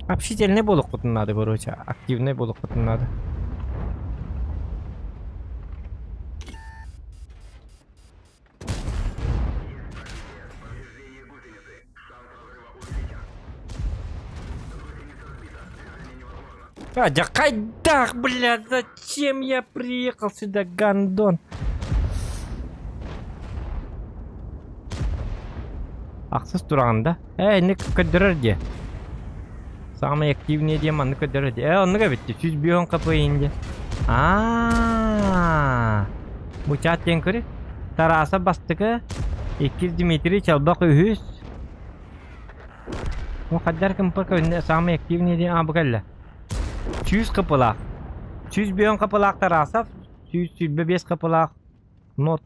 Общительный буолуоххутун наада, короче, активный буолуоххутун наада. А, да хайдах, блядь, зачем я приехал сюда, гандон? Ахсыс тураҕын да? Ээ, инник көрдөрөр дии. Самый активный диэн маннык көрдөрөр дии. Ээ, оннук эбит дии. 105 КПИн дии. Аа, бу чат диэн көрү. Тарасов бастакы, иккис Дмитрий Чалбах үһүс. Бу хайдар кымпыр көрүнэ самый активный диэн аа бу кэллэ. 100 кыпылаах. 105 кыпылаах Тарасов, 125 кыпылаах Нот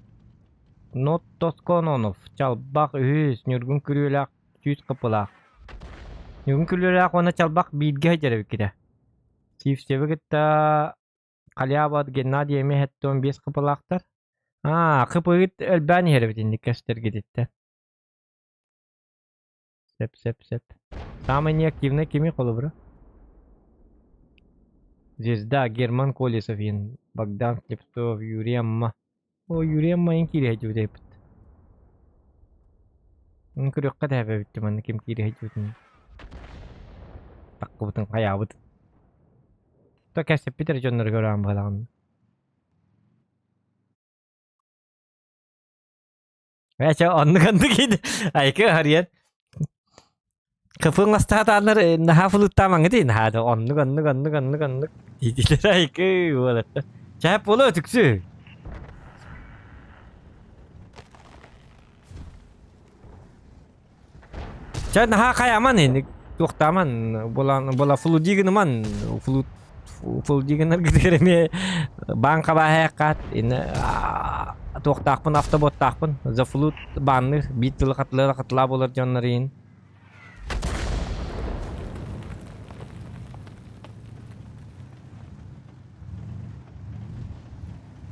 Нот Тоскононов, Чалбах үһүс, Ньургун Күрүөлээх 100 кыпылаах. Ньургун Күрүөлээх уонна Чалбах бииргэ сылдьар эбиккитэ. Сивцевы кытта Халява Геннадий эмиэ 75 хапылаахтар. Аа, хыпыгыт элбээн иһэр эбит инник көстөргүтүттэн. Сөп, сөп, сөп. Самый неактивный кими холобура? Звезда Герман Колесов иин, Богдан Слепцов, Юрий Амма. О, Юрий Амма ин киириһэ дьүбүт Көрүөххэ да эбэбит манна ким киириһэ дьүбүтүн. Таккыбытын хайаабыт. То кэсэппит эрэ дьоннору көрөөн баҕаҕын. Эчэ оннук оннук ини айка харыйан Кыпын астаатааннар наһаа флыттаамаҥҥыт наһаа да оннук оннук оннук оннук оннук диидилэр айкы уолаттар. Чээп буолуо түксү. Чэ наһаа хайаман ини туохтааман буолан буола флудигыныман флут флудигынаргытыгар эмиэ баан хабааһайаххаат ини туохтаахпын автоботтаахпын за флут баанныыр биир тылы хатылыа хатылаа буолар дьоннор иин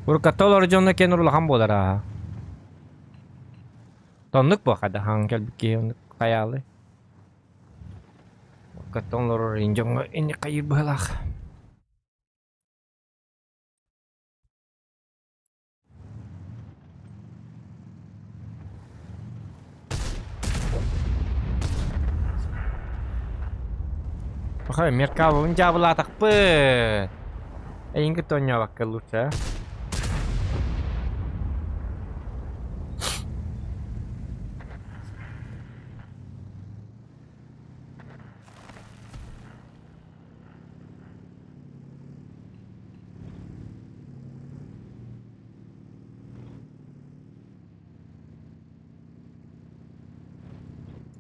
Уруккатта олорор дьонно киэн улахан буолар аа. Тоннук буо хадаһаан кэлбит киһи оннук хайаалый. Уруккаттан олорор ин дьоҥҥо инник хайыыр быһыылаах. Пахай, Меркавовын дьаабылаатахпыт. Эйигин кытта оонньообокко лучше, а?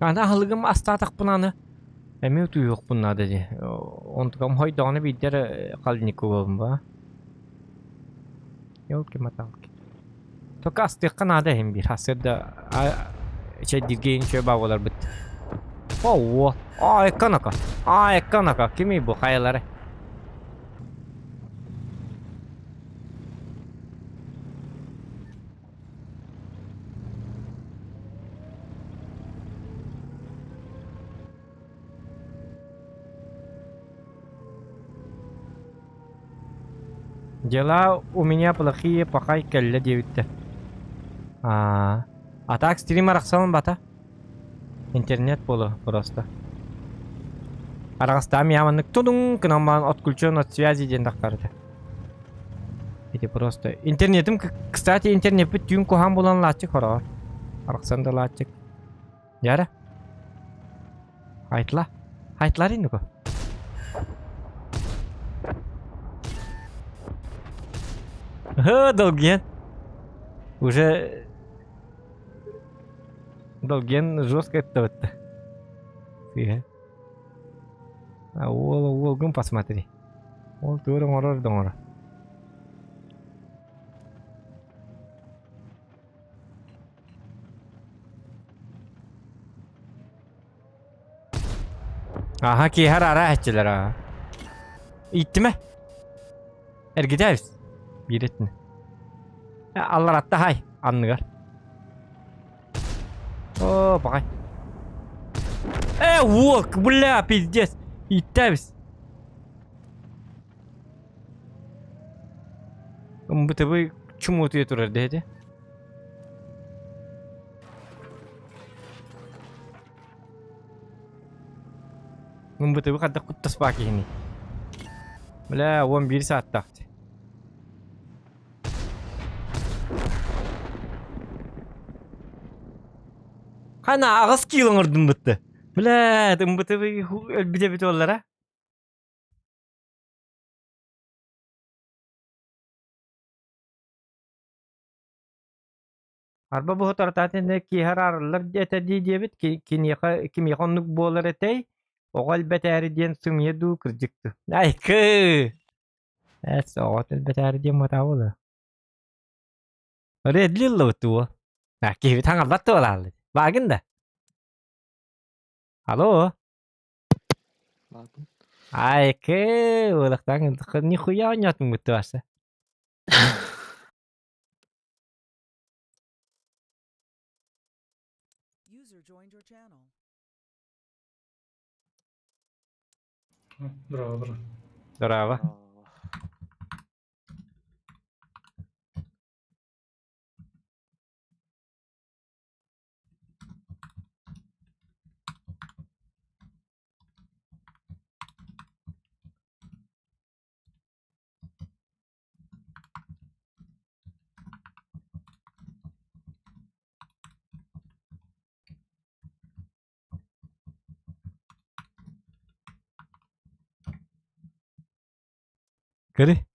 Аны аһылыгым астаатахпына аны эмиэ утуйуохпун наада дии. Онтукам хойдоҕуна биирдэ эрэ холодильникка ба. Елки-моталки. Только астыахха наада иһин биир. Сарсыарда чэйдииргэ иһин үчүгэй баа буоларбыт. Оо, аа, эконока. Аа, эконока. Кимий бу хайалары? Дела у меня плохие, пахай кэллэ диэбиттэр. Аа, а так стрим арахсалын бата. Интернет буолуо просто. Араҕастаам яманнык тудуҥ гынан баран отключен от связи диэн тахтарда. Ити просто интернетим, кстати, интернеппит түүн куһаан булан лааччык хороҕор. Арахсан да лааччык. Яра. Айтла. Айтлар иннико. Ха, Долген. Уже Долген жестко это Сыыһа. А уол уолгун посмотри. Ол туора оҥорор да оҥорор. Аха киэһэр араа эччилэр аа. Ииттимэ. Эргитээбис. Биир этинэ. Алларатта хай анныгар. О, пахай. Э, волк, бля, пиздец. Ииттээбис. МБТВ чумутуя турар дэһити. МБТВ хайдах куттаспаа киһини. Бля, 11 сааттаах. Хана аҕыс киил оҥордум бытты. Бля, МБТВ өлбүтэ эбит буоллара. Арба бу соторутаатынна киэһэ араарыллар этэ дии диэбит, киниэхэ кимиэхэ оннук буолар этэй, оҕо элбэтээри диэн сымыйа дуу, кырдьык дуу. Айкы! Эс, оҕо элбэтээри диэн буотаабыла. Редли ыллыбыт дуо? А, киһибит хаҥаллар туолааллы. Баагын да? Алло? Баарбын. Айкы, улахтан нихуя онньоотун бутты User joined your channel. Браво, браво. Здорово. Скажи.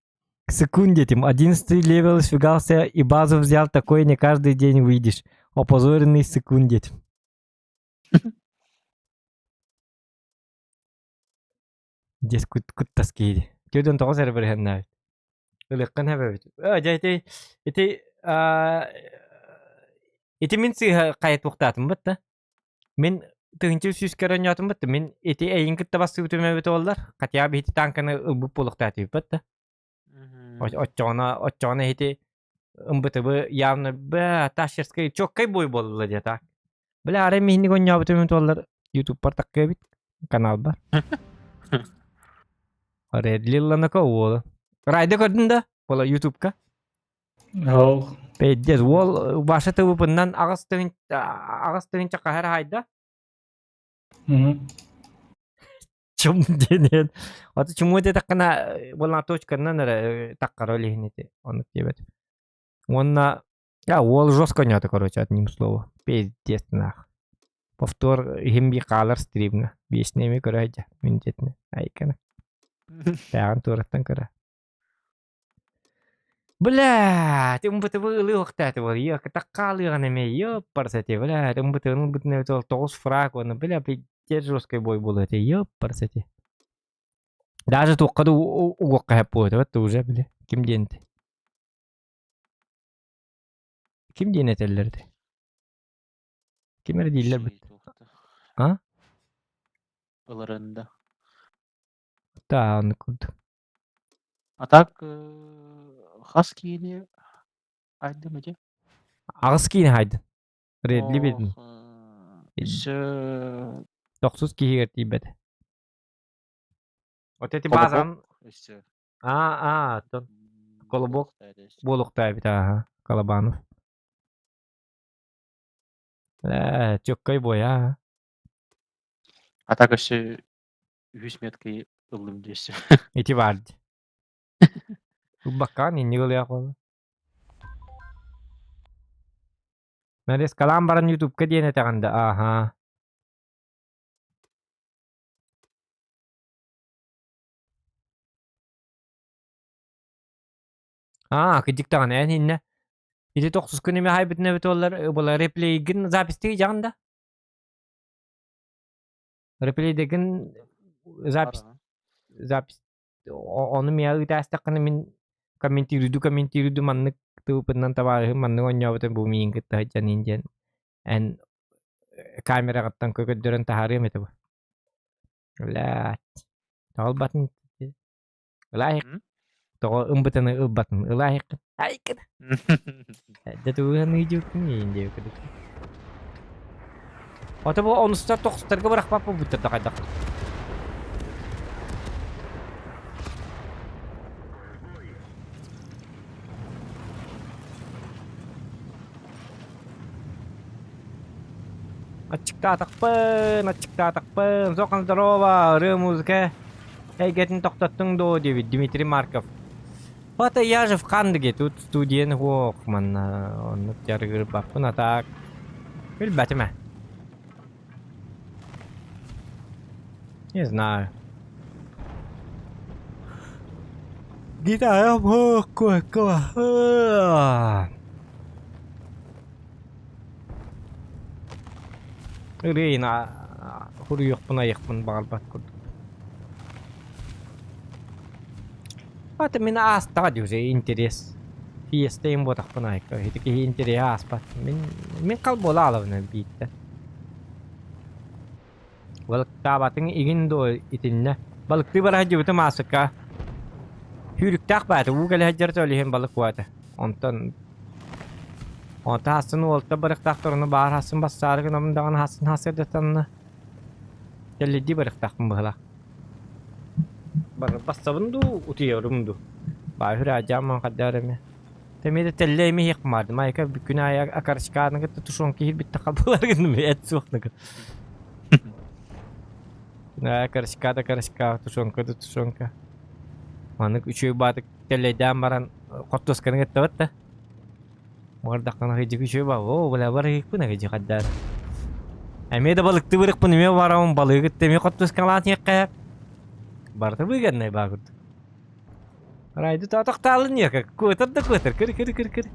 К секунде этим. 11 левел сфигался и базу взял, такой не каждый день выйдешь. Опозоренный секундеть. Дес куттас кииди. Тюден тоҕус эрэ бырыһаннаабыт. Ылыаххын хэбэбит. Дьэ ити ити ити мин сыыһа хайытуохтаатым бытта. Мин тыһыынча сүүс көрөнньоотум бытта. Мин ити эйин кытта бассыбытым эбит буоллар. Хотя бы ити танканы ылбыт буолуохтаатыбыт бытта. Оччоҕуна оччоҕуна ити ымбытыбы явно бэ тащерскай чоккай бой буолла диэ так. Бля арай миһинник онньообутум туоллар ютубпар таккыабит каналбар. Редлилланака уола. Райда көрдүн да? Була ютубка. Ол. Пейдес уол баша тыбыпыннан аҕыс тыһын аҕыс тыһынча хаһар хайда. Чум диэн. Аты чуму диэтэххинэ буолла точканан эрэ таххара ол иһин ити оннук диэбэт. Уонна я уол жестко ньоото короче одним словом. Пиздец нах. Повтор иһин би хаалар стримҥа. Биэсинэми көрө сылдьа мүнтетинэ айкана. Тааҕын туораттан көрө. Блядь, ымбытыбы ылыахтааты бол, йо, таккаалыаҕын эмиэ, ёппарс эти, блядь, ымбытыгын ылбытын эбит ол тоҕус фраг уонна, бля, пиздец жесткий бой буолуо этэ, ёппарс эти. Даже туохха да угуохха сөп буолуо этэ, вот уже, бля, ким диэн этэй? Ким диэн этэллэр этэй? Ким эрэ дииллэр бит. А? Ыларында. Да, оннук курдук. А так хас киини айдым ити? Аҕыс киини хайдын. Редли бедин. Өссө Тохсус киһигэр тиийбэтэ. Вот эти базан... Өссө. А, а, тон. Колобок буолуохтаа эбит ааха. Колобанов. Э, чөккөй буойа. А так өссө үһүс меткой ыллым диэссе. Ити баар дии. Ылбаккаҕын инник ылыах буолла. Нарезкалаан баран ютубка диэн этэҕин да ааһаа. Аа, кырдьык даҕаны эн иннэ. Ити тохсус күн эмэ хайбытын эбит буоллар, была реплейгин записьтыы дьаҕын да? Реплейдегин запись запись ону миэхэ ыытаастаххына мин комментируйду комментируйду маннык тылбынан табаарыһым маннык оонньообутун бу миигин кытта сылдьан диэн эн камераҕыттан көрдөрөн таһаарыам этэ бу. Блядь. Тоҕо Ылаахик. Тоҕо ымбытыны ылбатын ылаахиккын. Айкын. Дэ тугуһан ыйдьыыккын иин диэбиккин. Ото бу онустар тохсустарга бырахпаппын буттар да хайдах. Аччыктаатахпын, аччыктаатахпын, Сохан здорово, ырыа музыка эйгэтин тохтоттуҥ дуо диэбит Дмитрий Марков. Вот я же в Хандыге, тут студент ох, манна оннук дьарыгырбаппын, а так билбэтим ээ. Не знаю. Гитара Ырыына хуруйуохпун айыахпын баҕарбат курдук. Это мин аастаҕа дии интерес. Фиеста буотахпын айка. Ити киһи интэриэһэ ааспат. Мин мин хал буола аалабын биирдэ. Балыктаабатыҥ игин дуо итиннэ? Балыктыы бара сылдьыбытым аасыкка. Сүүрүктээх баата, уу кэлэ сылдьар ол иһин балык баата. Онтон онтон хасын уолта барыахтаахтар, ону баар хасын бассаары гынабын даҕаны хасын хассырдатанна кэллэйдии барыахтаахпын быһыылаах. Бар бассабын дуу, утуйарым дуу. Баа үһүрэ хайдаар эмэ. Эмиэ да тэллэй эмиэ иһиэх баардым. Айка күн аайы окорочканы кытта тушенка иһирбитте хабылар гынным эт суохныгы. Күн аайы окорочка да окорочка, тушенка да тушенка. Маннык үчүгэй баатык тэллэйдээн баран хортуосканы кыттабыт да. Бардаххына хыдьык үчүгэй ба. О, бля бар иһикпин хыдьы хаддар. Эмиэ да балыкты бырыкпын эмиэ барамын балыгы кытта эмиэ хортуоскалаан иһиэххэ. Барыта выгоднай баа курдук. Райды тохтаалын ньиэхэ, куотар да куотар, кыр кыр кыр кыр.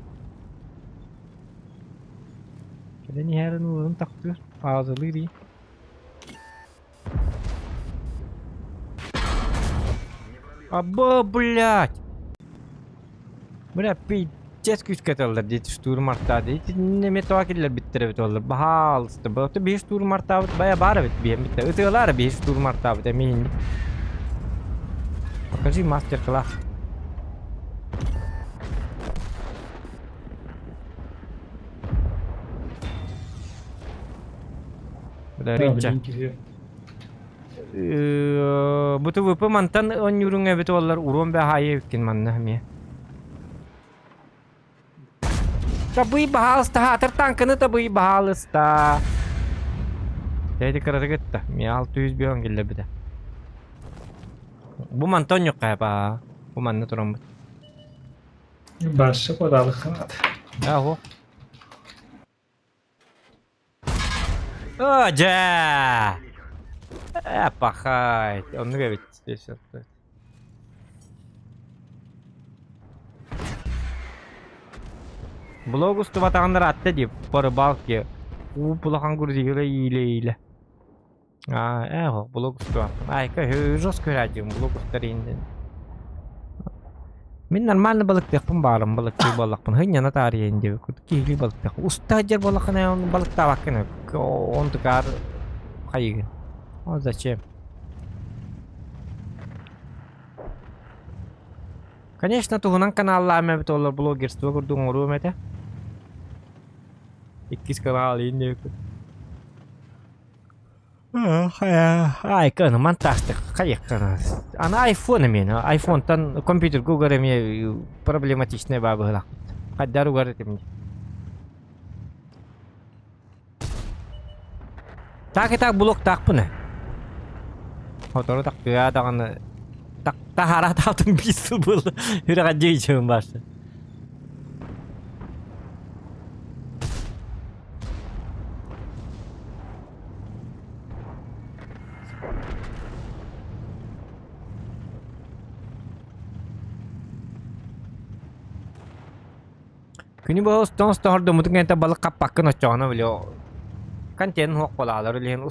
Кэлэн иһэрин уолун тохтуур, паузалыыр дии. Або, блядь! Бля, пиздец күүскэ аталлар диэти штурм артаа дии. Итиннэ эмиэ тоҕо киллэрбиттэр эбит олор. Баһаалыста. Бу биир штурм артаабыт бая баар эбит биһиэн биттэ. Ытыалаар биир штурм артаабыт эмиэ инник. Покажи мастер-класс. Бля, Ринча. Бу ТВП мантан онньууруҥ эбит оллар урон бэһаайы эбиккин манна эмиэ. Табый баһаалыста, хаатыр танканы табый баһаалыста. Эти кыраты кытта. Миа 600 бөөн киллэрбитэ. Бу мантан ньукка ба. Бу манна тураммыт. Барсы кодалык ханат. Аһо. О, дьэ! Э, пахай. Оннук эбит. Здесь Блог устубатаҕыннар атта дии по рыбалке. Уу улахан грузига иилэ-иилэ. А, э, блог устубаппын. Айка жестко радио блог устар инден. Мин нормально балыктыахпын баарым балыктыы буоллахпын хынньана таарыйан диэбит киһилии балыктыах уста сылдьар буоллаххына балыктаабаккын онтукаар хайыгын о зачем Конечно, туһунан каналлаам эбит олор блогерство курдук оҥоруом этэ. Иккис канал иин диэбиккин. Айка, монтажтык хайыккана. Аны айфон эмиэ, айфонтан компьютерга угар эмиэ проблематичный баа быһылаахпыт. Хайдар угар этим. Так и так блоктаахпын ээ. Сотору тахтыа даҕаны таһаара таалтым биир сыл буолла. Үрэҕэ дьиэйдьэбин баарса. Күнү быһа устан устан кэнтэ балык хаппаккын оччоҕуна били контент суох буолаалар билигин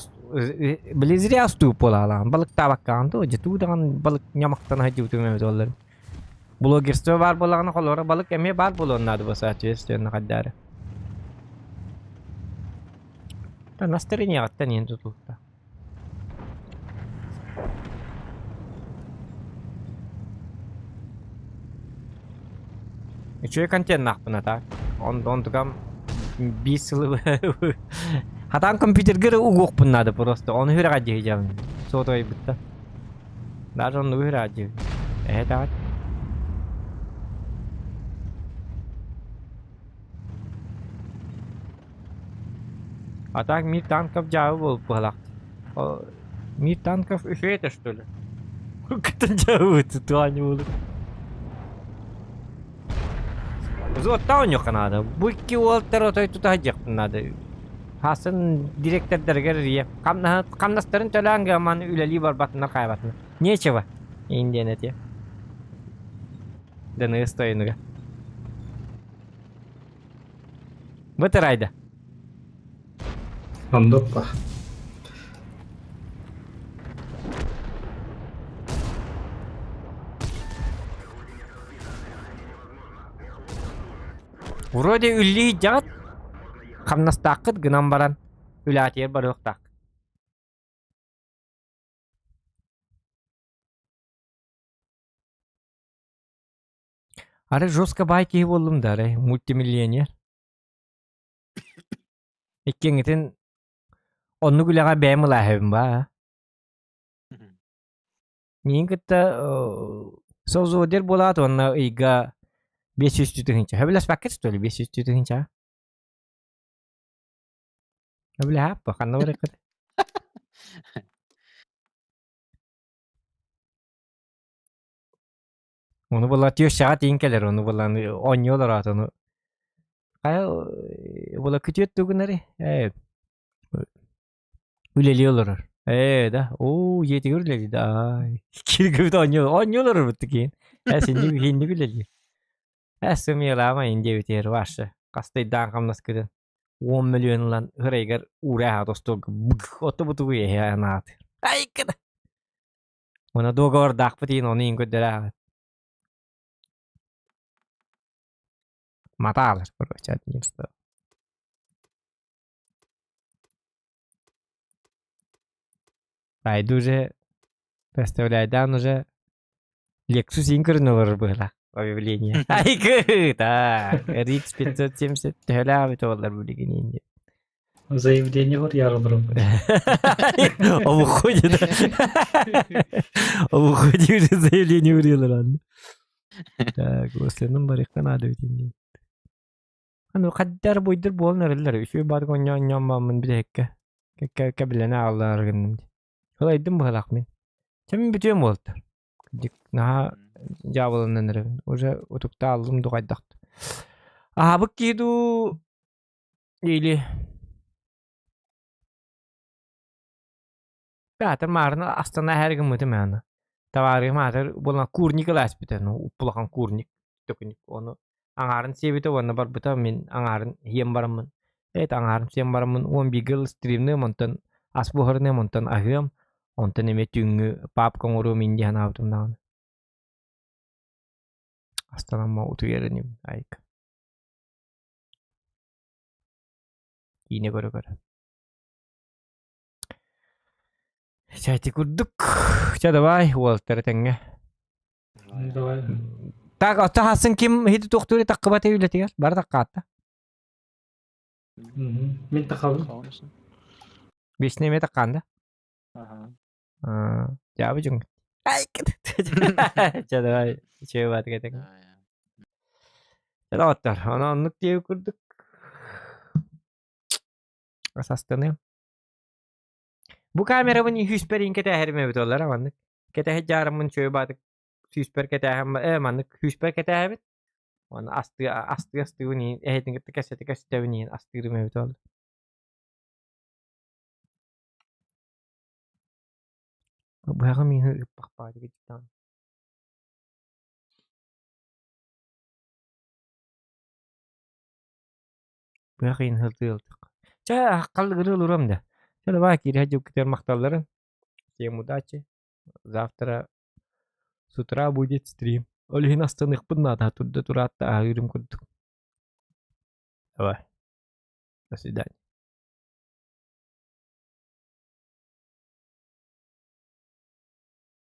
били зря устууп буолаалаан балыктаабаккаҕын дуо дьэ туу даҕаны балык ньамахтана сылдьыбытым эбит буоллар блогерство баар буоллаҕына холоро балык эмиэ баар буолуон наада бу соответственно хайдаары настроениеҕыттан иһин тутулта Үчүгэй контеннаахпын а так. Онтукам биир сылы хатаан компьютерга эрэ угуохпун наада просто. Ону үрэҕэ дьиһидьэбин. Сотовайбытта. Даже оннугу үрэҕэ дьиһ. Эһэ таҕат. А так мир танков дьаабы буолуп быһалаах. Мир танков үчүгэй этэ что ли? Кытын дьаабы туаани буолуп. Зуоттаа оонньуохха наада. Бу икки уолтар отой тута сылдьыахпын наада. Хасын директордарыгар эрийэ. Хамнастарын төлөөн гаман үлэлии барбатынар хаайбатынар. Нечего. Индиан этиэ. Дыныыс тойонуга. Вытырайда. Оннук ба. Вроде үллии дьаҕыт хамнастааххыт гынан баран үлээтигэр барыахтаах. Арай жестко баай киһи буоллум да арай мультимиллионер. Иккиэҥҥитин оннук үлэҕэ бэйэм ылааһыбын баа. Миигин кытта совзводер буолаат уонна ыйга 500 тыһыынча. Сөбүлэспэккит что ли 500 тыһыынча? Сөбүлэһээппэ, ханна барыаххыт? Ону була тещаҕа тиийэн кэлэр, ону булан оонньуу олороот, ону хайа була күтүөт тугунары ээ үлэлии олорор. Ээ да, оо дьиэтигэр үлэлии да аай. Киргибит оонньуу оонньуу олорорбут киин. Ээ синник хинник үлэлиир. Ээ сымыйалаама ин диэбитигэр ваше хастайдаан хамнаскытын 10 миллион ылан ырайгар уурааһа остуолга бык отобутугу эһэ анаат. Айкына. Уонна дуогабардаахпыт иһин ону иһин көрдөрөөҕүт. Матаалар, короче, одним словом. Пойду уже, представляйдаан уже Lexus иһин көрүнэ олорор быһыылаах объявление. Айгы, так, RX 570 төһөлөөх эбит буоллар билигин иһин. Заявление бар ярылырым. О выходе, да. О выходе уже заявление урилар. Так, осленым барыхта надо ведь не. Аны хаддар буйдыр буолан эрэллэр. Үчүгэй баар онньоон бааммын билэһиккэ. Кэбилэнэ ааллаар гынным дии. Ылайдым быһалаах мин. Чэ мин бүтүөм буолтар. Наһаа дьаабыланан эрэбин. Уже утукта аллым дуҕайдахт. Аһабыт киһи дуу Или Театр маарына астана эһэр гыммытым аны. Табаарыһым аатыр буолан курник ылааспыта, ну уппулахан курник төкүнүк ону аҥаарын сиэбитэ уонна барбыта мин аҥаарын иһиэн бараммын эт аҥаарын сиэн бараммын уон бииргэ стримныам онтон ас буһарыныам онтон аһыам онтон эмиэ түүҥҥү папка оҥоруом ин дии санаабытым даҕаны астанамма утуйар инибин айка Киинэ көрө-көрө. Чэ, ити курдук. Чэ, давай, уолаттар этэҥҥэ. Давай. Так, оттон хасын ким иһити туохтуур таккыбат үлэтигэр? Бары таккаатта. Мин такабын. Бесне эмиэ таккаанда. Ага. Дьаабы дьуҥ. Чэ, давай. Чэ, баатык этэҥ. Доҕоттор, ону оннук диэбит курдук астыныам. Бу камерабын сүүспэр иин кэтээһэрим эбит оллара маннык. Кэтэһит дьаарыммын чүө баатык сүүспэр кэтээһэм ээ маннык сүүспэр кэтээһэбит. Уонна астыы астыы астыыбын иин эһэтин кытта кэпсэтэ кэпсэтэбин иин астыырым эбит ол. Быһаҕым иһин ыыппахпаатык Быһах иһин сылдьыалтык. Чэ, халыгыры олоруом да. Чэ, давай, киирэ дьуккутугар махталларын. Всем удачи. Завтра с утра будет стрим. Ол иһин астаныахпын наада, турда тураатта аһыырым курдук. Давай. До свидания.